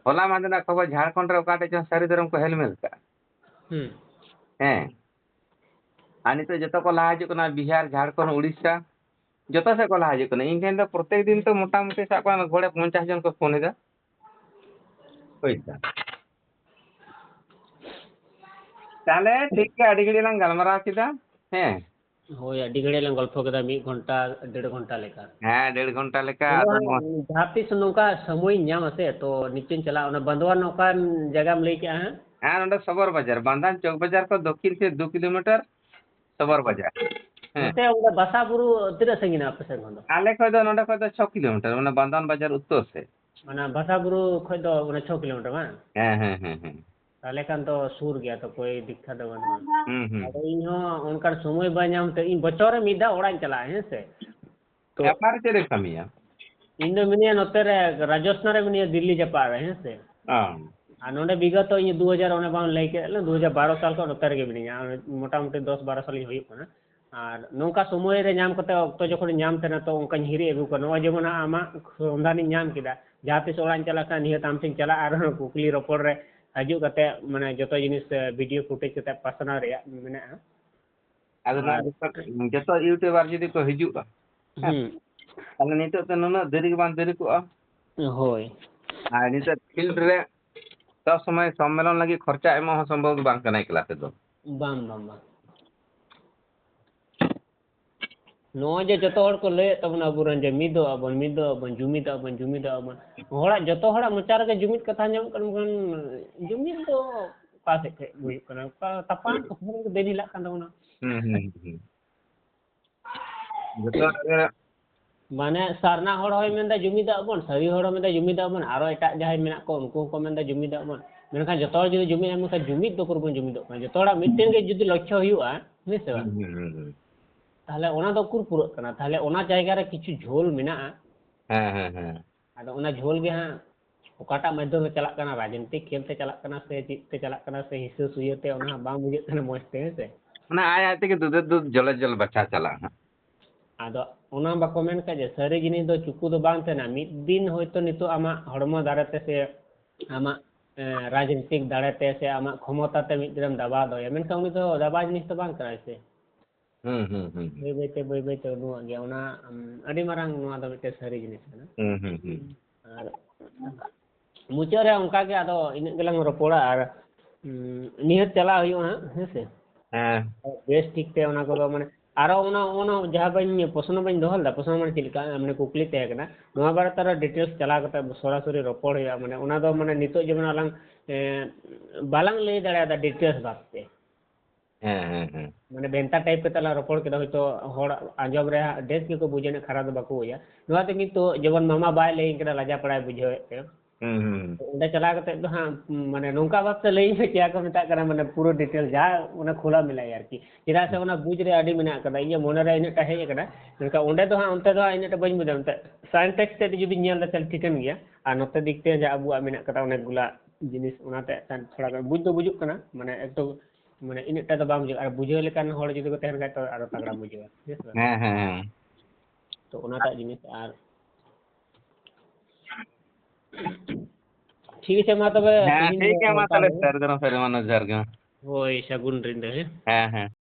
ᱦᱚᱞᱟ ᱢᱟᱦᱫᱮᱨ ᱨᱮᱱᱟᱜ ᱠᱷᱚᱵᱚᱨ, ᱡᱷᱟᱲᱠᱷᱚᱸᱰ ᱨᱮ ᱚᱠᱟ ᱴᱷᱮᱡ ᱪᱚᱝ ᱥᱟᱹᱨᱤ ᱫᱷᱚᱨᱚᱢ ᱠᱚ ᱦᱮᱞᱢᱮᱞ ᱠᱟᱜᱼᱟ᱾ ᱦᱩᱸ᱾ ᱦᱮᱸ᱾ ᱟᱨ ᱱᱤᱛᱚᱜ ᱡᱚᱛᱚ ᱠᱚ ᱞᱟᱦᱟ ᱦᱤᱡᱩᱜ ᱠᱟᱱᱟ, ᱵᱤᱦᱟᱨ, ᱡᱷᱟᱲᱠᱷᱚᱸᱰ, ᱩᱲᱤᱥᱥᱟ, ᱡᱚᱛᱚ ᱥᱮᱫ ᱠᱚ ᱞᱟᱦᱟ ᱦᱤᱡᱩᱜ ᱠᱟᱱᱟ᱾ ᱤᱧ ᱴᱷᱮᱱ ᱫᱚ ᱯᱨᱚᱛᱮᱠ ᱫᱤᱱ ᱛᱚ ᱢᱚᱴᱟᱢᱩᱴᱤ ᱥᱟᱵ ᱠᱟᱜ ᱢᱮ ᱜᱷᱚᱲᱮ ᱯᱚᱧᱪᱟᱥ ᱡᱚᱱ ᱠᱚ ᱯᱷᱳᱱ ᱮᱫᱟ᱾ ᱦᱳᱭ ᱥᱮ᱾ ᱛᱟᱦᱞᱮ ᱴᱷᱤᱠ ᱜᱮᱭᱟ, ᱟᱹᱰᱤ ᱜᱷᱟᱹᱲᱤᱡ ᱞᱟᱝ ᱜᱟᱞᱢᱟᱨᱟᱣ ᱠᱮᱫᱟ᱾ ᱦᱮᱸ᱾ ᱦᱳᱭ, ᱟᱹᱰᱤ ᱜᱷᱟᱹᱲᱤᱡ ᱞᱟᱝ ᱜᱚᱞᱯᱷᱚ ᱠᱮᱫᱟ, ᱢᱤᱫ ᱜᱷᱚᱱᱴᱟ, ᱰᱮᱲ ᱜᱷᱚᱱᱴᱟ ᱞᱮᱠᱟ᱾ ᱦᱮᱸ, ᱰᱮᱲ ᱜᱷᱚᱱᱴᱟ ᱞᱮᱠᱟ᱾ ᱟᱫᱚ ᱟᱫᱚ ᱦᱟᱸᱜ ᱱᱚᱣᱟ ᱡᱟᱦᱟᱸ ᱛᱤᱥ ᱱᱚᱝᱠᱟ ᱥᱚᱢᱚᱭᱤᱧ ᱧᱟᱢᱟ ᱥᱮ, ᱛᱚ ᱱᱤᱪᱪᱚᱭᱤᱧ ᱪᱟᱞᱟᱜᱼᱟ᱾ ᱚᱱᱟ ᱵᱟᱸᱫᱣᱟᱱ ᱚᱠᱟᱱ ᱡᱟᱭᱜᱟᱢ ᱞᱟᱹᱭ ᱠᱮᱜᱼᱟ ᱦᱟᱸᱜ? ᱦᱮᱸ, ᱱᱚᱰᱮ ᱥᱚᱵᱚᱨ ᱵᱟᱡᱟᱨ, ᱵᱟᱱᱫᱷᱟᱱ ᱪᱚᱠ ᱵᱟᱡᱟᱨ ᱠᱷᱚᱱ ᱫᱩ ᱠᱤᱞᱳᱢᱤᱴᱟᱨ ᱥᱚᱵᱚᱨ ᱵᱟᱡᱟᱨ᱾ ᱦᱮᱸ᱾ ᱱᱚᱛᱮ ᱚᱸᱰᱮ ᱵᱟᱥᱟ ᱵᱩᱨᱩ ᱛᱤᱱᱟᱹᱜ ᱥᱟᱺᱜᱤᱧᱟ ᱟᱯᱮ ᱥᱮᱫ ᱠᱷᱚᱱ ᱫᱚ? ᱟᱞᱮ ᱠᱷᱚᱱ ᱫᱚ ᱱᱚᱰᱮ ᱠᱷᱚᱱ ᱫᱚ ᱪᱷᱚ ᱠᱤᱞᱳᱢᱤᱴᱟᱨ, ᱢᱟᱱᱮ ᱵᱟᱱᱫᱷᱟᱱ ᱵᱟᱡᱟᱨ ᱩᱛᱛᱚᱨ ᱥᱮᱫ᱾ ᱚᱱᱟ ᱵᱟᱥᱟ ᱵᱩᱨᱩ ᱠᱷᱚᱱ ᱫᱚ ᱢᱟᱱᱮ ᱪᱷᱚ ᱠᱤᱞᱳᱢᱤᱴᱟᱨ ᱵᱟᱝ? ᱦᱮᱸ, ᱦᱮᱸ, ᱦᱮᱸ, ᱦᱮᱸ᱾ ᱛᱟᱦᱚᱞᱮ ᱠᱷᱟᱱ ᱫᱚ ᱥᱩᱨ ᱜᱮᱭᱟ ᱛᱚ, ᱠᱳᱭ ᱫᱤᱠᱠᱷᱟ ᱫᱚ ᱵᱟᱹᱱᱩᱜᱼᱟ᱾ ᱦᱩᱸ ᱦᱩᱸ ᱟᱫᱚ ᱤᱧ ᱦᱚᱸ ᱚᱱᱠᱟᱱ ᱥᱚᱢᱚᱭ ᱵᱟᱭ ᱧᱟᱢ ᱛᱮ ᱤᱧ ᱵᱚᱪᱷᱚᱨ ᱨᱮ ᱢᱤᱫ ᱫᱷᱟᱣ ᱚᱲᱟᱜ ᱤᱧ ᱪᱟᱞᱟᱜᱼᱟ, ᱦᱮᱸ ᱥᱮ᱾ ᱛᱚ ᱚᱠᱟᱨᱮ ᱪᱮᱫ ᱮ ᱠᱟᱹᱢᱤᱭᱟ? ᱤᱧ ᱫᱚ ᱢᱤᱱᱟᱹᱧᱟ ᱱᱚᱛᱮ ᱨᱮ, ᱨᱟᱡᱚᱥᱛᱷᱟᱱ ᱨᱮ ᱢᱤᱱᱟᱹᱧᱟ, ᱫᱤᱞᱞᱤ ᱡᱟᱯᱟᱜ ᱨᱮ, ᱦᱮᱸ ᱥᱮ᱾ ᱚ, ᱟᱨ ᱱᱚᱰᱮ ᱵᱤᱜᱚᱛᱚ ᱤᱧ ᱫᱩ ᱦᱟᱡᱟᱨ, ᱚᱱᱮ ᱵᱟᱝ ᱞᱟᱹᱭ ᱠᱮᱫ ᱞᱮ, ᱫᱩ ᱦᱟᱡᱟᱨ ᱵᱟᱨᱚ ᱥᱟᱞ ᱠᱷᱚᱱ ᱱᱚᱛᱮ ᱨᱮᱜᱮ ᱢᱤᱱᱟᱹᱧᱟ᱾ ᱟᱨ ᱢᱚᱴᱟᱢᱩᱴᱤ ᱫᱚᱥ ᱵᱟᱨᱚ ᱥᱟᱞᱤᱧ ᱦᱩᱭᱩᱜ ᱠᱟᱱᱟ᱾ ᱟᱨ ᱱᱚᱝᱠᱟ ᱥᱚᱢᱚᱭ ᱨᱮ ᱧᱟᱢ ᱠᱟᱛᱮ, ᱚᱠᱛᱚ ᱡᱚᱠᱷᱚᱱᱤᱧ ᱧᱟᱢ ᱛᱟᱦᱮᱱᱟ, ᱛᱚ ᱚᱱᱠᱟᱧ ᱦᱤᱨᱤ ᱟᱹᱜᱩ ᱠᱚᱣᱟ᱾ ᱱᱚᱜᱼᱚᱭ ᱡᱮᱢᱚᱱ ᱦᱟᱸᱜ ᱟᱢᱟᱜ ᱥᱚᱱᱫᱷᱟᱱᱤᱧ ᱧᱟᱢ ᱠᱮᱫᱟ, ᱡᱟᱦᱟᱸ ᱛᱤᱥ ᱚᱲᱟᱜ ᱤᱧ ᱪᱟᱞᱟᱜ ᱠᱷᱟᱱ ᱱᱤᱦᱟᱹᱛ ᱟᱢ ᱴᱷᱮᱱ ᱪᱟᱞᱟᱜ ᱟᱨ ᱠᱩᱠᱞᱤ ᱨᱚᱯᱚᱲ ᱨᱮ ᱦᱤᱡᱩᱜ ᱠᱟᱛᱮ, ᱢᱟᱱᱮ ᱡᱚᱛᱚ ᱡᱤᱱᱤᱥ ᱵᱷᱤᱰᱤᱭᱳ ᱯᱷᱩᱴᱮᱡᱽ ᱠᱟᱛᱮ ᱯᱟᱥᱱᱟᱣ ᱨᱮᱭᱟᱜ ᱢᱮᱱᱟᱜᱼᱟ᱾ ᱟᱫᱚ ᱱᱚᱣᱟ ᱟᱨ ᱡᱚᱛᱚ, ᱡᱚᱛᱚ ᱤᱭᱩᱴᱩᱵᱟᱨ ᱡᱩᱫᱤ ᱠᱚ ᱦᱤᱡᱩᱜᱼᱟ, ᱦᱩᱸ ᱛᱟᱦᱞᱮ ᱱᱤᱛᱚᱜ ᱛᱮ ᱱᱩᱱᱟᱹᱜ ᱫᱮᱨᱤ ᱜᱮ ᱵᱟᱝ ᱫᱮᱨᱤ ᱠᱚᱜᱼᱟ᱾ ᱦᱳᱭ᱾ ᱟᱨ ᱱᱤᱛᱚᱜ ᱯᱷᱤᱞᱰ ᱨᱮ ᱥᱚᱵ ᱥᱚᱢᱚᱭ ᱥᱚᱢᱢᱮᱞᱚᱱ ᱞᱟᱹᱜᱤᱫ ᱠᱷᱚᱨᱪᱟ ᱮᱢᱚᱜ ᱦᱚᱸ ᱥᱚᱢᱵᱷᱚᱵ ᱫᱚ ᱵᱟᱝ ᱠᱟᱱᱟ ᱮᱠᱞᱟ ᱛᱮᱫᱚ᱾ ᱵᱟᱝ, ᱵᱟᱝ, ᱵᱟᱝ᱾ ᱱᱚᱜᱼᱚᱭ ᱡᱮ ᱡᱚᱛᱚ ᱦᱚᱲ ᱠᱚ ᱞᱟᱹᱭᱮᱫ ᱛᱟᱵᱚᱱᱟ ᱟᱵᱚᱨᱮᱱ ᱡᱮ ᱢᱤᱫᱚᱜ ᱟᱵᱚᱱ, ᱢᱤᱫᱚᱜ ᱟᱵᱚᱱ, ᱡᱩᱢᱤᱫᱚᱜ ᱟᱵᱚᱱ, ᱡᱩᱢᱤᱫᱚᱜ ᱟᱵᱚᱱ, ᱦᱚᱲᱟᱜ, ᱡᱚᱛᱚ ᱦᱚᱲᱟᱜ ᱢᱚᱪᱟ ᱨᱮᱜᱮ ᱡᱩᱢᱤᱫ ᱠᱟᱛᱷᱟ ᱟᱸᱡᱚᱢᱚᱜ ᱠᱟᱱᱟ, ᱢᱮᱱᱠᱷᱟᱱ ᱡᱩᱢᱤᱫ ᱫᱚ ᱚᱠᱟ ᱥᱮᱫ ᱠᱷᱚᱱ ᱦᱩᱭᱩᱜ ᱠᱟᱱᱟ? ᱚᱠᱟ ᱛᱟᱯᱟᱢ ᱠᱷᱟᱹᱯᱟᱹᱨᱤ ᱨᱮᱜᱮ ᱫᱮᱱ ᱦᱮᱞᱟᱜ ᱠᱟᱱ ᱛᱟᱵᱚᱱᱟ᱾ ᱦᱩᱸ, ᱦᱩᱸ, ᱦᱩᱸ᱾ ᱡᱚᱛᱚ ᱦᱚᱲ ᱜᱮ ᱢᱟᱱᱮ ᱥᱟᱨᱱᱟ ᱦᱚᱲ ᱦᱚᱸᱭ ᱢᱮᱱᱫᱟ ᱡᱩᱢᱤᱫᱚᱜ ᱟᱵᱚᱱ, ᱥᱟᱹᱨᱤ ᱦᱚᱲ ᱦᱚᱸ ᱢᱮᱱᱫᱟ ᱡᱩᱢᱤᱫᱚᱜ ᱟᱵᱚᱱ, ᱟᱨᱚ ᱮᱴᱟᱜ ᱡᱟᱦᱟᱸᱭ ᱢᱮᱱᱟᱜ ᱠᱚ ᱩᱱᱠᱩ ᱦᱚᱸᱠᱚ ᱢᱮᱱᱫᱟ ᱡᱩᱢᱤᱫᱚᱜ ᱟᱵᱚᱱ᱾ ᱢᱮᱱᱠᱷᱟᱱ ᱡᱚᱛᱚ ᱦᱚᱲ ᱡᱩᱫᱤ ᱡᱩᱢᱤᱫ ᱮᱢ ᱠᱷᱟᱱ ᱡᱩᱢᱤᱫ ᱫᱚ ᱩᱠᱩᱨ ᱵᱚᱱ ᱡᱩᱢᱤᱫᱚᱜ ᱠᱟᱱᱟ? ᱡᱚᱛᱚ ᱦᱚᱲᱟᱜ ᱢᱤᱫᱴᱮᱱ ᱜᱮ ᱡᱩᱫᱤ ᱞᱚᱠᱠᱷᱚ ᱦᱩᱭᱩᱜᱼᱟ, ᱦᱮᱸ ᱥᱮ ᱵᱟᱝ? ᱦᱩᱸ, ᱦᱩᱸ, ᱦᱩᱸ᱾ ᱛᱟᱦᱚᱞᱮ ᱚᱱᱟ ᱫᱚ ᱩᱠᱩᱨ ᱯᱩᱨᱟᱹᱜ ᱠᱟᱱᱟ? ᱛᱟᱦᱚᱞᱮ ᱚᱱᱟ ᱡᱟᱭᱜᱟ ᱨᱮ ᱠᱤᱪᱷᱩ ᱡᱷᱳᱞ ᱢᱮᱱᱟᱜᱼᱟ᱾ ᱦᱮᱸ, ᱦᱮᱸ, ᱦᱮᱸ᱾ ᱟᱫᱚ ᱚᱱᱟ ᱡᱷᱳᱞ ᱜᱮ ᱦᱟᱸᱜ ᱚᱠᱟᱴᱟᱜ ᱢᱟᱫᱽᱫᱷᱚᱢ ᱛᱮ ᱪᱟᱞᱟᱜ ᱠᱟᱱᱟ, ᱨᱟᱡᱽᱱᱤᱛᱤᱠ ᱠᱷᱮᱞ ᱛᱮ ᱪᱟᱞᱟᱜ ᱠᱟᱱᱟ ᱥᱮ ᱪᱮᱫ ᱛᱮ ᱪᱟᱞᱟᱜ ᱠᱟᱱᱟ ᱥᱮ ᱦᱤᱥᱟᱹ ᱥᱩᱭᱟᱹ ᱛᱮ, ᱚᱱᱟ ᱦᱟᱸᱜ ᱵᱟᱝ ᱵᱩᱡᱷᱟᱹᱜ ᱠᱟᱱᱟ ᱢᱚᱸᱡᱽ ᱛᱮ, ᱦᱮᱸ ᱥᱮ? ᱢᱟᱱᱮ ᱟᱡ ᱟᱡ ᱛᱮᱜᱮ ᱫᱩᱫᱷᱮᱨ ᱫᱩᱫᱷ ᱡᱚᱞᱮ ᱡᱚᱞ ᱵᱟᱪᱷᱟ ᱪᱟᱞᱟᱜᱼᱟ ᱦᱟᱸᱜ᱾ ᱟᱫᱚ ᱚᱱᱟ ᱵᱟᱠᱚ ᱢᱮᱱ ᱠᱟᱜ ᱡᱮ ᱥᱟᱹᱨᱤ ᱡᱤᱱᱤᱥ ᱫᱚ ᱪᱩᱠᱩ ᱫᱚ ᱵᱟᱝ ᱛᱟᱦᱮᱱᱟ᱾ ᱢᱤᱫ ᱫᱤᱱ ᱦᱚᱭᱛᱳ ᱱᱤᱛᱚᱜ ᱟᱢᱟᱜ ᱦᱚᱲᱢᱚ ᱫᱟᱲᱮ ᱛᱮ ᱥᱮ ᱟᱢᱟᱜ, ᱮᱸ, ᱨᱟᱡᱽᱱᱤᱛᱤᱠ ᱫᱟᱲᱮ ᱛᱮ ᱥᱮ ᱟᱢᱟᱜ ᱠᱷᱚᱢᱚᱛᱟ ᱛᱮ ᱢᱤᱫ ᱫᱤᱱᱮᱢ ᱫᱟᱵᱟᱣ ᱫᱟᱲᱮᱭᱟᱜᱼᱟ, ᱢᱮᱱᱠᱷᱟᱱ ᱩᱱᱤ ᱫᱚ ᱫᱟᱵᱟᱣ ᱡᱤᱱᱤᱥ ᱫᱚ ᱵᱟᱝ ᱠᱟᱱᱟᱭ ᱥᱮ᱾ ᱦᱩᱸ, ᱦᱩᱸ, ᱦᱩᱸ, ᱦᱩᱸ᱾ ᱵᱟᱹᱭ ᱵᱟᱹᱭ ᱛᱮ, ᱵᱟᱹᱭ ᱵᱟᱹᱭ ᱛᱮ ᱩᱰᱩᱝᱚᱜ ᱜᱮᱭᱟ᱾ ᱚᱱᱟ, ᱩᱢ, ᱟᱹᱰᱤ ᱢᱟᱨᱟᱝ ᱱᱚᱣᱟ ᱫᱚ ᱢᱤᱫᱴᱮᱱ ᱥᱟᱹᱨᱤ ᱡᱤᱱᱤᱥ ᱠᱟᱱᱟ᱾ ᱦᱩᱸ, ᱦᱩᱸ, ᱦᱩᱸ᱾ ᱟᱨ ᱢᱩᱪᱟᱹᱫ ᱨᱮ ᱚᱱᱠᱟ ᱜᱮ ᱟᱫᱚ ᱤᱱᱟᱹᱜ ᱜᱮᱞᱟᱝ ᱨᱚᱯᱚᱲᱟ᱾ ᱟᱨ, ᱩᱢ, ᱱᱤᱦᱟᱹᱛ ᱪᱟᱞᱟᱜ ᱦᱩᱭᱩᱜᱼᱟ ᱦᱟᱸᱜ, ᱦᱮᱸ ᱥᱮ? ᱦᱮᱸ᱾ ᱵᱮᱥ ᱴᱷᱤᱠ ᱛᱮ ᱚᱱᱟ ᱠᱚᱫᱚ ᱢᱟᱱᱮ ᱟᱨᱚ ᱚᱱᱟ, ᱚᱱᱟ ᱡᱟᱦᱟᱸ ᱵᱟᱹᱧ, ᱯᱨᱚᱥᱱᱚ ᱵᱟᱹᱧ ᱫᱚᱦᱚ ᱞᱮᱫᱟ, ᱯᱨᱚᱥᱱᱚ ᱢᱟᱱᱮ ᱪᱮᱫ ᱞᱮᱠᱟ, ᱢᱟᱱᱮ ᱠᱩᱠᱞᱤ ᱛᱟᱦᱮᱸ ᱠᱟᱱᱟ, ᱱᱚᱣᱟ ᱵᱟᱨᱮ ᱛᱮ ᱟᱨᱚ ᱰᱤᱴᱮᱞᱥ ᱪᱟᱞᱟᱣ ᱠᱟᱛᱮ ᱥᱚᱨᱟᱥᱚᱨᱤ ᱨᱚᱯᱚᱲ ᱦᱩᱭᱩᱜᱼᱟ᱾ ᱢᱟᱱᱮ ᱚᱱᱟ ᱫᱚ ᱢᱟᱱᱮ ᱱᱤᱛᱚᱜ ᱡᱮᱢᱚᱱ ᱟᱞᱟᱝ, ᱮᱸ, ᱵᱟᱞᱟᱝ ᱞᱟᱹᱭ ᱫᱟᱲᱮᱭᱟᱫᱟ ᱰᱤᱴᱮᱞᱥ ᱵᱷᱟᱵᱽ ᱛᱮ᱾ ᱦᱮᱸ, ᱦᱮᱸ, ᱦᱮᱸ᱾ ᱢᱟᱱᱮ ᱵᱷᱮᱱᱛᱟ ᱴᱟᱭᱤᱯ ᱠᱟᱛᱮ ᱞᱟᱝ ᱨᱚᱯᱚᱲ ᱠᱮᱫᱟ, ᱦᱚᱭᱛᱳ ᱦᱚᱲ ᱟᱸᱡᱚᱢ ᱨᱮ ᱦᱟᱸᱜ ᱵᱮᱥ ᱜᱮᱠᱚ ᱵᱩᱡᱷᱟᱹᱣ, ᱠᱷᱟᱨᱟᱯ ᱫᱚ ᱵᱟᱠᱚ ᱵᱩᱡᱟ᱾ ᱱᱚᱣᱟ ᱛᱮ ᱠᱤᱱᱛᱩ ᱡᱮᱢᱚᱱ ᱢᱟᱢᱟ ᱵᱟᱭ ᱞᱟᱹᱭᱟᱹᱧ ᱠᱟᱱᱟ, ᱞᱟᱡᱟ ᱯᱟᱲᱟᱭ ᱵᱩᱡᱷᱟᱹᱣᱮᱫ ᱛᱮ, ᱦᱩᱸ, ᱦᱩᱸ, ᱦᱩᱸ᱾ ᱚᱸᱰᱮ ᱪᱟᱞᱟᱣ ᱠᱟᱛᱮ ᱫᱚ ᱦᱟᱸᱜ ᱢᱟᱱᱮ ᱱᱚᱝᱠᱟ ᱵᱷᱟᱵᱛᱮ ᱞᱟᱹᱭ ᱢᱮ, ᱪᱮᱫ ᱠᱚ ᱢᱮᱛᱟᱜ ᱠᱟᱱᱟ, ᱢᱟᱱᱮ ᱯᱩᱨᱟᱹ ᱰᱤᱴᱮᱞ ᱡᱟ ᱚᱱᱟ ᱠᱷᱩᱞᱟ ᱢᱮᱞᱟᱭ ᱟᱨᱠᱤ᱾ ᱪᱮᱫᱟᱜ ᱥᱮ ᱚᱱᱟ ᱵᱩᱡᱽ ᱨᱮ ᱟᱹᱰᱤ ᱢᱮᱱᱟᱜ ᱟᱠᱟᱫᱟ, ᱤᱧᱟᱹᱜ ᱢᱚᱱᱮ ᱨᱮ ᱤᱱᱟᱹᱜ ᱴᱟ ᱦᱮᱡ ᱟᱠᱟᱱᱟ, ᱢᱮᱱᱠᱷᱟᱱ ᱚᱸᱰᱮ ᱫᱚ ᱦᱟᱸᱜ, ᱚᱱᱛᱮ ᱫᱚ ᱦᱟᱸᱜ ᱤᱱᱟᱹᱜ ᱴᱟ ᱵᱟᱹᱧ ᱵᱩᱡᱷᱟᱹᱣᱟ᱾ ᱮᱱᱛᱮ ᱥᱟᱭᱮᱱᱥ ᱛᱮᱫ ᱡᱩᱫᱤᱧ ᱧᱮᱞ ᱫᱟ, ᱛᱟᱦᱞᱮ ᱴᱷᱤᱠᱟᱹᱱ ᱜᱮᱭᱟ, ᱟᱨ ᱱᱚᱛᱮ ᱫᱤᱠ ᱛᱮ ᱡᱟ ᱟᱵᱚᱣᱟᱜ ᱢᱮᱱᱟᱜ ᱟᱠᱟᱫᱟ ᱚᱱᱮᱠ ᱜᱩᱞᱟ ᱡᱤᱱᱤᱥ, ᱚᱱᱟᱛᱮ ᱛᱷᱚᱲᱟ ᱜᱟᱱ ᱵᱩᱡᱽ ᱫᱚ ᱵᱩᱡᱩᱜ ᱠᱟᱱᱟ, ᱢᱟᱱᱮ ᱮᱠᱴᱩ ᱢᱟᱱᱮ ᱤᱱᱟᱹᱜ ᱴᱟ ᱫᱚ ᱵᱟᱝ ᱵᱩᱡᱷᱟᱹᱜᱼᱟ᱾ ᱟᱨ ᱵᱩᱡᱷᱟᱹᱣ ᱞᱮᱠᱟᱱ ᱦᱚᱲ ᱡᱩᱫᱤ ᱠᱚ ᱛᱟᱦᱮᱱ ᱠᱷᱟᱡ ᱛᱚ ᱟᱨᱚ ᱛᱟᱜᱲᱟ ᱵᱩᱡᱷᱟᱹᱜᱼᱟ, ᱦᱮᱸ ᱥᱮ ᱵᱟᱝ? ᱦᱮᱸ, ᱦᱮᱸ, ᱦᱮᱸ᱾ ᱛᱚ ᱚᱱᱟᱴᱟᱜ ᱡᱤᱱᱤᱥ ᱟᱨ ᱴᱷᱤᱠ ᱟᱪᱷᱮ, ᱢᱟ ᱛᱚᱵᱮ ᱦᱮᱸ, ᱛᱮᱦᱮᱧ ᱴᱷᱤᱠ ᱫᱚ ᱜᱮᱭᱟ, ᱢᱟ ᱱᱚᱝᱠᱟ ᱛᱟᱦᱞᱮ ᱜᱮ᱾ ᱥᱟᱹᱨᱤ ᱫᱷᱚᱨᱚᱢ ᱥᱟᱹᱨᱤ ᱢᱟᱱᱚᱛ, ᱡᱚᱦᱟᱨ ᱜᱮ᱾ ᱦᱳᱭ, ᱥᱟᱹᱜᱩᱱ ᱧᱤᱫᱟᱹ, ᱦᱮᱸ᱾ ᱦᱮᱸ, ᱦᱮᱸ᱾